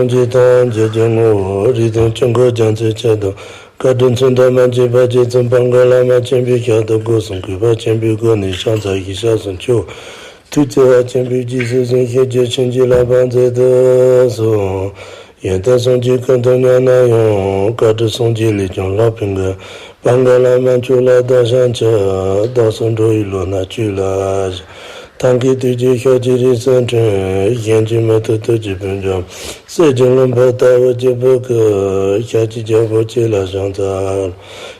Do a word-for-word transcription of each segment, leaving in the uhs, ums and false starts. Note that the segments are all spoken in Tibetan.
སངས་རྒྱས་དང་རྒྱལ་བརྒྱད་ངོ་བོ་རིགས་དང་དཀྱིལ་འཁོར་རྒྱ་མཚོའི་ཆར་དང་། བཀའ་དྲིན་མཚོན་ཐབས་མ་མཆིས་པ་རྗེ་བཙུན་པ་མགོན་བླ་མ་ཆེན་པོའི་ཞབས་ཏོག་སྒོ་གསུམ་གུས་པ་ཆེན་པོས་བསྐོར་ནས་ཕྱག་འཚལ་ཞིང་སྐྱབས་སུ་མཆིའོ། ཐུགས་བརྩེ་བ་ཆེན་པོས་རྗེས་སུ་བཟུང་ཞིང་རྗེས་ཕྱིན་གྱི་བསླབ་པ་མཛད་དུ་གསོལ། ཡོན་ཏན་སངས་རྒྱས་ཀུན་ཏུ་མཉམ་ན་ཡང་། བཀའ་དྲིན་སངས་རྒྱས་ལས་ཀྱང་ལྷག་པའི་མགོན། པ་མགོན་བླ་མ་མཆོག་ལ་བདག་ཕྱག་འཚལ། བདག་སོགས་འགྲོ་བའི་བློ་སྣ་ཆོས་ལ་ཞུགས། ཐབས་མཁས་ཐུགས་རྗེས་ཤཱཀྱའི་རིགས་སུ་འཁྲུངས། གཞན་གྱིས་མི་ཐུབ་ཐུགས་རྗེའི་དཔལ་འབྱོར། གསེར་གྱི་ལྷུན་པོ་ལྟ་བུ་གཅིག་པུ་སྐུ། ཤཱཀྱའི་རྒྱལ་པོ་ཁྱེད་ལ་ཕྱག་འཚལ།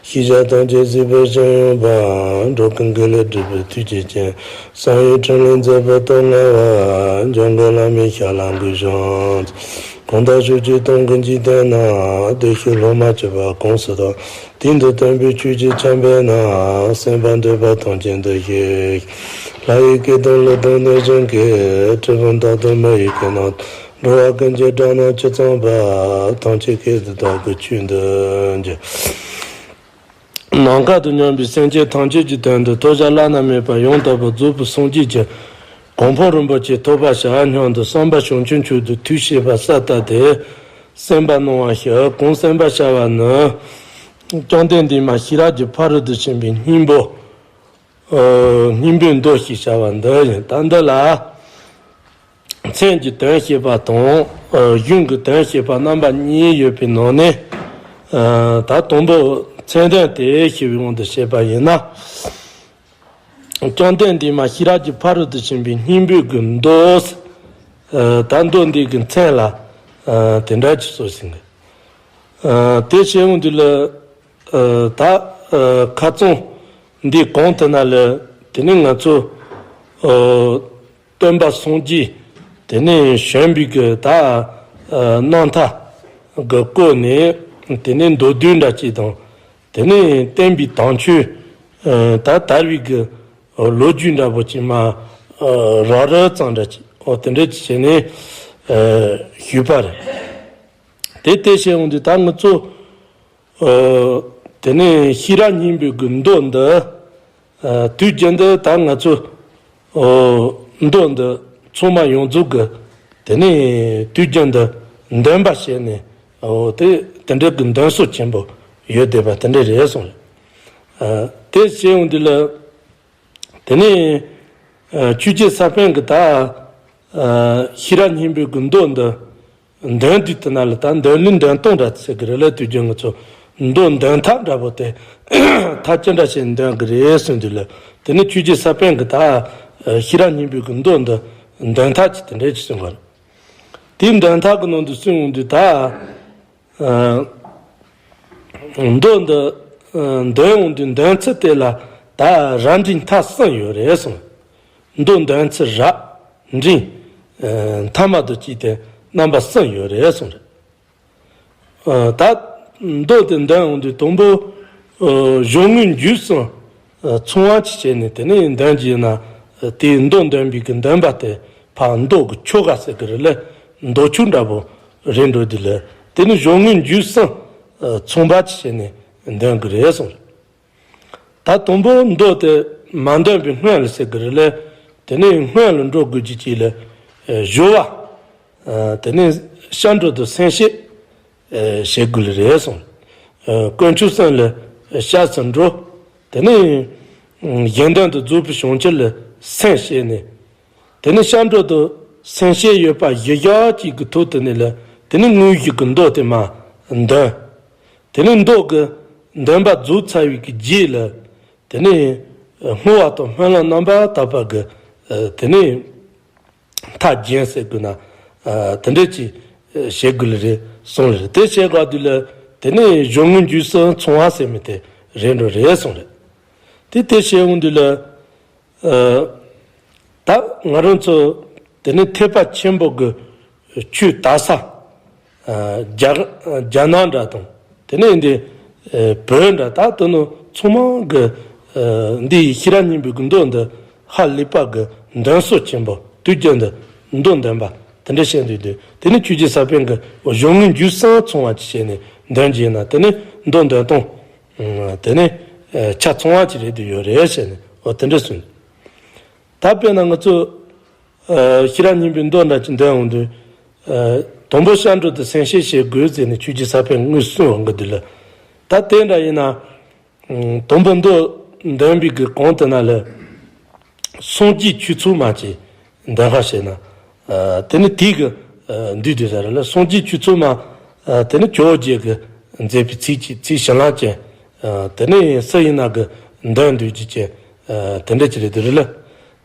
ཤེས་བྱ་ཐམས་ཅད་གཟིགས་པའི་སྤྱན་ཡངས་པ། འགྲོ་ཀུན་དགེ་ལེགས་སྒྲུབ་པའི་ཐུགས་རྗེ་ཅན། བསམ་ཡས་འཕྲིན་ལས་མཛད་པའི་སྟོབས་མངའ་བ། འཇམ་མགོན་བླ་མའི་ཞབས་ལ་གུས་ཕྱག་འཚལ། གང་དག་ཕྱོགས་བཅུའི་སྟོང་གི་འཇིག་རྟེན་ན། བདེ་གཤེགས་སློབ་མ་སྤྱོད་པ་གང་སུ་དག། དེང་དུ་སྟོན་པའི་ཆོས་ཀྱི་ཆར་འབེབས་ན། གསན་པར་འདོད་པ་ཐམས་ཅད་འདིར་གཤེགས། ལྷ་ཡི་སྐད་དང་ཀླུ་དང་གནོད་སྦྱིན་སྐད། གྲུལ་བུམ་དག་དང་མི་ཡི་སྐད་རྣམས་དང་། འགྲོ་བ་ཀུན་གྱི་སྒྲ་རྣམས་ཇི་ཙམ་པ། ཐམས་ཅད་སྐད་དུ་བདག་གིས་ཆོས་འདི་བགྱི། ནམ་མཁའ་དང་མཉམ་པའི་སེམས་ཅན་ཐམས་ཅད་ཀྱི་དོན་དུ་ཐོས་བྱ་བླ་ན་མེད་པ་ཡང་དག་པར་རྫོགས་པའི་སངས་རྒྱས་ཀྱི་གོ་འཕང་རིན་པོ་ཆེ་ཐོབ་པར་བྱ་སྙམ་དུ་བསམ་པ་བྱང་ཆུབ་མཆོག་ཏུ་ཐུགས་བསྐྱེད་པ་ས་ལྟ་སྟེ། གསན་པ་གནང་བ་ཞུ། གང་གསན་པར་བྱ་བ་ནི། བཅོམ་ལྡན་འདས་མ་ཤེས་རབ་ཀྱི་ཕ་རོལ་ཏུ་ཕྱིན་པའི་སྙིང་པོ། ཨ། སྙིང་པོའི་མདོ་ཞེས་བྱ་བ་འདི་ཡིན། ད་འདི་ལ། མཚན་གྱི་དོན་བཤད་པ་དང་། ཨ། གཞུང་གི་དོན་བཤད་པ་རྣམ་པ་གཉིས་ཡོད་པའི་ནང་ནས། ཨ། ད་དང་པོ་མཚན་དོན་དེ་ཞེས་པའི་དབང་དུ་བཤད་པ་ཡིན་ན། བཅོམ་ལྡན་འདས་མ་ཤེས་རབ་ཀྱི་ཕ་རོལ་ཏུ་ཕྱིན་པའི་སྙིང་པོའི་གི་མདོ། ཨ། ད་མདོ་འདི་གི་མཚན་ལ། ཨ། དེ་འདྲ་ཅིག་གསུངས་ཟིན་གི། ཨ། དེ་བཤད་འོང་དུས་ལ། ཨ། ད། ཨ། ཁ་རྩང་འདི་གོང་དུ་ན་ལ་དེ་ནི་ང་ཚོ། ཨ། སྟོན་པ་སངས་རྒྱས་དེ་ནི་བྱོན་པའི་གི་ད། ཨ། རྣམ་ཐར་གི་སྐོར་ནས་དེ་ནི་མདོར་བསྡུས་འདྲ་ཅིག་དང་། དེ་ནས་བསྟན་པའི་དམ་ཆོས། ཨ། ད་དར་བའི་གི་ལོ་རྒྱུས་འདྲ་པོ་ཅིག་མ། ཨ། རགས་རིམ་ཙམ་འདྲ་ཅིག། འོ་དེ་འདྲ་ཅིག་བྱས་ནས། ཨ། ཞུས་པ་རེད། དེ་དེ་བཤད་འོང་དུས་ད་ང་ཚོ། ཨ། དེ་ནས་ཤེས་རབ་སྙིང་པོའི་གི་མདོ་འདི། ཨ། དུས་རྒྱུན་དུ་ད་ང་ཚོ། ཨ། མདོ་འདི་ཚང་མ་ཡོངས་རྫོགས་ཀྱི་དེ་ནས་དུས་རྒྱུན་དུ་འདོན་པ་བྱས་ནས། ཨོ་དེ་དེ་འདྲའི་གི་འདོན་སྲོལ་ཆེན་པོ་ཡོད་བསྡད་པ་དེ་འདྲ་རེད་གསུངས། ཨ། དེ་བྱས་འོང་དུས་ལ། དེ་ནས། ཨ། ཆོས་རྗེ་ས་པཎ་གྱིས་ད། ཨ། ཤེས་རབ་སྙིང་པོའི་གི་མདོ་འདི་འདོན་དུས་དེ་ན་ལ་ད་འདོན་ལུགས་འདོན་སྟངས་འདྲ་ཟེར་གི་རེད་ལ། དུས་རྒྱུན་ང་ཚོ་མདོ་འདོན་ཐབས་འདྲ་པོ་དེ་ཐབས་ཅི་འདྲ་བྱས་འདོན་གི་རེད་གསུངས་དུས་ལ། དེ་ནས་ཆོས་རྗེ་ས་པཎ་གྱིས་ད། ཨ། ཤེས་རབ་སྙིང་པོའི་གི་མདོ་འདི་འདོན་ཐབས་ཅིག་དེ་འདྲ་ཅིག་གསུངས་པ་རེད། དེའི་འདོན་ཐབས་ཀྱི་ནང་དུ་གསུངས་འོང་དུས་ད། ཨ། མདོ་འདི། ཨ། འདོན་འོང་དུས་འདོན་ཚུལ་དེ་ལ་ད་རབ་འབྲིང་ཐ་གསུམ་ཡོད་རེད་གསུངས། མདོ་འདོན་ཚུལ་རབ་འབྲིང་། ཨ། ཐ་མ་དང་བཅས་ཏེ་རྣམ་པ་གསུམ་ཡོད་རེད་གསུངས་རེད། ཨ། ད་མདོ་དེ་འདོན་འོང་དུས་དང་པོ། ཨ། གཞུང་དངོས་རྒྱུད་གསུམ། ཨ། ཚང་བ་ཅིག་བྱས་ནས་དེ་ནས་འདོན་གྱི་ཡིན་ན། ཨ། དེའི་མདོ་འདོན་པའི་གི་འདོན་པ་དེ་ཕར་མདོ་གི་ཆོ་ག་ཟེར་གི་རེད་ལ། མདོ་ཆོག་འདྲ་པོ་རེད་འགྲོ་དུས་ལ། དེ་ནི་གཞུང་དངོས་རྒྱུད་གསུམ། ཨ། ཚང་པ་ཅིག་བྱས་ནས་འདོན་གི་རེད་གསུངས། ད་དང་པོ་མདོ་དེ་མ་འདོན་པའི་སྔོན་ལ་ཟེར་གི་རེད་ལ། དེ་ནས་སྔོན་ལ་འགྲོ་དགོས་ཀྱི་ཅིག་ལ། ཨ། སྦྱོར་བ། ཨ། དེ་ནས་སྐྱབས་འགྲོ་དང་མཚན་བཤད། ཨ། བྱེད་དགོས་ལེ་རེད་གསུངས། ཨ། དཀོན་མཆོག་གསུམ་ལ་སྐྱབས་སུ་འགྲོ། དེ་ནས། ཨ། གཞན་དོན་དུ་རྫོགས་པའི་བྱང་ཆུབ་ལ་སེམས་བསྐྱེད་ནས། དེ་ནས་སྐྱབས་འགྲོ་དང་མཚན་བཤད་ཡོད་པ་གཞི་བཞག་ཅིག་གི་ཐོག་དེ་ནས་ལ། དེ་ནས་དངོས་གཞི་གི་མདོ་དེ་མར་འདོན། དེ་ནས་མདོ་གི་འདོན་པ་རྫོགས་ཚར་བའི་གི་རྗེས་ལ། དེ་ནས་བསྔོ་བ་དང་སྨོན་ལམ་རྣམ་པར་དག་པ་གི། ཨ། དེ་ནས་མཐའ་རྒྱན་ཟེར་དགོས་ན། ཨ། དེ་འདྲ་ཅིག་བྱེད་དགོས་ལེ་རེད་གསུངས་ལེ་རེད། དེ་བྱེད་དགོས་དུས་ལ་དེ་ནས་གཞུང་དངོས་རྒྱུད་གསུམ་ཚང་བ་ཟེར་མི་དེ་རེད་འགྲོ་རེད་གསུངས་རེད། དེ་དེ་བྱེད་འོང་དུས་ལ། ཨ། ད་ང་རང་ཚོ་དེ་ནས་ཐེག་པ་ཆེན་པོ་གི་ཆོས་དར་ས། ཨ། རྒྱ། རྒྱ་ནག་འདྲ་དང་། དེ་ནས་འདི། ཨ། བོད་འདྲ། ད་དེ་ནི་ཚང་མ་གི། ཨ། འདི་ཤེས་རབ་སྙིང་པོའི་གི་མདོ་འདི་ཧ་ལས་པ་གི་འདོན་སྲོལ་ཆེན་པོ། དུས་རྒྱུན་དུ་མདོ་འདོན་པ་དེ་འདྲ་བྱས་འདུག་དུས། དེ་ནས་ཆོས་རྗེ་ས་པཎ་གྱིས་གཞུང་དངོས་རྒྱུད་གསུམ་ཚང་བ་ཅིག་བྱས་ནས་འདོན་གྱི་ཡིན་ན། དེ་ནས་མདོ་འདོན་སྟངས། ཨ། དེ་ནས། ཨ། ཆ་ཚང་བ་ཅིག་རེད་དུ་ཡོད་རེད་བྱས་ནས། འོ་དེ་འདྲ་གསུངས། ད་དཔེར་ན་ང་ཚོ། ཨ། ཤེས་རབ་སྙིང་པོའི་མདོ་འདྲ་ཅིག་འདོན་འོང་དུས། ཨ། དང་པོ་སྐྱབས་འགྲོ་དང་སེམས་བསྐྱེད་བྱེད་དགོས་ཟེར་ནས་ཆོས་རྗེ་ས་པཎ་དངོས་གསུངས་འོང་གི་འདུག་ལ། ད་དེ་འདྲ་ཡིན་ན། དང་པོ་མདོ་འདོན་པའི་གི་གོང་དེ་ན་ལ། སངས་རྒྱས་ཆོས་ཚོགས་མ་ཅིག་འདོན་པ་བྱས་ན། དེ་ནི་དེའི་གི་འདུས་དེ་ཟེར་ལ། སངས་རྒྱས་ཆོས་ཚོགས་མ། དེ་ནི་ཇོ་བོ་རྗེ་གི་མཛད་པའི་ཚིག་ཅིག་ཚིག་བྱིན་རླབས་ཅན། དེ་ནི་སུ་ཡིན་ན་གི་འདོན་འདོད་ཀྱི་ཅན། དེ་འདྲ་ཅིག་རེད་དེ་རེད་ལ།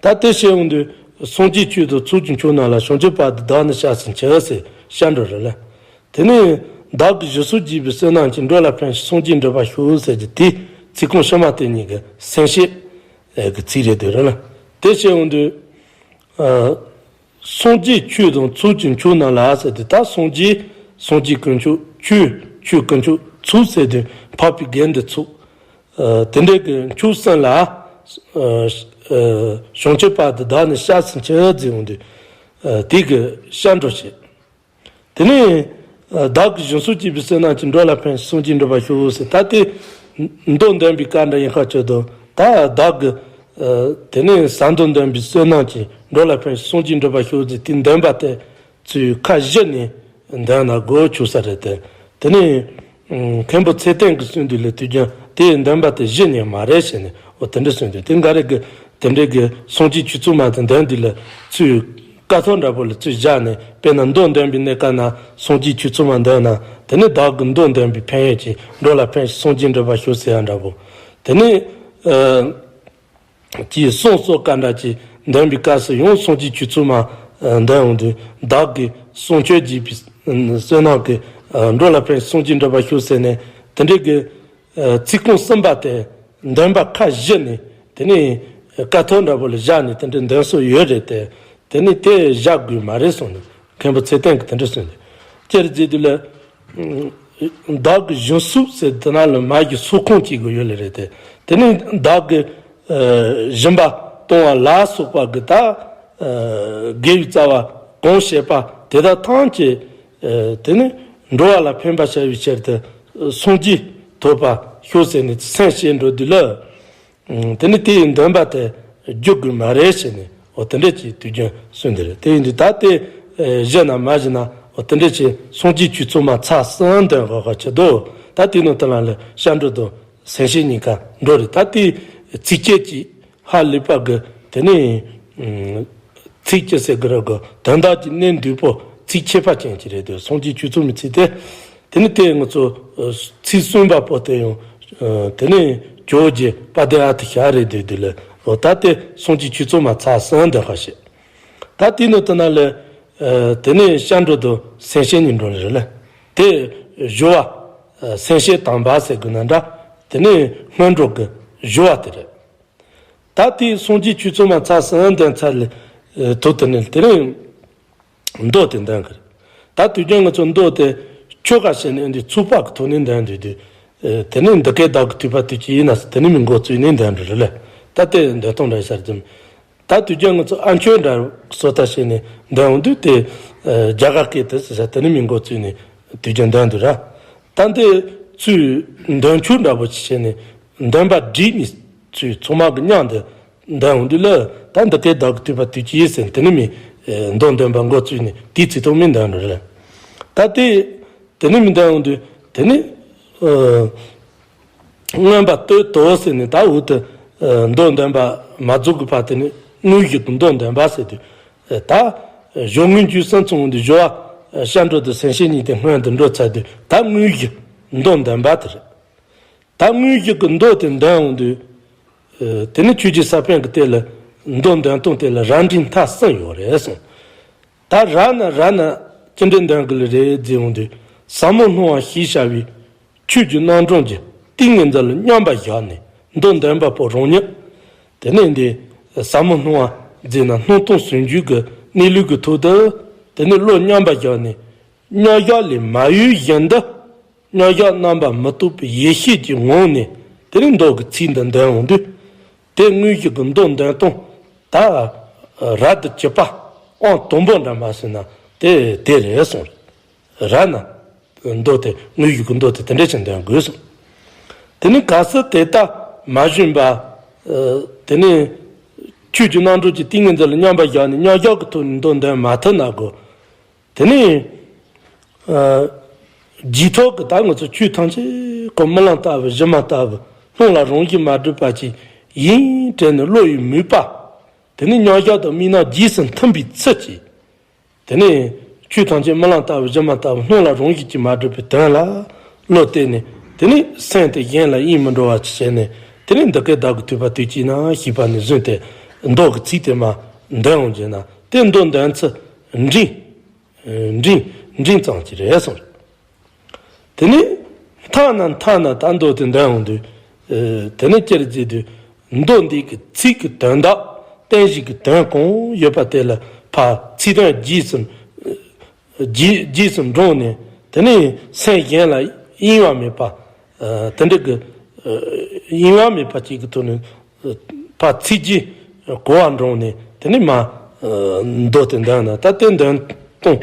ད་དེ་བཤད་འོང་དུས་སངས་རྒྱས་ཆོས་དང་ཚོགས་ཀྱི་མཆོག་རྣམས་ལ། བྱང་ཆུབ་བར་དུ་བདག་ནི་སྐྱབས་སུ་མཆི་ཟེར་སྐྱབས་འགྲོ་རེད་ལ། དེ་ནས་བདག་གིས་སྦྱིན་སོགས་བགྱིས་པའི་བསོད་ནམས་ཀྱིས། འགྲོ་ལ་ཕན་ཞིང་སངས་རྒྱས་འགྲུབ་པར་ཤོག་ཟེར་གྱི་དེ་ཚིག་རྐང་ཕྱི་མ་དེ་གཉིས་ཀྱི་སེམས་བསྐྱེད་ཀྱི་ཚིག་རེད་དེ་རེད་ལ། དེ་བཤད་འོང་དུས། སངས་རྒྱས་ཆོས་དང་ཚོགས་ཀྱི་མཆོག་རྣམས་ལ་ཟེར་དུས། ད་སངས་རྒྱས་སངས་རྒྱས་དཀོན་མཆོག་ཆོས་ཆོས་དཀོན་མཆོག་ཚོགས་ཟེར་དུས་འཕགས་པའི་དགེ་འདུན་ཚོགས། དེ་འདྲའི་གི་མཆོག་གསུམ་ལ། བྱང་ཆུབ་བར་དུ་བདག་ནི་སྐྱབས་སུ་མཆི་ཟེར་འོང་དུས། དེ་གི་སྐྱབས་འགྲོ་བྱེད། དེ་ནས་བདག་གིས་སྦྱིན་སོགས་བགྱིས་པའི་བསོད་ནམས་ཀྱིས། འགྲོ་ལ་ཕན་ཞིང་སངས་རྒྱས་འགྲུབ་པར་ཤོག་ཟེར། ད་དེ་མདོ་འདོན་པའི་སྐབས་འདྲ་ཡིན་ཁ་ཆེ་དོ། ད་བདག་གིས་དེ་ནས་ཟབ་མདོ་འདོན་པའི་བསོད་ནམས་ཀྱིས། འགྲོ་ལ་ཕན་ཞིང་སངས་རྒྱས་འགྲུབ་པར་ཤོག་ཟེར། དེ་འདོན་པ་དེ་ཚུར་ཁ་བཞི་ནས་འདོན་ན་དགོས་ཆོག་ས་རེད་དེ། དེ་ནས་མཁན་པོ་ཚེ་བརྟན་གྱིས་གསུངས་དུས་ལ། དུས་རྒྱུན་དེ་འདོན་པ་དེ་བཞི་ནས་མ་རེད་ཟེར་ནས། འོ་དེ་འདྲ་གསུངས་དུས། དེ་འགའ་རེ་གིས་དེ་འདྲའི་གི་སངས་རྒྱས་ཆོས་ཚོགས་མ་དེ་འདོན་དུས་ལ་ཚུར་ཀཿཐོག་འདྲ་པོ་ལ་ཚུར་བཞག་ནས། དཔེར་ན་མདོ་འདོན་པའི་གནས་སྐབས་ན་སངས་རྒྱས་ཆོས་ཚོགས་མ་འདོན་ན། དེ་ནས་བདག་གིས་མདོ་འདོན་པའི་ཕན་ཡོན་གྱིས། འགྲོ་ལ་ཕན་ཞིང་སངས་རྒྱས་འགྲུབ་པར་ཤོག་ཟེར་ཡ་འདྲ་པོ། དེ་ནས་ཨ་ཅེས་གསུངས་སོགས་སྐབས་འདྲ་ཅིག་འདོན་པའི་སྐབས་སུ་ཡང་སངས་རྒྱས་ཆོས་ཚོགས་མ་འདོན་འོང་དུས། བདག་གིས་བྱང་ཆུབ་བགྱིས་པའི་བསོད་ནམས་ཀྱིས། འགྲོ་ལ་ཕན་ཞིང་སངས་རྒྱས་འགྲུབ་པར་ཤོག་ཟེར་ནས། དེ་འདྲའི་གི་ཚིག་རྐང་གསུམ་པ་དེ་འདོན་པ་ཁ་བཞི་ནས། དེ་ནས་ཀཿཐོག་འདྲ་པོ་ལ་བཞག་ནས་དེ་འདྲའི་འདོན་སྲོལ་ཡོད་རེད་དེ། དེ་ནས་དེ་བཞག་དགོས་མ་རེད་གསུངས་ནས། མཁན་པོ་ཚེ་བརྟན་གྱིས་དེ་འདྲ་གསུངས་ནས། སྤྱིར་བརྗོད་དུས་ལ། བདག་གིས་སྦྱིན་སོགས་ཟེར་དེ་ན་ལ་མ་གི་སོགས་ཁུངས་གཅིག་གི་ཡོད་ལེ་རེད་དེ། དེ་ནས་བདག་གིས་སྦྱིན་པ་གཏོང་བ་ལ་སོགས་པ་གི་ད་དགེ་བའི་རྩ་བ་གང་བྱེད་པ་དེ་དག་ཐམས་ཅད་དེ་ནི་འགྲོ་བ་ལ་ཕན་པར་བྱ་བའི་ཕྱིར་དུ་སངས་རྒྱས་ཐོབ་པར་ཤོག་ཟེར་ནས་སེམས་བསྐྱེད་འགྲོ་དུས་ལ། དེ་ནི་དེའི་འདོན་པ་དེ་བསྒྱུར་དགོས་མ་རེད་ཟེར་ནས། འོ་དེ་འདྲ་ཅིག་དུས་རྒྱུན་གསུངས་དེ་རེད། དེ་ཡིན་དུས་ད་དེ་བཞི་ན་མ་བཞི་ན། འོ་དེ་འདྲ་ཅིག་སངས་རྒྱས་ཆོས་ཚོགས་མ་ཚར་གསུམ་འདོན་དགོས་ཁ་ཆེ་དོ། ད་དེ་ནང་དེ་ལ་ལ་སྐྱབས་འགྲོ་དང་སེམས་བསྐྱེད་གཉིས་ཀ་འགྲོ་རེད། ད་དེ་ཚིགས་བཅད་ཀྱི་ཧ་ལས་པ་གི་དེ་ནི་ཚིགས་བཅད་ཟེར་གི་རེད་གི། དོན་དག་གི་གནད་འདུས་པོ་ཚིགས་ཁྱད་པར་ཅན་གྱི་རེད་དེ། སངས་རྒྱས་ཆོས་ཚོགས་མའི་ཚིག་དེ། དེ་ནི་དེ་ང་ཚོ་ཚིག་གསུམ་པ་པོ་དེ་ཡང་དེ་ནི་ཇོ་བོ་རྗེ་དཔལ་ལྡན་ཨ་ཏི་ཤ་རེད་དེ། དེ་ལ་འོ་ད་དེ་སངས་རྒྱས་ཆོས་ཚོགས་མ་ཚར་གསུམ་འདོན་ཁ་ཤས། ད་དེ་ནི་དེ་ན་ལ་དེ་ནི་སྐྱབས་འགྲོ་དང་སེམས་བསྐྱེད་གཉིས་འགྲོ་ནི་རེད་ལ། དེ་སྦྱོར་བ་སེམས་བསྐྱེད་དམ་པ་ཟེར་དགོས་ན་འདྲ། དེ་ནི་སྔོན་འགྲོ་གི་སྦྱོར་བ་དེ་རེད། ད་དེ་སངས་རྒྱས་ཆོས་ཚོགས་མ་ཚར་གསུམ་འདོན་ཚར་ལ། ཐོག་དེ་ནི་དེ་ནི་མདོ་དེ་འདོན་གི་རེད། ད་དུས་རྒྱུན་ང་ཚོ་མདོ་དེ་ཆོ་ག་བྱས་ནས་འདི་ཚོགས་པ་གི་ཐོག་ནས་འདོན་དུས་དུས། དེ་ནི་འདི་སྐད་བདག་གིས་ཐོས་པ་དུས་གཅིག་ཡིན་ན་ཟེར། དེ་ནི་མི་མགོ་བཙུགས་ནས་འདོན་རེད་ལ། ད་དེ་འདོན་སྟངས་འདྲ་ཤར་ཙམ། ད་དུས་རྒྱུན་ང་ཚོ་ཨ་མཆོད་འདྲ་སོ་ད་བྱས་ནས་འདོན་འོང་དུས་དེ་རྒྱ་གར་སྐད་དུ་ཟེར་ས་དེ་ནི་མི་མགོ་བཙུགས་ནས་དུས་རྒྱུན་འདོན་འདུག་ར། ད་འདི་ཚུར་འདོན་ཆོག་འདྲ་པོ་ཅིག་བྱས་ནས་འདོན་པ་བསྒྲིགས་ནས་ཚུར་ཚང་མ་གི་མཉམ་དུ་འདོན་འོང་དུས་ལ། ད་འདི་སྐད་བདག་གིས་ཐོས་པ་དུས་གཅིག་ཡིན་ཟེར། དེ་ནི་མི་མདོ་འདོན་པ་མགོ་བཙུགས་ནས་དེའི་ཚིག་ཐོག་མི་འདོན་འགྲོ་རེད། ད་དེ་དེ་ནི་མི་འདོན་འོང་དུས་དེ་ནི་མངོན་པ་སྟོད་དོ་ཟེར་ནས། ད་འོག་ཏུ་མདོ་འདོན་པ་མ་རྫོགས་ཀྱི་བར་དེ་ནི་དངོས་གཞི་གི་མདོ་འདོན་པ་ཟེར་དུས། ད་སྦྱོར་དངོས་རྒྱུ་གསུམ་ཚང་འོང་དུས་སྦྱོར་བ་སྐྱབས་འགྲོ་དང་སེམས་བསྐྱེད་གཉིས་དེ་སྔོན་དུ་འགྲོ་ཚར་དུས། ད་དངོས་གཞི་མདོ་འདོན་པ་དེ་རེད། ད་དངོས་གཞི་གི་མདོ་དེ་འདོན་འོང་དུས། དེ་ནི་ཆོས་རྗེ་ས་པཎ་གྱིས་དེ་ལ་མདོ་འདོན་སྟངས་དེ་ལ་རབ་འབྲིང་ཐ་གསུམ་ཡོད་རེད་གསུངས། ད་རབ་ན་རབ་ན་ཅི་འདྲའི་འདོན་དགོས་ལེ་རེད་ཟེར་འོང་དུས། ཟབ་མོ་སྣང་བ་ཞེས་བྱ་བའི་ཆོས་ཀྱི་རྣམ་གྲངས་ཀྱི་ཏིང་ངེ་འཛིན་ལ་མཉམ་པར་བཞག་ནས་མདོ་འདོན་པ་པོ་རང་ཉིད། དེ་ནས་འདི་ཟབ་མོ་སྣང་བ་ཟེར་ན་སྣང་སྟོང་ཟུང་འཇུག་གི་གནས་ལུགས་ཀྱི་ཐོག་ཏུ་དེ་ནས་བློ་མཉམ་པར་བཞག་ནས་མཉམ་བཞག་ལས་མ་གཡོས་བཞིན་དུ། མཉམ་བཞག་རྣམ་པར་མི་རྟོག་པའི་ཡེ་ཤེས་ཀྱི་ངང་ནས་དེ་ནས་མདོ་གི་ཚིག་འདི་འདོན་འོང་དུས། དེ་དངོས་གཞི་གི་མདོ་འདོན་སྟངས་ད་རབ་ཏུ་གྱུར་པ་ཨང་དང་པོ་འདྲ་མ་ཟེར་ན་དེ་དེ་རེད་གསུངས། རབ་ན་མདོ་དེ་དངོས་གཞི་གི་མདོ་དེ་དེ་འདྲ་ཞིག་འདོན་དགོས་གསུངས། དེ་ནས་གལ་སྲིད་དེ་ལྟར་མ་བྱུང་བ། དེ་ནས་ཆོས་ཀྱི་རྣམ་གྲངས་ཀྱི་ཏིང་ངེ་འཛིན་ལ་མཉམ་པར་བཞག་ནས་མཉམ་བཞག་གི་ཐོག་ནས་མདོ་འདོན་མ་ཐུབ་ན་གོ། དེ་ནས་ རྗེས་ཐོག་གི་ད་ང་ཚོ་ཆོས་ཐམས་ཅད་ཀོ་རྨི་ལམ་ལྟ་བུ་གཞི་མ་ལྟ་བུ་སྣང་ལ་རང་བཞིན་མ་གྲུབ་པ་ཅིག་ཡིན་དྲན་ནས་བློ་ཡི་མོས་པ། དེ་ནས་མྱང་བཞག་དང་དམིགས་རྣམ་རྗེས་སུ་མཐུན་པའི་ཚུལ་གྱིས། དེ་ནས་ཆོས་ཐམས་ཅད་རྨི་ལམ་ལྟ་བུ་གཞི་མ་ལྟ་བུ་སྣང་ལ་རང་བཞིན་གྱིས་མ་གྲུབ་པའི་དོན་ལ་བློ་གཏད་ནས། དེ་ནས་སེམས་དེ་གཞན་ལ་དབྱེར་མི་འགྲོ་བ་ཅིག་བྱས་ནས། དེ་ནས་འདི་སྐད་བདག་གིས་ཐོས་པ་དུས་གཅིག་ན་ཞེས་པ་ནས་བཟུང་སྟེ་མདོ་གི་ཚིག་དེ་མར་འདོན་འོང་རྒྱུ་ན། དེ་མདོ་འདོན་ཚུལ་འབྲིང་། འབྲིང་འབྲིང་ཙམ་ཅིག་རེད་གསུངས། དེ་ནས་མཐའ་ན་མཐའ་ན་ད་མདོ་དེ་འདོན་འོང་དུས། དེ་ནས་སྤྱིར་བརྗོད་དུས། མདོ་འདི་གི་ཚིག་གི་དོན་དག་བསྟན་བཞི་གི་དོན་གང་ཡོད་པ་དེ་ལ་ཕར་ཚིག་དོན་རྗེས་སུ་རྗེས་རྗེས་སུ་འབྲངས་ནས། དེ་ནས་སེམས་གཞན་ལ་གཡེང་བ་མེད་པ། དེ་འདྲ་གི་གཡེང་བ་མེད་པ་ཅིག་གི་ཐོག་ནས། ཕར་ཚིག་རྗེས་གོ་བ་འདྲོངས་ནས། དེ་ནས་མར་མདོ་དེ་འདོན་ན། ད་དེ་འདོན་སྟངས་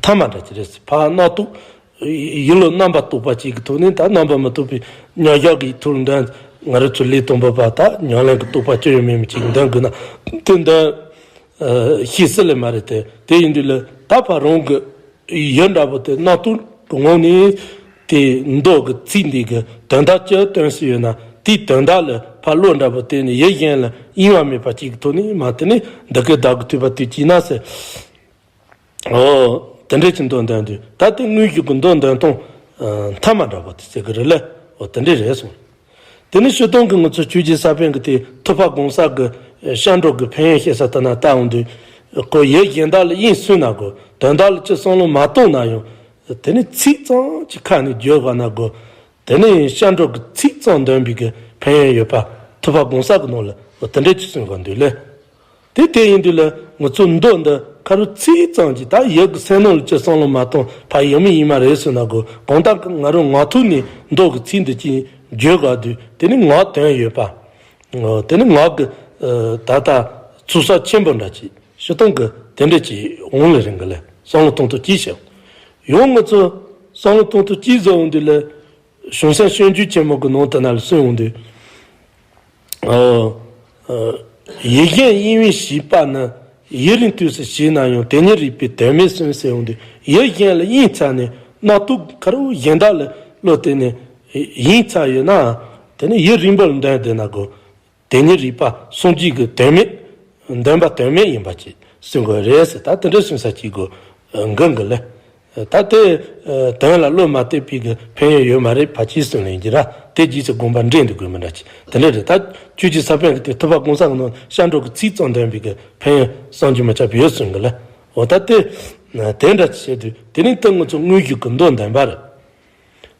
ཐ་མ་འདྲ་ཅིག་རེད། ཕར་རྣམ་རྟོག་ཡིད་བློ་རྣམ་པར་རྟོག་པ་ཅིག་གི་ཐོག་ནས། ད་རྣམ་པར་མི་རྟོག་པའི་མྱང་བཞག་གི་ཐོག་འདོན། ང་རང་ཚོ་ལས་དང་པོ་པ་ད་ཉམས་ལེན་གྱི་རྟོགས་པ་ཅི་ཡང་མེད་མི་ཅིག་འདོན་དགོས་ན། དེ་འདོན་ཤེས་སྲིད་ལེ་མ་རེད་དེ། དེ་ཡིན་དུས་ལ་ད་ཕར་རང་གི་ཡུལ་འདྲ་པོ་དེ་རྣམ་རྟོག་གི་ངང་ནས་དེ་མདོ་གི་ཚིག་འདི་གི་དོན་དག་ཅི་སྟོན་སྲིད་ཡོད་ན། དེའི་དོན་དག་ལ་ཕར་བློ་འདྲ་པོ་གཏད་ནས། ཡུལ་གཞན་ལ་གཡེང་བ་མེད་པ་ཅིག་གི་ཐོག་ནས་མར། དེ་ནས་འདི་སྐད་བདག་གིས་ཐོས་པ་དུས་གཅིག་ན་ཟེར། འོ། དེ་འདྲ་ཅིག་མདོ་འདོན་དུས། ད་དེ་དངོས་གཞི་གི་མདོ་འདོན་སྟངས་ཐ་མ་འདྲ་པོ་དེ་ཟེར་གི་རེད་ལ། འོ། དེ་འདྲ་རེད་གསུངས། དེ་ནས་སྤྱིར་བཏང་གི་ང་ཚོ་ཆོས་རྗེ་ས་པཎ་གྱི་དེ་ཐུབ་པ་སྒོམ་གསུམ་གྱི་སྐྱབས་འགྲོ་གི་ཕན་ཡོན་བཤད་ས་དེ་ན་ལྟ་འོང་དུས། ཁོ་ཡུལ་གཞན་དག་ལ་གཡེང་སོང་ན་དགོས། དོན་དག་ལ་ཅི་བསམ་བློ་མ་གཏོང་ན་ཡང་། དེ་ནས་ཚིག་ཙམ་གྱི་ཁ་ནས་བརྗོད་དགོས་ན་དགོས། དེ་ནས་སྐྱབས་འགྲོ་གི་ཚིག་ཙམ་འདོན་པའི་གི་ཕན་ཡོན་ཡོད་པ་ཐུབ་པ་སྒོམ་གསུམ་གྱི་ནང་ལ་འོ་དེ་འདྲ་ཅིག་གསུངས་པ་འདུག་ལེ། དེ་དེ་ཡིན་དུས་ལ་ང་ཚོ་མདོ་འདི་ཁ་རུ་ཚིག་ཙམ་གྱིས་ད་ཡུལ་གྱི་སེམས་ནང་ལ་ཅི་བསམ་བློ་མ་གཏོང་ཕར་ཡོང་མི་ཡིན་མ་རེད་ཟེར་ན་དགོས། གང་ལྟར་ང་རང་ངག་ཐོག་ནས་མདོ་གི་ཚིག་འདི་ཅིག་བརྗོད་དགོས་དུས། དེ་ནི་ངག་དོན་ཡོད་པ། དེ་ནི་ངག་གི་ད་ལྟ་ཚུགས་ས་ཆེན་པོ་འདྲ་ཅིག་སྤྱིར་བཏང་གི་དེ་འདྲ་ཅིག་འོང་ལེ་རིང་གི་ལེ། བསམ་བློ་གཏོང་ཐུབ་ཅིག་བྱེད། ཡང་ང་ཚོ་བསམ་བློ་གཏོང་ཐུབ་ཅིག་བཟོ་འོང་དུས་ལ། བྱང་སེམས་སྤྱོད་འཇུག་ཆེན་མོ་གི་ནང་དེ་ན་ལ་གསུངས་འོང་དུས། ཡུལ་གཞན་གཡེང་བས་ཞེས་པ་ནི། ཡུན་རིང་དུས་སུ་བྱས་ན་ཡང་། དེ་ཉིད་རིག་པའི་དོན་མེད་གསུངས་ཟེར་འོང་དུས། ཡུལ་གཞན་ལ་གཡེང་ཚར་ནས་རྣམ་རྟོག་ཁ་རུ་གཞན་དག་ལ་བློ་གཏད་ནས་གཡེང་ཚར་ཡོད་ན། དེ་ནི་ཡུན་རིང་པོ་ལ་འདོན་བསྡད་ན་དགོས། དེ་ཉིད་རིག་པ་སངས་རྒྱས་ཀྱི་དོན་མེད། འདོན་པ་དོན་མེད་ཡིན་པ་ཅིག་གསུང་དགོས་རེད་ཟེར། ད་དེ་འདྲ་གསུང་ས་ཅིག་གོ། འགན་གི་ལེ། ད་དེ་དོན་ལ་བློ་མ་གཏད་པའི་གི་ཕན་ཡོན་ཡོད་མ་རེད། ཕར་ཅིག་གསུང་ལེན་གྱི་ར། དེ་རྗེས་སུ་དགོངས་པ་འདྲེན་དུ་དགོས་མི་འདྲ་ཅིག་དེ་འདྲ་རེད། ད་ཆོས་རྗེ་ས་པཎ་གྱི་དེ་ཐུབ་པ་སྒོམ་གསུམ་གྱི་ནང་སྐྱབས་འགྲོ་གི་ཚིག་ཙམ་འདོན་པའི་གི་ཕན་ཡོན་བསམ་གྱིས་མི་ཁྱབ་པ་ཡོད་གསུང་གི་ལེ། འོ་ད་དེ་དེ་འདྲ་ཅིག་བྱས་དུས། དེ་ནི་ད་ང་ཚོ་དངོས་གཞི་གི་མདོ་འདོན་པ་རེད།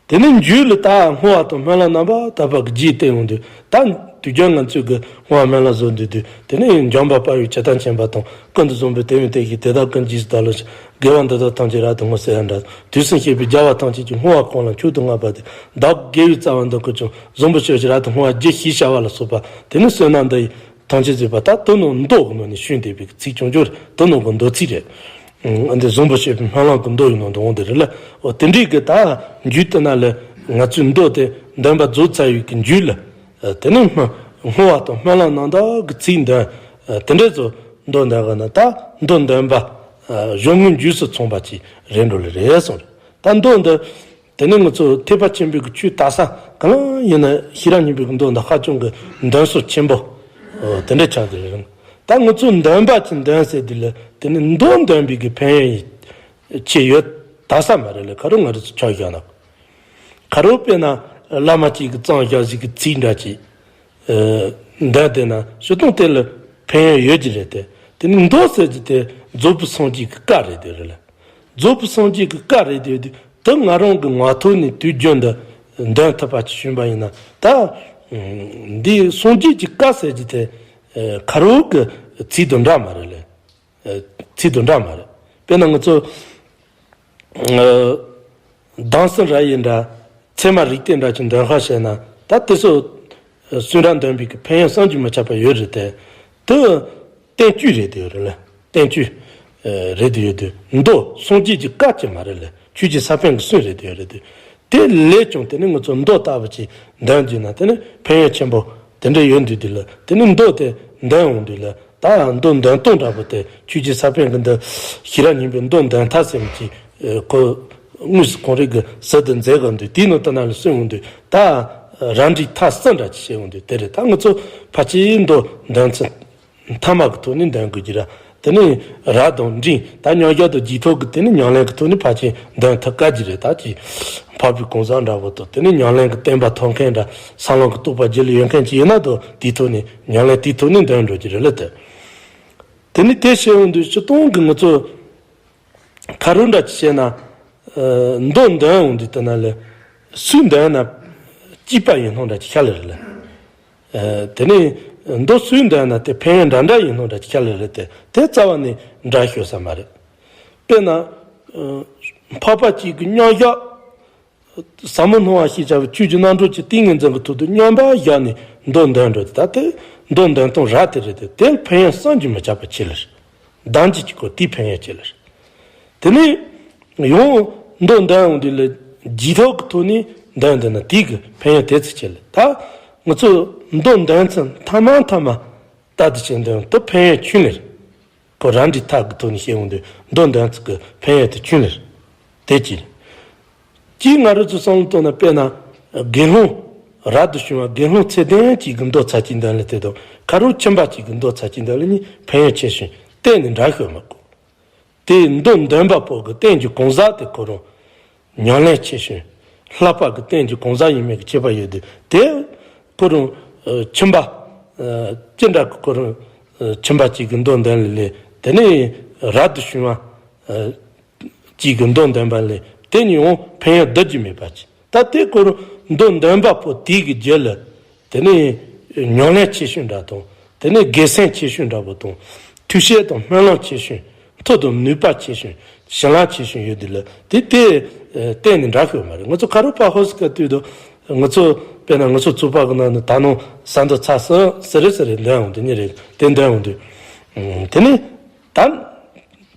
དེ་ནས་མཇུག་ལ་ད་བསྔོ་བ་དང་སྨོན་ལམ་རྣམ་པར་དག་པ་གི་རྗེས་བསྟན་འོང་དུས། ད་དུས་རྒྱུན་ང་ཚོས་གི་བསྔོ་བ་སྨོན་ལམ་བཟོ་འདུག་དུས། དེ་ནས་འཇམ་དཔལ་དཔའ་བོས་ཇི་ལྟར་མཁྱེན་པ་དང་། ཀུན་ཏུ་བཟང་པོའི་དེ་ཡང་དེ་བཞིན་དེ་དག་ཀུན་རྗེས་སུ་བདག་སློབ་ཅིང་། དགེ་བ་འདི་དག་ཐམས་ཅད་རབ་ཏུ་བསྔོ་ཟེར་ཡང་འདྲ། དུས་གསུམ་གཤེགས་པའི་རྒྱལ་བ་ཐམས་ཅད་ཀྱིས། བསྔོ་བ་གང་ལ་མཆོག་ཏུ་བསྔགས་པ་དེས། བདག་དགེ་བའི་རྩ་བ་འདི་ཀུན་ཀྱང་། བཟང་པོ་སྤྱོད་ཕྱིར་རབ་ཏུ་བསྔོ་བར་བགྱི། ཞེས་བྱ་བ་ལ་སོགས་པ། དེ་ནི་བསོད་ནམས་འདི་ཡིས་ཐམས་ཅད་གཟིགས་པ། ད་དེ་ནང་མདོ་གི་ནང་ནས་བྱུང་བསྡད་པའི་ཚིག་ཆུང་ཆུང་རེད། དེ་ནང་གི་མདོ་ཚིག་རེད། ཨ་འདི་བཟང་པོ་སྤྱོད་པའི་སྨོན་ལམ་གྱི་མདོ་ཡི་ནང་དུ་འོང་དེ་རེད་ལ། འོ་དེ་འདྲའི་གི་ད་མཇུག་དེ་ན་ལ་ང་ཚོས་མདོ་དེ་འདོན་པ་རྫོགས་ཚར་བའི་གི་མཇུག་ལ། ཨ་དེ་ནས་སྨོན་བསྔོ་བ་དང་སྨོན་ལམ་རྣམ་དག་གི་ཚིག་འདོན། ཨ་དེ་འདྲའི་ཚོ་མདོ་འདོན་ག་ན། ད་མདོ་འདོན་པ་ཨ་གཞུང་དངོས་རྗེས་སུ་ཚང་བ་ཅིག་རེད་འགྲོ་ལེ་རེད་གསུངས་རེད། ད་མདོ་འདི། དེ་ནས་ང་ཚོ་ཐེག་པ་ཆེན་པོའི་གི་ཆོས་དག་ས་གང་ལ་ཡིན་ན་ཤེས་རབ་སྙིང་པོའི་གི་མདོ་འདི་ཧ་ཅང་གི་འདོན་སྲོལ་ཆེན་པོ། ཨོ་དེ་འདྲ་ཆགས་ཀྱི་རེད། ད་ང་ཚོ་འདོན་པ་ཅིག་འདོན་ཟེར་དུས་ལ། དེ་ནས་མདོ་འདོན་པའི་གི་ཕན་ཡོན་ཡི་ཆེ་ཡོད་དག་ས་མ་རེད་ལ། ཁ་རོག་ང་རང་ཚོ་ཆ་བཞག་ན། ཁ་རོག་དཔེར་ན་བླ་མ་གཅིག་གི་གཙང་བཞག་ཞིག་གི་ཚིག་འདྲ་ཅིག་འདོན་བསྡད་ན། སྤྱིར་བཏང་དེ་ལ་ཕན་ཡོན་ཡོད་ཀྱི་རེད་དེ། དེ་ནས་མདོ་ཟེར་གྱི་དེ་རྫོགས་པའི་སངས་རྒྱས་ཀྱི་བཀའ་རེད་དེ་རེད་ལ། རྫོགས་པའི་སངས་རྒྱས་ཀྱི་བཀའ་རེད་དེ། དེ་ང་རང་གི་ངག་ཐོག་ནས་དུས་རྒྱུན་དུ་འདོན་ཐུབ་པ་ཅིག་བྱུང་པ་ཡིན་ན། ད་འདི་སངས་རྒྱས་ཀྱི་བཀའ་ཟེར་གྱི་དེ་ཁ་རོག་གི་ཚིག་དང་འདྲ་མ་རེད་ལ། ཚིག་དང་འདྲ་མ་རེད། དཔེར་ན་ང་ཚོ་གདམས་ཟེར་ར་ཡིན་འདྲ། ཚད་མ་རིགས་གཏེར་འདྲ་ཅིག་འདོན་ཁ་བྱས་ན། ད་དེ་ཚོ་གསུང་རབ་འདོན་པའི་གི་ཕན་ཡོན་བསམ་གྱིས་མི་ཁྱབ་པ་ཡོད་རེད་དེ། དེ་བསྟན་བཅོས་རེད་དེ་ཡོད་རེད་ལ། བསྟན་བཅོས་རེད་དེ་ཡོད་དེ། མདོ་སངས་རྒྱས་ཀྱི་བཀའ་ཅིག་མ་རེད་ལ། ཆོས་རྗེ་ས་པཎ་གྱི་གསུང་རེད་དེ་ཡོད་རེད་དེ། དེ་ལས་ཀྱང་དེ་ནི་ང་ཚོ་མདོ་ལྟ་བུ་ཅིག་འདོན་རྒྱུ་ན། དེ་ནི་ཕན་ཡོན་ཆེན་པོ་དེ་འདྲ་ཡོད་འདུག་དུས་ལ། དེ་ནི་མདོ་དེ་འདོན་འོང་དུས་ལ། ད་མདོ་འདོན་སྟངས་འདྲ་པོ་དེ་ཆོས་རྗེ་ས་པཎ་གྱི་འདི་ཤེས་རབ་སྙིང་པོའི་མདོ་འདོན་ཐབས་ཟེར་མི་ཅིག་ ཁོ་དངོས་སུ་ཁོང་རང་གི་ཟུར་དུ་མཛད་དགོས་འདུག་དེའི་ནང་དུ་ན་ལ་གསུང་འོང་དུས་ད་རབ་འབྲིང་ཐ་གསུམ་འདྲ་ཅིག་བཤད་འོང་དུས་དེ་རེད། ད་ང་ཚོ་ཕལ་ཆེར་མདོ་འདོན་ཚུལ་ཐ་མ་གི་ཐོག་ནས་འདོན་དགོས་ཀྱི་ར། དེ་ནས་རབ་དང་འབྲིང་ད་མཉམ་བཞག་དང་རྗེས་ཐོབ་ཀྱི་དེ་ནས་ཉམས་ལེན་གྱི་ཐོག་ནས་ཕལ་ཆེར་འདོན་ཐུབ་དཀའ་གི་རེད། ད་ཅིག་འཕགས་པའི་གང་ཟག་འདྲ་བོ་དང་དེ་ནས་ཉམས་ལེན་གྱི་བསྟན་པ་ཐོབ་མཁན་འདྲ་ས་ལམ་གྱི་རྟོགས་པ་རྒྱུད་ལ་ཡོད་མཁན་ཅིག་ཡིན་ན་དང་དེའི་ཐོག་ནས་ཉམས་ལེན་དེའི་ཐོག་ནས་འདོན་འགྲོ་གི་རེད་ལ། དེ་དེ་ནས་དེ་བཤད་འོང་དུས་སྤྱིར་བཏང་གི་ང་ཚོ་ཁ་རོག་འདྲ་ཅིག་བཤད་ན། ཨ། མདོ་འདོན་འོང་དུས་དེ་ན་ལས་སུས་འདོན་ན་གཅིག་པ་ཡིན་སྣང་འདྲ་ཅིག་ཤར་ལེ་རེད་ལ། ཨ། དེ་ནས་མདོ་སུས་འདོན་ན་དེ་ཕན་ཡོན་འདྲ་འདྲ་ཡིན་སྣང་འདྲ་ཅིག་ཤར་ལེ་རེད་དེ། དེ་རྩ་བ་ནས་འདྲ་ཤོད་ས་མ་རེད། དཔེར་ན། ཨ། འཕགས་པ་གཅིག་གི་མཉམ་བཞག་ཟབ་མོ་སྣང་བ་ཞེས་བྱ་བའི་ཆོས་ཀྱི་རྣམ་གྲངས་ཀྱི་ཏིང་ངེ་འཛིན་གྱི་ཐོག་ཏུ་མཉམ་པར་བཞག་ནས་མདོ་འདོན་འགྲོ་དེ། ད་དེ་མདོ་འདོན་སྟངས་རབ་དེ་རེད་དེ། དེར་ཕན་ཡོན་བསམ་གྱིས་མི་ཁྱབ་པ་ཆེ་ལེ་རེད། གདམས་ཀྱི་གཅིག་གོ་དེའི་ཕན་ཡོན་ཆེ་ལེ་རེད། དེ་ནས་ཡང་མདོ་འདོན་འོང་དུས་ལ་རྗེས་ཐོབ་ཀྱི་ཐོག་ནས་འདོན་འདོན་ན་དེའི་གི་ཕན་ཡོན་དེ་ཚོ་ཆེ་ལེ། ད་ང་ཚོ་མདོ་འདོན་ཚུལ་ཐ་མ་ཐ་མ་ལྟ་དུ་བྱས་འདོན་དུ་ཕན་ཡོན་ཆུང་ལེ་རེད། ཁོ་རབ་འབྲིང་ཐ་གི་ཐོག་ནས་བཤད་འོང་དུས་མདོ་འདོན་ཚུལ་གྱི་ཕན་ཡོན་དེ་ཆུང་ལེ་རེད། དེ་གཅིག་རེད། གཅིག་ང་རང་ཚོ་བསམ་བློ་གཏོང་ན། དཔེར་ན་དགེ་སློང་རབ་ཏུ་བྱུང་བ་དགེ་སློང་ཚད་ལྡན་གཅིག་གི་མདོ་ཚར་གཅིག་འདོན་ལ་དེ་དང་ཁ་རོག་ཁྱིམ་པ་གཅིག་གི་མདོ་ཚར་གཅིག་འདོན་ལ་གཉིས་ཕན་ཡོན་ཆེ་ཞིང་གཏན་ནས་འདྲ་ཤོད་མི་དགོས། དེ་མདོ་འདོན་པ་པོ་གི་རྟེན་གྱི་གང་ཟག་དེ་ཁོ་རང་ཉམས་ལེན་ཆེ་ཞིང་བསླབ་པ་གི་རྟེན་གྱི་གང་ཟག་ཡིན་མིན་གྱི་ཁྱད་པར་ཡོད་དུས། དེ་ཁོ་རང་ཁྱིམ་པ་ཅི་འདྲ་གི་ཁོ་རང་ཁྱིམ་པ་གཅིག་གི་མདོ་འདོན་ལ་ལས། དེ་ནས་རབ་ཏུ་བྱུང་བ་གཅིག་གི་མདོ་འདོན་པ་ལས་དེ་གཉིས་ཡང་ཕན་ཡོན་བསྡུར་རྒྱུ་མེད་པ་ཅིག་ད་དེ་ཁོ་རང་མདོ་འདོན་པ་པོ་དེ་གི་རྒྱུད་ལ་དེ་ནས་ཉམས་ལེན་ཆེ་ཤོས་འདྲ་དང་། དེ་ནས་དགེ་སེམས་ཆེ་ཤོས་འདྲ་པོ་དང་། ཐུགས་ཤེས་དང་སྨོན་ལམ་ཆེ་ཤོས། མཐུ་དང་ནུས་པ་ཆེ་ཤོས། བྱིན་རླབས་ཆེ་ཤོས་ཡོད་དེ་ལ་དེ་དེ་གཏན་ནས་འདྲ་ཤོས་མ་རེད། ང་ཚོ་ཁ་རོག་པ་ཧོ་སི་ཀ་དུས་དུ་ང་ཚོ་དཔེར་ན་ང་ཚོ་ཚོགས་པ་གི་ནང་ནས་ད་ནང་ཟ་འདོད་ཚ་སི་སི་རེ་སི་རེ་འདོན་འོང་དུས་ནི་རེད། དེ་འདོན་འོང་དུས་དེ་ནས་ད།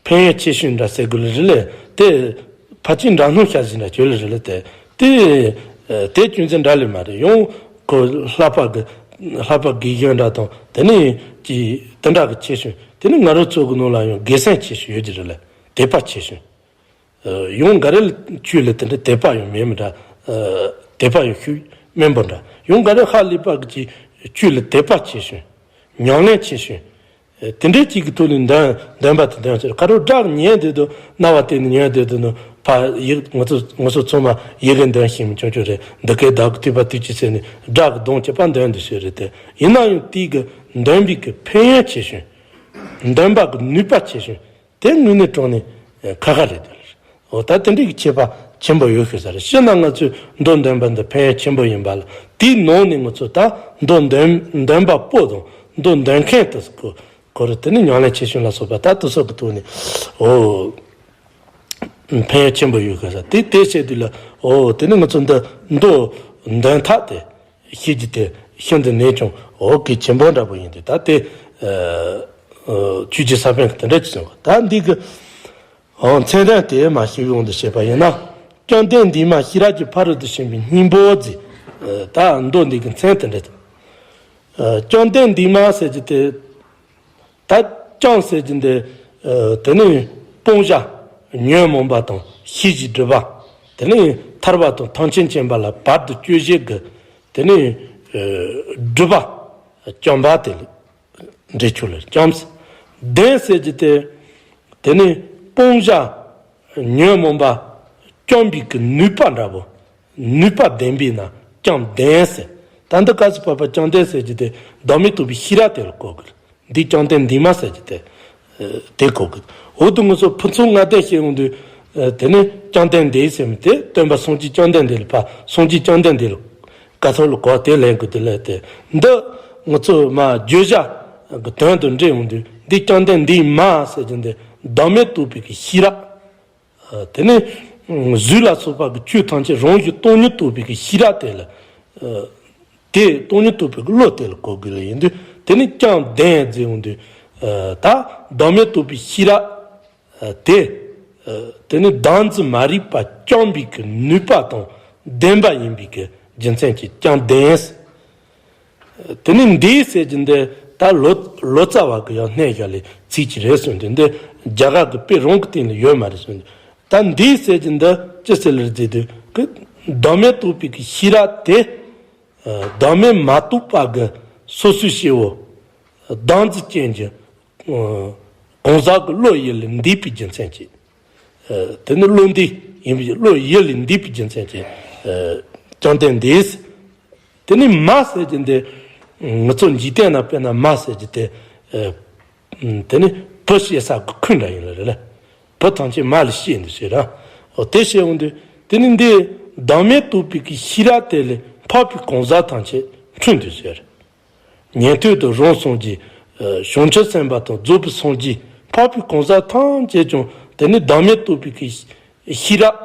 ཕན་ཡོན་ཆེ་ཤོས་འདྲ་ཟེར་དགོས་ལེ་རེད་ལེ། དེ་ཕལ་ཆེར་འདྲ་སྣང་ཤར་ཟིན་འདྲ་བྱོས་ལེ་རེད་ལེ། དེ་དེ་དེ་རྒྱུ་མཚན་འདྲ་ལེ་མ་རེད། ཡང་ཁོ་བསླབ་པ་གི་བསླབ་པ་དགེ་སྦྱོར་འདྲ་དང་དེ་ནས་ཀྱི་དེ་འདྲ་གི་ཆེ་ཤོས། དེ་ནས་ང་རང་ཚོ་གི་ནང་ལ་ཡང་དགེ་སེམས་ཆེ་ཤོས་ཡོད་ཀྱི་རེད་ལེ། དད་པ་ཆེ་ཤོས། ཡང་འགའ་རེ་ལ་ཆོས་ལ་དེ་འདྲ་དད་པ་ཡང་མེད་མི་འདྲ། དད་པ་ཡང་ཤུགས་དམན་པོ་འདྲ། ཡང་འགའ་རེ་ཧ་ལས་པ་གི་ཆོས་ལ་དད་པ་ཆེ་ཤོས། ཉམས་ལེན་ཆེ་ཤོས། དེ་འདྲའི་གཅིག་གི་ཐོག་ནས་འདོན་འདོན་པ་དེ་འདོན་ཟེར། ཁ་རོག་སྒྲ་ཉན་དེ་དུ་རྣ་བ་དེ་ནས་ཉན་དེ་དུ་ནི་ཕ་ཡིག་ང་ཚོ་ང་ཚོ་ཚང་མ་ཡི་གེ་འདོན་ཤེས་མི་ཆུང་ཆུང་རེད། འདི་སྐད་བདག་གི་ཐོས་པ་དུས་ཀྱི་ཚེ་ནས་སྒྲ་གི་གདངས་གཅིག་པ་འདོན་དུ་ཤེས་རེད་དེ། ཡིན་ན་ཡང་དེའི་གི་འདོན་པའི་གི་ཕན་ཡོན་ཆེ་ཤོས། འདོན་པ་གི་ནུས་པ་ཆེ་ཤོས། དེ་དངོས་གནས་དྲང་ནས་ཁ་ཁ་རེད་དེ། འོ་ད་དེ་འདྲའི་གི་ཁྱད་པར་ཆེན་པོ་ཡོད་ཤོད་ས་རེད། སྤྱིར་ན་ང་ཚོས་མདོ་འདོན་པ་འདི་ཕན་ཡོན་ཆེན་པོ་ཡིན་པ་ལ། དེའི་ནང་ནས་ང་ཚོ་ད་མདོ་འདོན་འདོན་པ་པོ་དང་མདོ་འདོན་མཁན་དེ་ཁོ་ཁོ་རེ་དེ་ནི་ཉམས་ལེན་ཆེ་ཤོས་ལ་སོགས་པ་ད་དེ་ཚོ་གི་ཐོག་ནས་འོ་ཕན་ཡོན་ཆེན་པོ་ཡོད་ཤོད་ས། དེ་དེ་བྱས་དུས་ལ་འོ་དེ་ནི་ང་ཚོ་འདི་མདོ་འདོན་ཐབས་དེ། ཤེས་ཀྱི་དེ་ཤིན་ཏུ་ནས་ཀྱང་འོ་གལ་ཆེན་པོ་འདྲ་པོ་ཡིན་ཏེ། ད་དེ་ཆོས་ཀྱི་ས་བོན་གྱི་དེ་འདྲ་ཅིག་སོང་བ། ད་འདི་གི་འོ་མཚན་ལྡན་དེ་མ་ཞིག་ཡོང་དུ་བྱེད་པ་ཡིན་ན། བཅོམ་ལྡན་འདས་མ་ཤེས་རབ་ཀྱི་ཕ་རོལ་ཏུ་ཕྱིན་པའི་སྙིང་པོ་ཟེར། ད་མདོ་འདི་གི་མཚན་དེ་འདྲ་དང་། བཅོམ་ལྡན་འདས་མ་ཟེར་གྱི་དེ། ད་བཅོམ་ཟེར་གྱི་འདི། དེ་ནི་སྤོང་བྱ་ཉོན་མོངས་པ་དང་ཤེས་བྱའི་སྒྲིབ་པ། དེ་ནི་ཐར་པ་དང་ཐམས་ཅད་མཁྱེན་པ་ལ་བར་དུ་གཅོད་བྱེད་ཀྱི་དེ་ནི་སྒྲིབ་པ་བཅོམ་པ་དེ་ལ་འགྲེལ་ཆོག་ལ་བཅོམ་ཟེར། ལྡན་ཟེར་གྱི་དེ། དེ་ནི་སྤོང་བྱ་ཉོན་མོངས་པ་བཅོམ་པའི་གི་ནུས་པ་འདྲ་པོ། ནུས་པ་ལྡན་པས་ན་བཅོམ་ལྡན་ཟེར། ད་འདི་སྐབས་སུ་བབ་པ་བཅོམ་ལྡན་ཟེར་གྱི་དེ་བདག་མེད་རྟོགས་པའི་ཤེས་རབ་དེ་ལ་གོ་དགོས། འདི་བཅོམ་ལྡན་འདས་མ་ཟེར་གྱི་དེ། དེ་གོ་དགོས། འོ་དུ་ང་ཚོ་ཕུན་ཚོགས་ལྔ་ལྡན་བཤད་ཡོང་དུས། དེ་ནི་བཅོམ་ལྡན་འདས་ཟེར་མི་དེ་སྟོན་པ་སངས་རྒྱས་བཅོམ་ལྡན་འདས་ལ་ཕ་སངས་རྒྱས་བཅོམ་ལྡན་འདས་ལ་དཀའ་ཐུབ་ལ་གོ་དེ་ལེན་དགོས་དེ་ལས་དེ། འདི་ང་ཚོ་མ་བརྗོད་བྱ་གི་དོན་དུ་འདྲེས་ཡོང་དུས་འདི་བཅོམ་ལྡན་འདས་མ་ཟེར་གྱི་འདི་བདག་མེད་རྟོགས་པའི་གི་ཤེས་རབ། དེ་ནི་གཟུགས་ལ་སོགས་པ་གི་ཆོས་ཐམས་ཅད་རང་བཞིན་སྟོང་ཉིད་རྟོགས་པའི་གི་ཤེས་རབ་དེ་ལ། དེ་སྟོང་ཉིད་རྟོགས་པའི་གི་བློ་དེ་ལ་གོ་དགོས་ལ་ཡིན་དུས། དེ་ནི་བཅོམ་ལྡན་ཟེར་ཡོང་དུས། ད་བདག་མེད་རྟོགས་པའི་ཤེས་རབ་དེ། དེ་ནི་བདག་འཛིན་མ་རིག་པ་བཅོམ་པའི་གི་ནུས་པ་དང་ལྡན་པ་ཡིན་པའི་གི་རྒྱུ་མཚན་གྱིས་བཅོམ་ལྡན། དེ་ནི་འདས་ཟེར་གྱི་འདི་ད་ལོ་ལོ་ཙཱ་བ་གི་ཡང་སྣེ་བཞག་ལས་ཚིག་ཅིག་རེད་གསུངས་ཏེ། འདི་རྒྱ་གར་གི་དཔེ་རང་གི་སྟེང་ལ་ཡོད་མ་རེད་གསུངས་ཏེ། ད་འདི་ཟེར་གྱི་འདི་ཅི་ཟེར་ལེར་བརྗོད་དུས་ཀྱི་བདག་མེད་རྟོགས་པའི་གི་ཤེས་རབ་དེ། བདག་མེད་མ་རྟོགས་པ་གི་སོ་སོའི་སྐྱེ་བོ། བདག་འཛིན་ཅན་གྱི་གང་ཟག་གི་བློ་ཡུལ་ལས་འདས་པའི་རྒྱུ་མཚན་གྱིས། དེ་ནི་བློ་འདས་ཡིན་པའི་བློ་ཡུལ་ལས་འདས་པའི་རྒྱུ་མཚན་གྱིས། བཅོམ་ལྡན་འདས། དེ་ནི་མ་ཟེར་གྱི་འདི། ང་ཚོ་འཇིག་རྟེན་ན་དཔེར་ན་མ་ཟེར་གྱི་དེ། དེ་ནི་བུ་སྐྱེ་ས་གི་ཁུངས་འདྲ་ཡིན་ལ་རེད་ལ། བུ་ཐམས་ཅད་མ་ལས་སྐྱེས་འདུག་ཟེར་ར། འོ་དེ་བཤད་འོང་དུས་དེ་ནི་འདི་བདག་མེད་རྟོགས་པའི་གི་ཤེས་རབ་དེ་ལས་འཕགས་པའི་གང་ཟག་ཐམས་ཅད་འཁྲུངས་འདུག་ཟེར། ཉན་ཐོས་དང་རང་སངས་རྒྱས། བྱང་ཆུབ་སེམས་དཔའ་དང་རྫོགས་པའི་སངས་རྒྱས་འཕགས་པའི་གང་ཟག་ཐམས་ཅད་ཀྱང་དེ་ནི་བདག་མེད་རྟོགས་པའི་གི་ཤེས་རབ་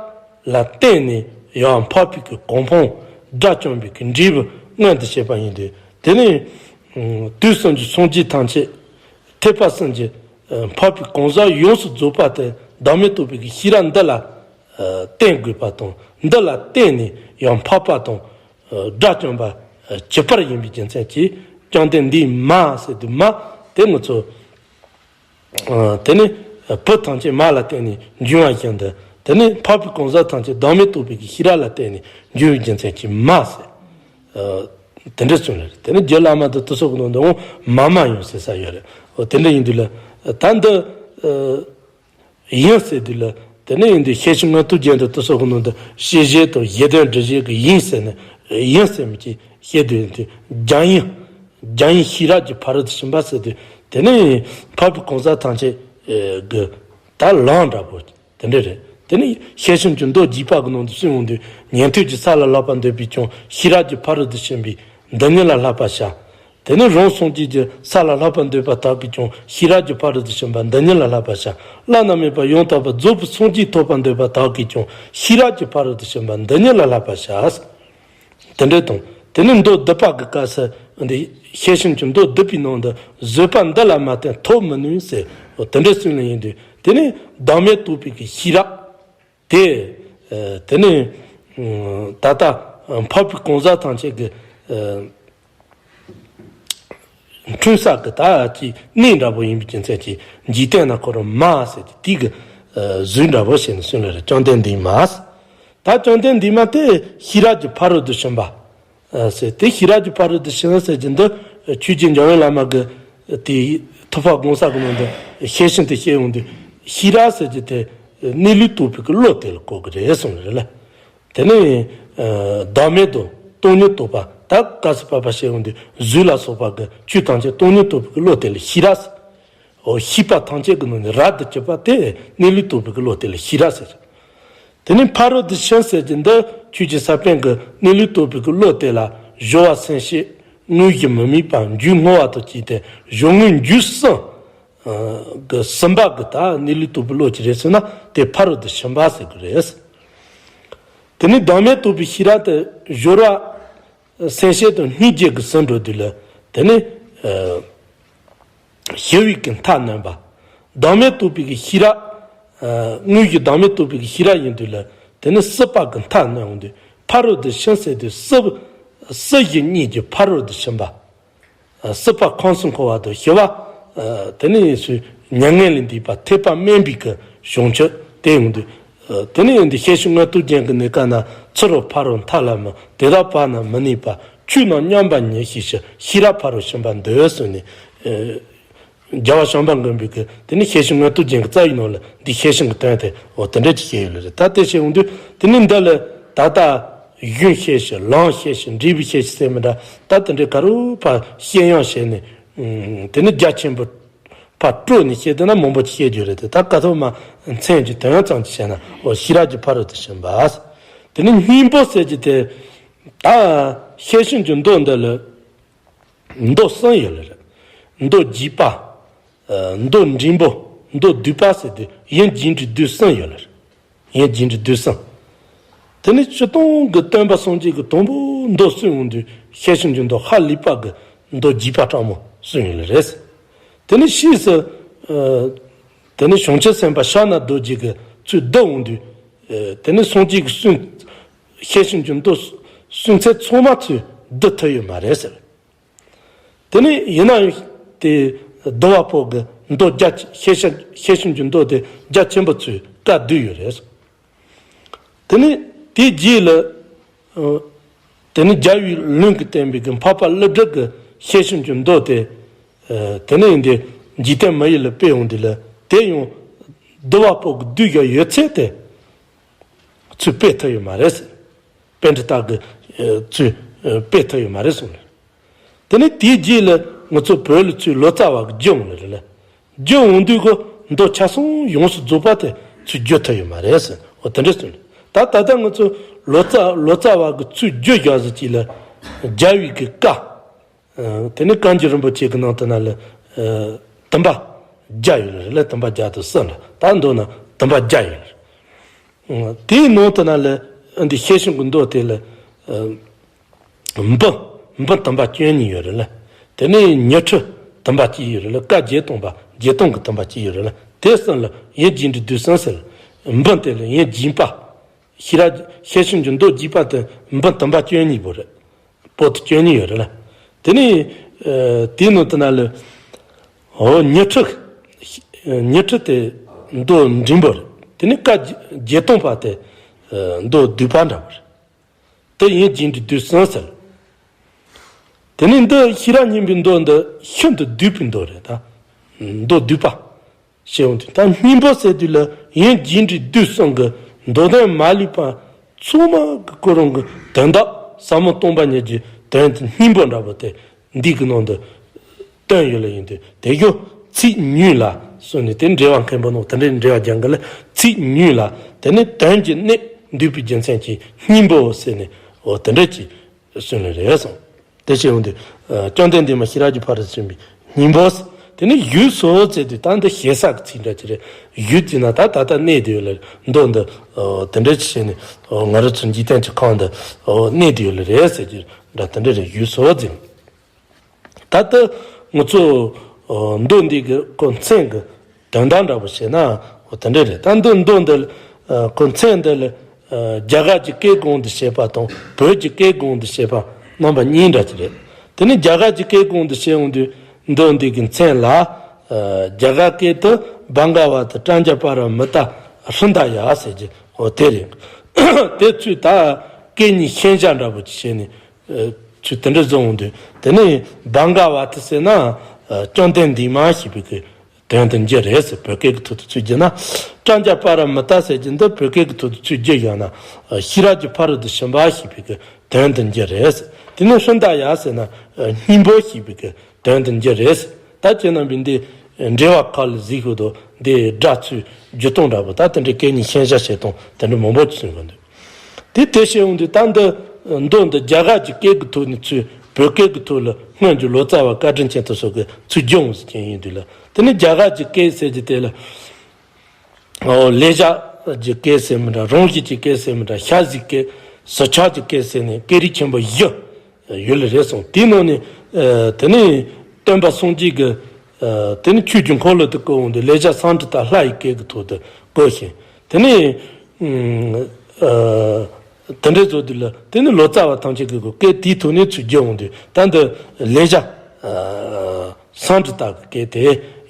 ལ་བརྟེན་ནས་ཡང་འཕགས་པའི་གི་གོ་འཕང་དགྲ་བཅོམ་པའི་གི་འབྲས་བུ་མངོན་དུ་བྱེད་པ་ཡིན་ཏེ། དེ་ནི་དུས་གསུམ་གྱི་སངས་རྒྱས་ཐམས་ཅད། ཐེག་པ་གསུམ་གྱི་འཕགས་པའི་གང་ཟག་ཡོངས་སུ་རྫོགས་པ་དེ་བདག་མེད་རྟོགས་པའི་གི་ཤེས་རབ་འདི་ལ་བརྟེན་དགོས་པ་དང་། འདི་ལ་བརྟེན་ནས་ཡང་འཕགས་པ་དང་དགྲ་བཅོམ་པ་བྱེད་པར་ཡིན་པའི་རྒྱུ་མཚན་གྱིས། བཅོམ་ལྡན་འདས་མ་ཟེར་དུས་མ་དེ་ང་ཚོ། དེ་ནི་བུ་ཐམས་ཅད་མ་ལ་བརྟེན་ནས་འབྱུང་བ་བཞིན་དུ། དེ་ནི་འཕགས་པའི་གང་ཟག་ཐམས་ཅད་བདག་མེད་རྟོགས་པའི་གི་ཤེས་རབ་ལ་བརྟེན་ནས་འབྱུང་བའི་རྒྱུ་མཚན་གྱིས་མ་ཟེར། དེ་འདྲ་གསུངས་ལ་རེད། དེ་ནི་རྒྱུད་བླ་མ་དང་དེ་ཚོ་གི་ནང་དུ་འོང་མ་མ་ཡང་ཟེར་ས་ཡོད་རེད། འོ་དེ་འདྲ་ཡིན་དུས་ལ་ད་འདི་ཡིན་ཟེར་དུས་ལ། དེ་ནི་ཡིན་དུས་ཤེར་ཕྱིན་མངོན་རྟོགས་རྒྱན་དང་དེ་ཚོ་གི་ནང་དུ་ཤེས་བྱེད་དང་གཞི་དོན་སྒྲུབ་བྱེད་ཀྱི་ཡིན་ཟེར་ནས་ཡིན་ཟེར་མི་ཅིག་བཤད་དུས་ཡིན་དུས་རྒྱ་ཡིན། རྒྱ་ཡིན་ཤེས་རབ་ཀྱི་ཕ་རོལ་ཏུ་ཕྱིན་པ་ཟེར་དུས་དེ་ནི་འཕགས་པའི་གང་ཟག་ཐམས་ཅད་ཀྱི་ད་ལམ་འདྲ་པོ། དེ་འདྲ་རེད། དེ་ནི་ཤེར་ཕྱིན་གྱི་མདོ་རྒྱས་པ་གི་ནང་དུ་གསུངས་འོང་དུས་ཉན་ཐོས་ཀྱི་ས་ལ་བསླབ་པ་འདོད་པས་ཀྱང་ཤེས་རབ་ཀྱི་ཕ་རོལ་ཏུ་ཕྱིན་པའི་མདོ་ཉིད་ལ་བསླབ་པར་བྱ། དེ་ནི་རང་སངས་རྒྱས་ཀྱི་ས་ལ་བསླབ་པ་འདོད་པ་དག་གིས་ཀྱང་ཤེས་རབ་ཀྱི་ཕ་རོལ་ཏུ་ཕྱིན་པ་མདོ་ཉིད་ལ་བསླབ་པར་བྱ། བླ་ན་མེད་པ་ཡང་དག་པར་རྫོགས་པའི་སངས་རྒྱས་ཐོབ་པ་འདོད་པ་དག་གིས་ཀྱང་ཤེས་རབ་ཀྱི་ཕ་རོལ་ཏུ་ཕྱིན་པ་མདོ་ཉིད་ལ་བསླབ་པར་བྱ། དེ་འདྲ་དང་། དེ་ནི་མདོ་སྡུད་པ་གི་སྐབས་སུ་འདི་ཤེར་ཕྱིན་གྱི་མདོ་སྡུད་པའི་ནང་དུ་བཟོད་པ་འདི་ལ་མ་བརྟེན་ཐོབ་མི་ནུས་ཟེར། འོ་དེ་འདྲ་གསུངས་ལ་ཡིན་དུས་དེ་ནི་བདག་མེད་རྟོགས་པའི་གི་ཤེས་རབ་དེ། དེ་ནི་ད་ལྟ་འཕགས་པའི་གང་ཟག་ཐམས་ཅད་ཀྱི་འཁྲུངས་ས་གི་ད་ཅི་གནས་འདྲ་པོ་ཡིན་པའི་རྒྱུ་མཚན་གྱིས་འཇིག་རྟེན་ན་ཁོ་རང་མ་ཟེར་ཏེ་དེ་གི་གཟུགས་འདྲ་པོ་བྱས་ནས་གསུངས་ལ་རེད། བཅོམ་ལྡན་འདས་མ་ཟེར། ད་བཅོམ་ལྡན་འདས་མ་དེ་ཤེས་རབ་ཀྱི་ཕ་རོལ་ཏུ་ཕྱིན་པ་ཟེར། དེ་ཤེས་རབ་ཀྱི་ཕ་རོལ་ཏུ་ཕྱིན་ཟེར་གྱི་འདི་ཆོས་རྗེ་འཇམ་དབྱངས་བླ་མ་གི་དེ་ཐུབ་པ་དགོངས་གསལ་གི་ནང་དུ་ཤེར་ཕྱིན་དུ་བཤད་ཡོང་དུས་ཤེས་རབ་ཟེར་གྱི་དེ་གནས་ལུགས་རྟོགས་པའི་གི་བློ་དེ་ལ་གོ་གི་རེད་གསུངས་རེད་ལ། དེ་ནས་བདག་མེད་དང་སྟོང་ཉིད་རྟོགས་པ། ད་སྐབས་སུ་བབ་པ་བཤད་ཡོང་དུས་གཟུགས་ལ་སོགས་པ་གི་ཆོས་ཐམས་ཅད་སྟོང་ཉིད་རྟོགས་པའི་གི་བློ་དེ་ལ་ཤེས་རབ་ཟེར། འོ་ཤེས་པ་ཐམས་ཅད་ཀྱི་ནང་ནས་རབ་ཏུ་གྱུར་པ་དེ་གནས་ལུགས་རྟོགས་པའི་གི་བློ་དེ་ལ་ཤེས་རབ་ཟེར། དེ་ནས་ཕ་རོལ་ཏུ་ཕྱིན་ཟེར་གྱི་འདི་ཆོས་ཀྱི་ས་བོན་གྱི་གནས་ལུགས་རྟོགས་པའི་གི་བློ་དེ་ལ་སྦྱོར་བ་སེམས་བསྐྱེད་དངོས་གཞི་མི་དམིགས་པ་འཇུག་བསྔོ་བ་དང་བཅས་ཏེ་སྦྱོར་དངོས་འཇུག་གསུམ་གི་གསུམ་པ་གི་ད་གནས་ལུགས་རྟོགས་པའི་བློ་ཅིག་རེད་ཟེར་ན་དེ་ཕ་རོལ་ཏུ་ཕྱིན་པ་ཟེར་གི་རེད། དེ་ནས་བདག་མེད་རྟོགས་པའི་ཤེས་རབ་དེ་སྦྱོར་བ་སེམས་བསྐྱེད་དང་སྙིང་རྗེ་གི་ཟིན་འགྲོ་དུས་ལ་དེ་ནས། ཞི་བའི་གི་མཐའ་གནོན་པ། བདག་མེད་རྟོགས་པའི་གི་ཤེས་རབ། དངོས་གཞི་བདག་མེད་རྟོགས་པའི་གི་ཤེས་རབ་ཡིན་དུས་ལ། དེ་ནི་སྲིད་པ་གི་མཐའ་གནོན་འོང་དུས་ཕ་རོལ་ཏུ་ཕྱིན་ཟེར་དུས་སྲིད། སྲིད་ཞི་གཉིས་ཀྱི་ཕ་རོལ་ཏུ་ཕྱིན་པ། སྲིད་པ་ཁམས་གསུམ་འཁོར་བ་དང་ཞི་བ། དེ་ནི་སུ་མྱ་ངན་ལས་འདས་པ་ཐེག་པ་དམན་པའི་གི་བྱང་ཆུབ་དེ་ཡོང་དུས། དེ་ནི་ཡོང་དུས་ཤེར་ཕྱིན་མངོན་རྟོགས་རྒྱན་གྱི་གནས་སྐབས་ན་ཚུ་རོལ་ཕ་རོལ་མཐའ་ལ་མི་དེ་དག་བར་ན་མི་གནས་པ། ཆོས་རྣམས་མཉམ་པ་ཉིད་ཤེས་ཕྱིར། ཤེས་རབ་ཕ་རོལ་ཕྱིན་པ་འདི་ཟེར་ནས། རྒྱལ་བ་བྱམས་པ་མགོན་པོའི་གི་དེ་ནི་ཤེར་ཕྱིན་མངོན་རྟོགས་རྒྱན་གྱི་རྩ་བའི་ནང་ལ་འདི་ཤེར་ཕྱིན་གྱི་དོན་དེ་འོ་དེ་འདྲ་ཅིག་བཤད་ཡོད་ལ་རེད། ད་དེ་བཤད་འོང་དུས་དེ་ནི་འདི་ལ་ད་ལྟ་གཞུང་ཤེར་ཕྱིན་ལམ་ཤེར་ཕྱིན་འབྲས་བུའི་ཤེར་ཕྱིན་ཟེར་མི་འདྲ། ད་དེ་འདྲའི་ག་རུ་ཕར་བཤད་ཡང་བཤད་ནས་དེ་ནི་རྒྱ་ཆེན་པོ་ཕར་སྤྲོས་ནས་བཤད་དེ་ན་མང་པོ་ཅིག་བཤད་རྒྱུ་རེད་དེ། ད་ཀ་ཐོག་མ་མཚན་གྱི་དོན་ཙམ་ཅིག་བཤད་ན་འོ་ཤེས་རབ་ཀྱི་ཕ་རོལ་ཏུ་ཕྱིན་པ། དེ་ནི་སྙིང་པོ་ཟེར་གྱི་དེ་ད་ཤེར་ཕྱིན་གྱི་མདོ་འདི་ལ། མདོ་གསུམ་ཡོད་ལ་རེད། མདོ་རྒྱས་པ། མདོ་འབྲིང་པོ། མདོ་བསྡུས་པ་ཟེར་ཏེ་ཡིན་རྒྱས་འབྲིང་བསྡུས་གསུམ་ཡོད་ལ་རེད། ཡིན་རྒྱས་འབྲིང་བསྡུས་གསུམ། དེ་ནི་སྤྱིར་བཏང་གི་སྟོན་པ་སངས་རྒྱས་ཀྱི་དང་པོ་མདོ་གསུང་ཡོང་དུས་ཤེར་ཕྱིན་གྱི་མདོ་ཧ་ལས་པ་གི་མདོ་རྒྱས་པ་སྤྲང་མོ་གསུང་ཡོད་ལ་རེད། དེ་ནི་ཕྱིས་སུ། དེ་ནི་བྱང་ཆུབ་སེམས་དཔའ་ཕྱག་ན་རྡོ་རྗེ་གི་ཚུལ་བསྡུ་འོང་དུས། དེ་ནི་སངས་རྒྱས་ཀྱི་གསུང་། ཤེར་ཕྱིན་གྱི་མདོ་གསུང་ཚད་ཚང་མ་ཚུར་བསྡུ་ཐུབ་ཡོད་མ་རེད་ཟེར། དེ་ནས་ཡིན་ན་ཡང་དེ་བསྡུ་བ་པོ་གི་མདོ་རྒྱ་ཆེ་ཤེར་ཕྱིན་ཤེར་ཕྱིན་གྱི་མདོ་དེ་རྒྱ་ཆེན་པོ་ཚོས་བཀའ་བསྡུས་ཡོད་རེད། དེ་ནས་དེའི་རྗེས་ལ། ཨ། དེ་ནས་རྒྱལ་བའི་ལུང་གིས་བསྟན་པའི་གི་འཕགས་པ་ཀླུ་སྒྲུབ་ཀྱི་ཤེར་ཕྱིན་གྱི་མདོ་དེ། ཨ། དེ་ནས་འདི་འཇིག་རྟེན་མི་ཡུལ་ལ་སྤེལ་འོང་དུས་ལ། དེ་ཡང་འདུལ་བ་པོ་གི་བསྡུས་བཞག་ཡོད་ཚད་དེ་ཚུར་སྤེལ་ཐུབ་ཡོད་མ་རེད་ཟེར། པཎྜི་ཏ་གིས། ཨ། ཚུར། ཨ། སྤེལ་ཐུབ་ཡོད་མ་རེད་གསུངས་ནས། དེ་ནས་དེའི་རྗེས་ལ་ང་ཚོ་བོད་ལ་ཚུར་ལོ་ཙཱ་བ་གིས་བསྒྱུར་འོང་ནི་རེད་ལ། བསྒྱུར་འོང་དུས་ཀྱི་མདོ་ཆ་ཚང་ཡོངས་སུ་རྫོགས་པ་དེ་ཚུར་བསྒྱུར་ཐུབ་ཡོད་མ་རེད་ཟེར། འོ་དེ་འདྲ་གསུངས་ནས། ད་ད་ལྟ་ང་ཚོ་ལོ་ཙཱ་ལོ་ཙཱ་བ་གིས་ཚུར་བསྒྱུར་བཞག་ཟེར་གྱི་ལ། རྒྱལ་བའི་གི་བཀའ། ཨ། དེ་ནས་བཀའ་འགྱུར་རིན་པོ་ཆེ་གི་ནང་དུ་ན་ལ། ཨ། བསྟན་པ་བརྒྱ་ཡོད་རེད་ལ། བསྟན་པ་བརྒྱ་དང་གསུམ་ལ། ད་མདོ་ན་བསྟན་པ་བརྒྱ་ཡོད་རེད། དེའི་ནང་དུ་ན་ལ་འདི་ཤེར་ཕྱིན་གྱི་མདོ་དེ་ལ། ཨ། འབུམ། འབུམ་དུམ་པ་བཅུ་གཉིས་ཡོད་རེད་ལ། དེ་ནས་ཉི་ཁྲི་དུམ་པ་གཅིག་ཡོད་རེད་ལ། བཀའ་བརྒྱད་སྟོང་པ་བརྒྱད་སྟོང་གི་དུམ་པ་གཅིག་ཡོད་རེད་ལ། དེ་གསུམ་ལ་ཡིན་རྒྱས་འབྲིང་བསྡུས་གསུམ་ཟེར། འབུམ་དེ་ལ་ཡིན་རྒྱས་པ། ཤེར་རྒྱས་ཤེར་ཕྱིན་གྱི་མདོ་རྒྱས་པ་དེ་འབུམ་དུམ་པ་བཅུ་གཉིས་པོ་རེད། པོ་ཏི་བཅུ་གཉིས་ཡོད་རེད་ལ། དེ་ནས། ཨ། དེའི་ནང་དུ་ན་ལ། འོ། ཉི་ཁྲི། ཉི་ཁྲི་དེ་མདོ་འབྲིང་པོ་རེད། དེ་ནས་བཀའ་བརྒྱད་སྟོང་པ་དེ། ཨ། མདོ་བསྡུས་པ་འདྲ་པོ་རེད། དེ་ཡིན་རྒྱས་འབྲིང་བསྡུས་གསུམ་ཟེར། དེ་ནས་འདི་ཤེས་རབ་སྙིང་པོའི་མདོ་འདི་ཤིན་ཏུ་བསྡུས་པའི་མདོ་རེད་ད། མདོ་བསྡུས་པ། ཞེས་འོང་དུས་ད་སྙིང་པོ་ཟེར་དུས་ལ་ཡིན་རྒྱས་འབྲིང་བསྡུས་གསུམ་གྱི་མདོ་དོན་མ་ལུས་པ་ཚང་མ་གི་ཁོ་རང་གི་དོན་དག་ཟབ་མོ་སྟོང་པ་ཉིད་ཀྱི་དོན་དུ་སྙིང་པོ་འདྲ་པོ་དེ་འདི་གི་ནང་དུ་བཏོན་ཡོད་ལ། ཡིན་དུས་དེ་གཞུང་ཚིག་ཉུང་ལ་གསུངས་ནས། དེ་འགྲེལ་བ་མཁན་པོ་ནོ་དེ་འདྲའི་འགྲེལ་བ་རྒྱག་གི་ལ། ཚིག་ཉུང་ལ་དེ་ནི་དོན་གྱི་གནད་འདུས་པའི་རྒྱུ་མཚན་གྱིས་སྙིང་པོ་ཟེར་ནས། འོ་དེ་འདྲ་ཅིག་གསུངས་ནས་རེད་གསུངས། དེ་བྱས་ཡོང་དུས། ཨ། བཅོམ་ལྡན་འདས་མ་ཤེས་རབ་ཀྱི་ཕ་རོལ་ཏུ་ཕྱིན་པའི་སྙིང་པོ། དེ་ནི་བཞུགས་སོ་ཟེར་དུས་ད་འདི་ཞེ་ས་གི་ཚིག་འདྲ་ཅིག་རེད། བཞུགས་ཟེར་ན་ད་ད་ལྟ་གནས་དེ་ཡོད་ལ། མདོ་འདི། ཨ། དེ་འདྲ་ཅིག་བྱས་ནས། ཨ། ང་རང་ཚོ་འཇིག་རྟེན་གྱི་ཁམས་འདི། ཨ། གནས་དེ་ཡོད་ལ་རེད་ཟེར་གྱི་འདྲ། དེ་འདྲ་རེད། བཞུགས་སོ་ཟེར། ད་ལྟ་ང་ཚོ། ཨ། མདོ་འདི་གི་ཁོ་མཚན་གྱི་དོན་དག་འདྲ་པོ་བཤད་ན། འོ་དེ་འདྲ་རེད། ད་འདི་མདོ་འདི། ཨ། ཁོ་མཚན་འདི་ལ། ཨ། རྒྱ་གར་གྱི་སྐད་སྒང་དུ་བཤད་པ་དང་བོད་ཀྱི་སྐད་སྒང་དུ་བཤད་པ་རྣམ་པ་གཉིས་འདྲ་ཅིག་རེད། དེ་ནི་རྒྱ་གར་གྱི་སྐད་སྒང་དུ་བཤད་འོང་དུས་མདོ་འདི་གི་མཚན་ལ། ཨ། རྒྱ་གར་སྐད་དུ་བྷ་ག་ཝ་ཏ་པྲཛྙཱ་པཱ་ར་མི་ཏཱ་ཧྲྀ་ད་ཡ་ཟེར་གྱི། འོ་དེ་རེད། དེ་ཚུར་ད་སྐད་གཉིས་ཤན་སྦྱར་འདྲ་པོ་ཅིག་བྱས་ནས། ཨ། ཚུར་དེ་འདྲ་བཟོ་འོང་དུས་དེ་ནི་བྷ་ག་ཝ་ཏ་ཟེར་ན། ཨ། བཅོམ་ལྡན་འདས་མ་ཞེས་པའི་གི་དོན་དུ་འགྱུར་རེད་ཟེར། བོད་སྐད་ཀྱི་ཐོག་ཏུ་ཚུར་བསྒྱུར་ན། པྲཛྙཱ་པཱ་ར་མི་ཏཱ་ཟེར་གྱི་འདི་བོད་སྐད་ཀྱི་ཐོག་ཏུ་ཚུར་བསྒྱུར་བཞག་ན། ཨ། ཤེས་རབ་ཀྱི་ཕ་རོལ་ཏུ་ཕྱིན་པ་ཞེས་པའི་གི་དོན་དུ་འགྱུར་རེད་ཟེར། དེ་ནས་ཧྲྀ་ད་ཡ་ཟེར་ན། ཨ། སྙིང་པོ་ཞེས་པའི་གི་དོན་དུ་འགྱུར་རེད་ཟེར། ད་ཁྱེད་རྣམ་པས་འདི་འགྲེལ་བ་ཁག་ལ་གཟིགས་ཤོག་དང་། འདི་སྒྲ་ཚུར་བསྒྱུར་སྟངས་འདྲ་པོ། ད་དེ་འདྲའི་སྐད་གཉིས་ཤན་སྦྱར་བྱེད་སྟངས་དེ་འདྲ་མང་པོ་ཅིག་གསུངས་ཡོད་འདུག། དེ་དེ་བཤད་འོང་དུས་ད་འདི་མདོ་འདི་རྒྱ་གར་གྱི་སྐད་ཀྱི་ཐོག་ནས་ཚུར་བོད་སྐད་ཀྱི་ཐོག་ལ་སྔོན་གྱི་ལོ་ཙཱ་བ་བཀའ་དྲིན་ཅན་དེ་ཚོ་གིས་ཚུར་བསྒྱུར་འོང་ཟེར་མཁན་ཡིན་དུས་ལ། དེ་ནི་རྒྱ་གར་གྱི་སྐད་ཟེར་གྱི་དེ་ལ། ཨོ། ལེགས་སྦྱར་གྱི་སྐད་ཟེར་མི་འདྲ། རང་བཞིན་གྱི་སྐད་ཟེར་མི་འདྲ། ཞ་ཟིག་སྐད། ཟུར་ཆག་གི་སྐད་ཟེར་ནས་སྐད་རིགས་ཆེན་པོ་བཞི་ཡོད་ལེ་རེད་གསུངས། དེའི་ནང་ནས། ཨ། དེ་ནས་སྟོན་པ་སངས་རྒྱས་ཀྱིས། ཨ། དེ་ནས་ཆོས་ཀྱི་འཁོར་ལོ་དེ་བསྐོར་འོང་དུས་ལེགས་སྦྱར་སཾ་སྐྲྀ་ཏ་ལྷ་ཡི་སྐད་ཀྱི་ཐོག་ཏུ་བསྐོར་ཞིང་། དེ་ནས། ཨ། དེ་འདྲའི་བཟོ་དུས་ལ། དེ་ནི་ལོ་ཙཱ་བ་ཐམས་ཅད་ཀྱི་སྐད་དེའི་ཐོག་ནས་ཚུར་བསྒྱུར་འོང་དུས་ད་འདི་ལེགས་སྦྱར། ཨ། སཾ་སྐྲྀ་ཏ་གི་སྐད་དེ་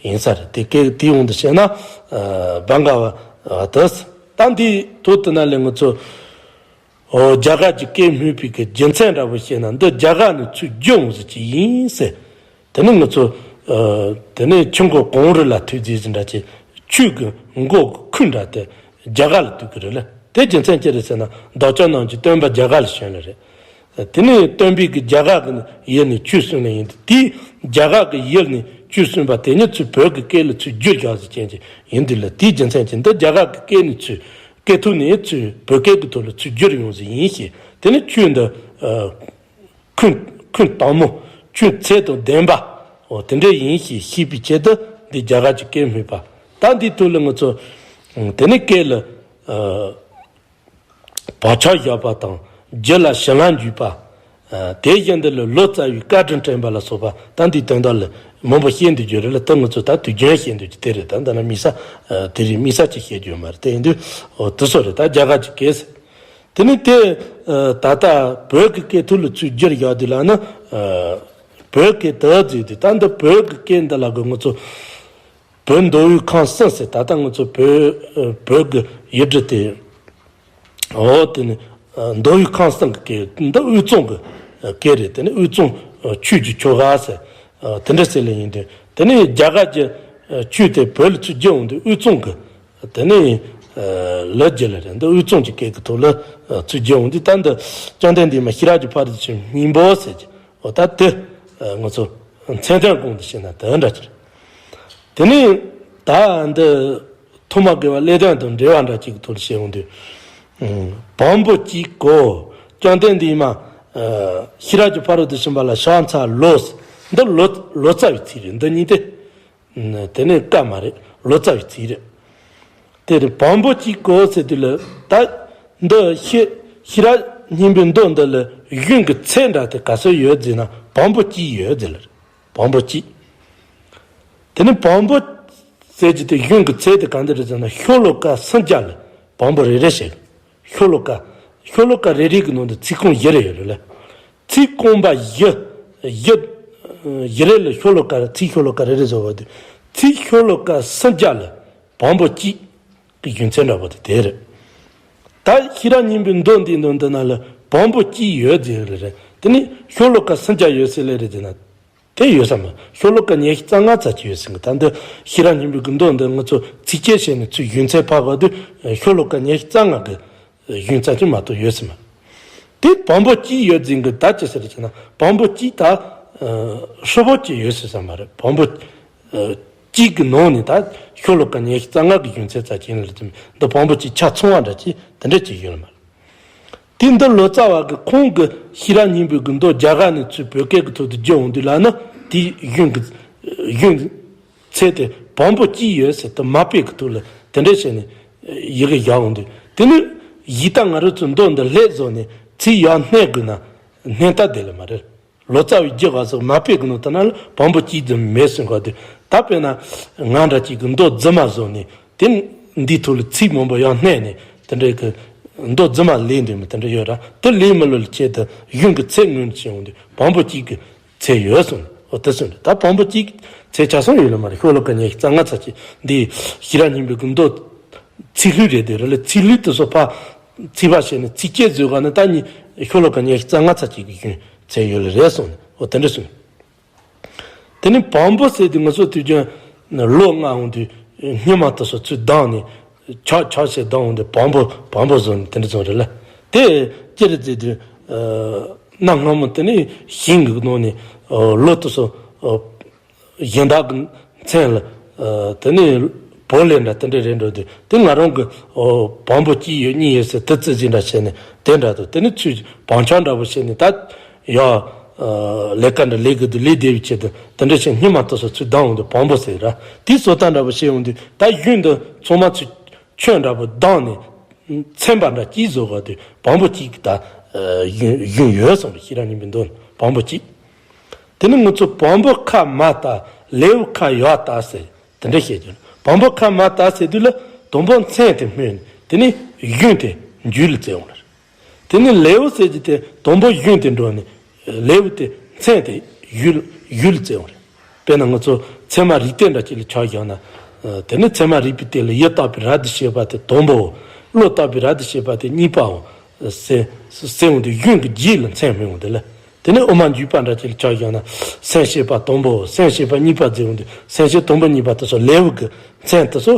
ཡིན་ས་རེད། དེ་སྐད་དེའི་དབང་དུ་བྱས་ན། ཨ། བྷ་ག་ཝ་ཏ། ད་འདིའི་ཐོག་ཏུ་ན་ལས་ང་ཚོ། ཨོ། རྒྱ་གར་གྱི་སྐད་སྨོས་པའི་གི་རྒྱུ་མཚན་འདྲ་པོ་བཤད་ན། འདི་རྒྱ་གར་ནས་ཚུར་བསྒྱུར་འོང་ཟེར་གྱི་ཡིན་ཟེར། དེ་ནི་ང་ཚོ། ཨ། དེ་ནི་ཆོས་འཁོར་གངས་རི་ལ་ཐུག་རྗེས་ཟིན་འདྲ་ཅིག། ཆོས་ཀྱི་འཁོར་གྱི་ཁུངས་འདྲ་དེ་རྒྱ་གར་ལ་ཐུག་གི་རེད་ལ། དེ་རྒྱུ་མཚན་ཅི་རེད་ཟེར་ན། བདག་ཅག་རྣམས་ཀྱི་སྟོན་པ་རྒྱ་གར་ལ་བྱོན་ནི་རེད། དེ་ནས་སྟོན་པས་ཀྱི་རྒྱ་གར་གྱི་ཡུལ་ནས་ཆོས་གསུངས་ནི་ཡིན་དུས། དེའི་རྒྱ་གར་གྱི་ཡུལ་ནས་ཆོས་གསུངས་པ་དེ་ཉིད་ཚུར་བོད་ཀྱི་སྐད་ལ་ཚུར་བསྒྱུར་བཞག་ཟེར་མཁན་ཅིག་ཡིན་དུས་ལ། དེའི་རྒྱུ་མཚན་གྱིས་འདི་རྒྱ་གར་གྱི་སྐད་ནས་ཚུར། སྐད་ཐོག་ནས་ཚུར་བོད་སྐད་ཀྱི་ཐོག་ལ་ཚུར་བསྒྱུར་ཡོང་ཟེར་ཡིན་ཞེས། དེ་ནི་ཆོས་འདི། ཨ། ཁུངས། ཁུངས་དྭངས་མོ། ཆོས་ཚད་དང་ལྡན་པ། འོ། དེ་འདྲ་ཡིན་ཞེས་ཤེས་པའི་ཆེད་དུ་འདི་རྒྱ་གར་གྱི་སྐད་སྨོས་པ། ད་འདིའི་ཐོག་ལ་ང་ཚོ། ཨ། དེ་ནི་སྐད་ལ། ཨ། བག་ཆགས་བཞག་པ་དང་། རྒྱུད་ལ་ཞི་ལྷག་འཇུག་པ། ཨ། དེ་བཞིན་དུ་ལ་ལོ་ཙཱ་བའི་བཀའ་དྲིན་དྲན་པ་ལ་སོགས་པ། ད་འདིའི་དོན་དག་ལ་མང་པོ་བཤད་འདུག་རྒྱུ་རེད་ལ། ད་ང་ཚོ་ད་དུས་རྒྱུན་བཤད་འདུག་རྒྱུ་དེ་རེད། ད་འདི་ན་དམིགས་བསལ། ཨ། དེ་རིང་དམིགས་བསལ་ཅིག་བཤད་རྒྱུ་མ་རེད། དེ་ཡིན་དུས། འོ། དེ་ཚོ་རེད། ད་རྒྱ་གར་གྱི་སྐད་ཟེར། དེ་ནས་དེ། ཨ། ད་ལྟ་བོད་ཀྱི་སྐད་ཐོག་ལ་ཚུར་བསྒྱུར་བཞག་དུས་ལ་ནི། ཨ། བོད་སྐད་དུ་བརྫིས་དུས། ད་འདི་བོད་ཀྱི་སྐད་འདི་ལ་གི་ང་ཚོ་བོད་མདོ་དབུས་ཁམས་གསུམ་ཟེར། ད་ལྟ་ང་ཚོ་བོད། ཨ། བོད་ཀྱི་ཡུལ་གྲུ་དེ་ འོ་དེ་ནི་མདོ་དབུས་ཁམས་གསུམ་གྱི་སྐད། འདི་དབུས་གཙང་གི་སྐད་རེད། དེ་ནི་དབུས་གཙང་ཆོས་ཀྱི་ཆོ་ག་ཟེར། དེ་འདྲ་ཟེར་ལེ་ཡིན་དུས། དེ་ནི་རྒྱ་གར་གྱི་ཆོས་དེ་བོད་ལ་ཚུར་བསྒྱུར་འོང་དུས་དབུས་གཙང་གི། དེ་ནི་ལོ་རྒྱུས་ལ་རེད། འདི་དབུས་གཙང་གི་སྐད་ཀྱི་ཐོག་ལ་ཚུར་བསྒྱུར་འོང་དུས། ད་འདི་བཅོམ་ལྡན་འདས་མ་ཤེས་རབ་ཀྱི་ཕ་རོལ་ཏུ་ཕྱིན་སྙིང་པོ་ཟེར་གྱི། འོ་ད་དེ་ང་ཚོ་མཚན་དོན་གོང་དུ་བཤད་ན་དེ་འདྲ་ཅིག་རེད། དེ་ནི་ད་འདི་ཐོག་མ་དགེ་བ་ཀླད་དོན་དང་འབྲེལ་བ་འདྲ་ཅིག་གི་ཐོག་ལ་བཤད་འོང་དུས། བམ་པོ་གཅིག་གོ། བཅོམ་ལྡན་འདས་མ་ཤེས་རབ་ཀྱི་ཕ་རོལ་ཏུ་ཕྱིན་པ་ལ་ཕྱག་འཚལ་ལོ། འདི་ལོ་ལོ་ཙཱ་བའི་ཚིག་རེད། འདི་གཉིས་དེ། དེ་ནི་བཀའ་མ་རེད། ལོ་ཙཱ་བའི་ཚིག་རེད། དེ་རེད། བམ་པོ་གཅིག་གོ་ཟེར་དུས་ལ། ད་འདི་ཤེས་ཤེས་རབ་སྙིང་པོའི་མདོ་འདི་ལ་གཞུང་གི་ཚད་འདྲ་དེ་ག་ཚོད་ཡོད་ཟེར་ན་བམ་པོ་གཅིག་ཡོད་ཟེར་ལ་རེད། བམ་པོ་གཅིག་དེ་ནི་བམ་པོ་ཟེར་གྱི་དེ་གཞུང་གི་ཚད་དེ་གང་འདྲ་རེད་ཟེར་ན། ཤོ་ལོ་ཀ་སུམ་བརྒྱ་ལ་བམ་པོ་རེ་རེ་བྱས། ཤོ་ལོ་ཀ་ཤོ་ལོ་ཀ་རེ་རེ་གི་ནང་དུ་ཚིག་རྐང་བཞི་རེ་ཡོད་རེད་ལ། ཚིག་རྐང་པ་བཞི་བཞི་བཞི་རེ་ལ་ཤོ་ལོ་ཀ་ཚིག་ཤོ་ལོ་ཀ་རེ་རེ་བཟོ་བ་དེ། ཚིག་ཤོ་ལོ་ཀ་སུམ་བརྒྱ་ལ་བམ་པོ་གཅིག་གི་གཞུང་ཚད་འདྲ་པོ་དེ་དེ་རེད། ད་ཤེས་རབ་སྙིང་པོའི་མདོ་འདིའི་ནང་དུ་ན་ལ་བམ་པོ་གཅིག་ཡོད་ཟེར་རེད། དེ་ནི་ཤོ་ལོ་ཀ་སུམ་བརྒྱ་ཡོད་ཟེར་ལེ་རེད་ཟེར་ན། དེ་ཡོད་ས་མ། ཤོ་ལོ་ཀ་ཉི་ཤུ་རྩ་ལྔ་ཙམ་ཅིག་ཡོད་ཟེར་གི། ད་འདི་ཤེས་རབ་སྙིང་པོའི་གི་མདོ་འདི་ང་ཚོ་ཚིགས་བཅད་བྱས་ནས་ཚུར་གཞུང་ཚད་ཕབ་པ་དུས་ཤོ་ལོ་ཀ་ཉི་ཤུ་རྩ་ལྔ་གི་གཞུང་ཚད་ཅིག་མ་གཏོགས་ཡོད་ས་མ། དེ་བམ་པོ་གཅིག་ཡོད་ཟེར་གི། ད་ཅི་ཟེར་ཟེར་ན་བམ་པོ་གཅིག་ད་ཧྲིལ་པོ་ཅིག་ཡོད་ཟེར་ས་མ་རེད། བམ་པོ་གཅིག་གི་ནང་ནས་ད་ཤོ་ལོ་ཀ་ཉི་ཤུ་རྩ་ལྔ་གི་གཞུང་ཚད་ཙམ་ཅིག་ཡིན་ལ་ཟེར། འདི་བམ་པོ་གཅིག་ཆ་ཚང་བ་འདྲ་ཅིག་དེ་འདྲ་ཅིག་ཡོད་ལ་མ་རེད། དེ་འདི་ལོ་ཙཱ་བ་གི་ཁོང་གི་ཤེས་རབ་སྙིང་པོའི་གི་མདོ་རྒྱ་གར་ནས་ཚུར་བོད་སྐད་ཀྱི་ཐོག་ཏུ་བསྒྱུར་འོང་དུས་ལ་ནི། དེའི་གཞུང་གི་གཞུང་ཚད་དེ་བམ་པོ་གཅིག་ཡོད་ཟེར་དུ་མ་དཔེ་གི་ཐོག་ལ་དེ་འདྲ་བྱས་ནས་ཡི་གེ་བཞག་འོང་དུས། དེ་ནི་གཞི་ད་ང་རང་ཚོ་མདོ་འདི་ལྷག་བཟོ་ནས་ཚིག་ཡར་བསྣན་དགོས་ན་བསྣན་ཐབས་དེ་ལ་མ་རེད། ལོ་ཙཱ་བའི་རྒྱུ་ག་སོགས་མ་དཔེ་གི་ནང་དུ་ན་ལ་བམ་པོ་གཅིག་ཙམ་མེད་ཟེར་གོ་དུས། ད་དཔེར་ན་ང་འདྲ་གཅིག་གི་མདོ་རྫུན་མ་བཟོ་ནས། དེ་འདིའི་ཐོག་ལ་ཚིག་མང་པོ་ཡར་བསྣན་ནས་དེ་འདྲའི་གི་མདོ་རྫུན་མ་ལས་འདོད་མི་དེ་འདྲ་ཡོད་ར། དེ་ལས་མི་ལོ་ལ་ཆེད་དུ་གཞུང་གི་ཚད་ངོས་ནས་བྱས་འོང་དུས་བམ་པོ་གཅིག་གི་ཚད་ཡོད་གསུངས། འོ་དེ་གསུངས་རེད། ད་བམ་པོ་གཅིག་ཚད་ཆ་ཚང་ཡོད་ལ་མ་རེད། ཤོ་ལོ་ཀ་ཉི་ཤུ་རྩ་ལྔ་ཙམ་ཅིག་འདི་ཤེས་རབ་སྙིང་པོའི་གི་མདོ་ཚིག་ལྷུག་རེད་དེ་རེད་ལ། ཚིག་ལྷུག་དེ་ཚོ་ཕར་ཚིག་ཕར་བྱས་ནས་ཚིགས་བཅད་བཟོས་ག་ནས་ད་ནི་ཤོ་ལོ་ཀ་ཉི་ཤུ་རྩ་ལྔ་ཙམ་ཅིག་གི་གཞུང་ཚད་ཡོད་ལ་རེད་གསུངས་ནས། འོ་དེ་འདྲ་གསུངས། དེ་ནི་བམ་པོ་ཟེར་དུས་ང་ཚོ་དུས་རྒྱུན་ལོ་ལྔ་འོང་དུས་སྙེ་མ་དེ་ཚོ་ཚུར་བསྡམས་ནས་ཆག་ཆག་བྱས་བསྡམས་འོང་དུས་བམ་པོ་བམ་པོ་བཟོ་ནས་དེ་འདྲ་བཟོ་རེད་ལ། དེ་ཅི་རེད་ཟེར་དུས་གནའ་སྔ་མོ་དེ་ནི་ཞིང་གི་ནང་ནས་ལོ་དེ་ཚོ་གཞན་དག་གི་མཚན་ལ་དེ་ནི་བོར་ལེ་འདྲ་དེ་འདྲ་རེད་འགྲོ་དུས། དེ་ང་རང་གི་བམ་པོ་གཅིག་ཡོད་གཉིས་ཡོད་ཟེར་དེ་རྩི་ཟིན་འདྲ་བྱས་ནས་དེ་འདྲ་དུ་དེ་ནི་ཚུར་བང་ཆགས་འདྲ་པོ་བྱས་ནས་ད། ཡ། ལས་ཀ་འདྲ་ལས་དགོས་དུས་ལས་བདེ་བའི་ཆེད་དུ་དེ་འདྲ་བྱས་སྙེ་མ་དེ་ཚོ་ཚུར་བསྡམས་འོང་དུས་བམ་པོ་ཟེར་ར། དེའི་བཟོ་ལྟ་འདྲ་པོ་བྱས་འོང་དུས་ད་གཞུང་འདི་ཚང་མ་ཚུར་ཆོས་འདྲ་པོ་བསྡམས་ནས་ཚན་པ་འདྲ་གཅིག་བཟོ་དགོས་དུས་བམ་པོ་གཅིག་གི་ད་གཞུང་གཞུང་ཡོད་གསུངས་རེད། ཤེས་རབ་སྙིང་པོའི་མདོ་ནི་བམ་པོ་གཅིག་དེ་ནི་ང་ཚོ་བམ་པོ་ཁ་མ་བཏགས་ལེའུ་ཁ་ཡར་བཏགས་ཟེར་དེ་འདྲ་བཤད་རྒྱུ་རེད། བམ་པོ་ཁ་མ་བཏགས་ཟེར་དུས་ལ་དང་པོ་མཚན་དེ་སྨོས་ནས་དེ་ནི་གཞུང་དེ་མཇུག་ལ་བཙལ་འོང་ལ་རེད། དེ་ནི་ལེའུ་ཟེར་གྱི་དེ་དང་པོ་གཞུང་དེ་འགྲོ་ནས་ལེའུ་དེ་མཚན་དེ་ཡུལ་ཡུལ་བཙལ་འོང་རེད། དཔེར་ན་ང་ཚོ་ཚད་མ་རིགས་གཏེར་འདྲ་ཅིག་ལ་ཆ་བཞག་ན། དེ་ནི་ཚད་མ་རིགས་པའི་གཏེར་ལ་ཡུལ་བརྟག་པའི་རབ་ཏུ་བྱེད་པ་དེ་དང་པོའོ། བློ་བརྟག་པའི་རབ་ཏུ་བྱེད་པ་དེ་གཉིས་པའོ། ཟེར་ཟེར་འོང་དུས་གཞུང་གི་རྗེས་ལ་མཚན་སྨོས་འོང་དེ་ལ། དེ་ནི་དབུ་མ་འཇུག་པ་འདྲ་ཅིག་ལ་ཆ་བཞག་ན། སེམས་བསྐྱེད་པ་དང་པོའོ། སེམས་བསྐྱེད་པ་གཉིས་པ་བཙལ་འོང་དུས་སེམས་བསྐྱེད་དང་པོ་གཉིས་པ་དེ་ཚོ་ལེའུ་གི་མཚན་དེ་ཚོ་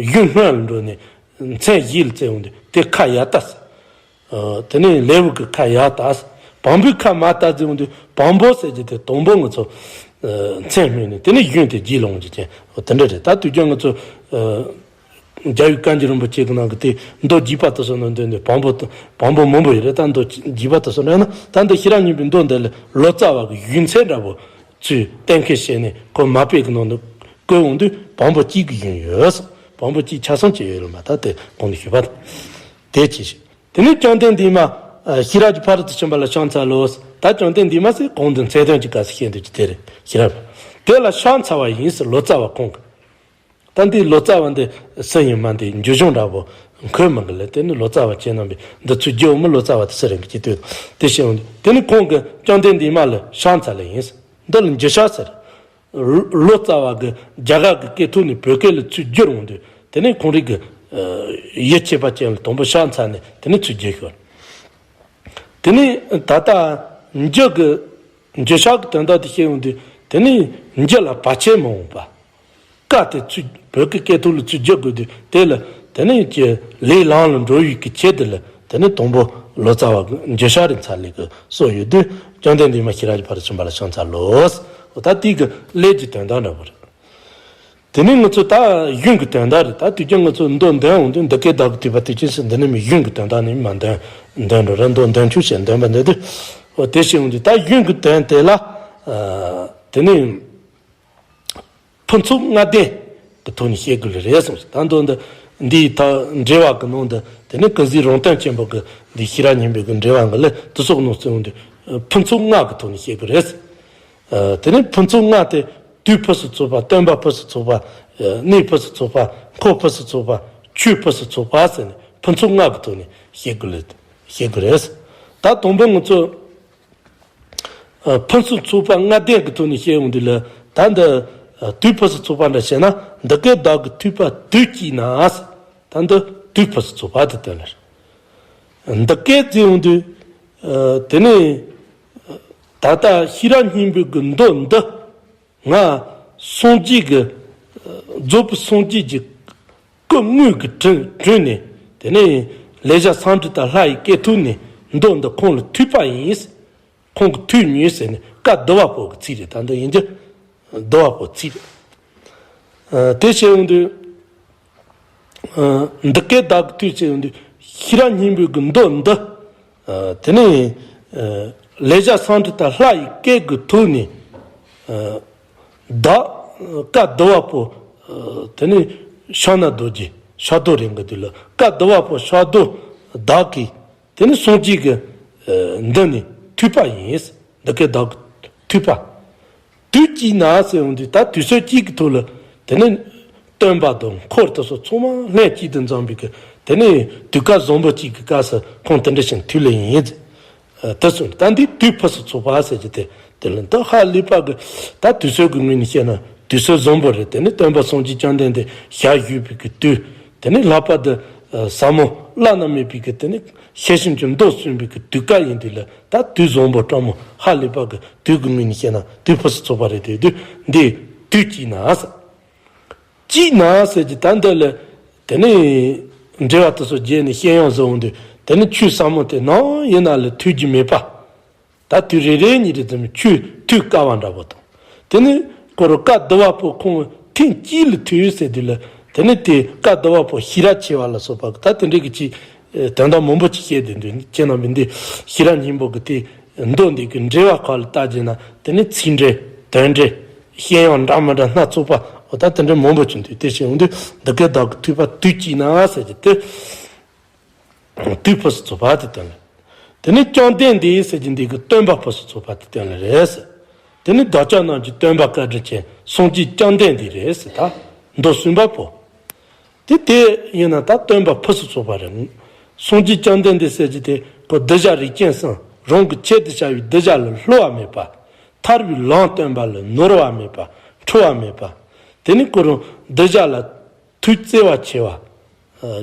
གཞུང་སྔོན་ལ་འགྲོ་ནས། མཚན་གཞི་ལ་བཙལ་འོང་དུས་དེ་ཁ་ཡར་བཏགས་ཟེར། དེ་ནས་ལེའུ་གི་ཁ་ཡར་བཏགས་ཟེར། བམ་པོའི་ཁ་མར་བཏགས་ཟེར་འོང་དུས་བམ་པོ་ཟེར་གྱི་དེ་དང་པོ་ང་ཚོ་མཚན་སྨོས་ནས་དེ་ནས་གཞུང་དེ་རྗེས་ལ་འོང་རྒྱུ་ཅན་དེ་འདྲ་རེད། ད་དུས་རྒྱུན་ང་ཚོ་རྒྱལ་བའི་བཀའ་འགྱུར་རིན་པོ་ཆེ་གི་ནང་གི་དེ་མདོ་རྒྱས་པ་དེ་ཚོ་ནང་འདོན་ནས་བམ་པོ་དང་བམ་པོ་མང་པོ་ཡོད་རེད། ད་མདོ་རྒྱས་པ་དེ་ཚོ་འདྲ་ན་ད་འདི་ཤེས་རབ་སྙིང་པོའི་མདོ་འདི་ལ་ལོ་ཙཱ་བ་གི་གཞུང་ཚད་འདྲ་པོ་ཚུར་གཏན་འཁེལ་བྱས་ནས་ཁོ་མ་དཔེ་གི་ནང་དུ་བཀོད་འོང་དུས་བམ་པོ་གཅིག་གི་གཞུང་ཡོད་སོང་། བམ་པོ་གཅིག་ཆ་ཚང་གཅིག་ཡོད་རེད་མ། ད་དེ་གོང་དུ་ཞུས་པ་དང་། དེ་ཅི་ཞིག་དེ་ནས་བཅོམ་ལྡན་འདས་མ་ཤེས་རབ་ཀྱི་ཕ་རོལ་ཏུ་ཕྱིན་པ་ལ་ཕྱག་འཚལ་ལོ། ད་བཅོམ་ལྡན་འདས་མ་ཟེར་གོང་དུ་མཚན་དོན་གྱི་སྐབས་སུ་བཤད་འདོད་ཀྱི་དེ་རེད། ཤེས་རབ་དེ་ལ་ཕྱག་འཚལ་བ་ཡིན་ཟེར་ལོ་ཙཱ་བ་ཁོང་གིས། ད་འདི་ལོ་ཙཱ་བ་འདི་སུ་ཡིན་མ་འདི་འགྱུར་བྱུང་འདྲ་པོ་འཁོད་མི་འགི་ལ། དེ་ནི་ལོ་ཙཱ་བ་ཁྱེད་རྣམ་པས་འདི་ཚུར་བསྒྱུར་འོང་མི་ལོ་ཙཱ་བ་དེ་སུ་རེད་གི་ཅི་ལྟོས་དེ་བཤད་འོང་། དེ་ནི་ཁོང་གིས་བཅོམ་ལྡན་འདས་མ་ལ་ཕྱག་འཚལ་ལེ་ཡིན་ཟེར། འདི་ལ་འགྱུར་ཕྱག་ཟེར། ལོ་ཙཱ་བ་གི་རྒྱ་གར་གི་སྐད་ཐོག་ནས་བོད་སྐད་ལ་ཚུར་བསྒྱུར་འོང་དུས་དེ་ནས་ཁོང་རང་གི་ ཡིད་ཆེས་པ་ཅན་ལ་དང་པོ་ཕྱག་འཚལ་ནས་དེ་ནས་ཚུར་རྒྱུ་ཞོར། དེ་ནས་ད་ལྟ་འགྱུ་གི་འགྱུ་ཞགས་ཀྱི་དོན་དག་དེ་བཤད་ཡོང་དུས་དེ་ནས་འགྱུ་ལ་བར་ཆད་མི་འོང་བ། ཀ་དེ་ཚུར་བོད་ཀྱི་སྐད་ཐོག་ལ་ཚུར་རྒྱུ་དགོས་དུས་དེ་ལ་དེ་ནས་ཀྱི་ལས་ལམ་ལ་འགྲོ་ཡུལ་གྱི་ཆེད་དུ་ལ་དེ་ནས་དང་པོ་ལོ་ཙཱ་བ་འགྱུ་ཞགས་རེ་འཚལ་ལས་ཀྱི་སྲོལ་ཡོད་དུས། བཅོམ་ལྡན་འདས་མ་ཤེས་རབ་ཀྱི་ཕ་རོལ་ཏུ་ཕྱིན་པ་ལ་ཕྱག་འཚལ་ལོ། འོ་ད་དེ་གི་ལས་ཀྱི་དོན་དག་འདྲ་པོ་རེད། དེ་ནས་ང་ཚོ་ད་གཞུང་གི་དོན་དག་རེད། ད་དུས་རྒྱུན་ང་ཚོ་མདོ་འདོན་འོང་དུས་འདི་སྐད་བདག་གིས་ཐོས་པ་དེ་ཅི་ཟེར། འདི་ནི་མི་གཞུང་གི་དོན་དག་ནི་མ་འདོན་འདོན་འགྲོ་ར། མདོ་འདོན་ཆོག་ཞེས་འདོན་པ་འདི་དུས། འོ་དེ་བཤད་འོང་དུས་ད་གཞུང་གི་དོན་དེ་ལ་དེ་ནི་ཕུན་ཚོགས་ལྔ་ལྡན་གྱི་ཐོག་ནས་བཤད་དགོས་ལེ་རེད་གསུངས་ཤིང་། ད་མདོ་འདི་འདིའི་ད་འགྲེལ་བ་གི་ནང་དུ་དེ་ནི་ཀུན་གཟིགས་རོང་སྟོན་ཆེན་པོ་གི་འདི་ཤེས་རབ་སྙིང་པོའི་གི་འགྲེལ་བ་གི་ལས་དེ་སོགས་ནང་གསུངས་འོང་དུས་ཕུན་ཚོགས་ལྔ་གི་ཐོག་ནས་བཤད་དགོས་རེད། དེ་ནས་ཕུན་ཚོགས་ལྔ་དེ་དུས་ཕུན་སུམ་ཚོགས་པ། སྟོན་པ་ཕུན་སུམ་ཚོགས་པ། གནས་ཕུན་སུམ་ཚོགས་པ། འཁོར་ཕུན་སུམ་ཚོགས་པ། ཆོས་ཕུན་སུམ་ཚོགས་པ་ཟེར་ནས་ཕུན་ཚོགས་ལྔ་གི་ཐོག་ནས་བཤད་དགོས་ལེ་བཤད་དགོས་རེད། ད་དང་པོ་ང་ཚོ་ཕུན་སུམ་ཚོགས་པ་ལྔ་ལྡན་གྱི་ཐོག་ནས་བཤད་ཡོང་དུས་ལ། ད་འདི་དུས་ཕུན་སུམ་ཚོགས་པ་འདྲ་བཤད་ན། འདི་སྐད་བདག་གིས་ཐོས་པ་དུས་གཅིག་ན། ད་འདི་དུས་ཕུན་སུམ་ཚོགས་པ་དེ་སྟོན་ལེ། འདི་སྐད་ཟེར་ཡོང་དུས་དེ་ནས་ད་ལྟ་ཤེས་རབ་སྙིང་པོའི་གི་མདོ་འདི་ང་སངས་རྒྱས་ཀྱི་རྫོགས་པའི་སངས་རྒྱས་ཀྱི་སྐུ་དངོས་ཀྱི་དྲུང་དྲུང་ནས། དེ་ནས་ལེགས་བཤད་སཾ་སྐྲྀ་ཏ་ལྷ་ཡི་སྐད་ཐོག་ནས་མདོ་འདི་ཁོང་ལ་ཐོས་པ་ཡིན། ཁོང་གིས་ཐོས་མྱོང་ཟེར་ནས་བཀའ་བསྡུ་བ་པོ་གི་ཚིག་རེད། ད་འདི་ཡིན་གྱི་བསྡུ་བ་པོ་ཚིག་རེད། དེ་བཤད་ཡོང་དུས། འདི་སྐད་བདག་གིས་ཐོས་ཟེར་ཡོང་དུས་ཤེས་རབ་སྙིང་པོའི་གི་མདོ་འདི། དེ་ནས་ལེགས་བཤད་སཾ་སྐྲྀ་ཏ་ལྷ་ཡི་སྐད་ཀྱི་ཐོག་ནས་བདག་བཀའ་བསྡུ་བ་པོ། དེ་ནས་ཕྱག་ན་རྡོ་རྗེ་ཕྱག་རྡོར་རིང་གི་དུས་ལ་བཀའ་བསྡུ་བ་པོ་ཕྱག་རྡོར་བདག་གིས་དེ་ནས་སངས་རྒྱས་ཀྱི་མདུན་ནས་ཐོས་པ་ཡིན། འདི་སྐད་བདག་གིས་ཐོས་པ། དུས་གཅིག་ན་ཟེར་ཡོང་དུས་ད་དུས་ཚོད་གཅིག་གི་ཐོག་ལ་དེ་ནས་སྟོན་པ་དང་འཁོར་དེ་ཚོ་ཚང་མ་ལྷན་ཅིག་ཏུ་འཛོམས་པའི་གི་དེ་ནས་དུས་སྐབས་བཟང་པོ་གཅིག་གི་སྐབས་སུ་ཁོང་དེ་འདྲ་ཞིག་ཐོས་ལེ་ཡིན། དེ་སོང་ད་འདི་དུས་ཕུན་སུམ་ཚོགས་པ་ཟེར་གྱི་དེ་དེ་ལ་འདི་ཧ་ལས་པ་གི་ད་དུས་ཚོད་ཀྱི་ངོས་ནས་བཤད་ན་དུས་ཚོད་བཟང་པོ་རེད། དེ་ནས་སྟོན་པ་སངས་རྒྱས་བཅོམ་ལྡན་འདས་ཞལ་བཞུགས་པའི་གི་དུས། དེ་ནས་ལྷག་པར་དུ་ཟབ་མོ་བླ་ན་མེད་པའི་གི་དེ་ནས་ཤེར་ཕྱིན་གྱི་མདོ་གསུངས་པའི་གི་དུས་སྐབས་ཡིན་དུས་ལ། ད་དུས་བཟང་པོ་སྤྲང་མོ་ཧ་ལས་པ་གི་དུས་ཀྱི་ངོས་ནས་བཤད་ན་དུས་ཕུན་སུམ་ཚོགས་པ་རེད་དེ་དུས་འདི་དུས་གཅིག་ན་ཟེར། གཅིག་ན་ཟེར་གྱི་ད་འདི་ལ་དེ་ནས་འགྲེལ་བ་དེ་ཚོ་བརྒྱབ་ནས་བཤད་ཡོང་ཟེར་འོང་དུས་དེ་ནས་ཆོས་ཟབ་མོ་དེ་ནམ་ཡིན་ན་ལ་ཐོས་རྒྱུ་མེད་པ། ད་དུས་རེ་རེ་གཉིས་རེ་ཙམ་ཆོས་ཐོས་དཀའ་བ་འདྲ་པོ་དང་། དེ་ནས་ཁོ་རང་བཀའ་བསྡུ་བ་པོ་ཁོང་ཐེངས་གཅིག་ལ་ཐོས་ཟེར་དུས་ལ། དེ་ནས་དེ་བཀའ་བསྡུ་བ་པོ་ཤེས་རབ་ཆེ་བ་ལ་སོགས་པ་ད་དེ་འདྲའི་གི་ཅིག་དོན་དག་མང་པོ་ཅིག་བཤད་དེ་འདུག་ཁྱེད་རྣམ་པས་འདི་ཤེས་རབ་སྙིང་པོ་གི་དེ་མདོ་འདི་གི་འགྲེལ་བ་ཁག་ལ་བལྟ་རྒྱུ་ན་དེ་ནས་ཚིག་འགྲེལ་དོན་འགྲེལ་བཤད་ཡོང་འདྲ་མི་འདྲ་སྣ་ཚོགས་པ། འོ་ད་དེ་འདྲ་མང་པོ་ཅིག་འདུག་དེ་བཤད་ཡོང་དུས་འདི་སྐད་བདག་གིས་ཐོས་པ་དུས་གཅིག་ན་ཟེར་གྱི་དེ། དུས་ཕུན་སུམ་ཚོགས་པ་དེ་སྟོན་ལེ། དེ་ནས་བཅོམ་ལྡན་འདས་ཟེར་གྱི་འདི་གི་སྟོན་པ་ཕུན་སུམ་ཚོགས་པ་དེ་སྟོན་ལེ་རེད་ཟེར། དེ་ནས་བདག་ཅག་རྣམས་ཀྱི་སྟོན་པ་བཀའ་དྲིན་ཅན་སངས་རྒྱས་བཅོམ་ལྡན་འདས་རེད་ཟེར། ད་མདོ་གསུམ་པ་པོ། དེ་དེ་ཡིན་ན་ད་སྟོན་པ་ཕུན་སུམ་ཚོགས་པ་རེད། སངས་རྒྱས་བཅོམ་ལྡན་འདས་ཟེར་གྱི་དེ་ཁོ་གདུལ་བྱ་རིགས་ཅན་གསུམ་རང་གི་ཆེད་དུ་བྱ་བའི་གདུལ་བྱ་ལ་བསླུ་བ་མེད་པ། ཐར་བའི་ལམ་སྟོན་པ་ལ་ནོར་བ་མེད་པ། འཁྲུལ་བ་མེད་པ། དེ་ནས་ཁོ་རང་གདུལ་བྱ་ལ་ཐུགས་བརྩེ་བ་ཆེ་བ།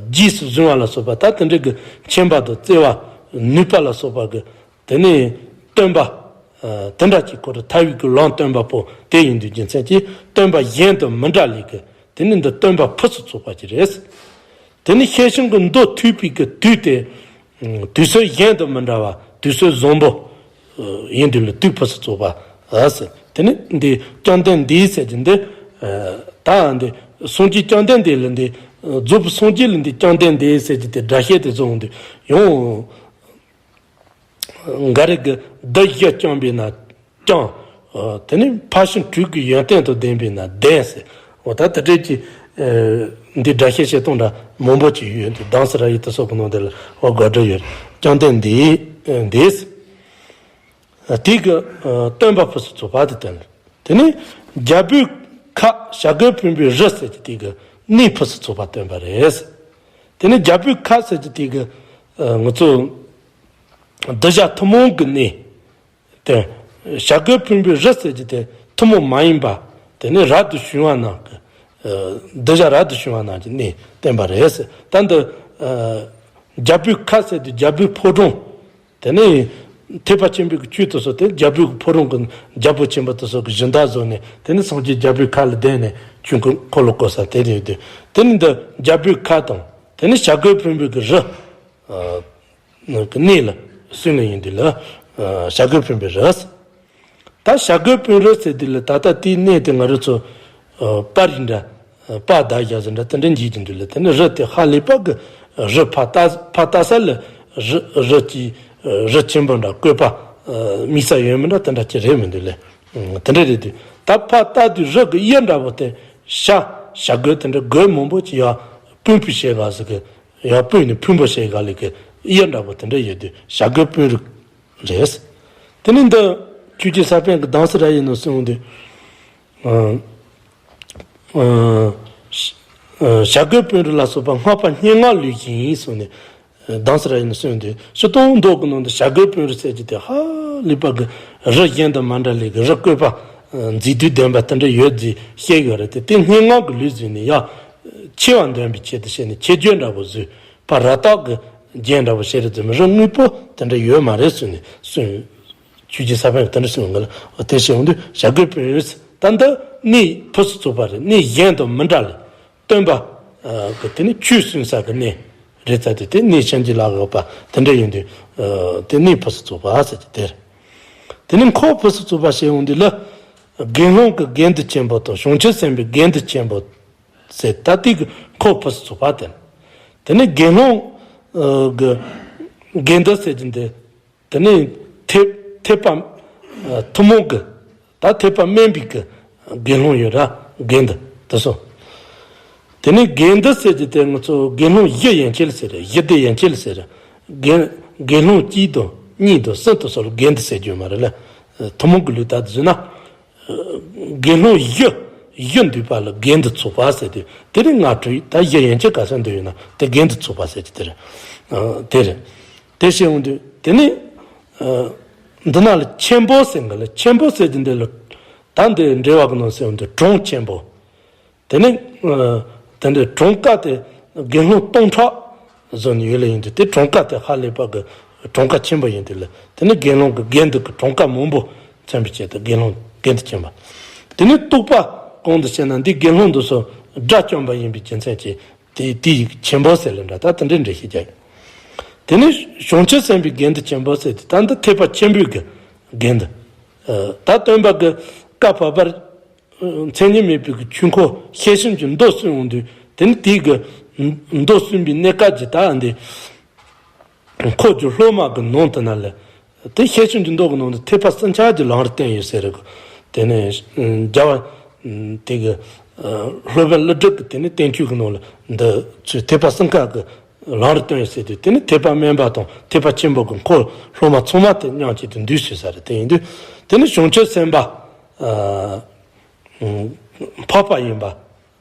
རྗེས་སུ་བཟུང་བ་ལ་སོགས་པ་ད་དེ་འདྲའི་གི་མཁྱེན་པ་དང་བརྩེ་བ་ནུས་པ་ལ་སོགས་པ་གི་དེ་ནས་སྟོན་པ། དེ་འདྲ་ཅིག་ཁོ་རང་ཐར་བའི་གི་ལམ་སྟོན་པ་པོ་དེ་ཡིན་དུས་རྒྱུ་མཚན་གྱིས་སྟོན་པ་གཞན་དང་མི་འདྲ་ལས་གི་དེ་ནི་འདི་སྟོན་པ་ཕུན་སུམ་ཚོགས་པ་ཅིག་རེད། དེ་ནི་ཤེར་ཕྱིན་གྱི་མདོ་ཐོས་པའི་གི་དུས་དེ། དུས་ཚོད་གཞན་དང་མི་འདྲ་བ་དུས་ཚོད་བཟང་པོ་ཡིན་དུས་ལ་དུས་ཕུན་སུམ་ཚོགས་པ་ཟེར། དེ་ནི་འདི་བཅོམ་ལྡན་འདས་ཟེར་གྱི་འདི། ད་འདི་སངས་རྒྱས་བཅོམ་ལྡན་འདས་ལ་འདི་རྫོགས་པའི་སངས་རྒྱས་ལ་འདི་བཅོམ་ལྡན་འདས་ཟེར་གྱི་དེ་སྒྲ་བཤད་དེ་བཟུང་འདི་ཡང་འགའ་རེ་གི་འདི་བཞི་བཅོམ་པས་ན། ཀྱང་། དེ་ནི་ཕར་ཕྱིན་དྲུག་གི་ཡོན་ཏན་དང་ལྡན་པས་ན་ལྡན་ཟེར། འོ་ད་དེ་འདྲའི་ཀྱི་འདི་སྒྲ་བཤད་བཤད་སྟངས་འདྲ་མང་པོ་ཅིག་ཡོད་འདུག་དྭངས་སི་ར་ཡི་དེ་སོགས་ཀྱི་ནང་དེ་ལ་འོ་དགོད་བྲོ་ཡོད། བཅོམ་ལྡན་འདས་འདས། དེ་གི་སྟོན་པ་ཕུན་སུམ་ཚོགས་པ་དེ་སྟོན། དེ་ནི་རྒྱལ་པོའི་ཁབ་བྱ་རྒོད་ཕུང་པོའི་རི་ཟེར་གྱི་དེ་གི་གནས་ཕུན་སུམ་ཚོགས་པ་སྟོན་པ་རེད། དེ་ནི་རྒྱལ་པོའི་ཁབ་ཟེར་གྱི་དེ་གི་ང་ཚོ་གདུལ་བྱ་ཐུན་མོང་གི་གནས། དེ་བྱ་རྒོད་ཕུང་པོའི་རི་ཟེར་གྱི་དེ་ཐུན་མོང་མ་ཡིན་པ། དེ་ནི་རབ་ཏུ་བྱུང་བ་རྣམས་ཀྱི་ གདུལ་བྱ་རབ་ཏུ་བྱུང་བ་རྣམས་ཀྱི་གནས་བསྟན་པ་རེད། ད་འདི་རྒྱལ་པོའི་ཁ་ཟེར་དུས་རྒྱལ་པོའི་ཕོ་བྲང་། དེ་ནས་ཐེག་པ་ཆེན་པོའི་ཆོས་དེ་ཚོ་དེ་རྒྱལ་པོའི་ཕོ་བྲང་གི་རྒྱལ་པོ་ཆེན་པོ་དེ་ཚོ་གི་གཞི་བདག་བཟོས་ནས། དེ་ནས་སངས་རྒྱས་རྒྱལ་པོའི་ཁ་ལ་བསྡད་ནས་ཆོས་འཁོར་ལོ་བསྐོར་ས་དེ་རེད་དེ། དེ་ནས་འདི་རྒྱལ་པོའི་ཁ་དང་། དེ་ནས་བྱ་རྒོད་ཕུང་པོའི་གི་རི་གི་གནས་ལ་གསུངས་ནས་ཡིན་དུས་ལ། བྱ་རྒོད་ཕུང་པོའི་རི། ད་བྱ་རྒོད་ཕུང་རི་ཟེར་དུས་ལ། ད་ལྟ་དེའི་གནས་དེ་ང་རང་ཚོ་པར་རིས་འདྲ། པར་བརྡབས་བཞག་ཟིན་འདྲ་དེ་འདྲ་འགྱེལ་གྱི་འདུག་ལ། དེ་ནས་རི་དེ་ཧ་ལས་པ་གི་རི་ཕར་ལྟ་ཕར་ལྟ་ས་ལ་རི་རི་གི་རི་ཆེན་པོ་འདྲ་བཀོད་པ་དམིགས་བསལ་ཡོད་མི་འདྲ་དེ་འདྲ་ཅིག་རེད་མི་འདུག་ལ། དེ་འདྲ་རེད་དུས་ད་ཕར་ལྟ་དུས་རི་གི་གཡུ་འདྲ་པོ་དེ་བྱ་བྱ་རྒོད་དེ་འདྲ་རྒོད་མང་པོ་ཅིག་ཡར་སྤུངས་པའི་ཞལ་ག་ཟིག་གི་ཡར་སྤུངས་ནས་ཕུང་པོ་ཞལ་ག་ལས་གི་གཡུ་འདྲ་པོ་དེ་འདྲ་ཡོད་དུས་བྱ་རྒོད་ཕུང་རི་རེད། དེ་ནས་འདི་ཆོས་རྗེ་ས་པཎ་གྱི་གདམས་ཟེར་ར་ཡིན་ནོ་གསུངས་དུས། བྱ་རྒོད་ཕུང་རི་ལ་སོགས་པ་སྔགས་པ་སྙན་ངག་ལུས་ཤིང་གསུངས་ནས། གདམས་ཟེར་ར་ཡིན་ནོ་གསུངས་དུས། སྤྱིར་བཏང་མདོ་གི་ནང་དུ་བྱ་རྒོད་ཕུང་རི་ཟེར་གྱི་དེ་ཧ་ལས་པ་གི་རི་གཞན་དང་མ་འདྲ་ལས་གི་རི་བཀོད་པ་མཛེས་སྡུག་ལྡན་པ་དེ་འདྲ་ཡོད་ཅེས་བཤད་ཡོད་རེད་དེ། དེ་སྙན་ངག་གི་ལུས་བཟུང་ནས་ཡར་ཆེ་བ་འདོན་པའི་ཆེད་དུ་བྱས་ནས་ཆེ་བརྗོད་འདྲ་པོ་བཟོས་པ་ར་སྟག་གི་རྒྱན་འདྲ་པོ་བྱས་རེད་དེ། རི་དངོས་པོ་དེ་འདྲ་ཡོད་མ་རེད་གསུངས་ནས་གསུངས། ཆོས་རྗེ་ས་པཎ་གྱིས་དེ་འདྲ་གསུངས་པ་ལ། དེ་བྱས་འོང་དུས་བྱ་རྒོད་ཕུང་རི། ད་འདི་གནས་ཕུན་སུམ་ཚོགས་པ་རེད། གནས་གཞན་དང་མི་འདྲ་ལ་སྟོན་པ་གི་དེ་ནི་ཆོས་གསུང་ས་གི་གནས་རེད་ཙང་དེ་དེ་གནས་བྱིན་གྱིས་བརླབས་པ་དེ་འདྲ་ཡིན་དུས། དེ་གནས་ཕུན་སུམ་ཚོགས་པ་ཟེར་གྱི་དེ་རེད། དེ་ནི་འཁོར་ཕུན་སུམ་ཚོགས་པ་བྱས་འོང་དུས་ལ། དགེ་སློང་གི་དགེ་འདུན་ཆེན་པོ་དང་བྱང་ཆུབ་སེམས་དཔའི་དགེ་འདུན་ཆེན་པོ་ཟེར། ད་དེ་གི་འཁོར་ཕུན་སུམ་ཚོགས་པ་དེ། དེ་ནི་དགེ་སློང་གི་དགེ་འདུན་ཟེར་གྱི་འདི། དེ་ནས་ཐེག་ཐེག་པ་ཐུན་མོང་གི། ད་ཐེག་པ་དམན་པའི་གི་དགེ་སློང་ཡོད་ར། དགེ་འདུན་དེ་ཚོ། དེ་ནས་དགེ་འདུན་ཟེར་གྱི་དེ་ང་ཚོ་དགེ་སློང་བཞི་ཡན་ཆད་ཟེར། བཞི་སྡེ་ཡན་ཆད་ཟེར། དགེ་དགེ་སློང་གཅིག་དང་གཉིས་དང་གསུམ་དེ་ཚོ་ལ་དགེ་འདུན་ཟེར་རྒྱུ་མ་རེད་ལ། ཐུན་མོང་གི་ལུགས་ལྟར་དུ་བཟོས་ན། དགེ་སློང་བཞི་བཞི་འདུས་པ་ལ་དགེ་འདུན་ཚོགས་པ་ཟེར་དུས། དེ་རིང་ང་དྲུག་ད་བཞི་ཡན་ཆད་ག་ཚོད་འདུས་ཡོད་ན་དེ་དགེ་འདུན་ཚོགས་པ་ཟེར་གྱི་དེ་རེད། དེ་རེད། དེ་བྱས་འོང་དུས་དེ་ནི། འདི་ན་ལ་ཆེན་པོ་ཟེར་གི་ལ། ཆེན་པོ་ཟེར་གྱི་འདི་ལ། ད་འདི་འགྲེལ་བ་གི་ནང་ཟེར་འོང་དུས་གྲངས་ཆེན་པོ། དེ་ནི། དེ་འདྲའི་གྲངས་ཀ་དེ་དགེ་སློང་སྟོང་ཕྲག་བཟོ་ནས་ཡོད་ལ། ཡིན་དུས་དེ་གྲངས་ཀ་དེ་ཧ་ལས་པ་གི་གྲངས་ཀ་ཆེན་པོ་ཡིན་དུས་ལ། དེ་ནི་དགེ་སློང་གི་དགེ་འདུན་གྱི་གྲངས་ཀ་མང་པོ་མཚོན་པའི་ཆེད་དུ་དགེ་སློང་དགེ་འདུན་ཆེན་པོ། དེ་ནི་རྟོགས་པ་གང་དུ་བྱས་ན་འདི་དགེ་སློང་འདི་ཚོ་དགྲ་བཅོམ་པ་ཡིན་པའི་རྒྱུ་མཚན་གྱིས་དེ་དེ་ཡི་ཆེན་པོ་ཟེར་ལ་འདྲ། ད་དེ་འདྲའི་འགྲེལ་བཤད་རྒྱག་དེ་ནི་བྱང་ཆུབ་སེམས་དཔའི་དགེ་འདུན་ཆེན་པོ་ཟེར་དུས་ད་འདི་ཐེག་པ་ཆེན་པོའི་གི་དགེ་འདུན། ད་སྟོན་པ་གི་བཀའ་བབས་པར་མཚན་ཉིད་མེད་པའི་གི་ཆོས་འཁོར་ཤེར་ཕྱིན་གྱི་མདོ་གསུངས་འོང་དུས། དེ་ནི་དེའི་གི་མདོ་གསུངས་པའི་གནས་སྐབས་ཀྱི་ད་འདི་འཁོར་གྱི་སློབ་མ་གི་ནང་དུ་ན་ལ། དེ་ཤེར་ཕྱིན་གྱི་མདོ་གི་ནང་དུ་ཐེག་པ་གསུམ་ཆར་གྱི་ལམ་རིམ་བསྟན་ཡོད་ཟེར་གི། དེ་ནི་རྒྱལ་བ་དེ་གི་སློབ་དཔོན་ཀླུ་སྒྲུབ་ཀྱི་དེ་ནི་བསྟན་བཅོས་ཀྱི་ནང་ལ་འདི་ཚུལ་ཐེག་པ་གསུམ་ཀ་གི་ལམ་རིམ་སྟོན་ཡོད་ཟེར་དུས། དེ་ནི་ཐེག་པ་དམན་པ་དང་ཐེག་པ་ཆེན་པོ་གི་འཁོར་སློབ་མ་ཚང་མ་དེ་མཉམ་གཅིག་ཏུ་འདུས་སོང་ས་རེད། དེ་ཡིན་དུས་དེ་ནི་བྱང་ཆུབ་སེམས་དཔའ་འཕགས་པ་ཡིན་པ་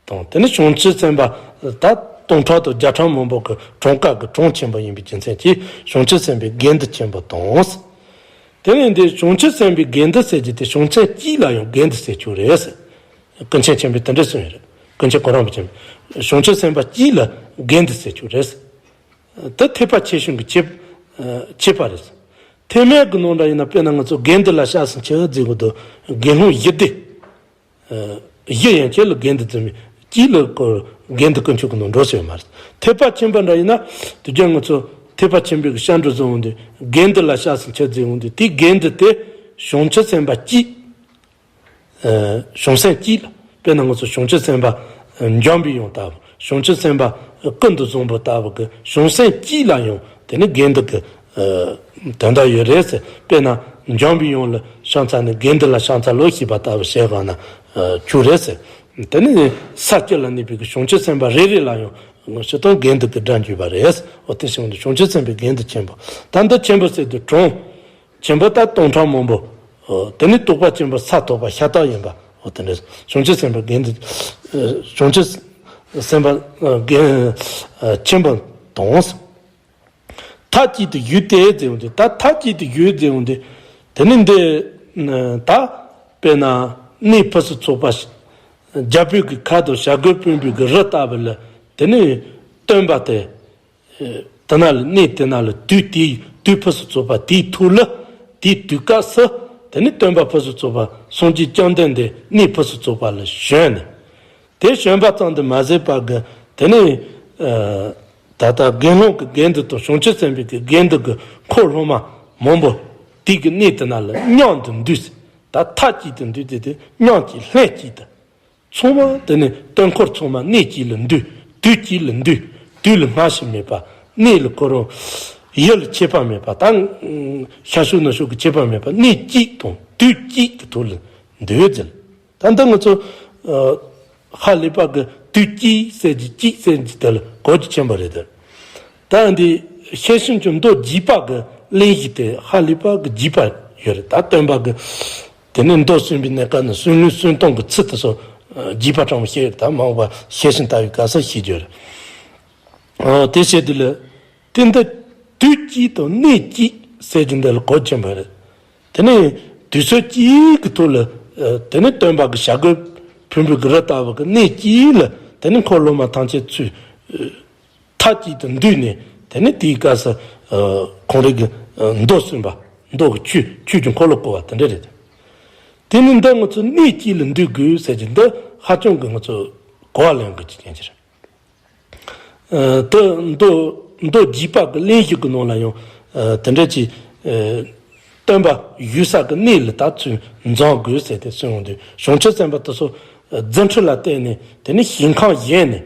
དང་། དེ་ནི་བྱང་ཆུབ་སེམས་དཔའ་ད་སྟོང་ཕྲག་དང་བརྒྱ་ཕྲག་མང་པོ་གི་གྲངས་ཀ་གི་གྲངས་ཆེན་པོ་ཡིན་པའི་རྒྱུ་མཚན་གྱིས་བྱང་ཆུབ་སེམས་དཔའི་དགེ་འདུན་ཆེན་པོ་དང་། དེ་ནི་འདི་བྱང་ཆུབ་སེམས་དཔའི་དགེ་འདུན་ཟེར་གྱི་དེ་བྱང་སེམས་གཅིག་ལ་ཡང་དགེ་འདུན་ཟེར་ཆོག་རེད། ཀུན་མཁྱེན་ཆེན་པོས་དེ་འདྲ་གསུངས་ཡོད་རེད། ཀུན་མཁྱེན་གོ་རམས་པ་ཆེན་པོས་བྱང་ཆུབ་སེམས་དཔའ་གཅིག་ལ་དགེ་འདུན་ཟེར་ཆོག་རེད། དེ་ཐེག་པ་ཆེ་ཆུང་གི་ཁྱད་ཁྱད་པར་རེད། ཐེག་དམན་གྱི་ནང་འདྲ་ཡིན་ན། དཔེར་ན་ང་ཚོ་དགེ་འདུན་ལ་ཕྱག་འཚལ་མཆོད་ཟེར་གྱི་འདུག་དགེ་སློང་བཞི་སྡེ། བཞི་ཡན་ཆད་ལ་དགེ་འདུན་འཛིན་མི་གཅིག་ལ་ཀོ་དགེ་འདུན་དཀོན་མཆོག་གི་ནང་འགྲོ་ཟེར་ཡོད་མ་རེད། ཐེག་པ་ཆེན་པོ་འདྲ་ཡིན་ན། དེ་རྒྱུ་ང་ཚོ་ཐེག་པ་ཆེན་པོའི་གི་ཤར་འགྲོ་བཟུང་འོང་དུས་དགེ་འདུན་ལ་ཕྱག་འཚལ་མཆོད་ཟེར་འོང་དུས། དེ་དགེ་འདུན་དེ་བྱང་ཆུབ་སེམས་དཔའ་གཅིག་བྱང་སེམས་གཅིག་ལ། དཔེར་ན་ང་ཚོ་བྱང་ཆུབ་སེམས་དཔའ་འཇམ་པའི་དབྱངས་ལྟ་བུ། བྱང་ཆུབ་སེམས་དཔའ་ཀུན་ཏུ་བཟང་པོ་ལྟ་བུ་གི་བྱང་སེམས་གཅིག་ལ་ཡང་དེ་ནི་དགེ་འདུན་གྱི་དོན་དག་ཡོད་རེད་ཟེར། དཔེར་ན་འཇམ་པའི་དབྱངས་ལ་ཕྱག་འཚལ་ནས་དགེ་འདུན་ལ་ཕྱག་འཚལ་ལོ་ཞེས་པ་ལྟ་བུ་བྱས་གང་ན་ཆོག་རེད་ཟེར། དེ་ནི་ས་བཅུ་ལ་གནས་པའི་གི་བྱང་ཆུབ་སེམས་དཔའ་རེ་རེ་ལ་ཡང་སྤྱིར་བཏང་དགེ་འདུན་གྱི་སྒྲ་འཇུག་པ་རེད། འོ་དེ་བྱུང་དུས་བྱང་ཆུབ་སེམས་དཔའི་དགེ་འདུན་ཆེན་པོ། ད་འདི་ཆེན་པོ་ཟེར་དུས་གྲངས་ཆེན་པོ་ད་སྟོང་ཕྲག་མང་པོ། དེ་ནི་རྟོགས་པ་ཆེན་པོ་ས་ཐོབ་པ་ཤ་སྟག་ཡིན་པ། འོ་དེ་འདྲ་བྱང་ཆུབ་སེམས་དཔའི་དགེ་འདུན། བྱང་ཆུབ་སེམས་དཔའ་དགེ་ཆེན་པོ་དང་། མཐའ་གཅིག་ཏུ་བཞུགས་ཏེ་ཟེར་འོང་དུས། ད་མཐའ་གཅིག་ཏུ་བཞུགས་ཟེར་འོང་དུས། དེ་ནི་འདི་ད་དཔེར་ན་གནས་ཕུན་སུམ་ཚོགས་པ་ཞིག་རྒྱལ་པོའི་གི་ཁབ་དང་བྱ་རྒོད་དཔོན་པོའི་གི་རི་ལྟ་བུ་ལ། དེ་ནས་སྟོན་པ་དེ། དེ་ན་ལ་གནས་དེ་ན་ལ་དུས་དེའི་དུས་ཕུན་སུམ་ཚོགས་པ་དེའི་ཐོག་ལ། དེའི་དུས་སྐབས་སུ། དེ་ནས་སྟོན་པ་ཕུན་སུམ་ཚོགས་པ་སངས་རྒྱས་བཅོམ་ལྡན་འདས་གནས་ཕུན་སུམ་ཚོགས་པ་ལ་བྱོན་ནས། དེ་བྱོན་པ་ཙམ་དུ་མ་ཟད་པ་གི། དེ་ནས་ད་ལྟ་དགེ་སློང་གི་དགེ་འདུན་དང་བྱང་ཆུབ་སེམས་དཔའི་གི་དགེ་འདུན་གྱི་འཁོར་སློབ་མ་མང་པོ་དེ་གི་གནས་དེ་ན་ལ་མཉམ་དུ་འདུས། ད་ཐབས་གཅིག་ཏུ་འདུས་ཏེ། དེ་མཉམ་གཅིག་ལྷན་གཅིག་ཏུ། ཚང་མ་དེ་ནས་སྟོན་འཁོར་ཚང་མ་གནས་གཅིག་ལ་འདུས། དུས་གཅིག་ལ་འདུས། དུས་ལ་སྔ་ཕྱི་མེད་པ། གནས་ལ་ཁོ་རང་ཡུལ་ལ་ཁྱད་པར་མེད་པ། ད་ཤར་ཕྱོགས་ནུབ་ཕྱོགས་ཀྱི་ཁྱད་པར་མེད་པ། གནས་གཅིག་དང་དུས་གཅིག་གི་ཐོག་ལ་འདུས་ཟེར། ད་འདི་ང་ཚོ་ཧ་ལས་པ་གི་དུས་གཅིག་ཟེར་གྱི་གཅིག་ཟེར་གྱི་དེ་ལ་གོ་རྒྱུ་ཆེན་པོ་རེད་དེ། ད་འདི་ཤེར་ཕྱིན་གྱི་མདོ་རྒྱས་པ་གི་གླེང་གཞི་དེ་ཧ་ལས་པ་གི་རྒྱས་པ་ཡོད་རེད། ད་སྟོན་པ་གི་དེ་ནས་མདོ་གསུངས་པའི་གནས་སྐབས་ནས་གསུང་ལུང་གསུང་སྟངས་ཀྱི་ཚུལ་དེ་ཚོ་རྒྱས་པ་དྲང་པོ་བཤད་ཡོད་རེད། ད་མ་འོངས་པ་ཤེར་ཕྱིན་ལྟ་བུའི་སྐབས་སུ་ཤེས་རྒྱུ་རེད། དེ་བྱས་དུས་ལ། དེ་འདི་དུས་གཅིག་དང་གནས་གཅིག་ཟེར་གྱི་འདི་ལ་གོ་ཆེན་པོ་རེད། དེ་ནས་དུས་ཚོད་གཅིག་གི་ཐོག་ལ། དེ་ནས་སྟོན་པ་གི་བྱ་རྒོད་དཔོན་པོའི་གི་རི་ལྟ་བུ་གི་གནས་གཅིག་ལ། དེ་ནས་འཁོར་སློབ་མ་ཐམས་ཅད་ཚུར་ཐབས་གཅིག་ཏུ་འདུས་ནས། དེ་ནས་དེའི་སྐབས་སུ་ཁོང་རང་གི་མདོ་གསུངས་པ། མདོ་གི་ཆོས་ཆོས་ཀྱི་འཁོར་ལོ་བསྐོར་བ་དེ་འདྲ་རེད། དེ་ནས་འདི་ང་ཚོ་གནས་གཅིག་ལ་འདུས་དགོས་ཟེར་གྱི་འདི་ཧ་ཅང་གི་ང་ཚོ་གོ་བ་ལེན་དགོས་ཀྱི་རྐྱེན་གྱིས་རེད། ཨ། དེ་མདོ་མདོ་རྒྱས་པ་གི་གླེང་གཞི་གི་ནང་ལ་ཡང་། ཨ། དེ་འདྲ་ཅིག་ཨ། སྟོན་པ་ཡོད་ས་གི་གནས་ལ་ད་ཚུར་འཛོམས་དགོས་ཟེར་ཏེ་གསུངས་ཡོང་དུས། བྱང་ཆུབ་སེམས་དཔའ་དེ་ཚོ་རྫུ་འཕྲུལ་ལ་བརྟེན་ནས། དེ་ནས་ཞིང་ཁམས་གཞན་ནས།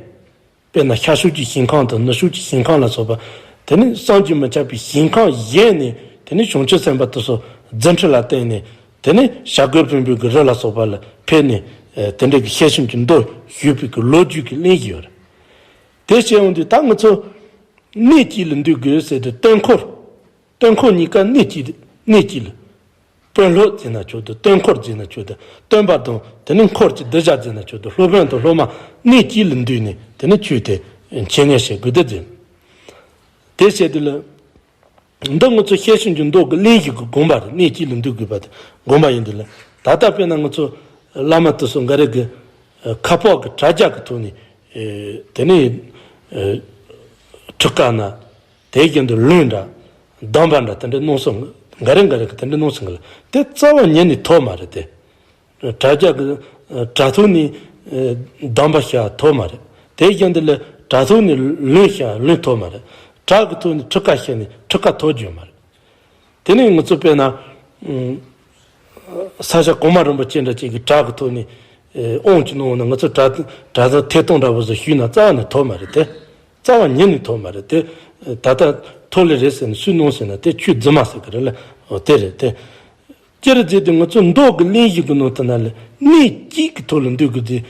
དཔེར་ན་ཤར་ཕྱོགས་ཀྱི་ཞིང་ཁམས་དང་ནུབ་ཕྱོགས་ཀྱི་ཞིང་ཁམས་ལ་སོགས་པ། དེ་ནས་བསམ་གྱིས་མི་ཁྱབ་པའི་ཞིང་ཁམས་གཞན་ནས། དེ་ནས་བྱང་ཆུབ་སེམས་དཔའ་དེ་ཚོ་རྫུ་འཕྲུལ་ལ་བརྟེན་ནས། དེ་ནས་བྱ་རྒོད་དཔོན་པོའི་གི་རི་ལ་སོགས་པ་ལ་ཕེབས་ནས། ཨ། དེ་འདྲའི་གི་ཤེར་ཕྱིན་གྱི་མདོ་ཞུས་པའི་གི་ལོ་རྒྱུས་ཀྱི་གླེང་གཞི་ཡོད་རེད། དེ་བྱས་ཡོང་དུས་ད་ང་ཚོ་གནས་གཅིག་ལ་འདུས་དགོས་ཟེར་དུས། སྟོན་འཁོར། སྟོན་འཁོར་གཉིས་ཀ་གནས་གཅིག་གནས་གཅིག་ལ། དཔོན་སློབ་ཟེར་ན་ཆོག་འདུག་སྟོན་འཁོར་ཟེར་ན་ཆོག་འདུག་སྟོན་པ་དང་དེ་ནས་འཁོར་གྱི་གདུལ་བྱ་ཟེར་ན་ཆོག་འདུག་སློབ་དཔོན་དང་སློབ་མ་གནས་གཅིག་ལ་འདུས་ནས། དེ་ནས་ཆོས་དེ་འཆད་ཉན་བྱེད་དགོས་འདུག་ཟེར། དེ་བྱས་དུས་ལ། འདི་ང་ཚོ་ཤེར་ཕྱིན་གྱི་མདོ་གི་གླེང་གཞི་གི་དགོངས་པ་རེད། གནས་གཅིག་ལ་འདུས་དགོས་པ་དེ་དགོངས་པ་ཡིན་དུས་ལ། ད་ལྟ་དཔེར་ན་ང་ཚོ་བླ་མ་དེ་ཚོ་འགའ་རེ་གི་ཁ་པར་གི་དྲ་རྒྱ་གི་ཐོག་ནས། ཨེ། དེ་ནས། ཨེ། ཁྲིད་ཀ་ན། དེ་བཞིན་དུ་ལུང་འདྲ། གདམས་པ་འདྲ། དེ་འདྲ་གནང་སོང་། འགའ་རེ་འགའ་རེ་གི་དེ་འདྲ་གནང་སོང་གི་ལ། དེ་རྩ་བ་ཉིད་ནས་ཐོབ་མ་རེད་དེ། དྲ་རྒྱ་གི་དྲ་ཐོག་ནས་གདམས་པ་བྱས་ཐོབ་མ་རེད། དེ་བཞིན་དུ་ལ་དྲ་ཐོག་ནས་ལུང་བྱས་ལུང་ཐོབ་མ་རེད། དྲ་གི་ཐོག་ནས་ཁྲིད་ཀ་བྱས་ནས་ཁྲིད་ཀ་ཐོབ་རྒྱུ་མ་རེད། དེ་ནས་ང་ཚོ་དཔེར་ན། ཨ། ས་སྐྱ་གོང་མ་རིན་པོ་ཆེ་འདྲ་ཅིག་གིས་དྲ་གི་ཐོག་ནས། ཨེ། དབང་ཅིག་གནང་ན། ང་ཚོ་དྲ་དྲ་ཐོག་ཐད་གཏོང་འདྲ་པོ་ཟིག་ཞུས་ན་རྩ་བ་ནས་ཐོབ་མ་རེད་དེ། རྩ་བ་ཉིད་ནས་ཐོབ་མ་རེད་དེ། ད་ལྟ་ཐོག་ལེ་རེད་ཟེར་ནས་སུས་གནང་ཟེར་ན་དེ་ཆོས་རྫུན་མ་ཟེར་གི་རེད་ལ། འོ་དེ་རེད་དེ། སྤྱིར་བརྗོད་དུས་ང་ཚོ་མདོ་གི་གླེང་གཞི་གི་ནང་དུ་ན་ལ་གནས་གཅིག་གི་ཐོག་ལ་འདུས་དགོས་དེ།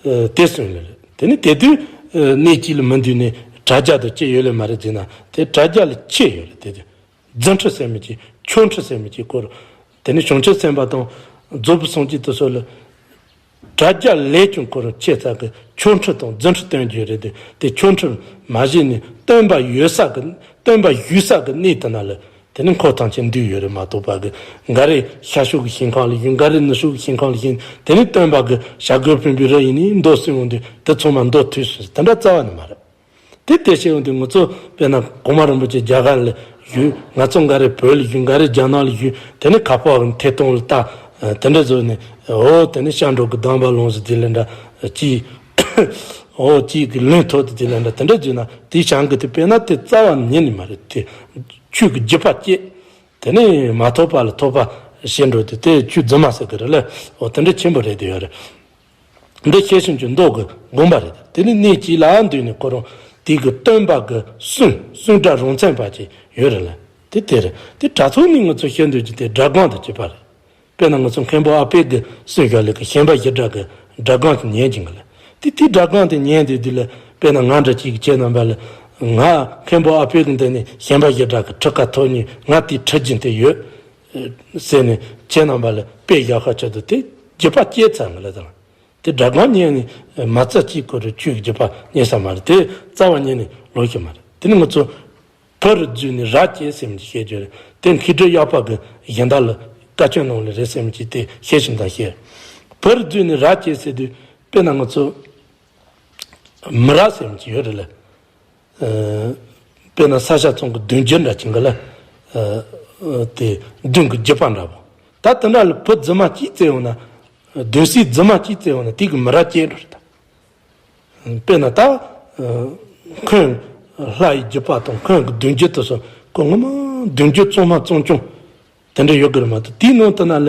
ཨ། དེ་གསུངས་ལེ་རེད། དེ་ནི་དེ་དུས། ཨ། གནས་གཅིག་ལ་མི་འདུས་ནས་དྲ་རྒྱ་དང་ཅི་ཡོད་ལེ་མ་རེད་ཟེར་ན། དེ་དྲ་རྒྱ་ལ་ཁྱད་ཡོད་རེད་དེ། རྫུ་འཕྲུལ་ཟེར་མི་གཅིག་ཆོས་འཕྲུལ་ཟེར་མི་གཅིག་སྐོར། དེ་ནས་བྱང་ཆུབ་སེམས་དཔའ་དང་རྫོགས་པའི་སངས་རྒྱས་དེ་ཚོ་ལ་དྲ་རྒྱ་ལས་ཀྱང་ཁོ་རང་ཁྱད་མཚར་གི་ཆོས་འཕྲུལ་དང་རྫུ་འཕྲུལ་སྟོན་རྒྱུ་རེད་དེ། དེ་ཆོས་འཕྲུལ་མ་བྱས་ནས་སྟོན་པ་ཡོད་ས་གི། སྟོན་པ་ཡོད་ས་གི་གནས་དེ་ན་ལ་དེ་ནི་འཁོར་ཐམས་ཅད་འདུས་ཡོད་རེད་མ་གཏོགས་པ་གི། འགའ་རེ་ཤར་ཕྱོགས་ཀྱི་ཞིང་ཁམས་ལ་བཞུགས། འགའ་རེ་ནུབ་ཕྱོགས་ཀྱི་ཞིང་ཁམས་ལ་བཞུགས། དེ་ནི་སྟོན་པ་གི་བྱ་རྒོད་དཔོན་པོའི་རི་ཡིན་ནི་མདོ་གསུངས་ཡོང་དུས་དེ་ཚང་མ་མདོ་ཐོས་སོང་། དེ་འདྲ་རྩ་བ་ནས་མ་རེད། དེ་དེ་བཤད་ཡོང་དུས་ང་ཚོ་དཔེར་ན་གོང་མ་རིན་པོ་ཆེ་རྒྱ་གར་ལ་བཞུགས། ང་ཚོ་འགའ་རེ་བོད་ལ་བཞུགས། འགའ་རེ་རྒྱ་ནག་ལ་བཞུགས། དེ་ནས་ཁ་པར་གི་ཐད་གཏོང་ལ་ལྟ། དེ་འདྲ་བཟོས་ནས། འོ། དེ་ནས་ཤར་འགྲོ་གི་གདམས་པ་ལོངས་སུ་དེ་ལས་འདྲ་ཅིག་འོ། ཅིག་གི་ལུང་ཐོབ་དེ་དེ་ལས་འདྲ་དེ་འདྲ་བཟོས་ན་དེ་བྱང་གི་དེ་དཔེར་ན་དེ་རྩ་བ་ཉིད་ནས་མ་རེད་དེ། ཆོས་ཀྱི་རྒྱུ་པ་སྐྱེ། དེ་ནས་མ་ཐོབ་པ་ལ་ཐོབ་པ་བྱེད་འགྲོ་དེ་དེ་ཆོས་རྫུན་མ་ཟེར་གི་རེད་ལ། འོ། དེ་འདྲ་ཆེན་པོ་རེད་དེ་ཡོད་རེད། འདི་ཤེར་ཕྱིན་གྱི་མདོ་གི་དགོངས་པ་རེད། དེ་ནི་གནས་གཅིག་ལ་འདུས་ནས་ཁོ་རང་དེ་གི་སྟོན་པ་གི་གསུང་གསུང་སྒྲ་རང་མཚན་པ་ཅིག་ཡོད་རེད་ལ། དེ་དེ་རེད། དེ་དྲ་ཐོག་ནས་ང་ཚོ་ཤེས་འདོད་ཀྱི་དེ་སྒྲ་སྒམ་དང་བཅས་པ་རེད། དཔེར་ན་ང་ཚོ་མཁན་པོ་ཨ་པད་ཀྱིས་གསུངས་བཞག་ལེ་གི་ཞེན་པ་བཞི་སྒྲ་གི་སྒྲ་སྒམ་དེ་ཉན་གྱིན་གི་ལ། དེ་དེ་སྒྲ་སྒམ་དེ་ཉན་དེ་དུས་ལ་དཔེར་ན་ང་འདྲ་ཅིག་གིས་ཁྱེད་རྣམ་པ་ལ་ང་མཁན་པོ་ཨ་པད་ཀྱི་འདི་ནས་ཞེན་པ་བཞི་སྒྲ་གི་ཁྲིད་ཀ་ཐོབ་ནས་ང་དེ་ཁྲིད་ཀྱིན་དེ་ཡོད་ཟེར་ནས་ཁྱེད་རྣམ་པ་ལ་དཔེ་བཞག་ཁ་ཆེད་དུ་དེ་རྒྱུད་པ་སྐྱེས་ཚར་ང་ལ་དང་། དེ་སྒྲ་སྒམ་ཉན་ནས་མ་རྩ་གཅིག་ཁོ་རང་ཆོས་ཀྱི་རྒྱུད་པ་རྙེད་ས་མ་རེད། དེ་རྩ་བ་ཉིད་ནས་ལོག་གི་མ་རེད། དེ་ནི་ང་ཚོ་བུ་རུ་བརྫུས་ནས་ར་སྐྱེས་ཟེར་མི་ཅིག་བཤད་རྒྱུ་རེད། དེ་མཁས་གྲུབ་གཡག་པ་གི་གཞན་དག་ལ་བཀའ་ཆོས་གནང་ལེ་རེད་ཟེར་མི་ཅིག་དེ་ཤེར་ཕྱིན་དང་བཤད། བུ་རུ་བརྫུས་ནས་ར་སྐྱེས་ཟེར་དུས། དཔེར་ན་ང་ཚོ་མི་རབས་ཟེར་མི་ཅིག་ཡོད་རེད་ལ། ཨ། དཔེར་ན་ས་ཞབས་ཚང་གི་བདུན་བརྒྱུད་འདྲ་ཅིག་གི་ལ། ཨ། ཨ། དེ་བདུན་གྱི་བརྒྱུད་པ་འདྲ་པོ། ད་དེ་འདྲ་ལ་བུ་རྫུན་མ་གཅིག་བཙལ་ཡོང་ན། བདུན་སྲིད་རྫུན་མ་གཅིག་བཙལ་ཡོང་ན་དེ་གི་མི་རབས་སྐྱེས་འགྲོ་རེད་ད། དཔེར་ན་ད། ཨ། འཁོན་ལྷ་ཡི་བརྒྱུད་པ་དང་འཁོན་གྱི་བདུན་བརྒྱུད་དུ་སོང་ཁོ་ངོ་མ་བདུན་བརྒྱུད་གཙང་མ་གཙང་རྐྱང་དེ་འདྲ་ཡོད་གི་རེད་མ་གཏོགས། དེའི་ནང་དུ་ན་ལ་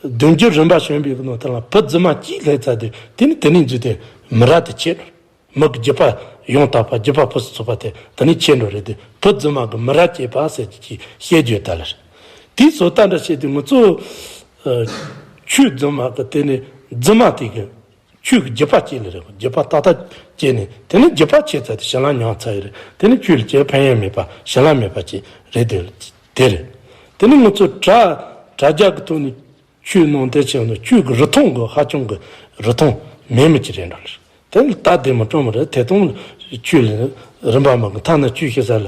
བདུན་བརྒྱུད་རིམ་པ་བྱོན་པའི་གི་ནང་དུ་ལ་བུ་རྫུན་མ་གཅིག་སླེབས་ཚར་དུས་དེ་ནི་དེ་ནས་འཛུལ་ཏེ་མི་རབས་དེ་ཆད་འགྲོ། མི་གི་བརྒྱུད་པ་ཡང་དག་པ་བརྒྱུད་པ་ཕུན་སུམ་ཚོགས་པ་དེ་དེ་ནས་ཆད་འགྲོ་རེད་དེ། བུ་རྫུན་མ་གི་མི་རབས་སྐྱེས་པ་ཟེར་གྱི་བཤད་རྒྱུ་ད་ལ་རེད། དེའི་བཟོ་ལྟ་འདྲ་བྱས་དུས་ང་ཚོ། ཨ། ཆོས་རྫུན་མ་གི་དེ་ནི་རྫུན་མ་དེ་གི་ཆོས་ཀྱི་བརྒྱུད་པ་སྐྱེས་ལེ་རེད། བརྒྱུད་པ་ཏག་ཏག་སྐྱེས་ནས་དེ་ནས་བརྒྱུད་པ་ཆད་ཚར་དེ་ཞི་ལམ་ཉམས་ཚར་ཡི་རེད། དེ་ནས་ཆོས་ལ་ཁྱེད་ཕན་ཡོན་མེད་པ་ཞི་ལམ་མེད་པ་ཅིག་རེད་དེ། དེ་རེད། དེ་ནས་ང་ཚོ་དྲ་དྲ་རྒྱ་གི་ཐོག་ནས་ཆོས་ནང་དེ་བྱས་ནས་ཆོས་ཀྱི་རིགས་མཐོང་གི་ཧ་ཅང་གི་རིགས་མཐོང་མེད་མི་ཅིག་རེད་འགྲོ་ལེ། དེ་ལ་ད་དེ་མི་སྤྲོ་མི་རེད། དེ་དང་ཆོས་ལ་རིམ་པ་མི་དགོས། ཐ་ན་ཆོས་ཤེས་ས་ལ་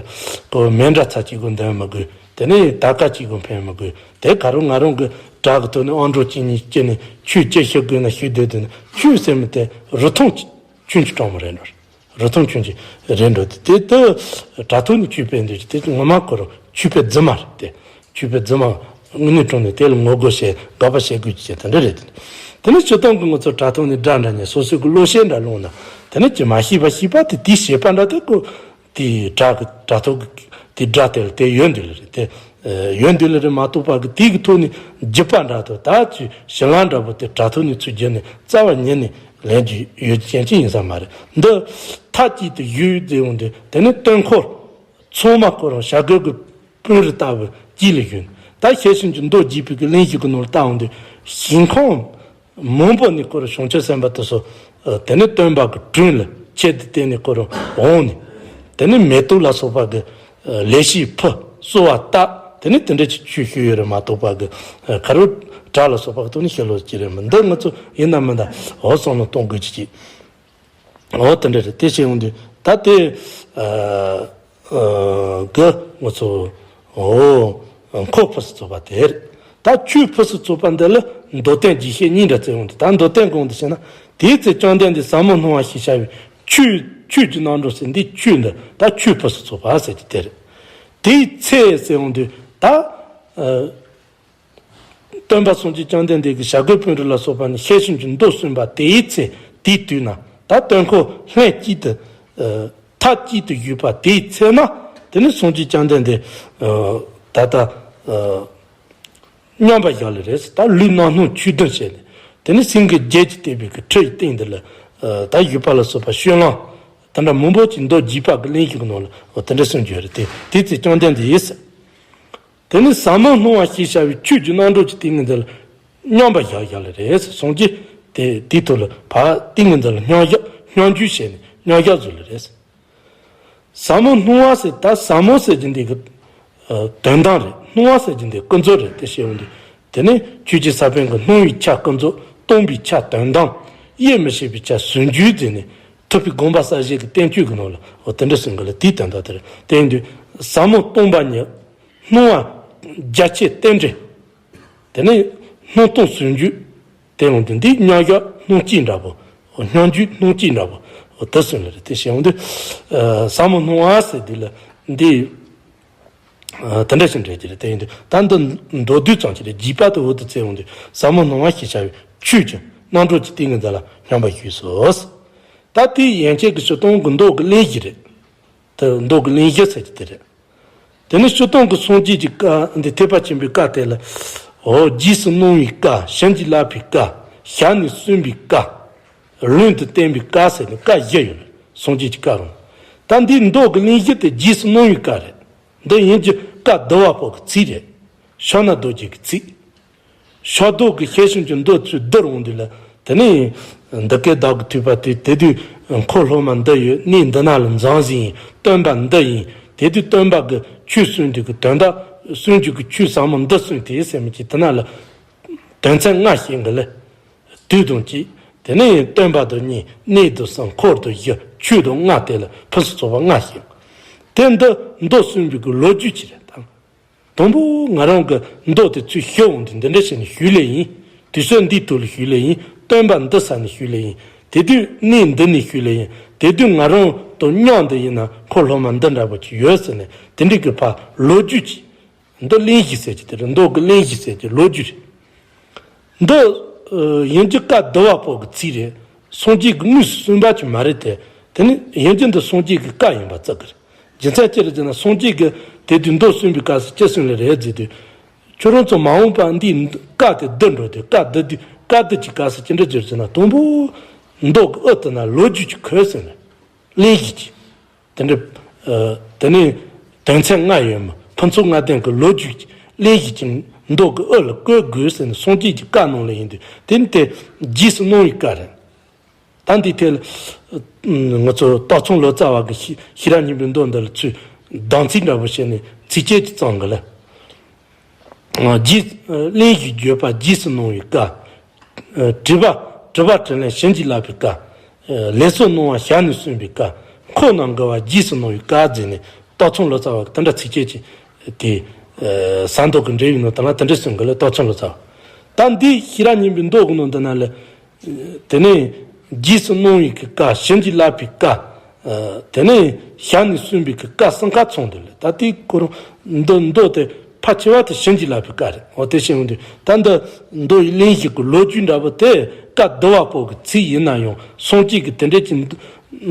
གོ་མེ་འདྲ་ཚ་གཅིག་གོ་འདོན་མི་དགོས། དེ་ནས་ད་ཀ་གཅིག་གོ་འཕེན་མི་དགོས། དེ་ག་རུ་ང་རང་གི་དྲ་གི་ཐོག་ནས་ཨང་གྲངས་གཅིག་གཉིས་སྐྱེས་ནས་ཆོས་ཅི་ཤེས་དགོས་ན་ཤེས་སྡོད་དེ་ན་ཆོས་ཟེར་མི་དེ་རུ་ཐུང་ཆུན་གྱི་གྲོགས་མོ་རེད་འགྲོ། རུ་ཐུང་ཆུན་གྱི་རེད་འགྲོ། དེ་དེ་དྲ་ཐོག་ནས་ཆོས་སྤེལ་འདོད་ཀྱི་དེ་ངོ་མ་ཁོ་རང་ཆོས་པའི་རྫུན་མ་རེད་དེ། ཆོས་པའི་རྫུན་མ་དངོས་གནས་དྲང་གནས་དེ་ལ་ངོ་རྒོལ་བྱེད་དགག་པ་བྱེད་དགོས་ཀྱི་ཆེད་དེ་འདྲ་རེད་དེ། དེ་ནས་སྤྱིར་བཏང་གི་ང་ཚོ་དྲ་ཐོག་ནས་སྒྲ་འདྲ་ཉན་སོ་སོའི་གི་བློ་ཤེས་འདྲ་སློང་ན། དེ་ནས་ཅི་མ་ཤེས་པ་ཤེས་པ་དེ་དེའི་ཤེས་པ་འདྲ་དེ་ཀོ། དེའི་སྒྲ་གི་སྒྲ་ཐོག་གི་དེ་སྒྲ་དེ་ལ་དེ་ཡོད་འདུག་ལེ་རེད་དེ། ཡོད་འདུག་ལེ་རེད་མ་གཏོགས་པ་གི་དེ་གི་ཐོག་ནས་བརྒྱུད་པ་འདྲ་ཐོག་ད་ཅི་ཞི་ལམ་འདྲ་པོ་དེ་དྲ་ཐོག་ནས་ཚུར་བརྒྱུད་ནས་རྩ་བ་ཉིད་ནས་ལེན་རྒྱུ་ཡོད་ཅན་ཅི་ཡིན་ས་མ་རེད། འདི་མཐའ་གཅིག་ཏུ་ཡོད་ཟེར་འོང་དུས་དེ་ནི་སྟོན་འཁོར་ཚང་མ་ཁོ་རང་བྱ་རྒོད་ཀྱི་དཔོན་རིགས་ལྟ་བུ་གཅིག་ལ་ཞོན། ད་ཤེར་ཕྱིན་གྱི་མདོ་རྒྱས་པའི་གི་གླེང་གཞི་གི་ནང་ལ་ལྟ་འོང་དུས་ཞིང་ཁམས་མང་པོ་ནས་ཁོ་རང་བྱང་ཆུབ་སེམས་དཔའ་དེ་ཚོ། ཨ། དེ་ནས་སྟོན་པ་གི་དྲུང་ལ་ཆེད་དུ་བསྟེན་ནས་ཁོ་རང་འོང་ནས། དེ་ནས་མེ་ཏོག་ལ་སོགས་པ་གི་ཨ་ལེགས་བཤད་ཕུལ། གསོལ་བ་བཏབ། དེ་ནས་དེ་འདྲ་ཅིག་ཆོས་ཞུས་ཡོད་རེད་མ་གཏོགས་པ་གི། ཨ། ག་རུ་དྲ་ལ་སོགས་པ་གི་ཐོག་ནས་ཤེས་ལོ་ཅི་རེད་མི་འདི་ང་ཚོ་ཡིན་ན་མིན་ན་འོ་བསམ་བློ་གཏོང་དགོས་ཀྱི་ཅིག་འོ་དེ་འདྲ་རེད། དེ་བྱས་ཡོང་དུས་ད་དེ། ཨ། གི་ང་ཚོ་འོ་འཁོར་ཕུན་སུམ་ཚོགས་པ་དེ་རེད། ད་ཆོས་ཕུན་སུམ་ཚོགས་པ་འདི་ལ་མདོ་བསྟན་རྒྱས་བཤད་གཉིས་འདྲ་བརྩི་ཡོང་དུས། ད་མདོ་བསྟན་གོང་དུ་བཤད་ན། དེའི་ཚེ་བཅོམ་ལྡན་འདས་ཟབ་མོ་སྣང་བ་ཞེས་བྱ་བའི་ཆོས་ཆོས་ཀྱི་རྣམ་གྲངས་ཟེར་འདི་ཆོས་འདི་ད་ཆོས་ཕུན་སུམ་ཚོགས་པ་ཟེར་གྱི་དེ་རེད། དེའི་ཚེ་ཟེར་ཡོང་དུས་ད། ཨ། སྟོན་པ་སངས་རྒྱས་བཅོམ་ལྡན་འདས་ཀྱིས་བྱ་རྒོད་དཔོན་རིགས་ལ་སོགས་པ་ནས་ཤེར་ཕྱིན་གྱི་མདོ་གསུངས་པ་དེའི་ཚེ་དེའི་དུས་ན་ད་སྟོན་འཁོར་ལྷན་ཅིག་ཏུ། ཨ། མཐའ་གཅིག་ཏུ་བཞུགས་པ་དེའི་ཚེ་ན་དེ་ནི་སངས་རྒྱས་བཅོམ་ལྡན་འདས། ཨ། ད་ལྟ། ཨ། མཉམ་པར་བཞག་ལེ་རེད། ད་ལུས་རྣམ་སྣང་ཆོས་བདུན་བྱས་ནས་དེ་ནི་སེང་གེ་བརྒྱད་ཀྱིས་བཏེགས་པའི་གི་ཁྲི་ཡི་སྟེང་དེ་ལ། ཨ། ད་བཞུགས་པ་ལ་སོགས་པ་སྤྱོད་ལམ་དེ་འདྲ་མང་པོ་ཅིག་མདོ་རྒྱས་པ་གི་གླེང་གཞི་གི་ནང་ལ་འོ་དེ་འདྲ་གསུངས་ཀྱི་ཡོད་རེད་དེ། དེའི་ཚེ་བཅོམ་ལྡན་འདས་ཡིས། དེ་ནི་ཟབ་མོ་སྣང་བ་ཞེས་བྱ་བའི་ཆོས་ཀྱི་རྣམ་གྲངས་ཀྱི་ཏིང་ངེ་འཛིན་ལ་མཉམ་པར་བཞག་བཞག་ལེ་རེད། སངས་རྒྱས་དེ་དེའི་ཐོག་ལ་ཕར་ཏིང་ངེ་འཛིན་ལ་མཉམ་བཞག་མཉམ་འཇུག་བྱས་ནས་མཉམ་བཞག་བཟོས་ལེ་རེད། ཟབ་མོ་སྣང་བ་ཟེར་ད་ཟབ་མོ་ཟེར་གྱི་འདི་གི་ཨ་དོན་དམ་རེད། སྣང་བ་ཟེར་གྱི་འདི་ཀུན་རྫོབ་རེད། དེ་བཤད་ཡོང་དུས་དེ་ནི་ཆོས་ཀྱི་ས་བོན་གྱི་སྣང་བའི་ཆ་ཀུན་རྫོབ། སྟོང་པའི་ཆ་དོན་དམ། དབྱེར་མི་ཕྱེད་པའི་ཆ་ཟུང་འཇུག་ཟེར་ནས་ཐུབ་པའི་དགོངས་པ་གསལ་བྱེད་ཀྱི་བསྟན་བཅོས་ཀྱི་ནང་ལ་འོ་དེ་འདྲ་གསུངས་གི་ལ། དེའི་དོན་དག་དེ་རེད། དེ་ཡིན་དུས་ཟབ་མོ་སྟོང་པ་ཉིད། སྣང་བ་རྒྱ་ཆེ་རྟེན་འབྲེལ། དེ་ནས་སྣང་སྟོང་ཟུང་འཇུག་དེ་ཡོང་དུས་འདི་མཉམ་བཞག་སྣང་གཅིག་འདྲ་པོ། སྙོམས་འཇུག་སྣང་གཅིག་འདྲ་པོ། འོ་དེ་གསུངས་ལེ་རེད། དེ་བཤད་ཡོང་དུས། ཨ། ཟབ་མོ་སྣང་བ་ཟེར་དུས་ལ་འདི། ཨ། དེ་འདྲ་ཞིག་འདྲ་གྱི་རེད། དེ་ཡིན་དུས་ད་འདི་མདོ་བསྡུས་ཙམ་ཞིག་རེད། རྒྱས་པ་དེ་འོ་དེ་བཙལ་ཡོང་དུས་ཟབ་མོ་སྣང་བ་ཞེས་བྱ་བའི་ཆོས་ཀྱི་རྣམ་གྲངས་ཀྱི་ཏིང་ངེ་འཛིན་ལ་མཉམ་པར་བཞུགས་སོ། ད་དེ་ཡན་ཆད་ཀྱི་སྤྱིར་བཏང་གི་མདོ་གི་གླེང་གཞི་རེད། དེ་མདོ་གི་གླེང་གཞི་ཟེར་གྱི་དེ་རེད། དེ་ནི་སྤྱིར་བཏང་གི་སངས་རྒྱས་ཀྱི་བཀའ་འདི་ཐེག་པ་ཆེན་པོའི་བཀའ་དེ་ལ། འོ་རྗེས་སུ་གནང་བའི་བཀའ། བྱིན་གྱིས་བརླབས་པའི་བཀའ། ཞལ་ནས་གསུངས་པའི་བཀའ། ལུང་དུ་བསྟན་པའི་བཀའ་ཟེར་ནས་བཀའ་བཞི་ཡོད་རེད། སངས་རྒྱས་ཀྱི་བཀའ་རུང་། ད་འདིའི་མདོ་གི་གླེང་གཞི་དེ་རྗེས་སུ་གནང་བའི་བཀའ་རེད། འདི་ཡིན་གྱི་བཀའ་བསྡུ་བ་པོ་གི་ཚིག་རེད། ཕྱག་ན་རྡོ་རྗེ་གི་ཚིག་ཕྱག་རྡོར་གྱི་ཤེར་ཕྱིན་གྱི་མདོ་ཚུར་བསྡུ་རུང་འདི་ལ། དེ་ནས་འདི་སྐད་བདག་གིས་ཐོས་པ་སྟེ། དེ་དུས་འཁོར་སློབ་མ་འདི་ཡོད། གནས་འདི་ན་ལ་འཛོམས་ཟིན། སྟོན་པ་འདི་ཡིན། དེ་དུས་སྟོན་པ་གི་ཆོས་གསུངས་དུས་ཀྱི་དོན་དག་གསུང་རྒྱུ་གི་ཆོས་ཟབ་མོ་འདི་གསུངས་ཏེ་ཟེར་མི་གྱི་དེ་ན་ལ་དོན་ཚན་ལྔ་བཤད་གི་ལ། དུས་དང་གཅིག་དེ་ནས་སྟོན་པ་དང་གཉིས། གནས་དང་གསུམ། འཁོར་དང་བཞི། ཆོས་དང་ལྔ། དེ་ལ་ཕུན་སུམ་ཚོགས་པ་ལྔ་བཤད། དེ་འདི་མདོ་གསུངས་པའི་གི་ལོ་རྒྱུས་ཅིག་རེད་དང་། དང་པོ་ང་རང་གི་མདོ་དེ་ཚུར་ཞུ་འོང་དུས་འདི་འདྲ་བྱས་ནས་ཞུས་ལེ་ཡིན། དུས་ཚོད་འདིའི་ཐོག་ལ་ཞུས་ལེ་ཡིན། སྟོན་པ་འདི་ས་ནས་ཞུས་ལེ་ཡིན། དེ་དུས་གནས་འདི་ནས་ཞུས་ལེ་ཡིན། དེ་དུས་ང་རང་དང་མཉམ་དུ་ཡིན་ན་ཁོ་སློབ་མ་འདི་འདྲ་པོ་ཅིག་ཡོད་ཟེར་ནས་དེ་འདྲའི་གི་ཕར་ལོ་རྒྱུས་ཅིག་མདོ་གླེང་གཞི་ཟེར་གྱི་དེ་རེད། མདོ་གི་གླེང་གཞི་ཟེར་གྱི་ལོ་རྒྱུས་རེད། འདི་ཡིན་གྱི་བཀའ་བསྡུ་བ་པོ་གི་ཚིག་རེད། སངས་རྒྱས་ཀྱི་དངོས་སུ་གསུངས་པ་ཅིག་མ་རེད་དེ། དེ་ནི་ཡིན་གྱི་འདི་སངས་རྒྱས་ཀྱི་བཀའ་ཡིན་པ་བརྩི་གི་རེད། རྒྱུ་མཚན་ཅི་རེད་ཟེར་ན་སངས་རྒྱས་ཀྱིས་དེ་དུས་མདོ་གསུངས་པའི་སྐབས་སུ་ཅི་གསུངས་ལེ་རེད་ཟེར་དུས། ཁྱོད་རང་ཚོ་མ་འོངས་པ་འདིའི་བཀའ་དེ་བསྡུ་འགྲོ་དུས་བཀའ་བསྡུ་དུས་བཀའ་བསྡུ་གྱི་སྐབས་སུ་ཅི་འདྲ་བྱོས་ཟེར་ན་དང་པོ་མདོ་གི་དབུ་དེ་ན་ལོ་རྒྱུས་ཀྱི་ཁོད་ཟེར་ནས་གླེང་གཞི་ཀྱི། དེ་འདྲ། ཨ། དེ་ནས་དོན་ཚན་ལྔ་ཡོད་མོད་ཕུན་ཚོགས་ལྔ་ལྡན་གྱི་ལོ་རྒྱུས་ཀྱི་གླེང་གཞི་ཀྱི་མདོ་གི་དབུ་ལ་བཀོད་དགོས་ཟེར་ནས་སངས་རྒྱས་ཀྱི་བཀའ་གནང་ལེ་ཡིན་དུས་དེ་ནི་དེ་རྗེས་སུ་གནང་བའི་བཀའ་རེད། ད་འདི་ཐད་ལ་ང་ཚོ་སྟག་ཚང་ལོ་ཙཱ་བ་གི་ཤེས་ཤེས་རབ་སྙིང་པོའི་མདོ་འདི་ལ་ཚུར་གདམས་ཚིག་འདྲ་པོ་བྱས་ནས་ཚིགས་བཅད་ཅིག་བརྩམས་གི་ལ། རྗེས། གླེང་གཞི་བརྗོད་པ་རྗེས་སུ་གནང་བའི་བཀའ། དྲི་བ། དྲི་བ་དྲིས་ལན་བྱིན་གྱིས་བརླབས་པའི་བཀའ། ལན་གསུམ་གནང་བ་ཞལ་ནས་གསུངས་པའི་བཀའ། འཁོར་རྣམས་དགའ་བ་རྗེས་སུ་གནང་བའི་བཀའ་ཟེར་ནས་སྟག་ཚང་ལོ་ཙཱ་བ་གི་དེ་འདྲ་ཚིགས་བཅད་ཅིག་དེ། ཟ་འདོད་ཀྱི་འབྲེལ་ཡོད་ནང་དང་ལ་དེ་འདྲ་གསུངས་གི་ལ་སྟག་ཚང་ལོ་ཙཱ་བ། ད་འདི་ཤེས་རབ་སྙིང་པོའི་མདོ་གི་ནང་དུ་ན་ལ། དེ་ནས་རྗེས་སུ་གནང་བའི་གི་བཀའ་བྱིན་གྱིས་བརླབས་པའི་བཀའ། དེ་ནས་ཞལ་ནས་གསུངས་པའི་གི་བཀའ་གསུམ་ཀ་ཚང་འདུག་ལ། ད་དེའི་སྐོར་མདོ་མདོ་དེ་ཕལ་ཆེ་བ་དེ་བྱིན་གྱིས་བརླབས་པའི་བཀའ་རེད། འོ་དེ་བྱས་ཡོང་དུས་ད་འདི་མདོ་ཡི་གླེང་གཞི་གི་ལོ་རྒྱུས་འདྲ་པོ་དེ་བཀའ་བསྡུ་བ་པོ་གི་ཚིག་ཡིན་ན་ཡང་སངས་རྒྱས་ཀྱི་དེ་འདྲས་ཀྱི་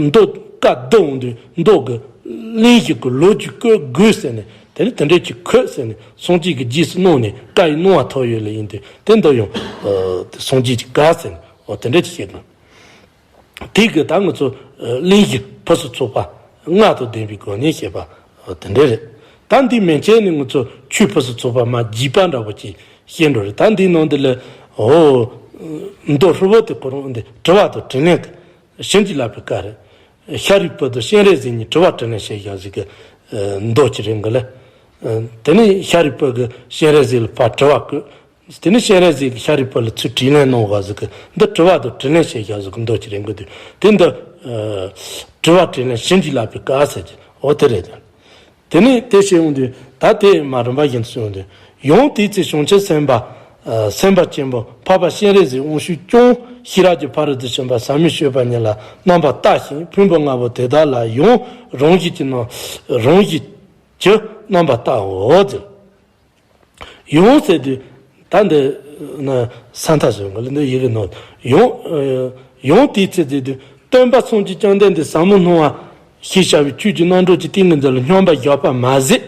མདོ་བཀའ་བསྡུ་འོང་དུས་མདོ་གི་གླེང་གཞི་གི་ལོ་རྒྱུས་བཀོད་དགོས་ཟེར་ནས་དེ་ནས་དེ་འདྲས་ཀྱི་ཁོད་ཟེར་ནས་སངས་རྒྱས་ཀྱིས་རྗེས་སུ་གནང་ནས་བཀའ་ཡི་གནང་བ་ཐོབ་ཡོད་ལ་ཡིན་དུས་དེ་འདི་ཡང་སངས་རྒྱས་ཀྱི་བཀའ་ཟེར་ནས་འོ་དེ་འདྲས་ཀྱི་བཤད་དགོས། དེ་གི་ད་ང་ཚོ་གླེང་གཞི་ཕུན་སུམ་ཚོགས་པ་ལྔ་དང་ལྡན་པའི་སྒོ་ནས་བཤད་པ་དེ་འདྲ་རེད། ད་འདི་མན་ཆད་ནས་ང་ཚོ་ཆོས་ཕུན་སུམ་ཚོགས་པ་མ་རྒྱས་པ་འདྲ་པོ་ཅིག་བཤད་འགྲོ་རེད། ད་འདིའི་ནང་འདི་ལ་འོ་མདོ་ཧྲིལ་པོ་དེ་ཁོ་རང་འདི་དྲི་བ་དང་དྲིས་ལན་གྱི་བྱིན་གྱིས་བརླབས་པའི་བཀའ་རེད། ཤཱ་རིའི་བུ་དང་སྤྱན་རས་གཟིགས་གཉིས་དྲི་བ་དྲིས་ལན་བྱས་བཞག་ཟིག་གི་མདོ་ཅིག་རེད་འགི་ལ། དེ་ནས་ཤཱ་རིའི་བུ་གིས་སྤྱན་རས་གཟིགས་ལ་ཕར་དྲི་བ་བཀོད། དེ་ནས་སྤྱན་རས་གཟིགས་ཀྱིས་ཤཱ་རིའི་བུ་ལ་ཚུར་དྲིས་ལན་གནང་བ་ཟིག་གི་འདི་དྲི་བ་དང་དྲིས་ལན་བྱས་བཞག་ཟིག་གི་མདོ་ཅིག་རེད་འགི་དུས་དེ་འདི། དྲི་བ་དྲིས་ལན་བྱིན་གྱིས་བརླབས་པའི་བཀའ་ཟེར་གྱི་འོ་དེ་རེད། དེ་ནས་དེ་བྱས་ཡོང་དུས་ད་དེ་མ་རིམ་པ་བཞིན་དུ་སོང་དུས་ཡང་དེའི་ཚེ་བྱང་ཆུབ་སེམས་དཔའ། སེམས་དཔའ་ཆེན་པོ་འཕགས་པ་སྤྱན་རས་གཟིགས་དབང་ཕྱུག་ཀྱང་ཤེས་རབ་ཀྱི་ཕ་རོལ་ཏུ་ཕྱིན་པ་ཟབ་མོའི་སྤྱོད་པ་ཉིད་ལ་རྣམ་པར་བལྟ་ཞིང་ཕུང་པོ་ལྔ་པོ་དེ་དག་ལ་ཡང་རང་བཞིན་གྱི་རྣམ་རང་བཞིན་གྱི་རྣམ་པར་བལྟའོ་ཟེར། ཡང་ཟེར་དུས་ད་འདི་ན་ས་མཐའ་ཟེར་གི་ལ་འདི་ཡི་གེ་ནང་ཡང་ཡང་དེའི་ཚེ་ཟེར་དུས་སྟོན་པ་སངས་རྒྱས་བཅོམ་ལྡན་འདས་ཟབ་མོ་སྣང་བ་ཞེས་བྱ་བའི་ཆོས་ཀྱི་རྣམ་གྲངས་ཀྱི་ཏིང་ངེ་འཛིན་ལ་སྙོམས་པར་བཞག་པ་མ་ཟད།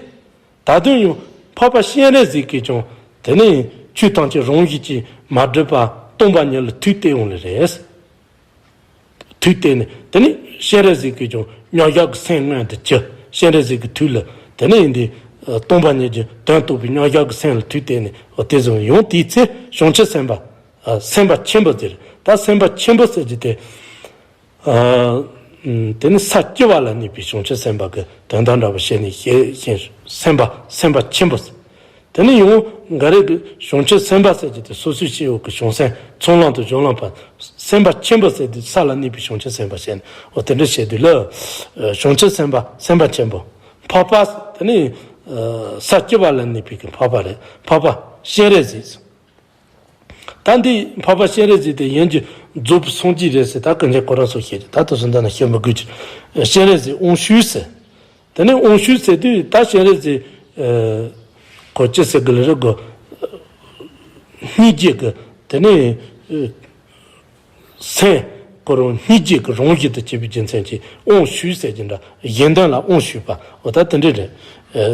ད་དུང་ཡང་འཕགས་པ་སྤྱན་རས་གཟིགས་ཀྱིས་ཀྱང་དེ་ནས་ཆོས་ཐམས་ཅད་རང་བཞིན་གྱིས་མ་གྲུབ་པ་སྟོང་པ་ཉིད་ལ་ཐུགས་གཏད་འོང་ལེ་རེད། ཐུགས་གཏད་ནས་དེ་ནས་སྤྱན་རས་གཟིགས་ཀྱིས་ཀྱང་མཉམ་བཞག་གི་སེམས་མངོན་དུ་གྱུར། སྤྱན་རས་གཟིགས་ཀྱི་ཐུགས་ལ་དེ་ནས་ཡིན་ཏེ། སྟོང་པ་ཉིད་ཀྱི་དོན་རྟོགས་པའི་མཉམ་བཞག་གི་སེམས་ལ་ཐུགས་གཏད་ནས་འོ་དེ་བཟུང་ཡང་དེའི་ཚེ་བྱང་ཆུབ་སེམས་དཔའ། སེམས་དཔའ་ཆེན་པོ་ཟེར། ད་སེམས་དཔའ་ཆེན་པོ་ཟེར་གྱི་དེ། དེ་ནི་ས་བཅུ་པ་ལ་གནས་པའི་བྱང་ཆུབ་སེམས་དཔའ་གི་དོན་དག་འདྲ་པོ་བཤད་ནས་བཤད་བཞིན་སེམས་དཔའ་སེམས་དཔའ་ཆེན་པོ་ཟེར། དེ་ནས་ཡང་འགའ་རེ་གི་བྱང་ཆུབ་སེམས་དཔའ་ཟེར་གྱི་དེ་སོ་སོའི་སྐྱེ་བོ་གི་བྱང་སེམས་ཚོགས་ལམ་དུ་སྦྱོར་ལམ་པ་སེམས་དཔའ་ཆེན་པོ་ཟེར་དུས་ས་ལ་གནས་པའི་བྱང་ཆུབ་སེམས་དཔའ་བཤད་ནས་འོ་དེ་འདྲ་བཤད་དུས་ལ། བྱང་ཆུབ་སེམས་དཔའ་སེམས་དཔའ་ཆེན་པོ་འཕགས་པ་དེ་ནི་ས་བཅུ་པ་ལ་གནས་པའི་གི་འཕགས་པ་རེད། འཕགས་པ་སྤྱན་རས་གཟིགས། ད་འདི་འཕགས་པ་སྤྱན་རས་གཟིགས་དེ་ཡིན་གྱི་རྫོགས་པའི་སངས་རྒྱས་རེད་ཟེར་ད་གང་ཅི་ཁོ་རང་ཚོ་བཤད་ཀྱི་ད་དུ་སུ་འདི་ན་བཤད་མི་དགོས་ཀྱི། སྤྱན་རས་གཟིགས་དབང་ཕྱུག་ཟེར། དེ་ནས་དབང་ཕྱུག་ཟེར་དུས་ད་སྤྱན་རས་གཟིགས་ཁོ་ཅི་ཟེར་གི་ལ་རེད་གོ། སྙིང་རྗེ་གི་དེ་ནས་སེམས་ཁོ་རང་སྙིང་རྗེ་གི་རང་བཞིན་དུ་བྱས་པའི་རྒྱུ་མཚན་གྱིས་དབང་ཕྱུག་ཟེར་གྱི་འདྲ་གཞན་དོན་ལ་དབང་ཕྱུག་པ་འོ་ད་དེ་འདྲ་རེད།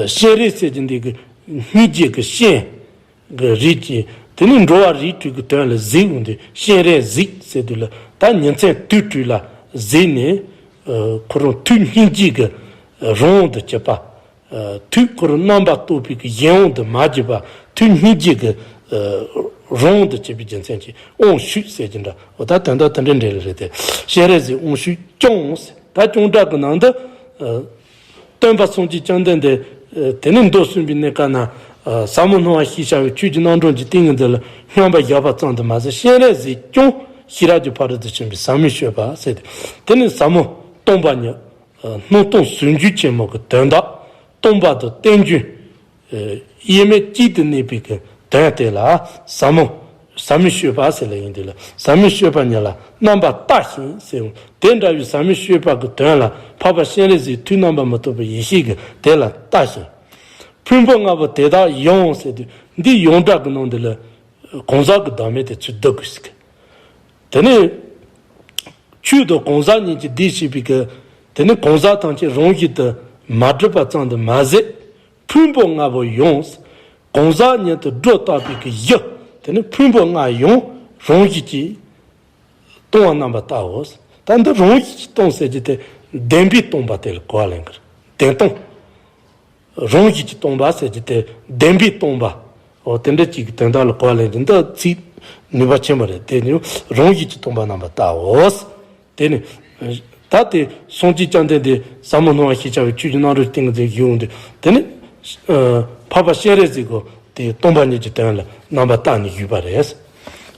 སྤྱན་རས་ཟེར་གྱི་འདི་གི་སྙིང་རྗེ་གི་སྤྱན། གི་རིགས་ཀྱི་དེ་ནི་འགྲོ་བ་རིགས་དྲུག་གི་དོན་ལ་གཟིགས་འོང་དུས་སྤྱན་རས་གཟིགས་ཟེར་དུས་ལ་ད་ཉིན་མཚན་དུས་དྲུག་ལ་གཟིགས་ནས་ཁོ་རང་ཐུགས་སྙིང་རྗེ་གི་རང་དབང་དུ་གྱུར་པ། ཐུགས་ཁོ་རང་རྣམ་པར་རྟོག་པའི་གི་གཞན་དབང་དུ་མ་གྱུར་པ་ཐུགས་སྙིང་རྗེ་གི་རང་དབང་དུ་གྱུར་པའི་རྒྱུ་མཚན་གྱིས་དབང་ཕྱུག་ཟེར་གྱི་འདྲ་འོ་ད་དོན་དག་དེ་འདྲ་འདྲ་ལ་རེད་དེ་སྤྱན་རས་གཟིགས་དབང་ཕྱུག་ཀྱང་ཟེར་ད་ཀྱང་སྒྲ་གི་ནང་དུ། སྟོན་པ་སངས་རྒྱས་བཅོམ་ལྡན་འདས་དེ་ནས་མདོ་གསུངས་པའི་གནས་སྐབས་ན་ཟབ་མོ་སྣང་བ་ཞེས་བྱ་བའི་ཆོས་ཀྱི་རྣམ་གྲངས་ཀྱི་ཏིང་ངེ་འཛིན་ལ་སྙོམས་པར་བཞག་པ་ཙམ་དུ་མ་ཟད་སྤྱན་རས་གཟིགས་ཀྱང་ཤེས་རབ་ཀྱི་ཕ་རོལ་ཏུ་ཕྱིན་པའི་ཟབ་མོའི་སྤྱོད་པ་ཟེར་ཏེ་དེ་ནི་ཟབ་མོ་སྟོང་པ་ཉིད་སྣང་སྟོང་ཟུང་འཇུག་ཆེན་མོ་གི་དོན་དག་སྟོང་པ་དང་རྟེན་འབྱུང་དབྱེར་མེད་གཅིག་ཏུ་གནས་པའི་གི་དོན་དེ་ལ་ཟབ་མོ་ ཟབ་མོའི་སྤྱོད་པ་ཟེར་ལ་ཡིན་དུས་ལ་ཟབ་མོའི་སྤྱོད་པ་ཉིད་ལ་རྣམ་པར་ལྟ་ཞིང་ཟེར། དེ་འདྲ་བའི་ཟབ་མོའི་སྤྱོད་པ་གི་དོན་ལ་འཕགས་པ་སྤྱན་རས་གཟིགས་ཐུགས་རྣམ་པར་མི་རྟོག་པའི་ཡེ་ཤེས་ཀྱིས་དེ་ལ་ལྟ་ཞིང་། ཕུང་པོ་ལྔ་པོ་དེ་དག་ཡང་ཟེར་དུས་འདི་ཡོངས་གྲགས་ཀྱི་ནང་དུ་ལ་གང་ཟག་གི་བདག་མེད་དེ་ཚུར་བསྡུ་དགོས་ཟེར་གི། དེ་ནས་ཆོས་དང་གང་ཟག་ཉིད་ཀྱིས་འདི་བྱས་པའི་གི། དེ་ནས་གང་ཟག་ཐམས་ཅད་རང་བཞིན་དུ་མ་གྲུབ་པ་ཙམ་དུ་མ་ཟད། ཕུང་པོ་ལྔ་པོ་ཡང་། གང་ཟག་ཉིད་དུ་སྒྲོ་བཏགས་པའི་གི་གཞི། དེ་ནི་ཕུང་པོ་ལྔ་ཡང་རང་བཞིན་གྱིས་སྟོང་བ་རྣམ་པར་བལྟའོ། ད་འདི་རང་བཞིན་གྱིས་སྟོང་ཟེར་གྱི་དེ་བདེན་པས་སྟོང་པ་དེ་ལ་གོ་བ་ལེན་གི་རེད། བདེན་སྟོང་། རང་བཞིན་གྱིས་སྟོང་པ་ཟེར་གྱི་དེ་བདེན་པས་སྟོང་པ། འོ་དེ་འདྲ་ཅིག་གི་དོན་དག་ལ་གོ་བ་ལེན་གྱི་འདི་ཚིག་ནུས་པ་ཆེན་པོ་རེད། དེ་ནི་རང་བཞིན་གྱིས་སྟོང་པ་རྣམ་པར་བལྟའོ། དེ་ནི། ད་དེ་སངས་རྒྱས་བཅོམ་ལྡན་འདས་ཟབ་མོ་སྣང་བ་ཞེས་བྱ་བའི་ཆོས་ཀྱི་རྣམ་གྲངས་ཀྱི་ཏིང་ངེ་འཛིན་ཞུ་འོང་དུས་དེ་ནི། འཕགས་པ་སྤྱན་རས་གཟིགས་ཀྱིས་དེ་སྟོང་པ་ཉིད་ཀྱི་དོན་ལ་རྣམ་པར་བལྟས་ནས་ཞུས་པ་རེད།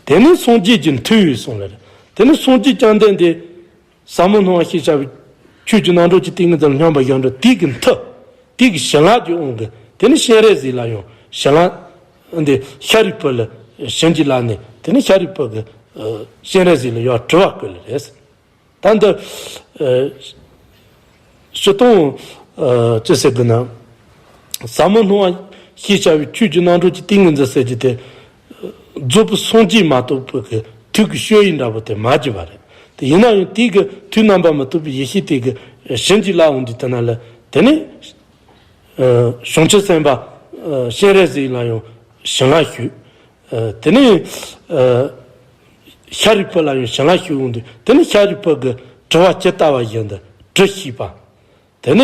དེ་ནི་སངས་རྒྱས་ཀྱི་མཐུས་གསུངས་ལ་རེད། དེ་ནི་སངས་རྒྱས་བཅོམ་ལྡན་འདས་ཟབ་མོ་སྣང་བ་ཞེས་བྱ་བའི་ཆོས་ཀྱི་རྣམ་གྲངས་ཀྱི་ཏིང་ངེ་འཛིན་ལ་སྙོམས་པར་ཞུགས་འགྲོ་དེ་གི་མཐུ། དེ་གི་བྱིན་རླབས་ཀྱི་དབང་གིས་དེ་ནི་སྤྱན་རས་གཟིགས་ལ་ཡང་བྱིན་རླབས་འདི་ཤཱ་རིའི་བུ་ལ་བྱིན་གྱིས་བརླབས་ནས་དེ་ནི་ཤཱ་རིའི་བུ་གིས་སྤྱན་རས་གཟིགས་ལ་ཡང་དྲི་བ་བཀོད་ལ་རེད། ད་འདི། ཨ། སྤྱིར་བཏང་། ཨ། ཅི་ཟེར་དགོས་ན། ཟབ་མོ་སྣང་བ་ཞེས་བྱ་བའི་ཆོས་ཀྱི་རྣམ་གྲངས་ཀྱི་ཏིང་ངེ་འཛིན་ཟེར་གྱི་དེ། རྫོགས་པའི་སངས་རྒྱས་མ་གཏོགས་པའི་གི་ཐུགས་ཀྱི་སྤྱོད་ཡུལ་འདྲ་པོ་དེ་མ་བགྱིས་པ་རེད། དེ་ཡིན་ན་ཡང་དེ་གི་ཐུགས་རྣམ་པར་མི་རྟོག་པའི་ཡེ་ཤེས་དེ་གིས་བྱིན་གྱིས་བརླབས་འོང་དུས་དེ་ན་ལ་དེ་ནི། ཨ། བྱང་ཆུབ་སེམས་དཔའ། ཨ། སྤྱན་རས་གཟིགས་ལ་ཡང་བྱིན་རླབས་ཞུགས། ཨ། དེ་ནས། ཨ། ཤཱ་རིའི་བུ་ལ་ཡང་བྱིན་རླབས་ཞུགས་འོང་དུས་དེ་ནས་ཤཱ་རིའི་བུ་གིས་དྲི་བ་ཇི་ལྟ་བ་བཞིན་དུ་དྲི་ཤེས་པ། དེ་ནས།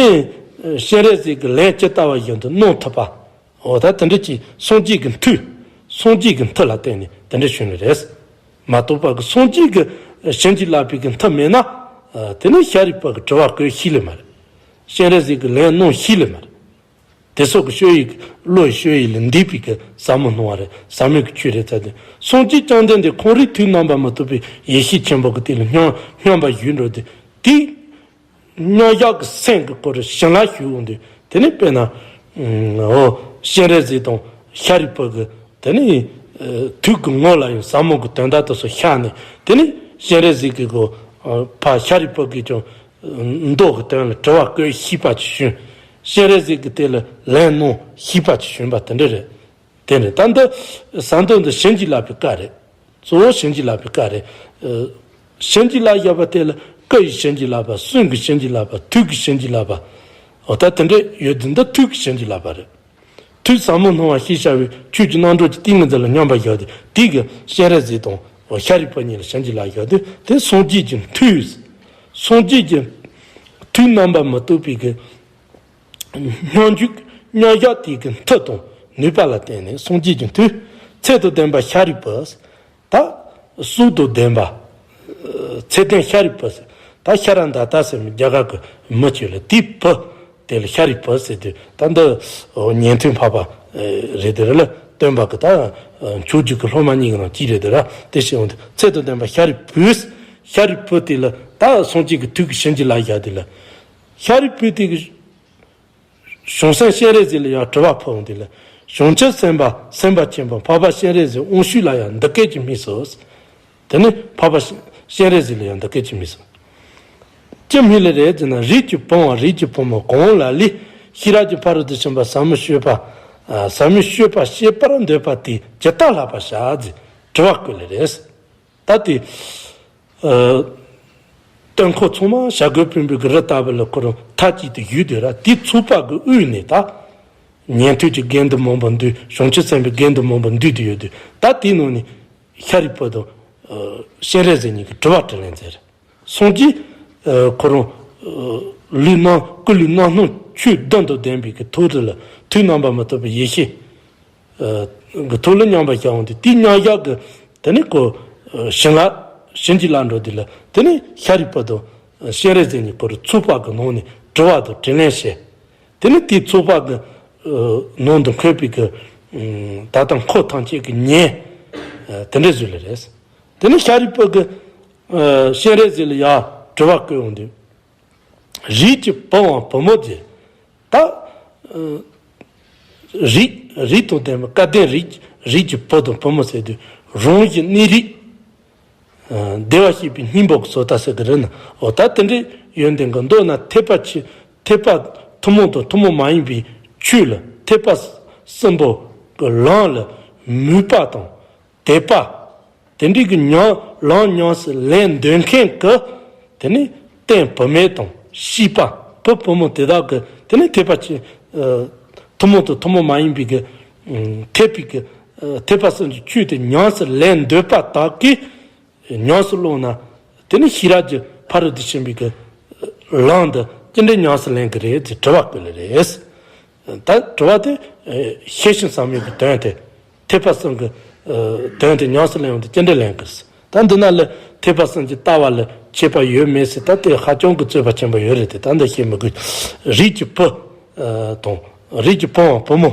ཨ། སྤྱན་རས་གཟིགས་ཀྱིས་ལན་ཇི་ལྟ་བ་བཞིན་དུ་གནང་ཐུབ་པ། འོ་ད་དེ་འདྲ་ཅིག་སངས་རྒྱས་ཀྱི་མཐུ། སངས་རྒྱས་ཀྱི་མཐུ་ལ་བརྟེན་ནས་དེ་འདྲ་བྱུང་ནི་རེད། མ་གཏོགས་པ་གི་སངས་རྒྱས་ཀྱིས་བྱིན་གྱིས་བརླབས་པའི་གི་མཐུ་མེད་ན། ཨ། དེ་ནས་ཤཱ་རིའི་བུ་གིས་དྲི་བ་བཀོད་ཤེས་ལེ་མ་རེད། སྤྱན་རས་གཟིགས་ཀྱིས་ལན་གནང་ཤེས་ལེ་མ་རེད། དེ་སོགས་ཀྱི་སྤྱོད་ཡུལ་བློ་ཡི་སྤྱོད་ཡུལ་ལས་འདས་པའི་གི་ཟབ་མོ་སྣང་བ་རེད། ཟབ་མོའི་གི་ཆོས་རེད་ཟེར་ཏེ། སངས་རྒྱས་བཅོམ་ལྡན་འདས་ཁོང་རའི་ཐུགས་རྣམ་པར་མི་རྟོག་པའི་ཡེ་ཤེས་ཆེན་པོ་གི་སྟེང་ལ་སྙོམས་སྙོམས་པར་ཞུགས་འགྲོ་དུས་དེའི་མཉམ་བཞག་གི་སེམས་ཀྱི་སྐོར་བྱིན་རླབས་ཞུགས་འོང་དུས་དེ་ནི་དཔེར་ན། འོ། སྤྱན་རས་གཟིགས་དང་ཤཱ་རིའི་བུ་གི་དེ་ནི། ཨ། ཐུགས་ཀྱི་ངོ་ལ་ཡང་ཟབ་མོ་གི་དོན་དག་དེ་ཚོ་ཤར་ནས་དེ་ནི་སྤྱན་རས་གཟིགས་ཀྱིས་གོ། ཨ། ཕར་ཤཱ་རིའི་བུ་གིས་ཀྱང་མདོ་གི་དོན་ལ་དྲི་བ་བཀོད་ཤེས་པ་ཅིག་བྱུང་། སྤྱན་རས་གཟིགས་ཀྱིས་དེ་ལ་ལན་གནང་ཤེས་པ་ཅིག་བྱུང་བ་དེ་འདྲ་རེད། དེ་ནི་ད་འདི་ཟབ་དོན་འདི་བྱིན་གྱིས་བརླབས་པའི་བཀའ་རེད། གཙོ་བོ་བྱིན་གྱིས་བརླབས་པའི་བཀའ་རེད། ཨ། བྱིན་གྱིས་བརླབས་བཞག་པ་དེ་ལ་བཀའ་ཡི་བྱིན་གྱིས་བརླབས་པ། གསུང་གི་བྱིན་གྱིས་བརླབས་པ། ཐུགས་ཀྱི་བྱིན་གྱིས་བརླབས་པ། འོ་ད་དེ་འདྲ་ཡོད་དུས་འདི་ཐུགས་ཀྱི་བྱིན་གྱིས་བརླབས་པ་རེད། ཐུགས་ཟབ་མོ་སྣང་བ་ཞེས་བྱ་བའི་ཆོས་ཀྱི་རྣམ་གྲངས་ཀྱི་ཏིང་ངེ་འཛིན་ལ་སྙོམས་པར་ཞུགས་ཏེ་དེ་གིས་སྤྱན་རས་གཟིགས་དང་ཤཱ་རིའི་བུ་གཉིས་ལ་བྱིན་གྱིས་བརླབས་ཞུགས་ཏེ་དེ་སངས་རྒྱས་ཀྱི་མཐུས། སངས་རྒྱས་ཀྱི་མཐུས་རྣམ་པར་མི་རྟོག་པའི་གི་སྙོམས་འཇུག་མཉམ་བཞག་དེ་གི་མཐུ་དང་ནུས་པ་ལ་བརྟེན་ནས་སངས་རྒྱས་ཀྱི་མཐུས་ཚད་དང་ལྡན་པ་ཤཱ་རིའི་བུ། ད་གཟུགས་དང་ལྡན་པ། ཚད་ལྡན་ཤཱ་རིའི་བུ་ཟེར། ད་ཤ་ར་དྭ་ཏ་ཟེར་མི་རྒྱ་གར་གྱི་མི་ཅིག་ལ་དེའི་བུ་དེ་ལ་ཤཱ་རིའི་བུ་ཟེར་དུས་ད་འདི་ཉན་ཐོས་འཕགས་པ་རེད་དེ་རེད་ལ་སྟོན་པ་གི་ད་མཆོག་གྱུར་གྱི་སློབ་མ་གཉིས་ཀྱི་ནང་གཅིག་རེད་དེ་ར། དེ་བྱས་འོང་དུས་ཚད་དང་ལྡན་པ་ཤཱ་རིའི་བུས། ཤཱ་རིའི་བུ་དེ་ལ་ད་སངས་རྒྱས་ཀྱི་ཐུགས་ཀྱི་བྱིན་གྱིས་བརླབས་བཞག་དེ་ལ། ཤཱ་རིའི་བུ་དེ་གི་བྱང་སེམས་སྤྱན་རས་གཟིགས་ལ་ཡང་དྲི་བ་ཕུལ་འོང་དེ་ལ། བྱང་ཆུབ་སེམས་དཔའ་སེམས་དཔའ་ཆེན་པོ་འཕགས་པ་སྤྱན་རས་གཟིགས་དབང་ཕྱུག་ལ་ཡང་འདི་སྐད་ཅེས་སྨྲས་སོ། དེ་ནི་འཕགས་པ་སྤྱན་རས་གཟིགས་ལ་ཡང་འདི་སྐད་ཅེས་སྨྲས་སོ། ཅི་སྨྲས་ལེ་རེད་ཟེར་ན། རིགས་ཀྱི་བུའམ་རིགས་ཀྱི་བུ་མོ་གང་ལ་ལས་ཤེས་རབ་ཀྱི་ཕ་རོལ་ཏུ་ཕྱིན་པ་ཟབ་མོའི་སྤྱོད་པ། ཟབ་མོའི་སྤྱོད་པ་བྱེད་པར་འདོད་པ་དེས་ཇི་ལྟར་བསླབ་པར་བྱ་ཟེར་དྲི་བ་བཀོད་ལེ་རེད། ད་དེ། ཨ། སྟོན་ཁོ་ཚང་མ་བྱ་རྒོད་ཕུང་པོའི་གི་རི་ལྟ་བུ་ལ་ཁོ་རང་མཐའ་གཅིག་ཏུ་བཞུགས་སྡོད་ར། དེའི་ཚོགས་པ་གི་དབུས་ནས་ད་ཉན་ཐོས་ཀྱི་དགེ་འདུན་མང་པོ་འདུས། བྱང་ཆུབ་སེམས་དཔའི་དགེ་འདུན་མང་པོ་འདུས་ཏེ་ཡོད་དུས་ད་དེའི་ནང་ནས་ཤཱ་རིའི་བུ་དང་། ཨ། སྤྱན་རས་གཟིགས་གཉིས་ཀྱིས་དྲི་བ་དྲིས་ལན་མཛད་རེད། སངས་རྒྱས། ཨ། ཁོ་རང་། ཨ། ལུས་རྣམ་སྐུ་ལུས་རྣམ་སྣང་ཆོས་བདུན་དང་ལྡན་པའི་གི་ཐོག་ཏུ་ལ་ཐུགས་རྣམ་པར་མི་རྟོག་པའི་ཡེ་ཤེས། ཨ། གི་ཐོག་ལ་མཉམ་པར་བཞག་འོང་དུས་དེའི་མཉམ་བཞག་གི་དེ་ནི་ཁོ། ཨ། བྱིན་རླབས་བྱིན་གྱིས་བརླབས་འགྲོ་དུས་ལ་དེ་ནི་ཤཱ་རིའི་བུ་དང་། ཨ། སྤྱན་རས་གཟིགས་གཉིས་ཁོ་རང་ཚོགས་པ་གི་ནང་ནས་དྲི་བ་དང་དྲིས་ལན་བྱས། དེ་ནི་དེའི་ཚོགས་པ་གི། ཨ། ནང་དུ་འཁོད་པའི་གི། ཨ། ད་ལྟ་འཁོར་ཐམས་ཅད་ཀྱིས་ཉན། ཨ། དེ་འདྲ་བཟོས་ལེ་རེད། དེ་ནི་ཤཱ་རིའི་བུ་གིས། ཨ། སྤྱན་རས་གཟིགས་ལ་ཡང་དྲི་བ་བཀོད་འོང་དུས། རིགས་ཀྱི་བུའམ་བུ་མོ་དེ། ད། ཨ། རིགས། རིགས་དང་ལྡན་པ་སྐལ་ལྡན་རིགས། རིགས་ཀྱི་བུ་དང་བུ་མོ་ཟེར་དུས་ རང་བཞིན་གནས་རིགས། བདེ་བར་གཤེགས་པའི་སྙིང་པོ་གི་བཟོ་ལྟ་ཟེར་གི་རེད་ན། འོ་ད་དེ་འདྲའི་ཡོན་ཏན་གྱི་མདོར་ན་ཐེག་པ་ཆེ། ཐེག་པ་ཐུན་མོང་དང་ཐུན་མོང་མ་ཡིན་པའི་ཆོས་ལ། ཐེག་པ་གསུམ་པོ་གི་ལམ་ལ་མོས་པ་དང་དད་པ། དེ་འདྲའི་གི་ཉམས་ལམ་ཉམས་སུ་ལེན་འདོད་མཁན་གྱི་དེ་ནི་རྟེན་བུད་མེད་དང་བྱིས་པ། བུ་བུ་མོ་དེ་དག་གི་དེ་ནི་ཐེག་པ་ཆེ། ཐུན་མོང་དང་ཐུན་མོང་མ་ཡིན་པའི་གི་ཐེག་པའི་གི་ཐེག་པ་གསུམ་གྱི་ཆོས་དེ་ཉམས་སུ་ལེན་འདོད་པ་དག་གིས་ཉམས་སུ་བླངས་ན། དེ་ནི་ཤེས་རབ་ཀྱི་ཕ་རོལ་ཏུ་ཕྱིན་པའི་གི་ལམ་འདི་ཅི་འདྲའི་ཉམས་སུ་ལེན་གི་རེད་ཅེས་དྲི་བ་བཀོད་ལེ་རེད། ད་དྲི་བ་དེ་ཤེར་ཕྱིན་ཟབ་མོའི་གི་དོན་དེ། ཐེག་པ་གསུམ་གྱི་དོན་དེ་ཉམས་སུ་ལེན་ཡོང་དུས་ཅི་འདྲ་ལེན་དགོས། ད་འདི་ན་ལ་ཐེག་པ་གསུམ་གྱི་ལྟ་བ་ལ་ཁྱད་པར་ཡོད་མེད་ཟེར། ད་དེ་ཧ་ཅང་གི་རྩོད་པ་ཆེན་པོ་ཡོད་རེད་དེ། ད་འདི་བཤད་མི་དགོས། རིགས་ཀྱི་བུ་དང་རིགས་ཀྱི་བུ་བུ་མོ་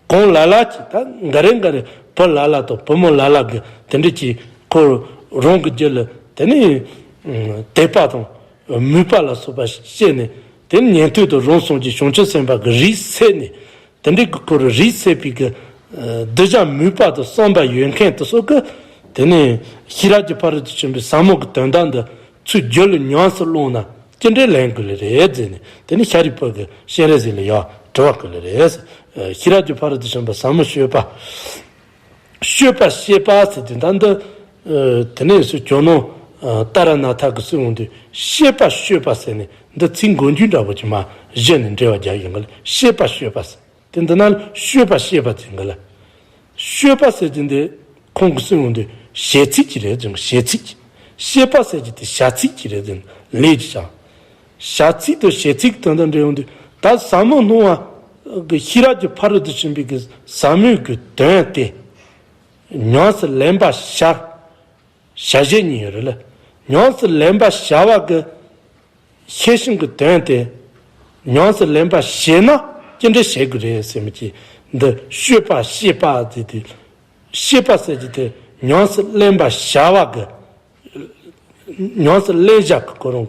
གང་ལ་ལ་གྱིས། ད་འགའ་རེ་འགའ་རེ་བུ་ལ་ལ་དང་བུ་མོ་ལ་ལ་གི་དེ་འདྲ་གྱིས་ཁོ་རང་གི་རྒྱུད་ལ་དེ་ནི་དད་པ་དང་མོས་པ་ལ་སོགས་པ་བསྐྱེད་ནས། དེ་ནི་ཉན་ཐོས་དང་རང་སངས་རྒྱས་བྱང་ཆུབ་སེམས་དཔའ་གི་རིགས་སད་ནས། དེ་འདྲའི་གི་ཁོ་རང་རིགས་སད་པའི་གི་གདུལ་བྱ་མོས་པ་དང་བསམ་པ་ཡོད་མཁན་དེ་ཚོ་གི་དེ་ནས་ཤེས་རབ་ཀྱི་ཕ་རོལ་ཏུ་ཕྱིན་པའི་ཟབ་མོ་གི་དོན་དག་འདི་ཚུར་རྒྱུད་ལ་ཉམས་སུ་བླངས་ན་ཅི་འདྲའི་ལེན་དགོས་ལེ་རེད་ཟེར་ནས། དེ་ནས་ཤཱ་རིའི་བུ་གིས་སྤྱན་རས་གཟིགས་ལ་ཡང་དྲི་བ་བཀོད་ལེ་རེད། ཤེས་རབ་ཀྱི་ཕ་རོལ་ཏུ་ཕྱིན་པ་ཟབ་མོ་སྤྱོད་པ། སྤྱོད་པ་ཤེས་པ་ཟེར་དུས། ད་འདི་དེ་ནས་སུ་ཇོ་ནང་ཏཱ་ར་ནཱ་ཐ་གིས་གསུངས་འོང་དུས། ཤེས་པ་སྤྱོད་པ་ཟེར་ནས་འདི་ཚིག་མགོ་མཇུག་འདྲ་པོ་ཅིག་མར་གཞི་ནས་འགྲེལ་བ་རྒྱག་ཡོང་གི་ལ། ཤེས་པ་སྤྱོད་པ་ཟེར། དེ་འདི་ན་ལ་སྤྱོད་པ་ཤེས་པ་ཟེར་གི་ལ། སྤྱོད་པ་ཟེར་གྱི་འདི་ཁོང་གིས་གསུངས་ཡོང་དུས་བྱེད་ཚིག་ཅིག་རེད་ཟེར་གི། བྱེད་ཚིག་ཅིག། ཤེས་པ་ཟེར་གྱི་དེ་བྱ་ཚིག་ཅིག་རེད་ཟེར་གི། ལས་ཀྱི་བྱ། བྱ་ཚིག་དང་བྱེད་ཚིག་དོན་དང་འབྲེལ་ཡོང་དུས། ད་ཟབ་མོ་སྣང་བ་གི་ཤེས་རབ་ཀྱི་ཕ་རོལ་ཏུ་ཕྱིན་པའི་གི་ཟབ་མོའི་གི་དོན་དེ་ཉམས་སུ་ལེན་པར་བྱ། བྱ་བྱེད་གཉིས་ཡོད་རེད་ལ། ཉམས་སུ་ལེན་པར་བྱ་བ་གི་ཤེར་ཕྱིན་གྱི་དོན་དེ་ཉམས་སུ་ལེན་པར་བྱེད་ན་ཅི་འདྲ་བྱེད་དགོས་རེད་ཟེར་མི་ཅིག། འདི་སྤྱོད་པ་ཤེས་པ་ཟེར་དུས། ཤེས་པ་ཟེར་གྱི་དེ་ཉམས་སུ་ལེན་པར་བྱ་བ་གི། ཉམས་སུ་ལེན་བྱ་གི་ཁོ་རང་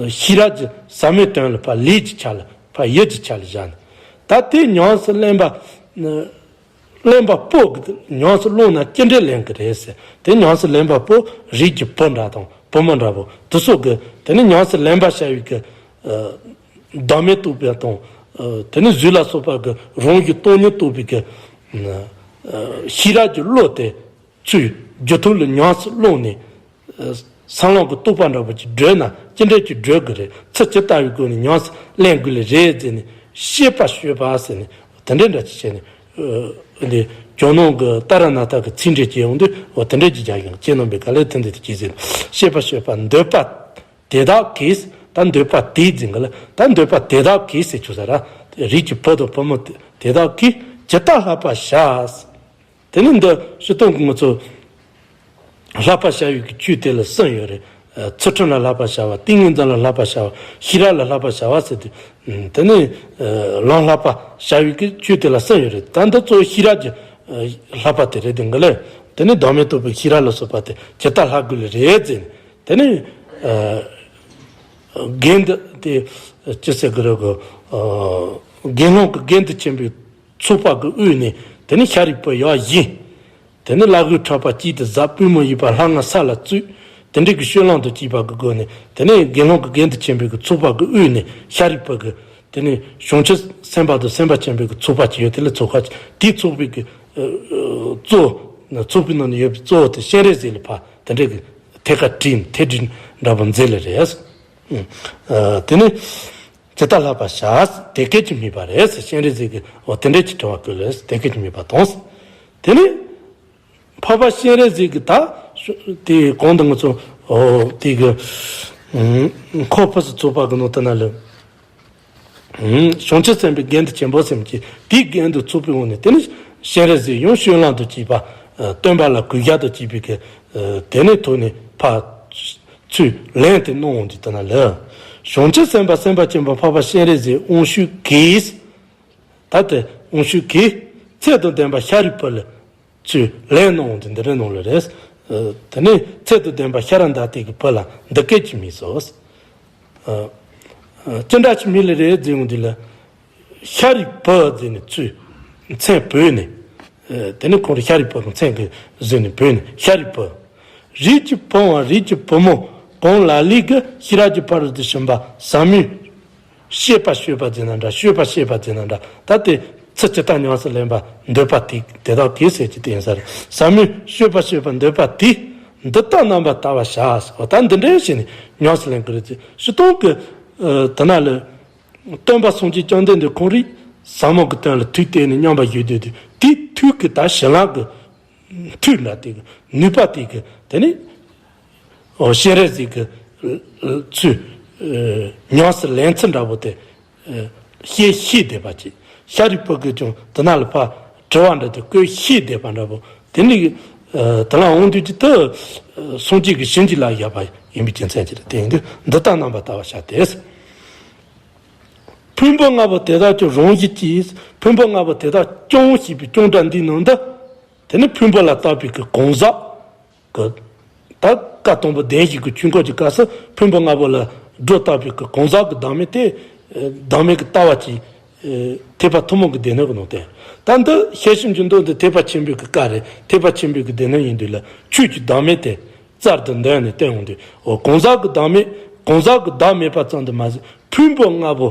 ཤེས་རབ་ཀྱི་ཟབ་མོའི་དོན་ལ་ཕར་ལས་ཀྱི་ཆ་ལ། ཕར་ཡུལ་གྱི་ཆ་ལ་བཞག་ནས། ད་དེ་ཉམས་སུ་ལེན་པ། ལེན་པ་པོ་གིས་ཉམས་སུ་བླངས་ན་ཅི་འདྲའི་ལེན་གི་རེད་ཟེར། དེ་ཉམས་སུ་ལེན་པ་པོ་རིགས་ཀྱི་བུ་འདྲ་དང་བུ་མོ་འདྲ་པོ་དེ་ཚོ་གིས་དེ་ནི་ཉམས་སུ་ལེན་པར་བྱ་བའི་གི་བདག་མེད་རྟོགས་པ་དང་། དེ་ནི་གཟུགས་ལ་སོགས་པ་གི་རང་བཞིན་སྟོང་ཉིད་རྟོགས་པའི་གི་ཤེས་རབ་ཀྱི་བློ་དེ་ཚུར་རྒྱུད་ཐོག་ལ་ཉམས་སུ་བླངས་ནས། སེམས་ལམ་གྱི་རྟོགས་པ་འདྲ་པོ་ཅིག་བགྲོད་ན་ཅི་འདྲ་ཅིག་བགྲོད་དགོས་རེད། ཚུལ་ཇི་ལྟ་བའི་སྒོ་ནས་ཉམས་སུ་ལེན་དགོས་ལེ་རེད་ཟེར་ནས། ཤེས་པ་སྤྱོད་པ་ཟེར་ནས་དེ་འདྲ་འདྲ་ཅིག་བྱས་ནས། འདི་ཇོ་ནང་གི་ཏཱ་ར་ནཱ་ཐ་གིས་ཚིག་འགྲེལ་བྱས་ཡོང་དུས། འོ་དེ་འདྲ་ཅིག་རྒྱག་ཡོང་། ཁྱེད་རྣམ་པས་ག་ལེར་ཐུན་དེ་དུ་གྱིས་ཟེར། ཤེས་པ་སྤྱོད་པ་འདོད་པ་དེ་དག་གིས། ད་འདོད་པ་དེ་ཟེར་གི་ལ། ད་འདོད་པ་དེ་དག་གིས་ཟེར་ཆོག་ས་ར། རིགས་ཀྱི་བུ་དང་བུ་མོ་དེ་དག་གིས་ཇི་ལྟར་བསླབ་པར་བྱ། དེ་ནི་འདི་སྤྱིར་བཏང་གི་ང་ཚོ་བསླབ་པར་བྱ་བའི་གི་ཆོས་དེ་ལ་གསུམ་ཡོད་རེད། ཚུལ་ཁྲིམས་ལ་བསླབ་པར་བྱ་བ། ཏིང་ངེ་འཛིན་ལ་བསླབ་པར་བྱ་བ། ཤེས་རབ་ལ་བསླབ་པར་བྱ་བ་ཟེར་དུས། དེ་ནི་ལམ་བསླབ་པར་བྱ་བའི་གི་ཆོས་དེ་ལ་གསུམ་ཡོད་རེད། ད་འདི་གཙོ་བོ་ཤེས་རབ་ཀྱི་བསླབ་པ་དེ་རེད་དེ་གི་ལ། དེ་ནི་བདག་མེད་རྟོགས་པའི་ཤེས་རབ་ལ་སོགས་པ་དེ་ཇི་ལྟར་བསླབ་དགོས་ལེ་རེད་ཟེར་ནས། དེ་ནི་དགེ་འདུན་དེ་ཅི་ཟེར་གི་རེད་གོ། དགེ་སློང་གི་དགེ་འདུན་ཆེན་པོའི་ཚོགས་པ་གི་དབུས་ནས། དེ་ནི་ཤཱ་རིའི་བུ་ཡབ་བཞི། དེ་ནི་བླ་གོས་ཕྲག་པ་གཅིག་ཏུ་གཟབ། པུས་མོ་གཡས་པ་ལྷ་ལྔ་ས་ལ་བཙུགས། དེ་འདྲའི་གི་སྤྱོད་ལམ་དང་བཅས་པ་གི་སྒོ་ནས། དེ་ནི་དགེ་སློང་གི་དགེ་འདུན་ཆེན་པོའི་གི་ཚོགས་པ་གི་དབུས་ནས་ཤཱ་རིའི་བུ་གི། དེ་ནི་བྱང་ཆུབ་སེམས་དཔའ་དང་སེམས་དཔའ་ཆེན་པོའི་གི་ཚོགས་པ་ཅིག་ཡོད། དེ་ལ་ཚོགས་པ་ཅིག། དེའི་ཚོགས་པའི་གི་གཙོ་བོ། ཚོགས་པའི་ནང་ནས་ཡོད་པའི་གཙོ་བོ་དེ་སྤྱན་རས་གཟིགས་ལ་ཕར་དེ་འདྲའི་གི་ཐད་ཀར་བྲིས་ནས་ཐད་བྲིས་འདྲ་པོ་མཛད་ལེ་རེད། དེ་ནི། ཇི་ལྟར་བསླབ་པར་བྱ། དེ་སྐད་ཅེས་སྨྲས་པ་རེད། སྤྱན་རས་གཟིགས་ཀྱིས་འོ་དེ་འདྲ་ཅིག་དྲི་བ་བཀོད་ལེ། དེ་སྐད་ཅེས་སྨྲས་པ་དང་། དེ་ནས་འཕགས་པ་སྤྱན་རས་གཟིགས་ཀྱིས་ད་དེ་གོང་དུ་ང་ཚོ་འོ་དེ་གི་འཁོར་ཕུན་སུམ་ཚོགས་པ་གི་ནང་དུ་ན་ལ། བྱང་ཆུབ་སེམས་དཔའི་དགེ་འདུན་ཆེན་པོ་ཟེར་མཁན་དེའི་དགེ་འདུན་ཚོགས་པའི་འོག་ནས། དེ་ནས་སྤྱན་རས་གཟིགས་ཡང་སྤྱོད་ལམ་དང་བཅས་པ་སྟོན་པ་ལ་གུས་ཞབས་དང་བཅས་པའི་གི་དེ་ནས་ཐོག་ནས་ཕར། ཚུར་ལན་དེ་གནང་འོང་དུས་དེ་ན་ལ། བྱང་ཆུབ་སེམས་དཔའ་སེམས་དཔའ་ཆེན་པོ་འཕགས་པ་སྤྱན་རས་གཟིགས་དབང་ཕྱུག་གིས། ད་ལྟ་དབང་ཕྱུག་གིས་ཚད་དང་ལྡན་པ་ཤཱ་རིའི་བུ་ལ་ཚུར་ལན་གནང་འོང་དུས་འདི་འདྲ་གནང་ལེ་རེད། དེ་ནས་ཚད་དང་ལྡན་པ་ཤཱ་ར་དྭ་ཏིའི་བུ་ལ་འདི་སྐད་ཅེས་སྨྲས་སོ། ཅི་འདྲ་ཅིག་སྨྲས་ལེ་རེད་ཟེར་འོང་དུས་ལ། ཤཱ་རིའི་བུ་ཟེར་ནས་ཚུར་མཚན་བོས་ནས། དེ་ནི་ཁོང་རང་ཤཱ་རིའི་བུ་གི་མཚན་གྱིས་བཟོས་ནས་བོས་ནས་ཤཱ་རིའི་བུ། རིགས་ཀྱི་བུའམ་རིགས་ཀྱི་བུ་མོ་གང་ལ་ལས་ཀྱི་ཤེས་རབ་ཀྱི་ཕ་རོལ་ཏུ་ཕྱིན་པ་ཟབ་མོའི་སྤྱོད་པ་སྤྱོད་པ་ཟེར་ན་འདྲ། སྤྱོད་པ་སྤྱོད་པ་ཟེར་ན་འདྲ། ད་དེ་ཚུལ་ཇི་ལྟར་ཉམས་སུ་ལེན་པ་འདོད་པ་དེ་དེ་དག་གིས་ཟེར་གྱི་དེ་ཡིན་ས་རེད། ཟབ་མོའི་སྤྱོད་པ་སྤྱོད་པ་འདོད་པ་དེས་འདི་དག་རྣམ་པར་བལྟ་བར་བྱ། འོ་ད་འདི་འདྲའི་བྱས་ནས་ཉམས་སུ་ལེན་གྱི་རེད་ཅེས་ཞུ་སྟངས་ཀྱི་དེ་ན་ལ། སྟོན་པ་སངས་རྒྱས་བཅོམ་ལྡན་འདས་ཁོང་རང་ཟབ་མོ་གི་དོན་ལ་ཐུགས་གཏད་ནས་མཉམ་པར་བཞུགས་སྡོད་དུས་དེའི་ཐུགས་ཀྱི་ད་ཞི་ལྷག་གི་མཐུ་འདྲ་དེ་གི་ནུས་པ་དེ་གི་དེ་ནི་སྤྱན་རས་གཟིགས་ཀྱི་ཚུལ་ཉམས་སུ་ལེན་ཚུལ་འདྲ་པོ་དེ་བཤད་ཤེས་བསྡད་པ་ཅིག་ཤཱ་རིའི་བུ་གིས་ཀྱང་དེ་ན་ལ་ཕར་དྲི་བ་འདྲ་དེ་བཀོད་ཤེས་བསྡད་པ་འདྲ་པོ་དེ་ནི་དེ་ལ་འོང་དུས་ཀྱི་དེ་སངས་རྒྱས་ཀྱི་བྱིན་གྱིས་བརླབས་བཞག་པ་ཡིན་པའི་རྒྱུ་མཚན་གྱིས་རེད། དེ་ཡིན་དུས་འདི་ལྟར་རྣམ་པར་བལྟ་བར་བྱ་སྟེ། ཕུང་པོ་ལྔ་པོ་དེ་དག་ཀྱང་རང་བཞིན་གྱིས། ཕུང་པོ་ལྔ་པོ་དེ་དག་ཀྱང་ཞེས་པའི་ཀྱང་སྒྲ་འདིའི་ནང་དུ། དེ་ནི་ཕུང་པོ་ལ་བཏགས་པའི་གི་གང་ཟག་གི། ད་བཀའ་དང་པོ་བདེན་བཞིའི་གི་ཆོས་འཁོར་གྱི་སྐབས་སུ་ཕུང་པོ་ལྔ་པོ་ལ་སྒྲོ་བཏགས་པའི་གི་གང་ཟག་གི་བདག་མེད་དེ། བདག་མེད་ཀྱི་ལྟ་བ་གྱིས། ཐེག་པ་ཐུན་མོང་གི་སྡེ་སྣོད་ཀྱི་ནང་བསྟན། ད་འདི་ཤེར་ཕྱིན་གྱི་མདོ་འདི་ཐེག་པ་ཆེན་པོའི་གི་བཀའ་རེད། ཐེག་པ་ཆེན་པོའི་གི་སྡེ་སྣོད་ཡིན་དུས་ལ་ཆོས་ཀྱི་བདག་མེད་དེ། རྩལ་དུ་འདོན་ནས་བསྟན་འོང་དུས། འོ་གང་ཟག་གི་བདག་མེད། གང་ཟག་གི་བདག་མེད་པ་ཙམ་དུ་མ་ཟད་ཕུང་པོ་ལྔ་པོ་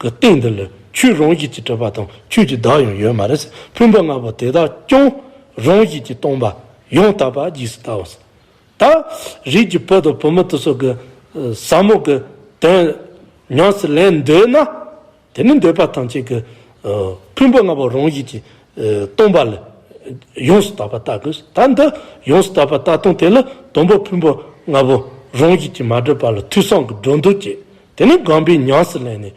གི་སྟེང་དུ་ལ་ཆོས་རང་བཞིན་གྱིས་གྲུབ་པ་དང་ཆོས་ཀྱི་བདག་ཡང་ཡོད་མ་རེད། ཕུང་པོ་ལྔ་པོ་དེ་དག་ཀྱང་རང་བཞིན་གྱིས་སྟོང་པ་ཡང་དག་པར་རྗེས་སུ་བལྟའོ། ད་རིགས་ཀྱི་བུ་དང་བུ་མོ་དེ་ཚོ་གི་ཟབ་མོ་གི་དོན་ཉམས་སུ་ལེན་འདོད་ན། དེ་ནི་འདོད་པ་ཐམས་ཅད་ཀྱི་ཕུང་པོ་ལྔ་པོ་རང་བཞིན་གྱིས་སྟོང་པ་ལ་ཡོངས་སུ་དག་པར་ལྟ་དགོས། ད་འདི་ཡོངས་སུ་དག་པར་ལྟ་སྟངས་དེ་ལ་དང་པོ་ཕུང་པོ་ལྔ་པོ་རང་བཞིན་གྱིས་མ་གྲུབ་པ་ལ་ཐོས་བསམ་གྱི་སྒྲོ་འདོགས་བཅད། དེ་ནི་སྒོམ་པས་ཉམས་སུ་ལེན་ནས།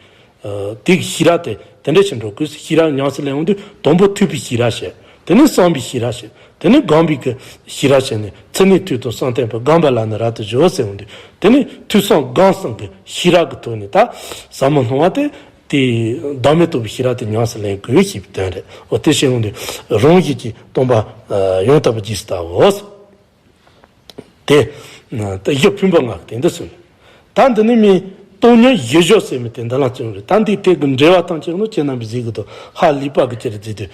དེ་གི་ཤེས་རབ་དེ་དེ་འདྲ་ཞིག་འགྲོ་དགོས། ཤེས་རབ་ཉམས་སུ་ལེན་འོང་དུས་དང་པོ་ཐོས་པའི་ཤེས་རབ་བྱས། དེ་ནི་བསམ་པའི་ཤེས་རབ་བྱས། དེ་ནི་སྒོམ་པའི་གི་ཤེས་རབ་བྱས་ནས་ཚུལ་གནས་ཐོས་དང་བསམ་གཏན་པ་སྒོམ་པ་ལ་ནི་རབ་ཏུ་གཞོལ་ཟེར་འོང་དུས་དེ་ནི་ཐོས་བསམ་སྒོམ་གསུམ་གི་ཤེས་རབ་ཀྱི་ཐོག་ནས་ད་ཟབ་མོ་སྣང་བ་དེ་དེ་བདག་མེད་རྟོགས་པའི་ཤེས་རབ་དེ་ཉམས་སུ་ལེན་དགོས་ཞེས་པའི་དོན་རེད། འོ་དེ་བྱས་འོང་དུས་རང་བཞིན་གྱིས་སྟོང་པ་ཡང་དག་པར་རྗེས་སུ་བལྟའོ། དེ། ད་གཞི་ཕུང་པོ་ལྔ་དེ་འདི་གསུངས། ད་འདི་ནི་མི་སྟོང་ཉིད་བཞི་བཞི་ཟེར་མི་དེ་འདི་ལ་བརྩོན་རེད། ད་འདི་དེ་གི་འགྲེལ་བ་དང་བཅས་ནོ་ཁྱེད་རྣམ་པས་གཟིགས་གི་འདུག་ཧ་ལས་པ་གི་ཅི་རེད་ཟེར་དུས།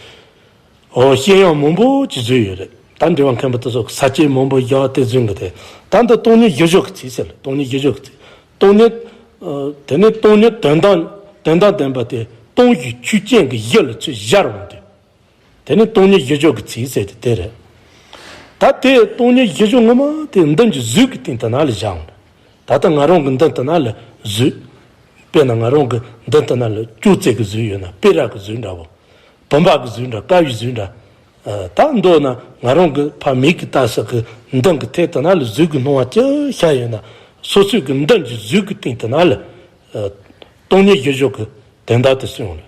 འོ་སྐྱོན་ཡང་མང་པོ་ཅིག་བཟོས་ཡོད་རེད། ད་འགྲེལ་བ་མཁན་པོ་དེ་ཚོ་གི་ས་བཅད་མང་པོ་བཞག་དེ་བཟོས་གི་དེ། ད་འདི་སྟོང་ཉིད་བཞི་བཞི་གི་ཚིག་ཟེར་ལ་སྟོང་ཉིད་བཞི་བཞི་གི་ཚིག་སྟོང་ཉིད། དེ་ནི་སྟོང་ཉིད་དོན་དམ་དོན་དམ་བདེན་པ་དེ་སྟོང་ཞིང་ཆོས་ཅན་གྱི་གཞི་ལ་ཚུར་སྦྱར་འོང་དུས། དེ་ནི་སྟོང་ཉིད་བཞི་བཞི་གི་ཚིག་ཟེར་གྱི་དེ་རེད། ད་དེ་སྟོང་ཉིད་བཞི་བཞི་ངོ་མ་དེ་མདུན་གྱི་གཟུགས་ཀྱི་སྟེང་དུ་ན་ལ་བཞག་འོང་། ད་ལྟ་ང་རང་གི་མདུན་དུ་ན་ལ་གཟུགས། དཔེར་ན་ང་རང་གི་མདུན་དུ་ན་ལ་ཅོག་ཙེ་གི་གཟུགས་ཡོད་ན་པེ་ར་གི་གཟུགས་འདྲ་བོ། བུམ་པ་གི་གཟུགས་འདྲ་དཀར་བའི་གཟུགས་འདྲ། ད་མདོར་ན་ང་རང་གི་ཕ་མིག་གི་ལྟ་ས་གི་མདུན་གི་ཐད་དུ་ན་ལ་གཟུགས་ཀྱི་སྣང་བ་ཅི་ཤར་ཡོད་ན་སོ་སོའི་གི་མདུན་གྱི་གཟུགས་ཀྱི་སྟེང་དུ་ན་ལ་སྟོང་ཉིད་བཞི་བཞི་གི་དོན་དག་དེ་གསུངས་ཡོང་ལ།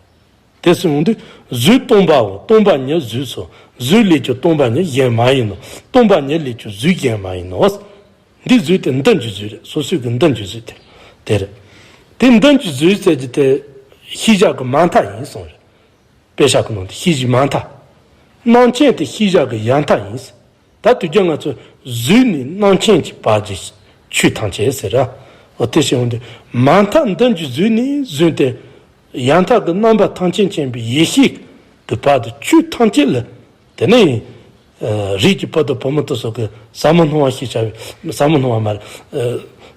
དེ་གསུངས་དུས་གཟུགས་སྟོང་པའོ། སྟོང་པ་ཉིད་གཟུགས་སོ། གཟུགས་ལས་ཀྱང་སྟོང་པ་ཉིད་གཞན་མ་ཡིན་ནོ། སྟོང་པ་ཉིད་ལས་ཀྱང་གཟུགས་གཞན་མ་ཡིན་ནོ། འདི་གཟུགས་དེ་མདུན་གྱི་གཟུགས་རེད། སོ་སོའི་གི་མདུན་གྱི་གཟུགས་དེ་དེ་རེད། དེ་མདུན་གྱི་གཟུགས་ཟེར་གྱི་དེ་ཤེས་བྱ་གི་མ་མཐའ་ཡིན་གསུངས་རེད། དཔེ་བཞག་གི་ནང་དུ་ཤེས་བྱའི་མ་མཐའ། རྣམ་མཁྱེན་དེ་ཤེས་བྱ་གི་ཡང་མཐའ་ཡིན། ད་དུས་རྒྱུན་ང་ཚོས་གཟུགས་ནས་རྣམ་མཁྱེན་གྱི་བར་གྱི་ཆོས་ཐམས་ཅད་ཟེར་ར། འོ་དེ་བྱས་འོང་དུས་མ་མཐའ་མདུན་གྱི་གཟུགས་ནས་བཟུང་སྟེ། ཡང་མཐའ་གི་རྣམ་པ་ཐམས་ཅད་མཁྱེན་པའི་ཡེ་ཤེས་ཀྱི་བར་དུ་ཆོས་ཐམས་ཅད་ལ། དེ་ནས་རིགས་ཀྱི་བུ་དང་བུ་མོ་དེ་ཚོ་གི་ཟབ་མོ་སྣང་བ་ཞེས་བྱ་བའི་ཟབ་མོ་སྣང་བ་མ་རེད།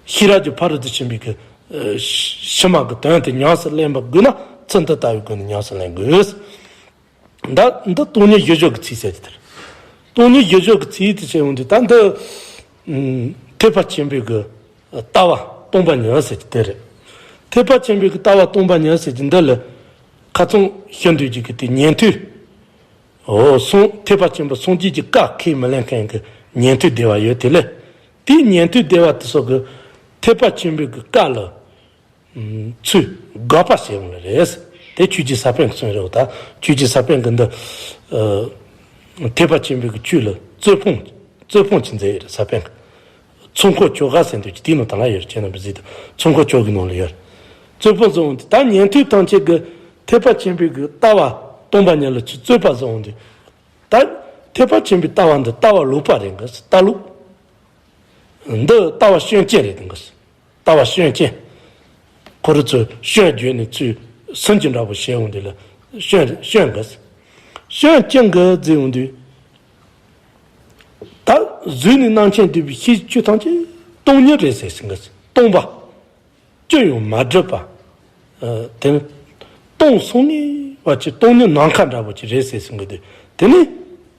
ཤེས་རབ་ཀྱི་ཕ་རོལ་ཏུ་ཕྱིན་པའི་གི་ཕྱི་མ་གི་དོན་དེ་ཉམས་སུ་ལེན་པ་དགོས་ན་ཚུལ་འདི་ལྟ་བུའི་སྒོ་ནས་ཉམས་སུ་ལེན་དགོས། ད་འདི་སྟོང་ཉིད་བཞི་བཞི་གི་ཚིག་ཟེར་གྱི་དེ་རེད། སྟོང་ཉིད་བཞི་བཞི་གི་ཚིག་དེ་བྱས་ཡོང་དུས་ད་འདི་ཐེག་པ་ཆེན་པོའི་གི་ལྟ་བ་སྟོང་པ་ཉིད་ཟེར་གྱི་དེ་རེད། ཐེག་པ་ཆེན་པོའི་གི་ལྟ་བ་སྟོང་པ་ཉིད་ཟེར་གྱི་འདི་ལ་ཁ་ཚོན་ཤོར་འདུག་ཅིག་གི་དེ་ཉན་ཐོས། འོ་སོང་ཐེག་པ་ཆེན་པོ་སངས་རྒྱས་ཀྱི་བཀའ་ཁས་མི་ལེན་མཁན་གྱི་ཉན་ཐོས་སྡེ་བ་ཡོད་དེ་ལས། དེའི་ཉན་ཐོས་སྡེ་བ་དེ་ཚོ་གི་ཐེག་པ་ཆེན་པོའི་གི་བཀའ་ལ། ཚུར་དགག་པ་བྱས་ཡོང་ལེ་རེད། དེ་ཆོས་རྗེ་ས་པཎ་གྱི་གསུང་རེད་བ། ད་ཆོས་རྗེ་ས་པཎ་གྱི་འདི། ཐེག་པ་ཆེན་པོའི་གི་ཆོས་ལ་རྩོད་སྤོང་། རྩོད་སྤོང་ཅིག་མཛད་ཡོད་རེད་ས་པཎ་གྱི། ཚོགས་འཁོར་བཅོ་ལྔ་ཟེར་འདུག་ཅིག་དེའི་ནང་ད་ལ་ཡོད་རེད། ཁྱེད་རྣམ་པས་གཟིགས་དང་ཚོགས་འཁོར་བཅོ་ལྔའི་ནང་ལ་ཡོད་རེད། རྩོད་སྤོང་བཟོ་འོང་དུས་ད་ཉན་ཐོས་ཐམས་ཅད་ཀྱི་ཐེག་པ་ཆེན་པོའི་གི་ལྟ་བ་སྟོང་པ་ཉིད་ལ་ཆུ་རྩོད་པ་བཟོ་འོང་དུས། ད་ཐེག་པ་ཆེན་པོའི་ལྟ་བ་འདི་ལྟ་བ་ལོག་པ་རེད་གི་ལྟ་ལོག་འདི་ལྟ་བ་སྐྱོན་ཅན་རེད་འདུག་གི་ལྟ་བ་སྐྱོན་ཅན། ཁོ་རང་ཚོས་སྐྱོན་བརྗོད་ནས་ཚུལ་སུན་གྱི་འདྲ་པོ་བྱས་འོང་དུས་ལ་སྐྱོན་སྐྱོན་གི་སྐྱོན་ཅི་འགའ་བརྩི་ཡོང་དུས། ད་གཟུགས་ནས་རྣམ་མཁྱེན་འདུས་པའི་ཤེས་བྱའི་ཆོས་ཐམས་ཅད་སྟོང་ཉིད་རེད་ཟེར་ཟིན་གི། སྟོང་པ། ཅི་ཡང་མ་གྲུབ་པ། ཨ། དེ་ནི་སྟོང་སོང་ངེས་པ་ཅིག་སྟོང་ཉིད་ནམ་མཁའ་འདྲ་པོ་ཅིག་རེད་ཟེར་ཟིན་གི་འདུག་དེ་ནི་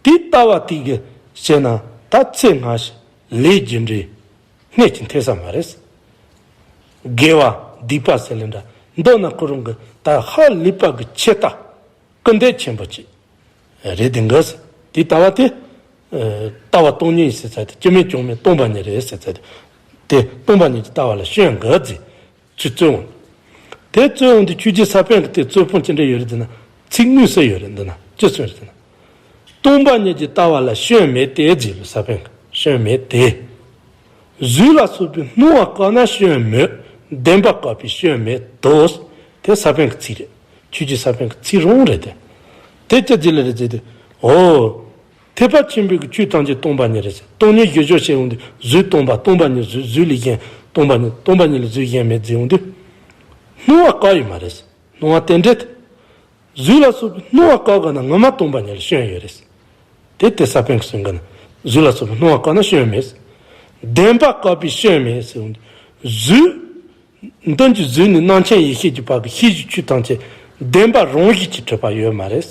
དེའི་ལྟ་བ་དེ་གི་བཤད་ན་ད་ཚེ་སྔ་ཕྱི་ལས་རྒྱུ་འབྲས་སྣོད་ཀྱི་འཐད་ས་མ་རེད། དགེ་བ་སྡིག་པ་ཟེར་ལེ་འདྲ་མདོར་ན་ཁོ་རང་གི་ད་ཧ་ལས་པ་གི་ཆེ་ལྟ། སྐུལ་འདེད་ཆེན་པོ་ཅིག་རེད་དེ་འགའ་ཟེར། དེའི་ལྟ་བ་དེ། ཨ། ལྟ་བ་སྟོང་ཉིད་ཟེར་ཚར་དེ་སྐྱེ་མེད་བྱུང་མེད་སྟོང་པ་ཉིད་རེད་ཟེར་ཚར་དེ། དེ་སྟོང་པ་ཉིད་ཀྱི་ལྟ་བ་ལ་སྐྱོན་འགའ་བརྩི། ཚུལ་རྩོད་འོང་། དེ་རྩོད་འོང་དུས་ཆོས་རྗེ་ས་པཎ་གྱི་དེ་རྩོད་སྤོང་ཅི་འདྲ་ཡོད་རེད་ཟེར་ན། ཚིག་དངོས་གསལ་ཡོད་རེད་འདི་ན་ཅི་གསུངས་རེད་ཟེར་ན། སྟོང་པ་ཉིད་ཀྱི་ལྟ་བ་ལ་སྐྱོན་མེད་དེ་བརྩི་ལོ། ས་པཎ་གྱི་སྐྱོན་མེད་དེ། གཟུགས་ལ་སོགས་པའི་སྣང་བ་བཀག་ན་སྐྱོན་མེད། བདེན་པ་བཀག་པའི་སྐྱོན་མེད་དོ། དེ་ས་པཎ་གྱི་ཚིག་རེད། ཆོས་རྗེ་ས་པཎ་གྱི་ཚིག་རང་རེད་དེ། དེ་ཅི་བརྩི་ལེ་རེད་ཟེར་དུས། འོ། ཐེག་པ་ཆེན་པོའི་གི་ཆོས་ཐམས་ཅད་སྟོང་པ་ཉིད་རེད་ཟེར། སྟོང་ཉིད་བཞི་སྦྱོར་བཤད་ཡོང་དུས་གཟུགས་སྟོང་པ་སྟོང་པ་ཉིད་གཟུགས་གཟུགས་ལས་གཞན་སྟོང་པ་ཉིད་སྟོང་པ་ཉིད་ལས་གཟུགས་གཞན་མེད་བརྩི་ཡོང་དུས། སྣང་བ་བཀག་ཡོད་མ་རེད་ཟེར། སྣང་བ་རྟེན་འབྲེལ་དེ། གཟུགས་ལ་སོགས་པའི་སྣང་བ་བཀག་ག་ན་ངོ་མ་སྟོང་པ་ཉིད་ལ་སྐྱོན་ཡོད་རེད་ཟེར། དེ་དེ་ས་པཎ་གྱིས་གསུངས་ག་ན་གཟུགས་ལ་སོགས་པའི་སྣང་བ་བཀག་ན་སྐྱོན་མེད་ཟེར། བདེན་པ་བཀག་པའི་སྐྱོན་མེད་ཟེར་ཡོང་དུས་གཟུགས། མདུན་གྱི་གཟུགས་ནས་རྣམ་མཁྱེན་ཡེ་ཤེས་ཀྱི་བར་གྱི་ཤེས་བྱའི་ཆོས་ཐམས་ཅད་བདེན་པ་རང་བཞིན་གྱིས་གྲུབ་པ་ཡོད་མ་རེད།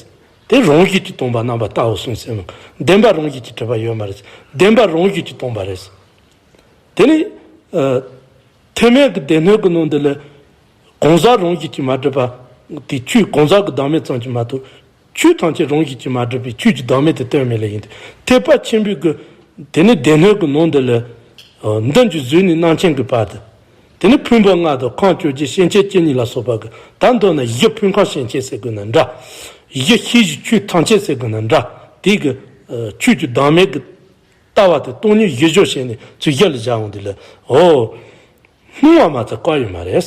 དེ་རང་བཞིན་གྱིས་སྟོང་པ་རྣམ་པར་བལྟའོ་གསུངས་ཟེར་མོ། བདེན་པ་རང་བཞིན་གྱིས་གྲུབ་པ་ཡོད་མ་རེད། བདེན་པ་རང་བཞིན་གྱིས་སྟོང་པ་རེད། དེ་ནི། ཨ། ཐེག་དམན་གྱི་སྡེ་སྣོད་ཀྱི་ནང་དུ་ལ། གང་ཟག་རང་བཞིན་གྱིས་མ་གྲུབ་པ། དེ་ཆོས་གང་ཟག་གི་བདག་མེད་ཙམ་གྱིས་མ་གཏོགས། ཆོས་ཐམས་ཅད་རང་བཞིན་གྱིས་མ་གྲུབ་པའི་ཆོས་ཀྱི་བདག་མེད་དེ་སྟོན་མེད་ལ་ཡིན་ཏེ། ཐེག་པ་ཆེན་པོའི་གི། དེ་ནི་སྡེ་སྣོད་ཀྱི་ནང་དུ་ལ། ཨ། མདུན་གྱི་གཟུགས་ནས་རྣམ་མཁྱེན་གྱི་བར་དུ། དེ་ནི་ཕུང་པོ་ལྔ་དང་ཁམས་བཅོ་བརྒྱད་སེམས་ཅན་བཅུ་གཉིས་ལ་སོགས་པ་གི་ད་མདོར་ན་བཞི་ཕུང་ཁམས་སེམས་ཅན་ཟེར་དགོས་ན་འདྲ། བཞི་ཤེས་བྱའི་ཆོས་ཐམས་ཅད་ཟེར་དགོས་ན་འདྲ། དེ་གི། ཨ། ཆོས་ཀྱི་བདག་མེད་གི་ལྟ་བ་དེ་སྟོང་ཉིད་བཞི་སྦྱོར་བྱས་ནས་ཚུལ་བཞི་ལ་བཞག་འོང་དུས་ལ། འོ། སྣང་བ་མ་ཚད་བཀག་ཡོད་མ་རེད།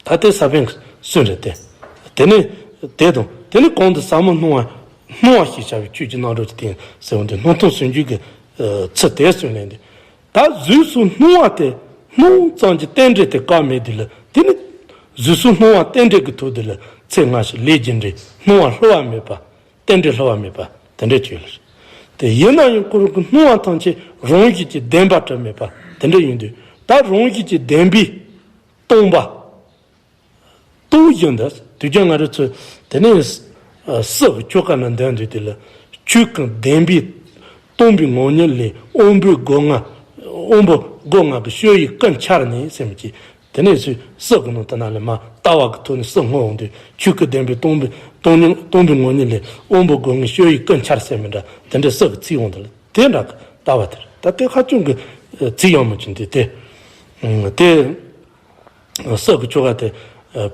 ད་ལྟའི་ས་པཎ་གྱི་གསུང་རེད་དེ། དེ་ནི། དེ་དང་དེ་ནི་གོང་དུ་ཟབ་མོ་སྣང་བ། སྣང་བ་ཞེས་བྱ་བའི་ཆོས་ཀྱི་རྣམ་གྲངས་ཀྱི་སྟེང་ཟེར་བ་འདི་སྣང་སྟོང་ཟུང་འཇུག་གི། ཨ། ཚུལ་དེ་གསུངས་ལན་འདི། ད་གཟུགས་སོགས་སྣང་བ་དེ་སྣང་ཙམ་གྱི་རྟེན་འབྲེལ་དེ་བཀག་མེད་དུས་ལ་དེ་ནི། གཟུགས་སོགས་སྣང་བ་རྟེན་འབྲེལ་གྱི་ཐོག་དུ་ལ་ཚེ་སྔ་ཕྱི་ལས་རྒྱུ་འབྲས་སྣང་བ་བསླུ་བ་མེད་པ། རྟེན་འབྲེལ་བསླུ་བ་མེད་པ་དེ་འདྲ་བྱོས་ལ། དེ་ཡིན་ན་ཡང་ཁོ་རང་གི་སྣང་བ་ཐམས་ཅད་རང་བཞིན་གྱིས་བདེན་པར་གྲུབ་མེད་པ་དེ་འདྲ་ཡིན་དུས་ད་རང་བཞིན་གྱིས་བདེན་པས་སྟོང་པ། སྟོང་བཞིན་དུ་དུས་རྒྱུན་ང་རང་ཚོ་དེ་ནས་སྲིད་པའི་ཆོ་ག་ནང་འདོན་དུས་དེ་ལ་ཆོས་ཀུན་བདེན་པས་སྟོང་པའི་ངང་ཉིད་ལས་དབང་པོའི་སྒོ་ལྔ། དབང་པོ་སྒོ་ལྔ་གི་སྤྱོད་ཡུལ་ཀུན་འཆར་ནས་ཟེར་མི་གྱིས། དེ་ནས་སུ་སྲིད་ཀྱི་ནང་དུ་ན་ལས་མ་ལྟ་བ་གི་ཐོག་ནས་སྲིད་སྔོན་འོང་དུས་ཆོས་སྐུ་ལྡན་པའི་སྟོང་པའི་སྟོང་ཉིད་སྟོང་པའི་ངང་ཉིད་ལས་དབང་པོ་སྒོ་ལྔའི་སྤྱོད་ཡུལ་ཀུན་འཆར་ཟེར་མི་འདྲ་དེ་འདྲའི་སྲིད་ཀྱི་ཚིག་འོང་དུ་ལ་དེ་འདྲ་གི་ལྟ་བ་དེར་ད་དེ་ཧ་ཅང་གི་ཚིག་ཡག་མོ་ཅིག་འདུག་དེ། དེ་སྲིད་ཀྱི་ཆོ་ག་དེ་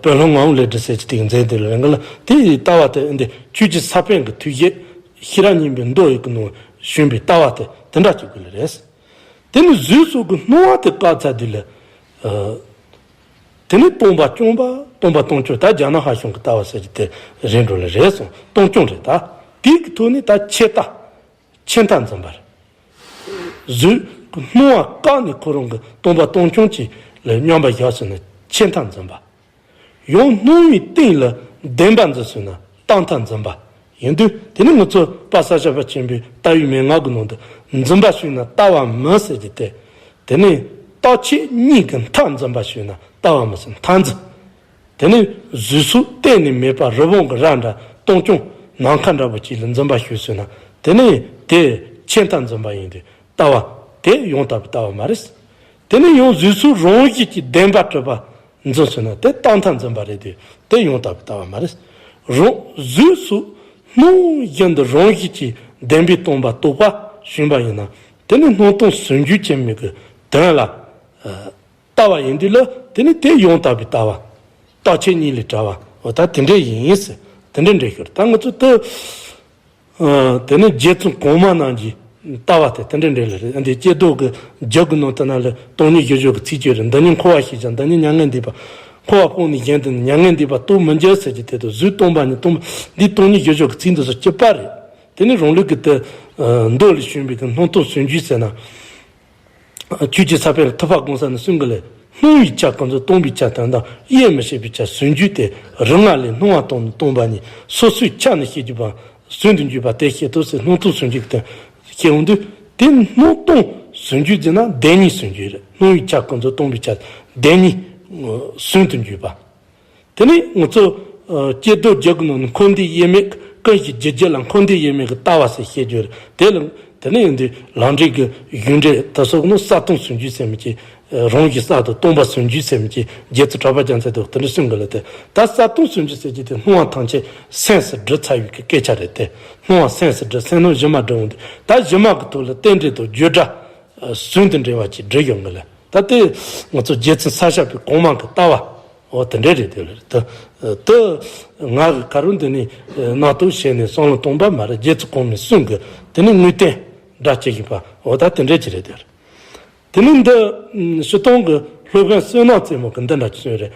དཔོན་སློབ་ངག་དབང་ལས་སྒྲུབ་ཟེར་གྱི་དེ་མཛད་དེ་ལ་རང་གི་ལ་དེ་ཡི་ལྟ་བ་དེ་འདི་ཆོས་ཀྱི་ས་པཎ་གྱི་ཐུགས་བཞེད་ཤེས་རབ་སྙིང་པོའི་མདོ་ཡི་གི་ནང་བྱོན་པའི་ལྟ་བ་དེ་དེ་འདྲ་ཅིག་དགོས་ལེ་རེད། དེ་ནི་གཟུགས་སོགས་ཀྱི་སྣང་བ་དེ་བཀག་ཚར་དུས་ལ། ཨ། དེ་ནི་སྟོང་པ་སྐྱོང་བ་སྟོང་པ་སྟོང་སྐྱོང་ད་རྒྱ་ནག་ཧ་ཤང་གི་ལྟ་བ་ཟེར་གྱི་དེ་རེད་འགྲོ་ལེ་རེད་སོང་སྟོང་སྐྱོང་རེད་ད། དེའི་གི་ཐོག་ནས་ད་ཆད་ལྟ། ཆད་མཐའ་འཛིན་པ་རེད། གཟུགས་སྣང་བ་བཀག་ནས་ཁོ་རང་གི་སྟོང་པ་སྟོང་སྐྱོང་གཅིག་ལ་སྙོམས་པར་བཞག་ཟེར་ན་ཆད་མཐའ་འཛིན་པ། ཡང་སྣང་བའི་སྟེང་ལ་བདེན་པ་འཛིན་ཟེར་ན་རྟག་མཐའ་འཛིན་པ། ཡིན་དུས་དེ་ནི་ང་ཚོ་དཔལ་ས་སྐྱ་པ་ཆེན་པོའི་ལྟ་བའི་མན་ངག་གི་ནང་དུ་འཛིན་པ་ཞུས་ན་ལྟ་བ་མིན་ཟེར་གྱི་དེ། དེ་ནི་རྟག་ཆད་གཉིས་ཀྱི་མཐའ་འཛིན་པ་ཞུས་ན་ལྟ་བ་མིན་ཟེར་མཐའ་འཛིན། དེ་ནི་གཟུགས་སོགས་གཏན་ནས་མེད་པ་རི་བོང་གི་རྭ་འདྲ་སྟོང་སྐྱོང་ནམ་མཁའ་འདྲ་པོ་ཅིག་ལ་འཛིན་པ་ཞུས་ཟེར་ན་དེ་ནི་དེ་ཆད་མཐའ་འཛིན་པ་ཡིན་དུས། ལྟ་བ་དེ་ཡང་དག་པའི་ལྟ་བ་མ་རེད། དེ་ནི་ཡང་གཟུགས་སོགས་རང་བཞིན་གྱིས་བདེན་པར་གྲུབ་པ་འཛིན་ཟེར་ན་དེ་རྟག་མཐའ་འཛིན་པ་རེད་དེ་དེ་ཡང་དག་པའི་ལྟ་བ་མ་རེད། རང་གཟུགས་སོགས་སྣང་བཞིན་དུ་རང་བཞིན་གྱིས་བདེན་པས་སྟོང་པ་རྟོགས་པ་བྱུང་བ་ཡིན་ན་དེ་ནི་སྣང་སྟོང་ཟུང་འཇུག་ཅན་མིན་གྱི་དོན་ལ། ལྟ་བ་ཡིན་དུས་ལ་དེ་ནི་དེ་ཡང་དག་པའི་ལྟ་བ། རྟག་ཆད་གཉིས་ལས་བྲལ་བ་འོ་ད་དེ་འདྲ་ཡིན་ཟེར་དེ་འདྲ་འདྲ་ཤོར་ད་ང་ཚོ་ད། ཨ། དེ་ནས་རྗེ་བཙུན་གོང་མ་རྣམས་ཀྱི་ལྟ་བ་དེ་དེ་འདྲ་འདྲ་ལ་རེད། འདི་སྐྱེ་རྡོ་གི་རྒྱུད་ཀྱི་ནང་དུ་ན་ལ་སྟོང་ཉིད་བཞི་སྦྱོར་གྱི་ཚིག་བཅད་རེད། འདི་ཉིད་འཁོར་བ་ཞེས་བྱ། འདི་ཉིད་མྱ་ངན་འདས་པ། འཁོར་བ་སྤངས་ནས་གཞན་དུ་ནི་མྱ་ངན་འདས་པ་རྟོགས་མི་འགྱུར་ཟེར་གྱི་དེ་དང་གཟུགས་སྟོང་པ་ཉིད་སྟོང་པ་འདི་སྟོང་ཉིད་བཞི་སྦྱོར་གྱི་ཚིག་འདི་ཚོ་གཅིག་པ་རེད། དེ་ནས་རང་ལུགས་ཀྱི་དེ་མདོ་ལས་བྱུང་བའི་གི་སྣང་སྟོང་ཟུང་འཇུག་ཟེར་ན། ཆོས་ཀྱི་ས་པཎ་ཐུབ་པ་གོང་ས་ནས་གསུང་གི་ལས། སྣང་བའི་ཆ་ཀུན་རྫོབ་སྟོང་པའི་ཆ་དོན་དམ་དབྱེ་མི་ཕྱེད་པའི་ཆ་ཟུང་འཇུག་སྟེ་རིགས་ལྔ་ལས་སྣང་བ་སྟོང་ནས་སྟོང་པ་ཉིད་སོ་སོའི་ཆ་ནས་ཤེས་རྒྱུ་བ་ ཟུང་དུ་འཇུག་པ་དེ་བཤད་དོ་ཟེར། སྣང་སྟོང་ཟུང་འཇུག་དེ་བཤད་འོང་དུས། དེ་སྣང་སྟོང་ཟུང་འཇུག་ཟེར་ན་བདེན་གཉིས་ཟུང་འཇུག་རེད། སྣང་བའི་ཆ་ཀུན་རྫོབ་སྟོང་པའི་ཆ་བདེན་གཉིས་ཟུང་དུ་འཇུག་པ། དེ་ནས་ང་ཚོ་ཨ་ཀྱེ་རྡོ་རྗེ་གི་ནང་ནས་འཁོར་འདས་དབྱེར་མེད། ཀུན་གཞི་རྒྱུ་རྒྱུད་ལ་འཁོར་འདས་དབྱེར་མེད་ཀྱི་ལྟ་བ་ཟེར་བཤད་རྒྱུ་རེད། དེ་ལ་དེ་ནས་ཡིན་དུས་ལམ་འབྲས་ཀྱི་རྒྱུ་འབྲས་དེ་སོགས་ནི་གསལ་སྟོང་ཟུང་འཇུག་ཟེར་མི་ཅིག་རང་བཞིན་གསལ་དང་སྟོང་པ་ཟུང་འཇུག་ཟེར་མི་ཅིག་རྗེ་བཙུན་གྲགས་པ་རྒྱལ་མཚན་དང་དེ་འདྲ་གསུང་གི་ལ། དེ་ད་གསལ་སྟོང་ཟུང་འཇུག་ཟེར་གྱི་དེ་སྣང་བ་ཐམས་ཅད་སེམས་སུ་སྒྲིབ་ཚར་བའི་གི་སྐད་ཆ་རེད་དེ། སྣང་བ་སེམས་སུ་སྒྲིབ། སེམས་སྣང་གཞི་མ་སྒྲིབ་འོང་དུས། ད་གཞི་མ་གི་ཐོག་ལ་རྟེན་འབྲེལ་དང་བརྗོད་སྒྲ་ཟུང་དུ་འབྲེལ་བ་ཅིག་སྒྲིབ་ཡོང་གི་ལ། ད་དེ་ང་ཚོ་རྗེ་བཙུན་ས་སྐྱ་པའི་གོང་མ་གི་ལྟ་བ་འོ་དེ་འདྲ་རེད་དེ། ད་དེ་ང་གི་ཁ་རུ་འདི་ནས་རྣམ་རྟོག་བྱས་ནས་བསམ་བློ་གཏོང་པ་མ་རེད། རྗེ་བཙུན་གོང་མས་གསུང་གི་དེ་ནས་དངོས་བསྟན་སྒྲ་ཅིག་ཡིན་པ་འོ་ད་དེ་འདྲ་ཅིག་རེད་དེ། དེ་ནས་འདི་སྤྱིར་བཏང་གི་སློབ་དཔོན་བསོད་ནམས་རྩེ་མོ་གི་འདི་འདྲ་ཅིག་གསུངས་རེད།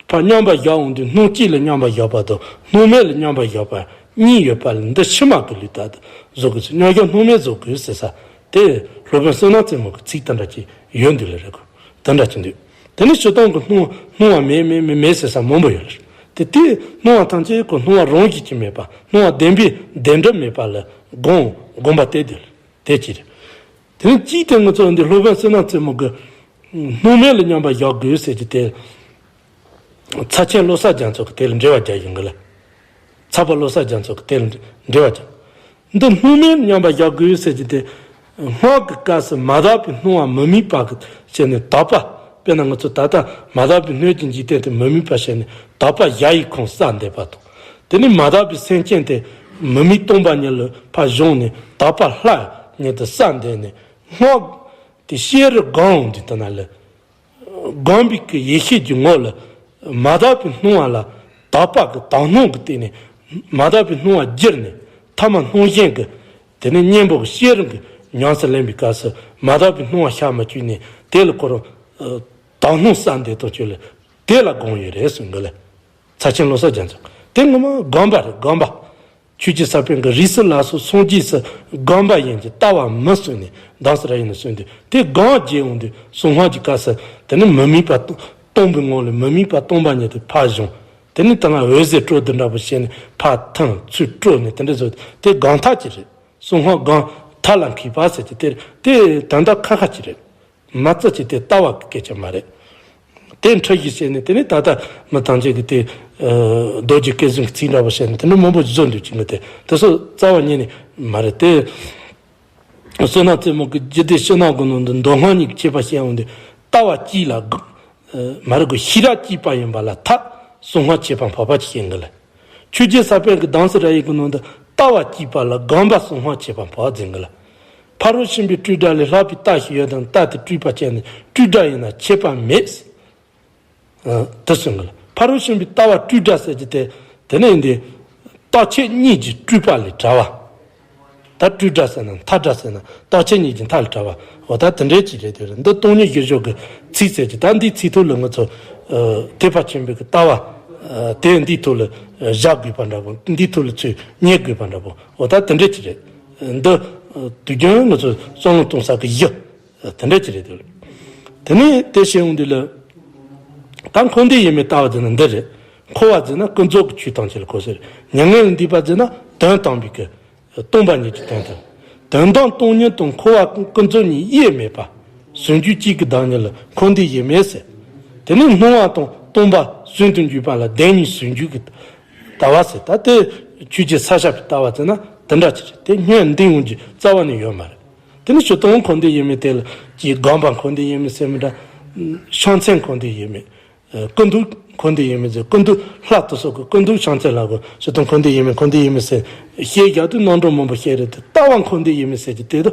ཕར་མཉམ་པར་བཞག་འོང་དུས་སྣང་གཅིག་ལ་མཉམ་པར་བཞག་པ་དང་སྣང་མེད་ལ་མཉམ་པར་བཞག་པ་གཉིས་ཡོད་པ་ལ་འདི་ཕྱི་མ་གི་ལུགས་ལྟར་བཟོ་དགོས་ཟེར། མཉམ་བཞག་སྣང་མེད་བཟོ་དགོས་ཟེར་ས་དེ་སློབ་དཔོན་བསོད་ནམས་རྩེ་མོ་གི་ཚིག་དེ་འདྲ་ཅིག་ཡོད་འདུག་ལ་རེད་གོ། དེ་འདྲ་ཅིག་འདུག་དེ་ནས་སྤྱིར་བཏང་གི་སྣང་སྣང་བ་མེད་མེད་མེད་མེད་ཟེར་ས་མང་པོ་ཡོད་ལ། དེ་དེ་སྣང་བ་ཐམས་ཅད་ཀྱི་སྣང་བ་རང་བཞིན་གྱིས་མེད་པ། སྣང་བ་བདེན་པའི་བདེན་གྲུབ་མེད་པ་ལ་དགོངས་དགོངས་པ་དེ་འདུག་ལ། དེ་གཅིག་རེད། དེ་ནས་གཅིག་དེ་ང་ཚོ་འདི་སློབ་དཔོན་བསོད་ནམས་རྩེ་མོ་གི་སྣང་མེད་ལ་མཉམ་པར་བཞག་དགོས་ཟེར་གྱི་དེ། ཚར་ཆེན་བློ་གསལ་རྒྱ་མཚོ་གི་དེ་ལ་འགྲེལ་བ་རྒྱག་ཡོང་གི་ལ། ཚར་པ་བློ་གསལ་རྒྱ་མཚོ་གི་དེ་ལ་འགྲེལ་བ་རྒྱག་འདི་སྣང་མེད་ལ་མཉམ་པར་བཞག་དགོས་ཟེར་གྱི་དེ། སྔགས་ཀྱི་སྐབས་སུ་མ་དག་པའི་སྣང་བ་མི་དམིགས་པ་གི་བྱས་ནས་དག་པ། དཔེར་ན་ང་ཚོ་ད་ལྟ་མ་དག་པའི་སྣོད་ཀྱི་འཇིག་རྟེན་དེ་མི་དམིགས་པ་བྱས་ནས་དག་པ་གཞལ་ཡས་ཁང་གསལ་འདེབས་པ་དང་། དེ་ནས་མ་དག་པའི་སེམས་ཅན་དེ་མི་དམིགས་སྟོང་པ་ཉིད་ལ་ཕར་བཞེངས་ནས་དག་པ་ལྷ་ཉིད་དུ་གསལ་འདེབས་ནས། སྔགས་དེ་ཤེས་རབ་སྒོམ་འོང་དུས་དེ་ན་ལ། སྒོམ་པའི་གི་ཡེ་ཤེས་ཀྱི་ངོ་ལ་མ་དག་པའི་སྣང་བ་ལ་དག་པ་གི་དག་སྣང་གི་སྟེང་ནས་མ་དག་པའི་སྣང་བ་བསྒྱུར་ནས་ཐ་མ་སྣང་ཞེན་གྱི་དེ་ནས་གཉེན་པོ་གི་ཤེས་རབ་ཀྱི་ཉམས་སུ་ལེན་པའི་སྐབས་སུ་མ་དག་པའི་སྣང་བ་ཤར་མ་བཅུག་ནས་དེ་ལ་ཁོ་རང་དག་སྣང་གསལ་འདེབས་དང་བཅས་ལ་དེ་ལ་སྒོམ་ཡོད་རེད་གསུང་གི་ལ། ཚར་ཆེན་བློ་གསལ་རྒྱ་མཚོ་དེ་ངོ་མ་སྒོམ་པ་རེད། སྒོམ་པ། ཆོས་རྗེ་ས་པཎ་གྱིས་རིགས་གསུམ་ལ་སོགས་སངས་རྒྱས་སུ་སྒོམ་པ་ཡིན་གྱི་ལྟ་བ་མི་གསུངས་ནས་གདམས་སུ་ར་ཡིན་ནས་གསུངས་ཏེ། དེ་སྒོམ་བརྒྱབ་འོང་དུས་གསང་སྔགས་ཀྱི་སྐབས་སུ་དེ་ནི་མི་དམིགས་པ་སྟོང་པའི་ངང་ལས་མི་དམིགས་པ་སྟོང་པ་ཉིད་དུ་ཕར་བཞེངས། དེ་ནི་དེ་སྔ་འོད་ཟེར་སྤྲོ་བསྡུ་འདྲ་པོ་བྱས་ནས་ཕར་ཐིམ་ཚུར་སྤྲོ་ནས་དེ་འདྲ་བཟོས་ཏེ་དེ་སྒོམ་ཐབས་ཅིག་རེད། གསང་སྔགས་སྒོམ་ཐབས་ལ་མཁས་པ་ཟེར་གྱི་དེ་དེ་དོན་དག་ཁ་ཁ་ཅིག་རེད། མ་རྩ་ཅིག་དེ་ལྟ་བ་གི་སྐད་ཆ་མ་རེད། དེ་འཁྲུལ་ཞིག་བྱས་ནས་དེ་ནས་ད་ལྟ་མི་ཐམས་ཅད་ཀྱི་དེ་རྡོ་རྗེ་སྐད་གསུང་གི་ཚིག་འདྲ་པོ་བྱས་ནས་དེ་འདྲ་མང་པོ་བཟོ་འདུག་ཅིག་མི་དེ་དེ་ཚོ་རྩ་བ་ཉིད་ནས་མ་རེད་དེ། བསོད་ནམས་རྩེ་མོ་གི་རྒྱུད་སྡེ་ཕྱི་ནང་གི་ནང་དུ་མདོ་སྔགས་གཉིས་ཀྱི་ཁྱད་པར་བཤད་འོང་དུས་ལྟ་བ་གཅིག་ལ་མ་རེད་གོ། ཤེས་རབ་གཅིག་པ་ཡིན་པ་ལ་ཐབས་གསང་སྔགས་ཁྱད་པར་འཕགས་པ་ཅིག་བཤད་འགི་ལ། ཆོས་རྗེ་ས་པཎ་གྱི་གདམས་སུ་ར་ཡིག་གི་ནང་དུ་ལྟ་བ་གཅིག་པ་ལ་སྒོམ་པ་གསང་སྔགས་ཁྱད་པར་འཕགས་ཟེར་འགི་ལ། ཕ་རོལ་ཕྱིན་པའི་སྤྲོས་བྲལ་ལས་ལྷག་པའི་རྟགས་ཤིག་ཡོད་དམ། རྟགས་དེ་སྤྲོས་པ་ཅན་ནི་སྤྲོས་བྲལ་ཡིན་ན་ཁྱད་པར་མེད། ཨ། དེ་གསུངས་གི་ལ། ཕ་རོལ་ཕྱིན་པའི་ལྟ་བ་སྤྲོས་བྲལ་ཟེར་གྱི་དེ། དེ་ནས་འདི་རྟག་ཆད་གཉིས་ཀྱི་སྤྲོས་པ་ལས་བྲལ་བ། ད་སྤྲོས་བྲལ་ཟེར་ན་མཐའ་བྲལ་ཟེར་ན་རྟག་ཆད་གཉིས་ཀྱི་མཐའ་ལས་བྲལ་བ། འོ་ད་དེ་འདྲའི་ཅིག་རེད། དེ་རེད། འདི་སྟོང་ཉིད་གཞིར་བཞག་གི་ཚིག་ཟེར་གྱི་ད་འདིའི་ཚིག་ཐོག་ལ་ང་ཚོ་ཨ་ཐེག་པ་ཆེན་པོའི་གི་ལྟ་བ་ཨ་དེ་འདིའི་ཐོག་ལ་བཞག་དགོས་པ་འདྲ་པོ། འདིའི་ཐོག་ལ་ཚུར་ཉན་དགོས་པ་འདྲ་པོ། འོ་ད་དེ་འདྲའི་ཅིག་རེད། འདི་ཨ་དུས་རྒྱུན་ང་ཚོ་བསམ་བློ་གཏོང་ས་གི་གཞི། དེ་འདྲ་ཅིག་རེད་འདུག། དེ་ནས་དེ་བཤད་ཡོང་དུས་ལ། ད་འཁོར་འདས་དབྱེར་མེད་ལྟ་བ་ཟེར་ན་འདི་རེད། འཁོར་བ་ཟེར་ན་ཀུན་རྫོབ་ཀྱི་ཆོས་ཐམས་ཅད་ལ་གོ་ཟེར། མྱ་ངན་ལས་འདས་པ་ཟེར་ན་དོན་དམ་པའི་གི་སྟོང་པ་ཉིད་ཀྱི་དོན་དང་། དོན་དམ་སྟོང་ཉིད་དང་འཁོར་བ་ཀུན་རྫོབ་གཉིས་དབྱེར་མེད་པ། ཟུང་འཇུག་གཅིག་གི་བདག་ཉིད་ལ་འཁོར་འདས་དབྱེར་མེད་ཟེར། དེ་ནས་སྣང་བ་དང་སྟོང་པ་ཟུང་དུ་འཇུག་པ་ལ་བདེན་གཉིས་ཟུང་འཇུག་གི་ལྟ་བ་ཟེར། ད་དེ་ཆོས་རྗེ་ས་སྐྱ་པའི་ལྟ་བ་ཟེར་ན་དེ་འདྲ་ཅིག་རེད། དེ་སྔོན་འདི་ཡོང་རྒྱུ་རྩ་བ་ནས་ཡོད་མ་རེད། དེ་ནི་སྤྱིར་བཏང་འཁོར་འདས་དབྱེར་མེད་དེ་ལ་ཅིག་སྒོམ་པ་འཁོར་འདས་དབྱེར་མེད་ཟེར་མི་འདྲ། བྱང་སེམས་འཁོར་འདས་དབྱེར་མེད། ཀུན་རྫོབ་འཁོར་འདས་དབྱེར་མེད་ཟེར། ཀུན་རྫོབ་ལྷ་དེ་སོགས་ཀྱི་ཀུན་རྫོབ་བྱང་སེམས་ལ་གོ་སྤྱིར་བཏང་འཁོར་འདས་དབྱེར་མེད་འཁོར་འདས་དབྱེར་མེད་ཟེར་བཤད་རྒྱག་དུས་རྣམ་གྲངས་མང་པོ་བཤད་རེད་དེ། ལྟ་བ་འཁོར་འདས་དབྱེར་མེད་ཟེར་གྱི་དེ་དུ་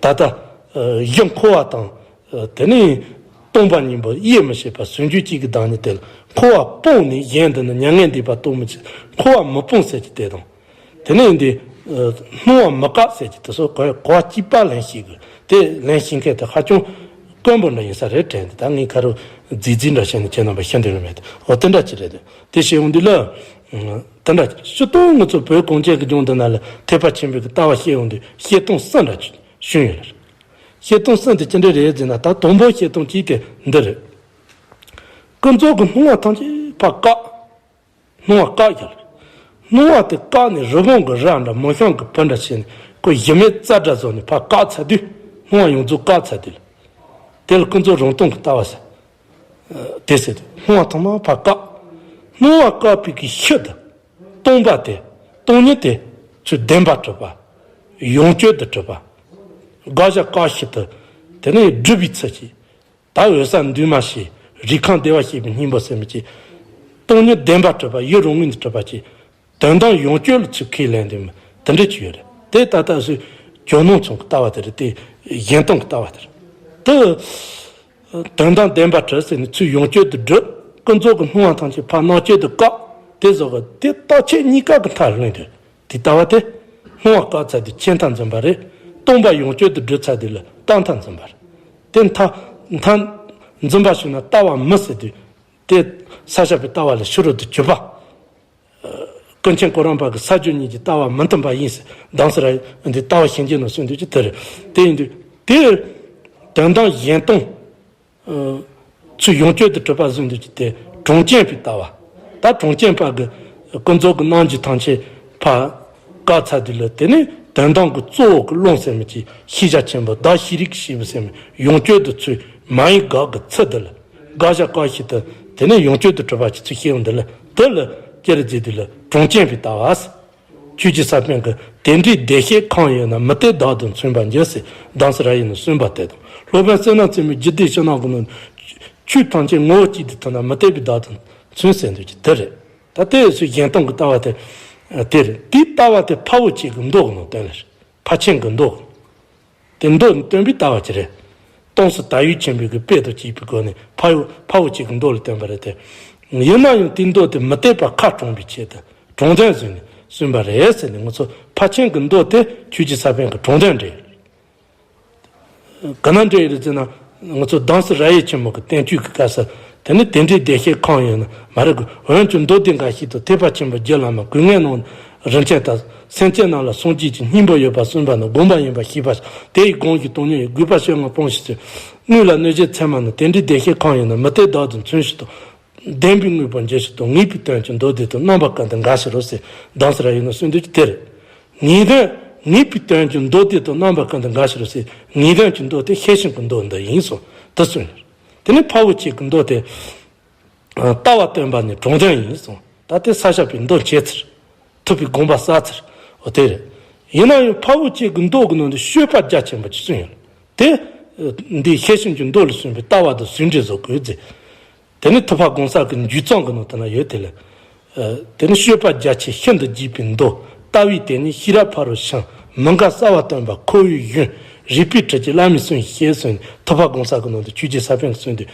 ད་ལྟ་གཞི་འཁོར་བ་དང་དེ་ནས་སྟོང་པ་ཉིད་པོ་དབྱེ་མི་ཤེས་པ་ཟུང་འཇུག་གཅིག་གི་བདག་ཉིད་དེ་ལ་འཁོར་བ་སྤངས་ནས་གཞན་དུ་ནི་མྱ་ངན་འདས་པ་རྟོགས་མི་ཤེས། འཁོར་བ་མི་སྤོང་ཟེར་གྱི་དེ་དང་། དེ་ནས་འདི་སྣང་བ་མི་དགག་ཟེར་གྱི་དེ་ཚོ་གོ་གོ་བ་གཅིག་པ་ལེན་ཤེས་དགོས། དེ་ལེན་ཤེས་མཁན་དེ་ཧ་ཅང་དཀོན་པོ་འདྲ་ཡིན་ས་རེད་དྲན་ཏེ། ད་ངས་ཁ་རུ་རྫིག་རྫིག་འདྲ་བཤད་ནས་ཁྱེད་རྣམ་པ་ཤེས་འདོད་ལ་མེད་དེ། འོ་དེ་འདྲ་ཅིག་རེད་དེ། དེ་བཤད་ཡོང་དུས་ལ། དེ་འདྲ་ཅིག་སྤྱིར་བཏང་ང་ཚོ་བོད་གངས་ཅན་གྱི་ལྗོངས་འདི་ན་ལ་ཐེག་པ་ཆེན་པོའི་གི་ལྟ་བ་བཤད་ཡོང་དུས་བཤད་སྟངས་གསུམ་འདྲ་ཅིག་བྱུང་ཡོད་ལ། བཤད་སྟངས་གསུམ་དེ་ཅི་འདྲ་རེད་ཟེར་ན། ད་དང་པོ་བཤད་སྟངས་གཅིག་དེ་འདི་རེད། ཀུན་རྫོབ་ཀྱི་སྣང་བ་ཐམས་ཅད་ཕར་བཀག་སྣང་བ་བཀག་རྒྱག་ལ། སྣང་བ་དེ་བཀག་ནས་རི་བོང་གི་རྭ་འདྲ་མོ་གཤམ་གྱི་བུ་འདྲ་བྱས་ནས་ཁོ་གཞི་མེད་རྩྭ་འདྲ་བཟོས་ནས་ཕར་བཀག་ཚར་དུས། སྣང་བ་ཡོངས་རྫོགས་བཀག་ཚར་དུས་ལ། དེ་ལ་ཀུན་རྫོབ་རང་སྟོང་གི་ལྟ་བ་ཟེར། དེ་ཟེར་དུས་སྣང་བ་ཐོག་མར་ཕར་བཀག་སྣང་བ་བཀག་པའི་གི་ཤུལ་དུ། སྟོང་པ་དེ། སྟོང་ཉིད་དེ། ཚུར་བདེན་པར་གྲུབ་པ། ཡོངས་གཅོད་དུ་གྲུབ་པ། དགག་བྱ་བཀག་ཤུལ་དུ། དེ་ནས་སྒྲུབ་པའི་ཚུལ་གྱིས། ད་འོད་གསལ་འདུས་མ་བྱས། རིགས་ཁམས་བདེ་བར་གཤེགས་པའི་སྙིང་པོ་ཟེར་མི་ཅིག་སྟོང་ཉིད་བདེན་པར་གྲུབ་པ་ཡུལ་རང་ངོས་ནས་གྲུབ་པ་ཅིག་དོན་དམ་ཡོངས་གཅོད་ལ་ཚུར་ཁས་ལེན་དུས་དེ་འདྲ་ཅིག་ཡོད་རེད། དེ་ད་ལྟ་སུ་ཇོ་ནང་ཚང་གི་ལྟ་བ་དེ་རེད། དེ་གཞན་སྟོང་གི་ལྟ་བ་དེ་རེད། དེ་དོན་དམ་བདེན་པར་གྲུབ་ཟེར་ནས་ཚུར་ཡོངས་གཅོད་དུ་སྒྲུབ། ཀུན་རྫོབ་ཀྱི་སྣང་བ་ཐམས་ཅད་ཕར་རྣམ་དཔྱོད་དུ་བཀག་དེ་བཟོ་གི་དེ་རྟག་ཆད་གཉིས་ཀ་གི་མཐའ་ལྷུང་དུས། དེ་ལྟ་བ་དེ། སྣང་བ་བཀག་ཚར་དུས་ཆད་མཐའ་འཛིན་པ་རེད། སྟོང་པ་ཡོངས་གཅོད་དུ་སྒྲུབ་ཚར་དུས་ལ་རྟག་མཐའ་འཛིན་པ་རེད། དེ་མཐའ། མཐའ། འཛིན་པ་ཞིག་ན་ལྟ་བ་མི་ཟེར་དུས། དེ་ས་བྱ་བའི་ལྟ་བ་ལས་ཕྱི་རོལ་དུ་གྱུར་པ། ཀུན་མཁྱེན་གོ་རམས་པ་གི་ས་བཅུ་གཉིས་ཀྱི་ལྟ་བ་མི་མཐུན་པ་ཡིན་ཟེར་གདམས་ཟེར་ར་འདི་ལྟ་བ་ཤན་འབྱེད་ནང་གསུངས་འདུག་ཅི་དེ་རེད། དེ་ཡིན་དུས་དེ། དོན་དམ་གཞན་སྟོང་། ཚུར་ཡོངས་གཅོད་དུ་གྲུབ་པ་བཟུང་འདུག་ཅི་དེ་གྲངས་ཅན་པའི་ལྟ་བ། ད་གྲངས་ཅན་པ་གི་ཀུན་རྫོབ་ཀྱི་རྣམ་འགྱུར་ཐམས་ཅད་ཕར་བཀག་ཚར་དུས་ལ་དེ་ནི་དོན་དམ་གྱི་གཙོ་བོ་གི་རླུང་ཟེར་མི་ཅིག་ཤེས་བྱ་ཆེན་པོ་བདག་ཤེས་རིག་ཤེས་པ་ཟེར་མི་ཡོངས་གཅོད་དུ་ཚུར་མ་ཡིན་དགག་གི་ཚུལ་དེ་ལ་དགག་བྱ་བཀག་ཤུལ་དུ་དེ་ནི་ཡོངས་གཅོད་དུ་གྲུབ་པ་ཅིག་ཚུར་ཤེས་ཡོང་འདི་ལ་དེ་ལ་ཅི་རེད་ཟེར་དུས་ལ་གྲངས་ཅན་པའི་ལྟ་བ། ཆོས་ཀྱི་ས་པཎ་གྱིས་དེ་འདྲའི་བདེ་གཤེགས་གང་ཡོད་ན། མུ་སྟེགས་བདག་ཏུ་མཚོན་པར་འགྱུར་ཟེར་གདམས་ཟེར་ར་ཡིན་ནོ་གསུངས་པ་དེ་དང་། སློབ་དཔོན་བསོད་ནམས་རྩེ་མོས་རྒྱུད་སྡེ་ཕྱི་ནང་གི་ནང་ཆོས་ཐམས་ཅད་ངོ་བོ་གཅིག་ཏུ་མཐོང་ན་མུ་སྟེགས་པའི་བདག་ཏུ་མཚོན་ཟེར་འདུག་ཅི་དེ་རེད། ད་ལྟའི་ཚུལ་གཞན་སྟོང་གི་ལྟ་བ་དེ། དེ་རེད། དེའི་ལྟ་བ་དེ་འཕགས་པོ་གཅིག་གི་མདོ་གི་ནང་བསྟན་ལ་རེད། ཕར་ཕྱིན་གྱི་མདོ། དེ་མདོ་ནི་སྟོན་པའི་ལྟ་བ་ཅིག་རེད། ལྟོས་ཟེར་དར་ཡུག་ཆེན་པོའི་གི་དཔེ་དང་བཅས་པའི་སྒོ་ནས་འཕགས་ཡུལ་འཕགས་པོ་གཅིག་གི་མདོ་ལ་བསྟན་པ་རེད་དེ། ཡིན་ན་ཡང་དེའི་མདོ་དེ་མུ་སྟེགས་པ་ཁ་དྲུང་བའི་ཆེད་དུ་དྲུང་དོན་བཟུང་ནས་གསུངས་པ་རེད་ཟེར་ནས་ང་ཚོ་ཕར་ཕྱིན་གྱི་མདོ་དེ་ཆོས་ཀྱི་ས་པཎ་གྱི་དྲུང་དོན་འགྲེལ། ག་ན་འགྲེལ་ཡོད་རེད་ཟེར་ན། ང་ཚོ་གདམས་ཟེར་ར་ཡི་ཆེན་མོ་གི་བསྟན་བཅོས་ཀྱི་སྐབས་སུ། དེ་ནི་དེ་འདྲའི་བདེ་གཤེགས་གང་ཡོད་ན་མ་རེད་གི། འོན་ཀྱང་མདོ་སྡེ་འགའ་ཞིག་ཏུ་ཐེག་པ་ཆེན་པོའི་རྒྱུད་བླ་མ་སྐུ་ལྔའི་ནང་རིན་ཆེན་ལྟར་སེམས་ཅན་རྣམས་ལ་སངས་རྒྱས་ཀྱི་སྙིང་པོ་ཡོད་པར་གསུངས་པ་ནི་དགོངས་པ་ཡིན་པར་ཤེས་པ། དེ་ཡི་སྒོམ་ཞིང་སྟོང་ཉིད་ཡིན། དགོས་པ་ཤེས་ངང་སྤོང་ཞིང་བྱོས། དངོས་ལ་གནོད་བྱེད་མཚན་མ་ནི། དེ་འདྲའི་བདེ་གཤེགས་གང་ཡོད་ན། མུ་སྟེགས་བདག་ཏུ་མཚོན་ཞིང་སྟོང་། བདེན་པའི་དངོས་པོར་འགྱུར་ཞིང་སྟོང་། ངེས་པའི་དོན་གྱི་མདོ་སྡེ་དང་། རྣམ་པ་ཀུན་ཏུ་འགའ་ཞིག་རོ་ཟེར་གདམས་ཟེར་ར་ཡིན་ནོ་གསུངས་འདུག་ཅི་དེ་རེད། ངེས་དོན། ངེས་པའི་དོན་གྱི་མདོ་སྡེ་དང་། རྣམ་པ་ཀུན་ཏུ་འགའ་ཞིག་རོ་ཟེར། ངེས་དོན་གྱི་མདོ་དེ་ཤེར་ཕྱིན་གྱི་མདོ་འདི་ཡིན་གསུངས་དེ་གསུངས་ཡོད། དེ་ནས་འཕགས་པོ་གཅིག་གི་མདོ་དེ། ལྟ་བ་སྟོན་པ་ནི་དྲུང་དོན་ཡིན་གསུངས། ད་དེ་ས་བྱ་བའི་མདོ་འཆད་ཚུལ། ཐུབ་པའི་དགོངས་པ་གསལ་ཚུལ། འོ་དེ་རེད། ཡིན་ན་ཡང་འཕགས་པོ་གཅིག་གི་མདོ་གི་ནང་དུ་སྤྱོད་པ་རྒྱ་ཆེན་པོ་ཅིག་གསུངས་ཡོད། དེ། འདི་ཤེར་ཕྱིན་གྱི་མདོ་ལ་གསུངས་པའི་ལྟ་བ་དང་ཟུང་འབྲེལ་བཟོ་དགོས་ཟེར། དེ་ནི་ཐུབ་པ་གོང་ས་གི་འཇུག་རྩོམ་གྱི་ནང་དུ་ན་ཡོད་དེ་ལ། དེ་ནི་སྤྱོད་པ་རྒྱ་ཆེ་ཤིན་ཏུ་རྒྱས་པའི་མདོ། ལྟ་བའི་དེ་ནི་ཤེས་རབ་ཕ་རོལ་ཕྱིན། མི་འགལ་གསལ་བ་སྟོན་པ་ཁོ་བོའི་གཞུང་། རིགས་པའི་ཁྲིད་ཀྱི་བླ་མའི་གསུང་ཞེས་གསུངས་ནས་ཐུབ་པ་གོང་ས་གི་ནང་དུ་ཆོས་རྗེ་ས་པཎ་གྱིས་གསུངས་དུས།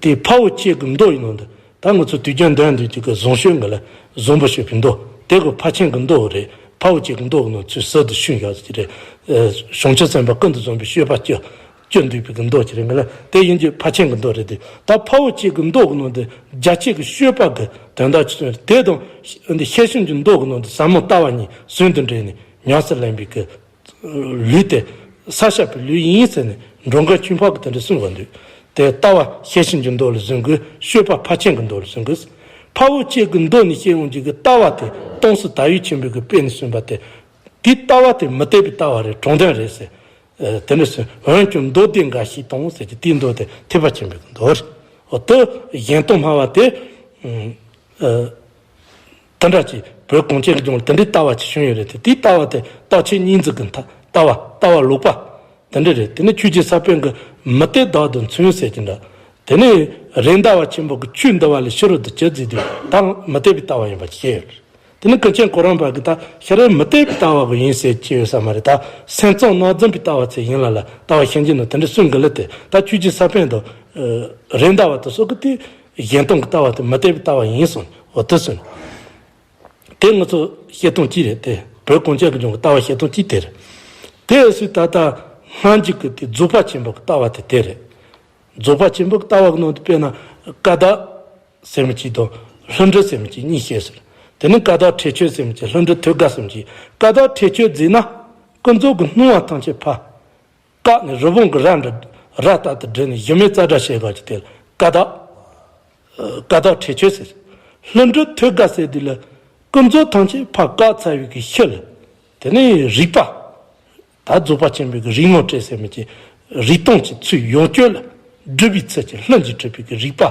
དེ་འཕགས་པོ་གཅིག་གི་མདོ་ཡི་ནང་དུ། ད་ང་ཚོ་དུས་རྒྱུན་འདོན་འདོན་གྱི་གི་བཟང་སྤྱོད་འགའ་ལ་བཟང་པོ་སྤྱོད་པའི་མདོ། དེ་གི་ཕར་ཕྱིན་གྱི་མདོ་རེད། འཕགས་པོ་གཅིག་གི་མདོ་གི་ནང་ཚུལ་ཟུར་དུ་ཤུན་ཡོད་ཀྱི་རེད། བྱང་ཆུབ་སེམས་དཔའ་ཀུན་ཏུ་བཟང་པོའི་སྤྱོད་པ་སྤྱོད། སྤྱོད་འདུས་པའི་གི་མདོ་ཅིག་རེད་འགའ་ལ་དེ་ཡིན་གྱི་ཕར་ཕྱིན་གྱི་མདོ་རེད་དེ། ད་འཕགས་པོ་གཅིག་གི་མདོ་གི་ནང་དུ་རྒྱ་ཆེ་གི་སྤྱོད་པ་གི་དོན་དག་ཅིག་གསུངས་རེད། དེ་དང་། འདི་ཤེར་ཕྱིན་གྱི་མདོ་གི་ནང་དུ་ཟབ་མོ་ལྟ་བ་གཉིས་ཟུང་དུ་འབྲེལ་ནས་ཉམས་སུ་ལེན་པའི་གི་ལུས་དེ་ས་བྱ་བའི་ལུས་ཡིན་ཟེར་ནས་འགྲོ་མགོན་ཆོས་འཕགས་ཀྱིས་དེ་འདྲ་གསུངས་པ་འདུག་དེ་ལྟ་བ་ཤེར་ཕྱིན་གྱི་མདོ་ལ་བཟུང་དགོས། སྤྱོད་པ་ཕར་ཕྱིན་གྱི་མདོ་ལ་བཟུང་དགོས། འཕགས་པོ་གཅིག་གི་མདོ་ནས་བཤད་ཡོང་རྒྱུ་གི་ལྟ་བ་དེ་ལྟོས་ཟེར་དར་ཡུག་ཆེན་པོའི་གི་དཔེ་ནས་གསུངས་པ་དེ། དེའི་ལྟ་བ་དེ་མུ་སྟེགས་པའི་ལྟ་བ་རེད། དྲུང་དོན་རེད་ཟེར། དེ་འདྲ་ཟེར། འོན་ཀྱང་མདོ་སྡེ་འགའ་ཞིག་དང་ཟེར་གྱི་དེའི་མདོ་དེ་ཐེག་པ་ཆེན་པོའི་གི་མདོ་རེད། འོ་དེ་གཞན་སྟོང་སྨྲ་བ་དེ། དེ་འདྲ་ཅིག་བོད་གངས་ཅན་གྱི་ལྗོངས་ལ་དེ་འདྲའི་ལྟ་བ་ཅིག་བྱུང་ཡོད་རེད་དེ། དེའི་ལྟ་བ་དེ་རྟག་ཆད་གཉིས་འཛིན་གྱི་མཐའ་ལྟ་བ་ལྟ་བ་ལོག་པ་དེ་འདྲ་རེད། དེ་ནི་ཆོས་རྗེ་ས་པཎ་གྱིས་མུ་སྟེགས་བདག་ཏུ་མཚོན་ཟེར་གྱི་འདྲ། དེ་ནི་རེད་མདའ་བ་ཆེན་པོ་གིས་ཆོས་འདུལ་བ་ལས་ཕྱི་རོལ་དུ་གྱུར་ཟེར་དུས་ད་མུ་སྟེགས་པའི་ལྟ་བ་ཡིན་པ་བཤད་ཡོད་རེད། དེ་ནི་ཀུན་མཁྱེན་གོ་རམས་པ་གིས་ད་ཤ་རེ་མུ་སྟེགས་པའི་ལྟ་བ་གི་ཡིན་ཟེར་གྱི་ཡོད་ས་མ་རེད། ད་སེམས་ཙམ་རྣམ་འཛིན་པའི་ལྟ་བ་ཚོ་ཡིན་ལ་ལ་ལྟ་བ་ཤེར་ཕྱིན་ནང་དེ་འདྲ་གསུངས་གི་ལ་དེ། ད་ཆོས་རྗེ་ས་པཎ་དང་། རེད་མདའ་བ་དང་སོགས་ཀྱིས་དེ། གཞན་སྟོང་གི་ལྟ་བ་དེ་མུ་སྟེགས་པའི་ལྟ་བ་ཡིན་གསུངས། འོ་དེ་གསུངས། དེ་ང་ཚོ་བཤད་སྟངས་གཅིག་རེད་དེ། བོད་གངས་ཅན་གྱི་ལྗོངས་ཀྱི་ལྟ་བ་བཤད་སྟངས་གཅིག་དེ་རེད། དེ་སུས་ད་ལྟ་སྔ་འཇུག་གི་དེ་རྫོགས་པ་ཆེན་པོ་གི་ལྟ་བ་དེ་དེ་རེད། རྫོགས་པ་ཆེན་པོ་གི་ལྟ་བ་གི་ནང་དུ་དཔེར་ན་ཀ་དག་ཟེར་མི་གཅིག་དང་ལྷུན་གྲུབ་ཟེར་མི་གཅིག་གཉིས་བཤད་ཟེར། དེ་ནི་ཀ་དག་ཁྲེགས་ཆོད་ཟེར་མི་གཅིག་ལྷུན་གྲུབ་ཐོད་རྒལ་ཟེར་མི་གཅིག་ཀ་དག་ཁྲེགས་ཆོད་ཟེར་ན་ཀུན་རྫོབ་ཀྱི་སྣང་བ་ཐམས་ཅད་ཕར་བཀག་ནས་རི་བོང་གི་རྭ་འདྲ་རྭ་ལྟར་དུ་བསྒྲིལ་ནས་གཞི་མེད་རྩྭ་འདྲ་བྱེད་པ་ཅིག་དེ་ལ་ཀ་དག་ཀ་དག་ཁྲེགས་ཆོད་ཟེར། ལྷུན་གྲུབ་ཐོད་རྒལ་ཟེར་དུས་ལ། ཀུན་རྫོབ་ཐམས་ཅད་ཕར་བཀག་ཚར་བའི་གི་ཤུལ་ལ། དེ་ནས་རིག་པ། ད་རྫོགས་པ་ཆེན་པོའི་གི་རིག་ངོ་སྤྲད་ཟེར་མི་གི་རིག་སྟོང་གི་ཚུལ་ཡོངས་གཅོད་ལ་སྒྲུབ་པའི་ཚུལ་གྱིས་ལྷུན་གྱིས་གྲུབ་པའི་གི་རིག་པ།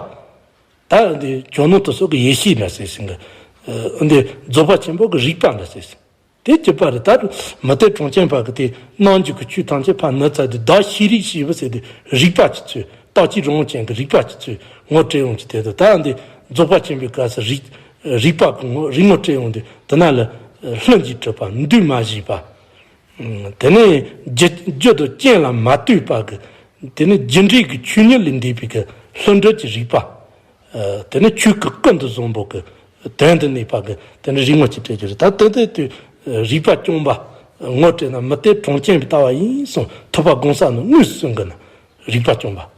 ད་འདི་ཇོ་ནང་དུ་སོགས་ཀྱི་ཡེ་ཤེས་འདྲ་ཟེར་ཟིན་གི། འདི་རྫོགས་པ་ཆེན་པོ་གི་རིག་པ་འདྲ་ཟེར་ཟིན། དེ་གཅིག་པ་རེད། ད་མུ་སྟེགས་གྲངས་ཅན་པ་གི་དེ་རྣལ་འབྱོར་གྱི་ཆོས་ཐམས་ཅད་ཕར་ནུབ་ཚར་དུས། བདག་ཤེས་རིག་ཞེས་པ་ཟེར་དུས་རིག་པ་གི་ཚུལ། རྟག་གཅིག་རང་དབང་ཅན་གྱི་རིག་པ་གི་ཚུལ་ངོ་སྤྲད་ཡོང་གི། དེ་དུས་ད་འདི་རྫོགས་པ་ཆེན་པོའི་སྐབས་སུ་རིག་རིག་པ་གི་ངོ་རིག་ངོ་སྤྲད་ཡོང་དུས། དེ་ན་ལ་ལྷུན་གྱིས་གྲུབ་པ། འདུས་མ་བྱས་པ། དེ་ནས་རྒྱུ་རྒྱུ་དང་རྐྱེན་ལ་མ་ལྟོས་པ་གི། དེ་ནས་རྒྱུ་འབྲས་ཀྱི་ཆོས་ཉིད་ལས་འདས་པའི་གི་ལྷུན་གྲུབ་ཀྱི་རིག་པ། དེ་ནས་ཆོས་སྐུ་ཀུན་ཏུ་བཟང་པོ་གི་དོན་དུ་གནས་པ་གི། དེ་ནས་རིག་ངོ་གཅིག་སྤྲད་རྒྱུ་རེད། ད་དེ་དེ་དུས་རིག་པ་སྐྱོང་བ་ངོ་སྤྲད་ན་མུ་སྟེགས་གྲངས་ཅན་པའི་ལྟ་བ་ཡིན་གསུངས། ཐུབ་པ་གོང་ས་ནས་དངོས་སུ་གསུངས་གི་ན། རིག་པ་སྐྱོང་བ།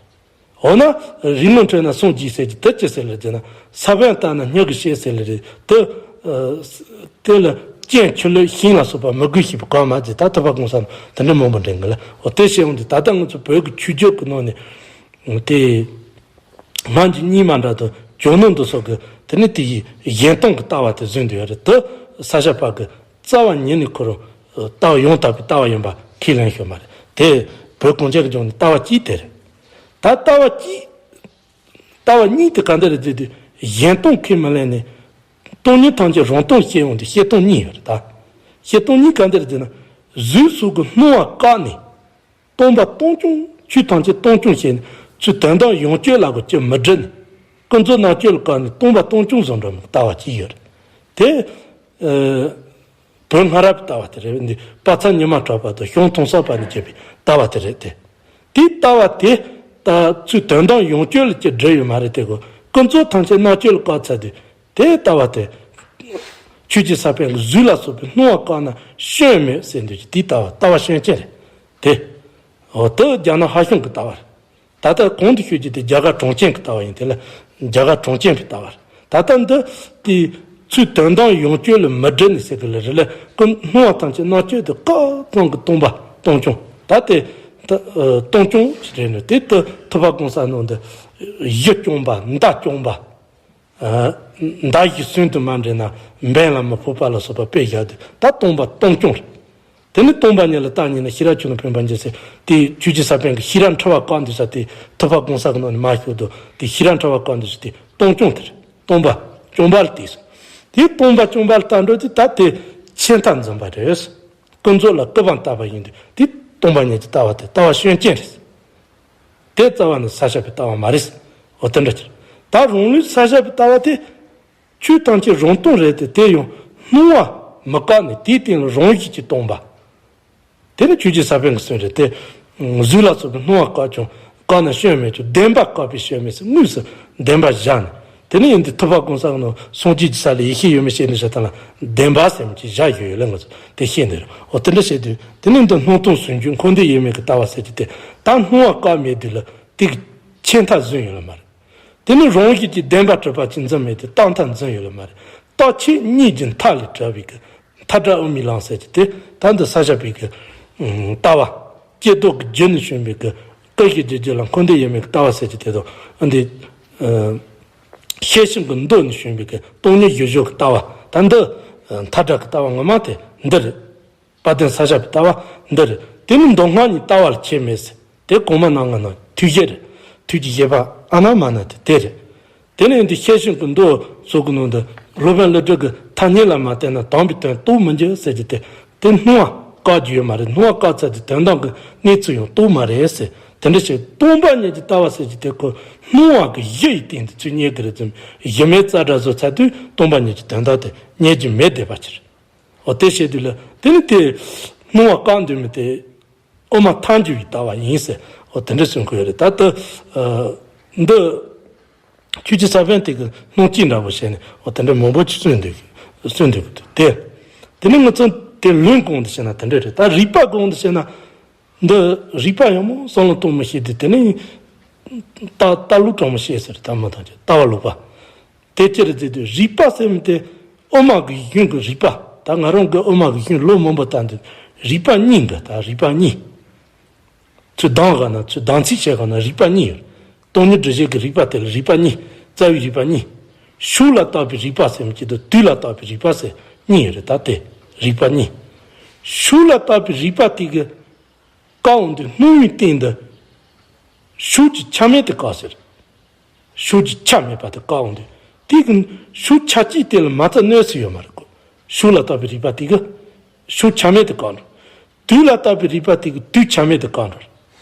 འོ་ན་རིག་ངོ་འཕྲོད་ན་སངས་རྒྱས་ཟེར་གྱི་དེ་ཅི་ཟེར་ལ་ཟེར་ན། ས་བོན་བཏབ་ན་སྙིང་གི་ཤེས་ཟེར་ལ་རེད། དེ་དེ་ལ་རྐྱེན་ཆུ་ལུད་ཤིང་ལ་སོགས་པ་མི་དགོས་ཤེས་པའི་གང་མ་ཟེར། ད་ཐུབ་པ་གོང་ས་ནས་དེ་འདྲ་མང་པོ་འདྲེན་གི་ལ། འོ་དེ་བཤད་འོང་དུས་ད་ལྟ་ང་ཚོ་བོད་ཀྱི་ཆོས་བརྒྱུད་ཀྱི་ནང་ནས་དེ་སྔ་འགྱུར་རྙིང་མ་འདྲ་དང་ཇོ་ནང་དུ་སོགས་ཀྱི་དེ་ནི་དེ་ཡི་གཞན་སྟོང་གི་ལྟ་བ་དེ་བཟུང་དུ་ཡོད་རེད། དེ་ས་སྐྱ་པ་གི་རྩ་བ་ཉིད་ནས་ཁོ་རང་ལྟ་བ་ཡང་དག་པའི་ལྟ་བ་ཡིན་པ་ཁས་ལེན་ཤོད་མ་རེད། དེ་བོད་གངས་ཅན་གྱི་ལྗོངས་ནས་ལྟ་བ་གཅིག་དེ་རེད། ད་ལྟ་བ་གཅིག་ལྟ་བ་གཉིས་དེ་ག་འདྲ་རེད་ཟེར་དུས། གཞན་སྟོང་ཁས་མི་ལེན་ནས། སྟོང་ཉིད་ཐམས་ཅད་རང་སྟོང་བཤད་ཡོང་དུས་བཤད་སྟངས་གཉིས་ཡོད་རེད། ད་བཤད་སྟངས་གཉིས་ག་འདྲ་རེད་ཟེར་ན། གཟུགས་སོགས་ཀྱི་སྣང་བ་བཀག་ནས། སྟོང་པ་སྟོང་རྐྱང་། ཆོས་ཐམས་ཅད་སྟོང་རྐྱང་བཤད་ནས། ཚུར་དོན་དམ་ཡོངས་གཅོད་ལ་གོ་ཅི་མི་སྒྲུབ་ནས། ཀུན་རྫོབ་རྣལ་འབྱོར་ལ་བཀག་ནས་སྟོང་པ་སྟོང་རྐྱང་བཟོ་འདྲ་མོ་ལྟ་བ་གཅིག་ཡོད་རེད། དེ། ཨ། བོད་སྔ་རབས་ལྟ་བ་དེ་རེད། འདི་དཔལ་མཚམས་ཉི་མ་གྲགས་པ་དང་ཞང་ཐོང་སངས་པ་ནས་བརྒྱུད་པའི་ལྟ་བ་དེ་རེད་དེ། དེའི་ལྟ་བ་དེ་ད་ཚུར་དོན་དམ་ཡོངས་གཅོད་ལ་ཅི་སྒྲུབ་ཡོད་མ་རེད་དེ། གོ་ཀུན་རྫོབ་ཐམས་ཅད་རྣལ་འབྱོར་ལ་བཀག་ཚར་དུས། དེའི་ལྟ་བ་དེ། ཆོས་ཀྱི་ས་བོན་གྱི་གཟུགས་ལ་སོགས་པའི་སྣང་བ་བཀག་ན་སྐྱོན་མེད་ཟེར་འདུག་ཅིང་། དེའི་ལྟ་བ་ལྟ་བ་སྐྱོན་ཅན་རེད་དེ། འོ་དེ་རྒྱ་ནག་ཧྭ་ཤང་གི་ལྟ་བ་རེད། ད་ལྟ་གོང་དུ་ཞུས་ཀྱི་དེ་རྒྱ་གར་གྲངས་ཅན་གྱི་ལྟ་བ་ཡིན། དེ་ལ་རྒྱ་གར་གྲངས་ཅན་གྱི་ལྟ་བ་རེད། ད་ལྟ་འདི་དེ་ཚུར་དོན་དམ་ཡོངས་གཅོད་ལ་མི་སྒྲུབ་ནས་ཟེར་གི་ལ་རེད་ལ། ཀུན་སྣང་བ་ཐམས་ཅད་རྣལ་འབྱོར་དུ་བཀག་ཙམ་གྱིས་སྟོང་པ་སྟོང་རྐྱང་། ད་དེ་ད་སྟོང་རྐྱང་ཞིག་རེད་ནོ། དེ་ལྟར་ཐུབ་པ་གོང་ས་ནང་འདི་གཞི་སྐྱོང་བ། མདའ་སྐྱོང་བ། མདའ་གཞུ་གསུམ་དུ་མ་འདྲེས་ན་འབེན་ལ་མི་ཕོག་པ་ལ་སོགས་པ་དཔེ་བཞག་དུས། ད་སྟོང་པ་སྟོང་རྐྱང་རེད། དེ་ནི་སྟོང་པ་ཉིད་ལ་བརྟགས་ནས་ན། ཤེས་རབ་ཆོས་ལ་ཕན་པར་འགྱུར་ཟེར། དེ་ཆོས་ཀྱི་ས་བོན་གྱི་ཤེས་རབ་འཕྲུལ་བ་བཀག་འདུག་ས་དེ་ཐུབ་པ་གོང་ས་གི་ནང་ནས་མ་ཤོད་དོ། དེ་ཤེས་རབ་འཕྲུལ་བ་བཀག་འདུག་ས་དེ་སྟོང་རྐྱང་དེ་རེད། སྟོང་པ་སྐྱོང་བ་ལ་བལྟས་སོ། དེ་སྟོང་པ་སྐྱོང་བ་ལ་བལྟ་འགྲོ་དུས་ད་དེ་ཆད་མཐའ་འཛིན་པ་རེད། ཀུན་རྫོབ་ལ་སྐུར་བ་བཏབ་པ་ཡིན་དུས་དེ་སྟོང་པ་ཉིད་ཀྱི་ལྟ་བ་དེ་ལྟ་བ་སྐྱོན་ཅན་རེད། དེ་རྩ་བ་ནས་ས་སྐྱ་པའི་ལྟ་བ་མ་རེད། འོ་དེ་འདྲ་ཅིག་ད་རང་ལུགས་ས་སྐྱ་པའི་ལྟ་བ་དེ། ཆོས་ཐམས་ཅད་རང་སྟོང་རེད་དེ། དེ་ཡང་སྣང་བ་མི་བཀག་ནས་དེའི་སྟེང་ལ་རང་བཞིན་གྱིས་སྟོང་པ། དེ་ནི་ཆོས་ཀྱི་ས་བོན་གྱི་སྐྱོན་རེད་དེ། གཟུགས་ལ་སོགས་པའི་སྣང་བ་བཀག་ཀྱང་བཀག་ན་སྐྱོན་མེད་ཀྱང་། བདེན་པ་བཀག་པའི་སྐྱོན་མེད་ཟེར་དངོས་སུ་བདེན་པ་བཞག་ནས། དེ་ནི་ཡིན་དུས་ཐུབ་པ་གོང་ས་ནང་སངས་རྒྱས་ཀྱི་ས་ལ་ཡེ་ཤེས་ཡོད་མེད་བཤད་ནས་བཤད་སྟངས་ལ་བདེན་པ་ཟེར་མི་ཅིག་བཞག་ཡོད་ཡོད་ལ། ང་ཚོ་དེ་ཤེས་འདོད་རེད། འོ་དེ་འདྲ་བཤད་དུས་དེ་ནི་འདི་སྣང་སྟོང་ཟུང་འཇུག་འཁོར་འདས་དབྱེར་མེད་ཀྱི་ལྟ་བ་ཟེར་གྱི་དེ། ད་སྣང་བ་བཀག་མེད་དུས་ལ་དེ་གི་ཆད་མཐའ་ཟིན་ཡོད་ལ་མ་རེད། དེ་ནི་རང་བཞིན་གྱིས་བདེན་པར་གྲུབ་པ་ཅིག་འཛིན་མེད་དེ། རྟག་མཐའ་འཛིན་ཡོད་ལ་མ་རེད། རྟག་ཆད་གཉིས་ཀྱི་མཐའ་ལས་གྲུབ་པའི་གི་མཐའ་བྲལ་དབུ་མའི་ལམ་ཟེར་གྱི་དེ། ད་འདི་ས་སྐྱ་པའི་གི་ལྟ་བ། ཀྱེ་རྡོར་གྱི་རྒྱུད་ནས་བྱུང་བའི་གི་ཀུན་གཞི་རྒྱུད་རྒྱུད་ལ་འཁོར་འདས་དབྱེར་མེད་ཀྱི་ལྟ་བ་ཟེར་གྱི་དེ་དང་། འདི་ཤེར་ཕྱིན་གྱི་མདོ་ནས་བྱུང་བའི་གི་སྟོང་ཉིད་བཞི་བཞི་གི་ལྟ་བ། ད་འདི་མཐའ་བྲལ་གྱི་ལྟ་བ་ངོ་མ་དེ་འདི་རེད། དཔལ་ལྡན་ས་སྐྱ་པའི་ལྟ་བ་འདི་རེད། དེ་ནི་མདོ་སྔགས་གཉིས་ལྟ་བ་ལ་ཁྱད་མེད་ཟེར། དེ་གོང་མ་ནང་ང་ནང་ཐུགས་བཞེད་རེད། ཐུགས་ཀྱི་བཞེད་པ་ཨ་ན་མ་ན་དེ་དེ་རེད། དེ་ནས་འདི་ཤེར་ཕྱིན་གྱི་མདོ་སོགས་ཀྱི་ནང་དུ་སློབ་དཔོན་ཀླུ་སྒྲུབ་ཀྱི་ཐ་སྙད་ལ་མ་བརྟེན་ན་དམ་པའི་དོན་རྟོགས་མི་འགྱུར་ཟེར་གྱི་དེ། དེ་སྣང་བ་བཀག་རྒྱུ་ཡོད་མ་རེད། སྣང་བ་བཀག་ཚར་དུས་དོན་དམ་གྱི་གནས་ཚུལ་ཡང་རྟོགས་མ་རེད་ཟེར། དེ་འདྲ་ཞིག་སྟོང་པ་ཉིད་ཀྱི་ལྟ་བ་ཟེར་གྱི་དེ་ཁོ་སྣང་བ་གི་གཞི་ཡི་སྟེང་དུ་ཚུར་རྙེད་ཀྱི་རེད་ཙམ། གཞི་མེད་རྩ་བྲལ་བཟོ་ཚར་དུས་སྟོང་པ་ཉིད་ཀྱི་དོན་དམ་དེ་རྙེད་རྒྱུ་མེད་བསྡད་པ་ཕྱིར། འོ་དེ་བཤད་དུས་ལ་དེ་ནི་དེ་སྣང་བ་བཀག་འདོད་མི་དེ་དབུ་མ་ཐལ་འགྱུར་བའི་ལྟ་བ་ཡིན་ཟེར། འོ་དེ་འདྲ་གསུང་གི་ཡོད་རེད། ད་ལྟ་འདི་ཆོས་ཀྱི་ས་བོན་དེ་གི་སྣང་བཅུད་འདྲ་པོ་བྱས་ནས་འོ་དེ་འདྲ་མང་པོ་ཅིག་གསུང་འདུག་གསུང་འདུག་གི་འདུག་དེ་དེ་ནི་ང་ཚོ་དེ་ལུང་གོང་དུ་བྱས་ན་དེ་འདྲ་རེད། ད་རིགས་པ་གོང་དུ་བྱས་ན། འདི་རིགས་པ་ཡང་མོ་བསམ་བློ་གཏོང་མི་ཤེས་དུས་དེ་ནི་ལྟ་ལྟ་ལུགས་གཏོང་མི་ཤེས་ཟེར། ལྟ་མ་ཐམས་ཅད་ལྟ་བ་ལོག་པ། དེ་ཅི་རེད་ཟེར་དུས་རིགས་པ་ཟེར་མི་དེ་དབུ་མ་གི་གཞུང་གི་རིགས་པ། ད་ང་རང་གི་དབུ་མ་གི་གཞུང་ལོ་མང་པོ་བལྟས་དུས་རིགས་པ་གཉིས་འདུག་ད་རིགས་པ་གཉིས། ཚུར་ལྡང་ག་ན་ཚུར་ལྡང་ཚིག་བྱེད་ག་ན་རིགས་པ་གཉིས་ཡོད། སྟོང་ཉིད་སྒྲུབ་བྱེད་ཀྱི་རིགས་པ་དེ་ལ་རིགས་པ་གཉིས། རྩ་བའི་རིགས་པ་གཉིས། ཕྱོགས་ལ་བརྟགས་པའི་རིགས་པ་ཟེར་མི་གཅིག་དང་དུས་ལ་བརྟགས་པའི་རིགས་པ་ཟེར་གཉིས་ཡོད་རེད། ད་དེ་རིགས་པ་གཉིས། ཕྱོགས་ལ་བརྟགས་པའི་རིགས་པ་དེ་གི་བཀག་འོང་དུས་སྣང་བའི་སྟེང་དུ་ཕྱོགས་ཀྱི་ཆ་མེད་དེ་བཀག་ཟེར། ཕྱོགས་ཀྱི་ཆ་མེད་པ་དེ་བཀག་འོང་དུས་དེ་གི་ཕྱོགས་ཆ་གཅིག་དེ་ལ་མ་རྩ་གནོད་ས་ཡོད་མ་རེད་གོ། ཕྱོགས་ལ་བརྟགས་པའི་རིགས་པ་དེ་གི་ཕྱོགས་ཆ་མེད་དེ་བཀག་འགྲོ། དུས་ལ་བརྟགས་པའི་རིགས་པ་དེ་གི་དུས་ཆ་མེད་དེ་བཀག་འགྲོ།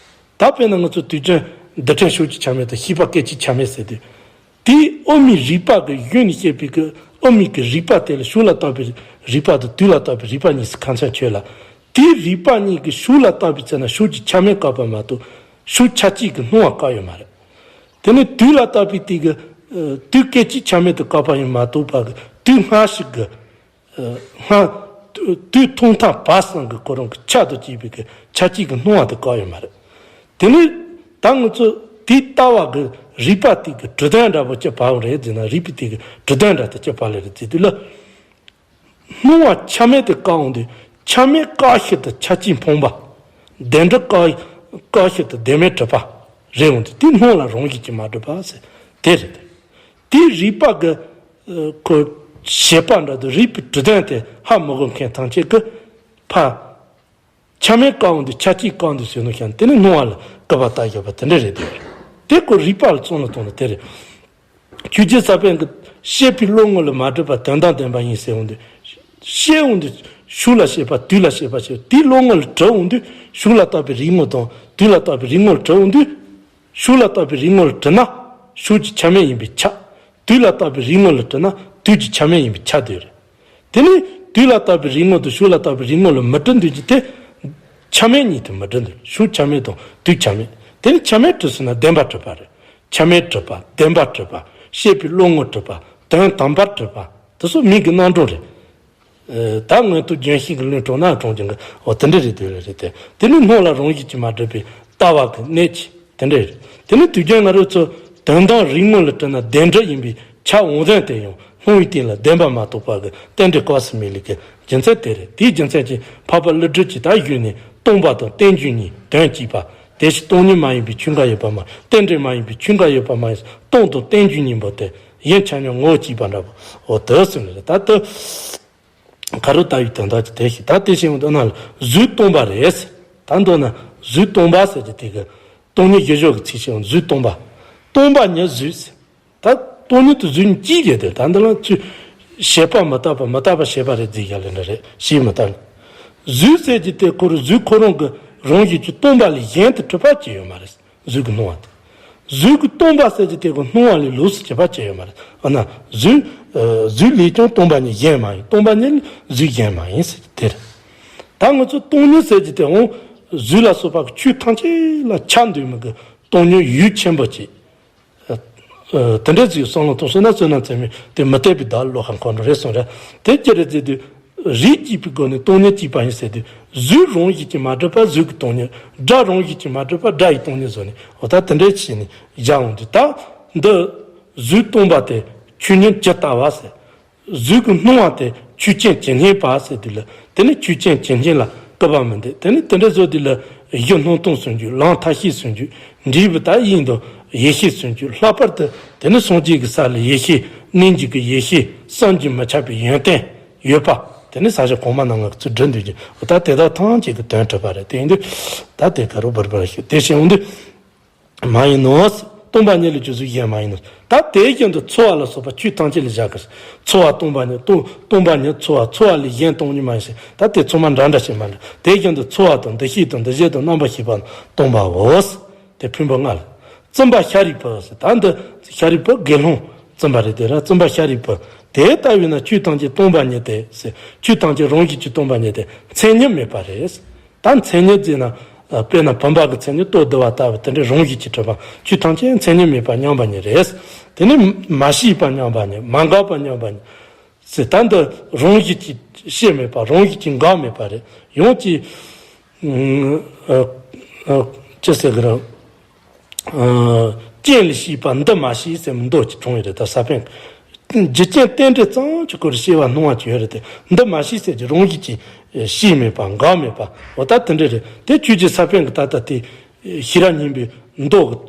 ད་དཔེར་ན་ང་ཚོ་དུས་རྒྱུན་རྡུལ་ཕྲན་ཕྱོགས་ཀྱི་ཆ་མེད་དང་ཤེས་པ་སྐད་ཅིག་ཆ་མེད་ཟེར་དུས། དེའི་དབུ་མའི་རིགས་པ་གི་གཞི་ནས་བཤད་པའི་གི་དབུ་མའི་གི་རིགས་པ་དེ་ལ་ཕྱོགས་ལ་བརྟགས་པའི་རིགས་པ་དང་དུས་ལ་བརྟགས་པའི་རིགས་པ་གཉིས་སུ་ཁ་ཚན་ཆོད་ལ། དེའི་རིགས་པ་གཉིས་ཀྱི་ཕྱོགས་ལ་བརྟགས་པའི་ཚེ་ན་ཕྱོགས་ཀྱི་ཆ་མེད་བཀག་པ་མ་གཏོགས་ཕྱོགས་ཆ་གཅིག་གི་སྣང་བ་བཀག་ཡོད་མ་རེད། དེ་ནས་དུས་ལ་བརྟགས་པའི་དེ་གི་ཨ་དུས་སྐད་ཅིག་ཆ་མེད་དུ་བཀག་པ་ཡང་མ་གཏོགས་པ་གི་དུས་སྔ་ཞིག་གི་ཨ་སྔ་དུས་ཐུང་མཐའ་བར་གསུམ་གི་ཁོ་རང་གི་ཆ་དང་བཅས་པའི་གི་ཆ་གཅིག་གི་སྣང་བ་དེ་བཀག་ཡོད་མ་རེད། དེ་ནས་ད་ང་ཚོ་དེའི་ལྟ་བ་གི་རིགས་པ་དེ་གི་གྲུབ་དོན་འདྲ་པོ་ཅི་བབ་རེད་ཟེར་ན་རིགས་པ་དེ་གི་གྲུབ་དོན་འདྲ་དེ་ཅི་བབ་ལེ་རེད་ཟེར་དུས་ལ། སྣང་བ་ཆ་མེད་དེ་བཀག་འོང་དུས་ཆ་མེད་བཀག་ཕྱིར་དུ་ཆ་གཅིག་སྤངས་པ། བདེན་གྲུབ་བཀག་བཀག་ཕྱིར་དུ་བདེན་མེད་གྲུབ་པ་རེད་འོང་དུས་དེ་སྣང་ལ་རང་བཞིན་གྱིས་མ་གྲུབ་པ་ཟེར་དེ་རེད། དེའི་རིགས་པ་གི་ཁོ་བྱེད་པ་འདྲ་དུ་རིགས་པའི་གྲུབ་དོན་དེ་ཧ་མི་གོ་མཁན་ཐམས་ཅད་ཀྱི་ཕ། ཆ་མེད་བཀག་འོང་དུས་ཆ་གཅིག་བཀག་འདུག་ཟེར་ནོ་ཤང་དེ་ནི་སྣང་བ་ལ་སྐུར་པ་བཏབ་བཞག་པ་དེ་འདྲ་རེད་དེ། དེ་ཁོ་རིགས་པ་ལ་བཙོན་ལ་གཏོང་ན་དེ་རེད། ཆོས་རྗེ་ས་པཎ་གྱིས་ཤེས་པའི་བློ་ངོ་ལ་མ་གྲུབ་པ་དོན་དམ་བདེན་པ་ཡིན་ཟེར་འོང་དུས། ཤེས་འོང་དུས་ཕྱོགས་ལ་ཤེས་པ་དུས་ལ་ཤེས་པ་ཞེས་དེའི་བློ་ངོ་ལ་གྲུབ་འོང་དུས་ཕྱོགས་ལ་བརྟགས་པའི་རིགས་ངོ་དང་དུས་ལ་བརྟགས་པའི་རིགས་ངོ་ལ་གྲུབ་འོང་དུས། ཕྱོགས་ལ་བརྟགས་པའི་རིགས་ངོ་ལ་གྲུབ་ན་ཕྱོགས་ཀྱི་ཆ་མེད་ཡིན་པའི་ཆ། དུས་ལ་བརྟགས་པའི་རིགས་ངོ་ལ་གྲུབ་ན་དུས་ཀྱི་ཆ་མེད་ཡིན་པའི་ཆ་དེ་རེད། དེ་ནས་དུས་ལ་བརྟགས་པའི་རིགས་ངོ་དང་ཕྱོགས་ལ་བརྟགས་པའི་རིགས་ངོ་ལ་མི་གྲུབ་འདུག་ཀྱི་དེ། ཆ་མེད་གཉིས་དེ་མི་གྲུབ་འདུག་ཕྱོགས་ཆ་མེད་དང་དུས་ཆ་མེད། དེ་ནས་ཆ་མེད་གྲུབ་སོང་ན་བདེན་པ་གྲུབ་པ་རེད། ཆ་མེད་གྲུབ་པ་བདེན་པ་གྲུབ་པ་ཤེས་པའི་བློ་ངོ་གྲུབ་པ་དོན་དམ་པར་གྲུབ་པ་དེ་ཚོ་མིང་གི་རྣམ་གྲངས་རེད། ད་མངོན་རྟོགས་ལྗོན་ཤིང་གི་ལུས་གྲོང་ན་གྲོང་ཀྱང་གི་འོ་དེ་འདྲ་རེད་འདོད་ལ་རེད་དེ། དེ་ནི་སྣང་ལ་རང་བཞིན་གྱིས་མ་གྲུབ་པའི་ལྟ་བ་གི་གནད་ཀྱིས་དེ་འདྲ་རེད། དེ་ནི་དུས་རྒྱུན་ང་རང་ཚོ་དོན་དམ་རིགས་ངོ་ལ་གྲུབ་ན་བདེན་གྲུབ་ཡིན་པའི་ཆ་འོང་ཟིན་དེ་ཡང་སྣང་བའི་སྟེང་ལ་བདེན་པ་མ་རྟོགས་པ་གི་རྟེན་འབྲེལ་སྐབས་སུ་མེད་ལུགས་ཀྱི་རྒྱུ་མཚན་དེ་རེད། དེའི་རྒྱུ་མཚན་གྱིས་འཕགས་པ་ཀླུ་སྒྲུབ་ཀྱིས་ད་གཞུག་ནས་སྟོང་པ་དང་རྟེན་འབྱུང་གཉིས་དོན་གཅིག་པ། དེ་བཞིན་སྟོང་ཉིད་མ་ཡིན་པའི་ཆོས་འགའ་ཡོད་པ་མ་རྟེན་འབྲེལ་མ་ཡིན་པའི་ཆོས་འགའ་ཡོད་པ་མ་ཡིན་སྟོང་དང་རྟེན་འབྱུང་གཉིས་པོ་དེ་ཡིན་ཆ་མཉམ་ངོ་བོ་གཅིག་པ་འདྲ་པོ་འོ་དེ་ཟེར་ནི་རེད། ད་དེ། ག་རུ་ལྟ་བུའི་དོན་དག་ཅིག་དེ་ཞིག་ད་དེ་བཞིན་དུ་ན་ལ་གཟུགས་སྟོང་པ་རེད། ད་མདོར་ན་གཟུགས་སྟོང་པ་ཟེར་གྱི་དེ་གི་སྟོང་ཉིད་གཞི་བཞག་གི་ཚིག་ཞིག་གཟུགས་སྟོང་པ། སྟོང་པ་ཉིད་གཟུགས་ཟེར། ད་སྟོང་ཉིད་དུ་གཟུགས་གཉིས་གཅིག་རེད་དེ་ད་འདི་ལ་ཚུལ་ཤེས་པ་མི་རྟག་པ་མི་རྟག་པ་ཤེས་པ་རེད་ཟེར་ཡ་ལེ་འདྲ་རེད་ཤེས་མི་རྟག་ནི། གཟུགས་ཟེར་གྱི་དེ་ཁོ་རུ་གཟུགས་ཁོ་རང་གི་རང་བཞིན་གྱིས་སྟོང་པ་ལས་གཞན་དུ་གྲུབ་པ་ཅི་ཡོད་མ་རེད། གཟུགས་ཀྱི་སྣང་བ་དེ། གཟུགས་ཀྱི་སྟོང་པ་ཟེར་གྱི་དེ་ཀོ་སྣང་བ་ལས་ལོགས་སུ་གྱུར་པ་ཅི་ཡོད་མ་རེད། འོ་ན་གཟུགས། ཨ་གཟུགས་ལས་ཀྱང་སྟོང་པ་ཉིད་གཞན་མ་ཡིན། སྟོང་པ་ཉིད་ལས་གཟུགས་གཞན་མ་ཡིན་ཟེར་གྱི་དེ་རེད། ད་ང་ཚོ་སྟོང་ཉིད་ཟེར་གྱི་དེ་འོང་། གཟུགས་ལ་སོགས་པ་གི་ཆོས་ཐམས་ཅད་ལ་ཁྱབ་འདུས་མི་གི་སྟོང་ཉིད་ཡུལ་ཆེན་པོ་ཅིག་ཨ་ཨ་དེ་འདྲ་ཅིག་བསམ་བློ་གཏོང་སོང་ན་བསོད་ནམས་ཚད་མེད་དེ་མི་ལྟ་བུའི་བདག་བློ་ཁ་འཁོར་འགྲོ་རེད་གསུངས་རེད། དེ་ཅི་རེད་ཟེར་དུས། རིགས་གཅིག་པའི་སྒོ་ནས་སྟོང་ཉིད་གཅིག་པ་ཡིན་ཟེར་དུས། གཟུགས་རང་བཞིན་གྱིས་མ་གྲུབ་པ་གཟུགས་ཀྱི་སྟོང་ཉིད། སྒྲ་རང་བཞིན་གྱིས་མ་གྲུབ་པ་སྒྲ་ཡི་སྟོང་ཉིད་བཟོ་ནས་འོ་ད་དེ་འདྲའི་ཕྱིར་ནས་བཞག་འོང་དུས་ད། འདི་གཟུགས་སྟོང་པ་དེ་ཆོས་ཉིད་ཇི་ལྟ་བ་ཟེར། གཟུགས་ཀྱི་སྣང་བ་དེ་ཆོས་ཅན་ཇི་སྙེད་པ་ཟེར་དུས་ལ་དེ་ནི་ཆོས་ཅན་ཇི་སྙེད་ལ་སྐུར་པ་མི་འདེབས། དེ་ནི་དེ་འདྲ་བཟོ་དུས་ལ་གཞི་སྣང་སྟོང་ཟུང་འཇུག་ལམ་མཐའ་བཞི་ཟུང་འཇུག་འབྲས་བུ་དག་ཡིན་དུ་ཡེ་ཤེས་ཟུང་འཇུག་ལྷག་པར་དུ་དེ་ནི་སངས་རྒྱས་ཀྱི་ས་ལ་ཡེ་ཤེས་གནས་འཇུག་གི་ཡེ་ཤེས་བསམ་གྱིས་མི་ཁྱབ་པའི་ཡོན་ཏན་ཡོད་པ། དེ་ནི་ས་སྐྱ་གོང་མ་རྣམ་ལྔ་གི་ཚུལ་སྒྲུབ་འདོད་ཀྱི་འོ་ད་དེ་དག་ཐམས་ཅད་ཀྱི་དོན་གྲུབ་པ་རེད། དེ་ཡིན་དུས་ད་དེ་ག་རུ་བར་བར་ཞུ་དེ་བཞིན་འོང་དུས། མ་ཡིན་ནོ། སྟོང་པ་ཉིད་ལས་གྱུར་གཟུགས་གཞན་མ་ཡིན་ནོ། ད་དེ་བཞིན་དུ་ཚོར་བ་ལ་སོགས་པ་ཆོས་ཐམས་ཅད་ལ་བཞག་གི། ཚོར་བ་སྟོང་པ་ཉིད་སྟོང་སྟོང་པ་ཉིད་ཚོར་བ་ཚོར་བ་ལས་གཞན་སྟོང་ཉིད་མ་ཡིན་ཞེས་ད་དེ་ཚང་མ་འདྲ་འདྲ་ཞིག་མ་འདྲ། དེ་བཞིན་དུ་ཚོར་བ་དང་འདུ་ཤེས་དང་འདུ་བྱེད་དང་རྣམ་པར་ཤེས་པ་རྣམས་སྟོང་པའོ། དེ་ཕུང་པོ་ལྔ་ལ། བཙུན་པ་ཤཱ་རིའི་བུ་ཟེར་ད་འདི་ཤཱ་རིའི་བུ་དགེ་སློང་བཙུན་པ་རེད་དེ་ར་བཙུན་པ་ཤཱ་རིའི་བུ། དེ་ལྟ་བས་ན་ཆོས་ཐམས་ཅད་སྟོང་པ་ཉིད་དེ་ཟེར་ཆོས་ཐམས་ཅད་རང་བཞིན་གྱིས་སྟོང་པ་ཉིད་དེ་མཚན་ཉིད་མེད་པ་རེད། ད་མཚན་ཉིད་ཟེར་ན། དཔེར་ན་བུམ་པ་གི་མཚན་ཉིད་ལྟོ་ལྡིར་བ་ལྟ་བུ་དེ་འདྲའི་རང་བཞིན་གྱིས་གྲུབ་པ་ཆོས་ཐམས་ཅད་མཚན་ཉིད་མེད་པ་མཉམ་པ་ཉིད་རེད། དེ་ནི་མ་སྐྱེས་པ་མཉམ་པ་ཉིད་མ་འགགས་པ་མཉམ་པ་ཉིད། ཟེར་ད་འདི་རང་བཞིན་གྱིས་སྐྱེ་མེད་པ་རང་བཞིན་གྱིས་འགག་མེད་པ་རེད། ཡང་ཅིག་ཨ་ཨ་ཅི་ཟེར་གི་རེད། ཨ་རྐྱེན་ལས་སྐྱེས་པ་འདུ་མ་བྱས་ཟེར་མི་འདུ་ཅིག་གྲོངས་ཡོད་རེད་ད་ས་པཎ་གྱི། རྒྱུ་རྐྱེན་རྟེན་འབྲེལ་ཙམ་གྱི་སྐོར་སྐྱེ་བ་སྣང་བ་ཅིག་ཡོད་རེད་དེ་འདུ་མ་བྱས་ཟེར་གྱི་རང་བཞིན་གྱིས་སྐྱེ་མེད་པ་འགག་མེད་པ་འོ་ད་དེ་འདྲ་རེད་དེ་ཆོས་ཀྱི་ས་པཎ་གྱི་ད་ལྟ་དེ་ཤེས་རབ་སྙིང་པོའི་མདོ་གི་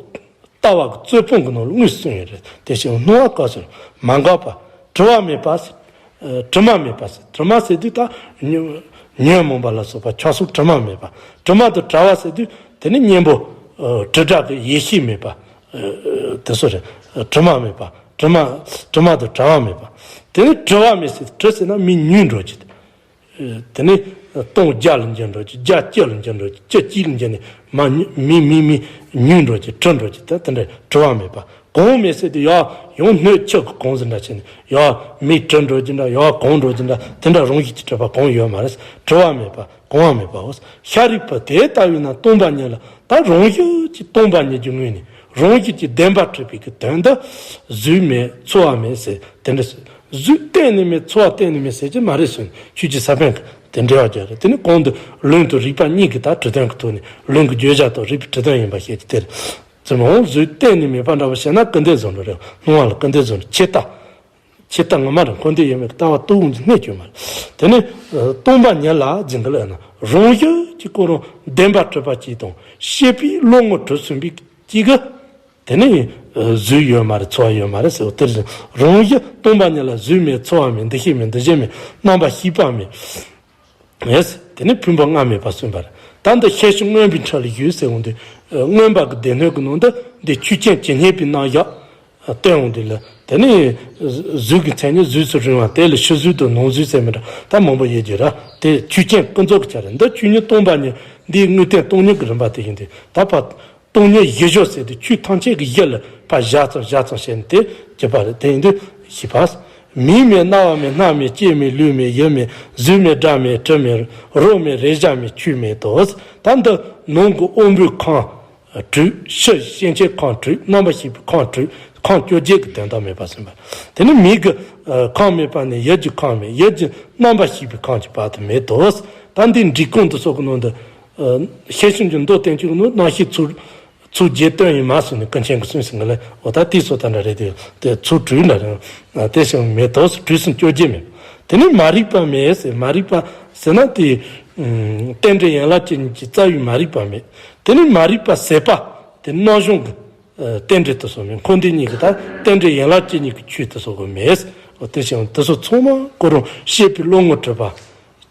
ལྟ་བ་གི་རྩོད་སྤོང་གི་ནང་ལ་དངོས་སུ་གསུངས་ཡོད་རེད། དེ་བཞིན་སྣང་བ་སྐབས་སུ་མ་འགགས་པ། དྲི་བ་མེད་པ་ཟེར། ཨ། དྲི་མ་མེད་པ་ཟེར། དྲི་མ་ཟེར་དུས་ད་ཉོན་ཉོན་མོངས་པ་ལ་སོགས་པ་ཁྱབ་སོགས་དྲི་མ་མེད་པ། དྲི་མ་དང་བྲལ་བ་ཟེར་དུས་དེ་ནི་གཉེན་པོ། ཨ། དྲི་བྲལ་གྱི་ཡེ་ཤེས་མེད་པ། ཨ། དེ་ཚོ་རེད། དྲི་མ་མེད་པ། དྲི་མ་དྲི་མ་དང་བྲལ་བ་མེད་པ། དེ་ནི་དྲི་བ་མེད་ཟེར། དྲི་ཟེར་ན་མི་ཉུང་འགྲོ་གི། དེ་ནས་སྟོང་བརྒྱ་ལ་འགྱུར་འགྲོ་གི། བརྒྱ་སྤྱི་ལ་འགྱུར་འགྲོ་གི། སྤྱི་གཅིག་ལ་འགྱུར་ནས་མ་མི་མི་མི་ཉུང་འགྲོ་གི། དྲི་འགྲོ་གི། ད་དེ་འདྲ་དྲི་བ་མེད་པ། གང་མེད་ཟེར་དུས་ཡང་ཡང་སྣོད་ཆུ་གི་གང་ཟེར་འདྲ་བྱས་ནས་ཡང་མི་དྲི་འགྲོ་གི་འདྲ། ཡང་གང་འགྲོ་གི་འདྲ། དེ་འདྲ་རང་བཞིན་གྱིས་གྲུབ་པ་གང་ཡོད་མ་རེད། དྲི་བ་མེད་པ། གང་བ་མེད་པའོ། ཤཱ་རིའི་བུ་དེ་ལྟ་བས་ན་སྟོང་པ་ཉིད་ལ། ད་རང་བཞིན་གྱིས་སྟོང་པ་ཉིད་ཀྱི་ངོས་ནས་རང་བཞིན་གྱིས་བདེན་པར་གྲུབ་པའི་གི་དོན་དུ་གཟུགས་མེད་ཚོར་བ་མེད་ཟེར་དེ་འདྲ་ཟེར། གཟུགས་གཏན་ནས་མེད། ཚོར་བ་གཏན་ནས་མེད་ཟེར་གྱི་མ་རེད་ཟེར་ནས་ཆོས་ཀྱི་ས་བོན་གྱིས་དེ་འགྲེལ་བ་རྒྱག་རེད། དེ་ནི་གོང་དུ་ལུང་དང་རིགས་པ་གཉིས་ཀྱི་ད་དྲི་དོན་གྱི་ཐོག་ནས་ལུང་གི་བརྗོད་བྱ་དང་རིགས་པའི་དྲི་དོན་ཡིན་པ་བཤད་ཀྱི་དེ་རེད། ཙམ་འོང་གཟུགས་གཏན་ནས་མེད་པ་འདྲ་བོ་བཤད་ན་སྐུར་འདེབས་བཟོ་འགྲོ་རེད། སྣང་བ་ལ་སྐུར་འདེབས་བཟོ་འགྲོ། ཆད་ལྟ། ཆད་ལྟ་ངོ་མ་རང་འཁོར་འདས་ཡོད་མེད་ཀྱི་ལྟ་བ་རྟོགས་འོང་གི་གནད་གཅོད་མ་རེད། དེ་ནི་སྟོང་པ་ཉིད་ལ་འཛིན་གི་ལབ་ན་རང་བཞིན་གྱིས་ཁོ་རང་བདེན་པར་གྲུབ་པ་གཅིག་དང་ཤེས་པས་བློ་ངོར་གྲུབ་ཟིན་པའི་གཅིག་གི། དེ་ནི་གཟུགས་ཡོད་མ་རེད། ཚོར་བ་ཡོད་མ་རེད་ཟེར་བ་དེར་བཞིན་རང་བཞིན་སྟོང་པ་ཉིད་ལ་གཟུགས་མེད། ཚོར་བ་མེད། འདུ་ཤེས་མེད། འདུ་བྱེད་མེད། རྣམ་པར་ཤེས་པ་མེད། ཡེས། དེ་ནི་ཕུང་པོ་ལྔ་མེད་པར་གསུངས་པ་རེད། ད་འདི་ཤེར་ཕྱིན་མངོན་པའི་ཁྲོད་ལ་ཞུགས་ཟེར་འོང་དུས། ཨ། མངོན་པ་གི་སྡེ་སྣོད་ཀྱི་ནང་དུ་འདི་ཆོས་ཅན་ཇི་སྙེད་པའི་རྣམ་གཞག་སྟོན་འོང་དུས་ལ། དེ་ནི་གཟུགས་ཀྱི་མཚན་ཉིད་གཟུགས་སུ་རིང་བ་དེ་ལ་ཕྱི་གཟུགས་དང་ནང་གཟུགས་ཟེར་མི་འདྲ་ད་མང་པོ་ཡོད་ཀྱི་ར། དེ་ཆོས་ཅན་ཀུན་རྫོབ་ཀྱི་ཆ་རེད། འདི་ཆོས་ཉིད་སྟོང་པ་ཉིད་འདིའི་དངོས་བསྟན་སྟོང་ཉིད་ཀྱི་རིམ་པ་དེ་ཡིན་ཏེ། ད་ཕར་སྟོང་ཉིད་གཞི་བཞག་ཟེར་དུས་ཆོས་ཐམས་ཅད་ཀྱི་གཞི་ལ་ཕར་བཞག་ཙམ་བཞག་ཙམ་བྱས་ནས་དེ་གྱུར་པ་རེད། དེ་ཡིན་དུས་ཞེས་པ། མིག་མེད། རྣ་བ་མེད། སྣ་མེད། ལྕེ་མེད། ལུས་མེད། ཡིད་མེད། གཟུགས་མེད། སྒྲ་མེད། དྲི་མེད། རོ་མེད། རེག་བྱ་མེད། ཆོས་མེད་དོ། ད་འདི་ནང་གི་དབང་པོའི་ཁམས་དྲུག། ཕྱི་སྐྱེ་མཆེད་ཁམས་དྲུག། རྣམ་པར་ཤེས་པའི་ཁམས་དྲུག། ཁམས་བཅོ་བརྒྱད་ཀྱི་དོན་དག་མེད་པར་གསུངས་པ། དེ་ནི་མིག་གི་ཁམས་མེད་པ་ནས་ཡིད་ཀྱི་ཁམས་མེད། ཡིད་ཀྱི་རྣམ་པར་ཤེས་པའི་ཁམས་ཀྱི་བར་དུ་མེད་དོ། ད་འདི་འབྲི་གུང་དུ་སོགས་ཀྱི་ནང་དུ། ཤེར་ཕྱིན་གྱི་མདོ་བསྟན་བཅོས་ཀྱི་ནང་རྣམ་ཤེས་ཚུལ་ཚུལ་བརྒྱད་སྟོན་ཡིན་མ་གསུངས་ནས་ཀུན་མཁྱེན་གྱིས་གསུངས་ཟིན་གི་ལས། འོ་ད་དེའི་སོ་ད་འདྲ་རེད་དེ། དེ་ཚུལ་དྲུག་འདྲ་རེད། དེ་བཞིན་མེད་དོ། དྲུག་སུམ་བཅོ་བརྒྱད་མེད། དེ་ནི་མ་རིག་པ་མེད་ཟེར། མ་རིག་པ་ཟེར་ན་དེ་རྟེན་འབྲེལ་ཡན་ལག་བཅུ་གཉིས་ཀྱི་རྩ་བའི་མ་རིག་པ་མེད། དེ་ནི་མ་རིག་པ་ཟད་པ་དེ་རྣམ་གཞག་གི་རྟེན་འབྲེལ་དུ་སོགས་མེད། འཁོར་འདས་གཉིས་ཀྱི་ད་རྟེན་འབྲེལ་ཡན་ལག་བཅུ་གཉིས་ཀྱི་ཆོས་དུ་སོགས་གི་མེད། འོ་དེ་བཞིན་དེ་སོགས་ཚང་མ་ཁོ་རང་ཤེས་པའི་བློ་ངོར་གྲུབ་པ།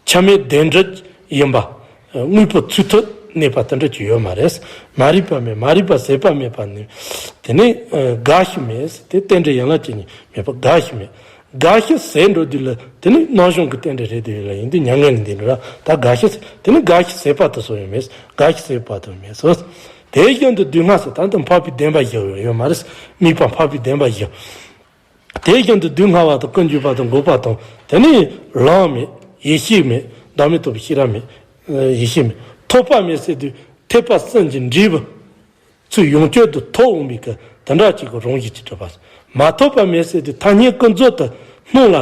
ཆ་མེད་བདེན་གྲུབ་ཡིན་པ། དངོས་པོ་ཚུལ་མཐུན་གནས་པ་དེ་འདྲ་ཅིག་ཡོད་མ་རེད། མ་རིག་པ་མེད། མ་རིག་པ་ཟད་པ་མེད་པ་ནི། དེ་ནི་རྒ་ཤི་མེད། དེ་རྟེན་འབྲེལ་ཡན་ལག་བཅུ་གཉིས་མེད་པ་རྒ་ཤི་མེད། རྒ་ཤི་ཟད་འགྲོ་དུས་ལ་དེ་ནི་རྣམ་གཞག་གི་རྟེན་འབྲེལ་རེད་དུ་ཡོད་ལ་ཡིན་དུས་མྱ་ངན་ལས་འདས་འགྲོ་ར། ད་རྒ་ཤི་དེ་ནི་རྒ་ཤི་ཟད་པ་དུ་སོགས་ཡོད་མེད། རྒ་ཤི་ཟད་པ་དུ་མེད་སོ། དེ་བཞིན་དུ་སྡུག་བསྔལ་ཟེར་ད་ལྟ་འཕགས་པའི་བདེན་པ་བཞི་ཡོད་མ་རེད། དམིགས་པ་འཕགས་པའི་བདེན་པ་བཞི། དེ་བཞིན་དུ་སྡུག་བསྔལ་བ་དང་ཀུན་འབྱུང་བ་དང་འགོག་པ་དང་། དེ་ནི་ལམ་མེད། ཡེ་ཤེས་མེད། བདག་མེད་རྟོགས་པའི་ཤེས་རབ་མེད། ཡེ་ཤེས་མེད། ཐོབ་པ་མེད་ཟེར་དུས་ཐེག་པ་གསུམ་གྱི་འབྲས་བུ་ཚུར་ཡོངས་གཅོད་དུ་ཐོབ་འོང་བའི་གི་དེ་འདྲ་ཅིག་གི་རང་བཞིན་གྱིས་གྲུབ་པ། མ་ཐོབ་པ་མེད་ཟེར་དུས་ཐ་སྙད་ཀུན་རྫོབ་ཏུ་སྣང་ལ་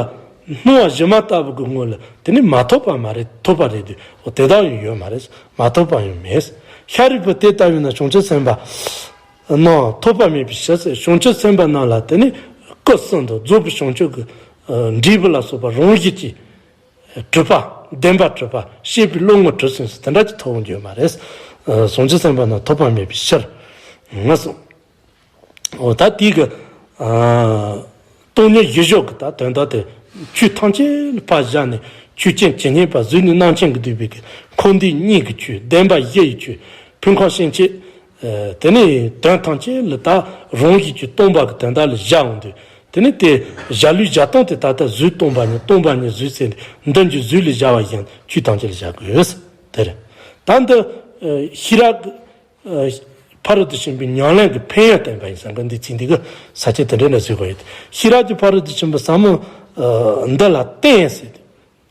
སྣང་བ་གཞི་མ་ལྟ་བུ་གི་ངོ་ལ་དེ་ནི་མ་ཐོབ་པ་མ་རེད། ཐོབ་པ་རེད་དུས་འོ་དེ་དག་ཡང་ཡོད་མ་རེད། མ་ཐོབ་པ་ཡང་མེད། ཤཱ་རིའི་བུ་དེ་ལྟ་བས་ན་བྱང་ཆུབ་སེམས་དཔའ་རྣམས་ཐོབ་པ་མེད་པའི་ཕྱིར་ཟེར། བྱང་ཆུབ་སེམས་དཔའ་རྣམས་ལ་དེ་ནི་སྐུ་གསུམ་དང་རྫོགས་པའི་བྱང་ཆུབ་ཀྱི་འབྲས་བུ་ལ་སོགས་པ་རང་བཞིན་གྱིས་གྲུབ་པ། བདེན་པར་གྲུབ་པ། ཤེས་པའི་བློ་ངོར་གྲུབ་ཟིན་ཟེར་དེ་འདྲ་ཅིག་ཐོབ་འོང་རྒྱུ་ཡོད་མ་རེད། བྱང་ཆུབ་སེམས་དཔའ་རྣམས་ཐོབ་པ་མེད་པའི་ཕྱིར། ངོས་སོ། འོ་ད་དེ་གི་སྟོང་ཉིད་གཞི་བཞག་གི་ད་དོན་དག་དེ་ཆོས་ཐམས་ཅད་ལ་ཕར་བཞག་ནས་ཆོས་ཅན་ཇི་སྙེད་པ་གཟུགས་ནས་རྣམ་མཁྱེན་གྱིས་བསྡུས་པའི་གི་འཁོར་འདས་གཉིས་ཀྱི་ཆོས། བདེན་པ་བཞི་ཡི་ཆོས། ཕུང་ཁམས་སྐྱེ་མཆེད། དེ་ནས་དོན་ཐམས་ཅད་ལ་ད་རང་བཞིན་གྱིས་སྟོང་པ་གི་དོན་དག་ལ་བཞག་འོང་དུས། དེ་ནས་དེ་བཞག་ལུགས་བཞག་སྟངས་དེ་ད་ལྟ་གཟུགས་སྟོང་པ་ཉིད། སྟོང་པ་ཉིད་གཟུགས་ཟེར་ནས་མདུན་གྱི་གཟུགས་ལ་བཞག་པ་བཞིན་ཆོས་ཐམས་ཅད་ལ་བཞག་དགོས། དེ་རེད། ད་འདི་ཤེས་རབ་ཀྱི་ཕ་རོལ་ཏུ་ཕྱིན་པའི་ཉམས་ལེན་གྱི་ཕན་ཡོན་བསྟན་པ་ཡིན་ཙང་གི་འདི་ཚིག་འདི་གི་ས་བཅད་དེ་འདྲ་འདྲ་བཟོས་དགོས་ཡོད། ཤེས་རབ་ཀྱི་ཕ་རོལ་ཏུ་ཕྱིན་པ་ཟབ་མོ་འདི་ལ་བརྟེན་ཟེར་ཏེ།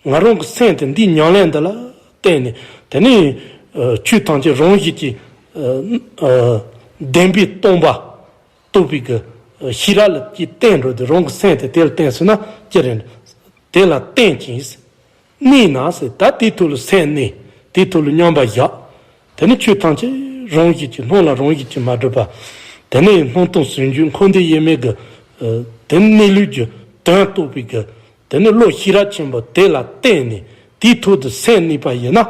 ང་རང་གི་སེམས་དེ་འདིའི་ཉམས་ལེན་འདི་ལ་བརྟེན་ནས་དེ་ནས་ཆོས་ཐམས་ཅད་རང་བཞིན་གྱིས་བདེན་པས་སྟོང་པ་རྟོགས་པའི་གི་ཤེས་རབ་ལ་ཅིག་བརྟེན་འགྲོ་དུས་རང་གི་སེམས་དེ་དེ་ལ་བརྟེན་སོང་ན་ཅི་རེད། དེ་ལ་བརྟེན་ཅིང་གནས་ན་ཟེར། ད་དེའི་ཐོག་ལ་སེམས་གནས། དེའི་ཐོག་ལ་མཉམ་པར་བཞག་དེ་ནི་ཆོས་ཐམས་ཅད་རང་བཞིན་གྱིས་སྣང་ལ་རང་བཞིན་གྱིས་མ་གྲུབ་པ། དེ་ནི་སྣང་སྟོང་ཟུང་འཇུག་འཁོར་འདས་དབྱེར་མེད་ཀྱི་དེ་ནི་གནས་ལུགས་ཀྱི་དོན་རྟོགས་པའི་གི་དེ་ནི་བློ་ཤེས་རབ་ཆེན་པོ་དེ་ལ་བརྟེན་ནས་དེའི་ཐོག་ཏུ་སེམས་གནས་པ་ཡིན་ན་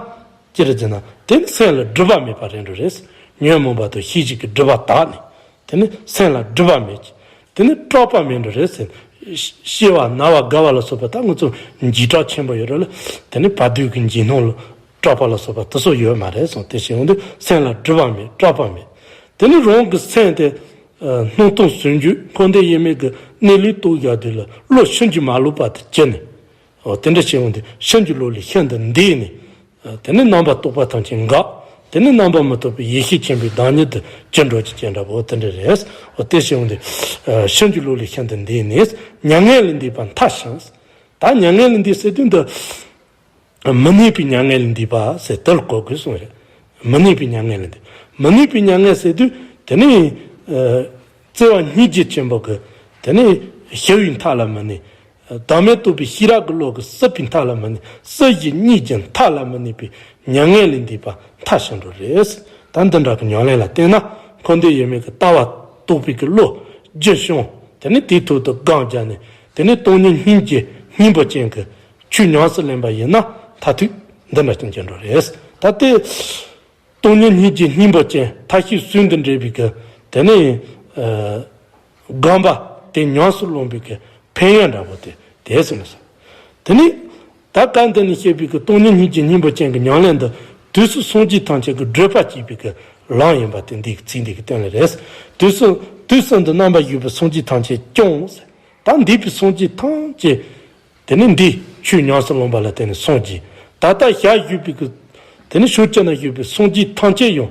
ཅི་རེད་ཟེར་ན། དེ་ནི་སེམས་ལ་སྒྲིབ་པ་མེད་པ་རེད་འགྲོ་རེད། ཉོན་མོངས་པ་དང་ཤེས་བྱའི་གི་སྒྲིབ་པ་དག་ནས། དེ་ནི་སེམས་ལ་སྒྲིབ་པ་མེད་ཀྱི། དེ་ནི་སྐྲག་པ་མེད་འགྲོ་རེད་ཟེར། ཤི་བ་ན་བ་རྒ་བ་ལ་སོགས་པ་ད་ང་ཚོ་འཇིགས་སྐྲག་ཆེན་པོ་ཡོད་རེད་ལ། དེ་ནི་བར་དོའི་གི་འཇིགས་སྣང་ལ་སྐྲག་པ་ལ་སོགས་པ་དེ་ཚོ་ཡོད་མ་རེད་གསུངས། དེ་བཞིན་དུ་སེམས་ལ་སྒྲིབ་པ་མེད། སྐྲག་པ་མེད། དེ་ནི་རང་གི་སེམས་དེ་སྣང་སྟོང་ཟུང་འཇུག་འཁོར་འདས་དབྱེར་མེད་ཀྱི་གནས་ལུགས་རྟོགས་ཡག་དུས་ལ་བློ་ཕྱིན་ཅི་མ་ལོག་པ་དེ་གྱུར་ནས། འོ་དེ་འདྲ་བྱས་འོང་དུས་ཕྱིན་ཅི་ལོག་ལས་ཤིན་ཏུ་འདས་ནས། དེ་ནས་རྣམ་པར་རྟོག་པ་ཐམས་ཅད་འགག། དེ་ནས་རྣམ་པར་མི་རྟོག་པའི་ཡེ་ཤེས་ཆེན་པོའི་བདག་ཉིད་དུ་གྱུར་འགྲོ་ཅིག་ཅེས་འདྲ་བོ་དེ་འདྲ་རེད། འོ་དེ་བྱས་འོང་དུས་ཕྱིན་ཅི་ལོག་ལས་ཤིན་ཏུ་འདས་ནས་མྱ་ངན་ལས་འདས་པ་མཐའ་ཕྱིན། ད་མྱ་ངན་ལས་འདས་ཟེར་དུས་འདི། མི་གནས་པའི་མྱ་ངན་ལས་འདས་པ་ཟེར་དེ་ལ་གོ་དགོས་གསུངས་རེད། མི་གནས་པའི་མྱ་ངན་ལས་འདས། མི་གནས་པའི་མྱ་ངན་ཟེར་དུས་དེ་ནི། བརྩེ་བ་སྙིང་རྗེ་ཆེན་པོ་གི། དེ་ནི་ཞི་བའི་མཐའ་ལ་མི་གནས། བདག་མེད་རྟོགས་པའི་ཤེས་རབ་ཀྱི་བློ་གི་སྲིད་པའི་མཐའ་ལ་མི་གནས། སྲིད་ཞི་གཉིས་ཀྱི་མཐའ་ལ་མི་གནས་པའི་མྱ་ངན་ལས་འདས་པ་མཐའ་ཕྱིན་འགྲོ་རེད། ད་འདི་འདྲ་གི་ཉམས་ལེན་ལ་བརྟེན་ན་འཁོར་འདས་དབྱེར་མེད་ཀྱི་ལྟ་བ་རྟོགས་པའི་གི་བློ་རྒྱུན་བྱུང་། དེ་ནི་དེའི་ཐོག་ཏུ་སྒོམ་བརྒྱབ་ནས་དེ་ནི་སྟོང་ཉིད་སྙིང་རྗེ་སྙིང་པོ་ཅན་གྱི་ཆོས་ཉམས་སུ་ལེན་པ་ཡིན་ན་མཐར་ཐུག་འདི་འདྲ་ཅན་གྱི་འགྲོ་རེད། ད་ལྟའི་སྟོང་ཉིད་སྙིང་རྗེ་སྙིང་པོ་ཅན་མཐའ་བཞི་ཚུལ་འདི་འདྲ་བའི་གི་དེ་ནི་སྒོམ་པ་དེ་ཉམས་སུ་ལོངས་པའི་གི་ཕན་ཡོན་འདྲ་པོ་དེ་དེ་ཟེར་ནས་སོ། དེ་ནི་ད་ག་འདི་ནི་བཤད་པའི་གི་སྟོང་ཉིད་སྙིང་རྗེ་སྙིང་པོ་ཅན་གྱི་ཉམས་ལེན་འདི་དུས་སུ་སངས་རྒྱས་ཐམས་ཅད་ཀྱི་བགྲོད་པ་གཅིག་པའི་གི་ལམ་ཡིན་པ་དེ་འདི་གི་ཚིག་འདི་གི་སྟེང་ལ་རེད། དུས་སུ་དུས་གསུམ་དུ་རྣམ་པར་བཞུགས་པའི་སངས་རྒྱས་ཐམས་ཅད་ཀྱང་ཟེར། ད་འདས་པའི་སངས་རྒྱས་ཐམས་ཅད། དེ་ནི་འདིས་ཆོས་ཉམས་སུ་ལོངས་པ་ལ་བརྟེན་ནས་སངས་རྒྱས། ད་ལྟ་ཞལ་བཞུགས་པའི་གི། དེ་ནི་ཕྱོགས་བཅུ་ན་བཞུགས་པའི་སངས་རྒྱས་ཐམས་ཅད་ཡང་།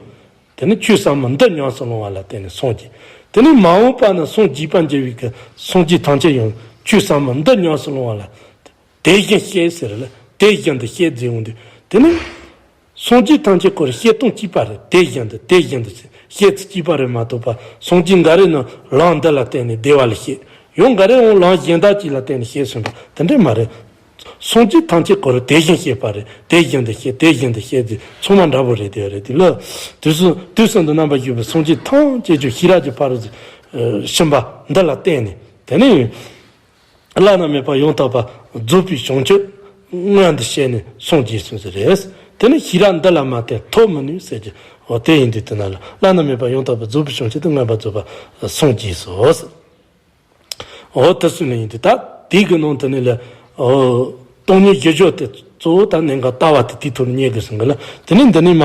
དེ་ནི་ཆོས་ཟབ་མོ་འདི་ཉམས་སུ་ལོངས་པ་ལ་བརྟེན་ནས་སངས་རྒྱས། དེ་ནི་མ་འོངས་པ་ན་སངས་རྒྱས་པར་འགྱུར་བའི་གི་སངས་རྒྱས་ཐམས་ཅད་ཡང་ཆོས་ཟབ་མོ་འདི་ཉམས་སུ་ལོངས་པ་ལ། དེ་བཞིན་གཤེགས་ཟེར་ལ་དེ་བཞིན་དུ་གཤེགས་ཟེར་འོང་དུས་དེ་ནི། སངས་རྒྱས་ཐམས་ཅད་ཁོ་རང་བཤད་སྟངས་གཅིག་པ་རེད། དེ་བཞིན་དུ་དེ་བཞིན་དུ་བཤད་ཚུལ་གཅིག་པ་རེད་མ་གཏོགས་པ། སངས་རྒྱས་འགའ་རེ་ནི་ལམ་འདི་ལ་བརྟེན་ནས་བདེ་བ་ལ་བཤད། ཡང་འགའ་རེ་འོང་ལམ་གཞན་དག་ཅིག་ལ་བརྟེན་ནས་བཤད་གསུངས་པ་དེ་འདྲ་མ་རེད། སངས་རྒྱས་ཐམས་ཅད་ཁོ་རང་དེ་བཞིན་གཤེགས་པ་རེད། དེ་བཞིན་དུ་བཤད་དེ་བཞིན་དུ་བཤད་དེ་ཚང་མ་འདྲ་པོ་རེད་དེ་རེད་དེ་ལ། དུས་གསུམ་དུས་གསུམ་དུ་རྣམ་པར་བཞུགས་པའི་སངས་རྒྱས་ཐམས་ཅད་ཀྱང་ཤེས་རབ་ཀྱི་ཕ་རོལ་ཏུ་ཕྱིན་པ་འདི་ལ་བརྟེན་ནས་དེ་ནས། བླ་ན་མེད་པ་ཡང་དག་པ་རྫོགས་པའི་བྱང་ཆུབ་མངོན་དུ་བྱས་ནས་སངས་རྒྱས་གསུངས་ཟེར་རེད། དེ་ནི་ཤེས་རབ་འདི་ལ་མ་བརྟེན་ཐོབ་མི་ནུས་ཟེར་གྱི། འོ་དེ་ཡིན་དུས་དེ་ན་ལ་བླ་ན་མེད་པ་ཡང་དག་པ་རྫོགས་པའི་བྱང་ཆུབ་ཏུ་མངོན་པར་རྫོགས་པ་སངས་རྒྱས་སོ། འོ་དེ་གསུངས་ནས་ཡིན་དུས་ད་དེའི་གི་ནང་དུ་ནི་ལ། འོ། སྟོང་ཉིད་གཞི་བཞག་དེ་གཙོ་བོ་ད་གནད་འགག་ལྟ་བ་དེ་དེའི་ཐོག་ནས་རྙེད་དགོས་གསུངས་གི་ལ། དེ་ནས་འདི་ནས་མ།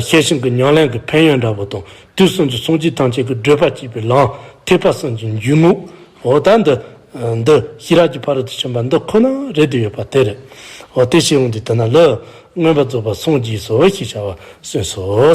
ཤེར་ཕྱིན་གྱི་ཉམས་ལེན་གྱི་ཕན་ཡོན་འདྲ་པོ་དང་དུས་གསུམ་གྱི་སངས་རྒྱས་ཐམས་ཅད་ཀྱི་བགྲོད་པ་གཅིག་པའི་ལམ་ཐེག་པ་གསུམ་གྱི་འཇུག་ངོགས། འོ་ད་འདི། འདི་ཤེས་རབ་ཀྱི་ཕ་རོལ་ཏུ་ཕྱིན་པ་འདི་ཁོ་ན་རེད་དུ་ཡོད་པ་དེ་རེད། འོ་དེ་བྱས་འོང་དུས་དེ་ན་ལ་མངོན་པར་རྫོགས་པ་སངས་རྒྱས་སོ་ཞེས་བྱ་བ་གསུངས་སོ།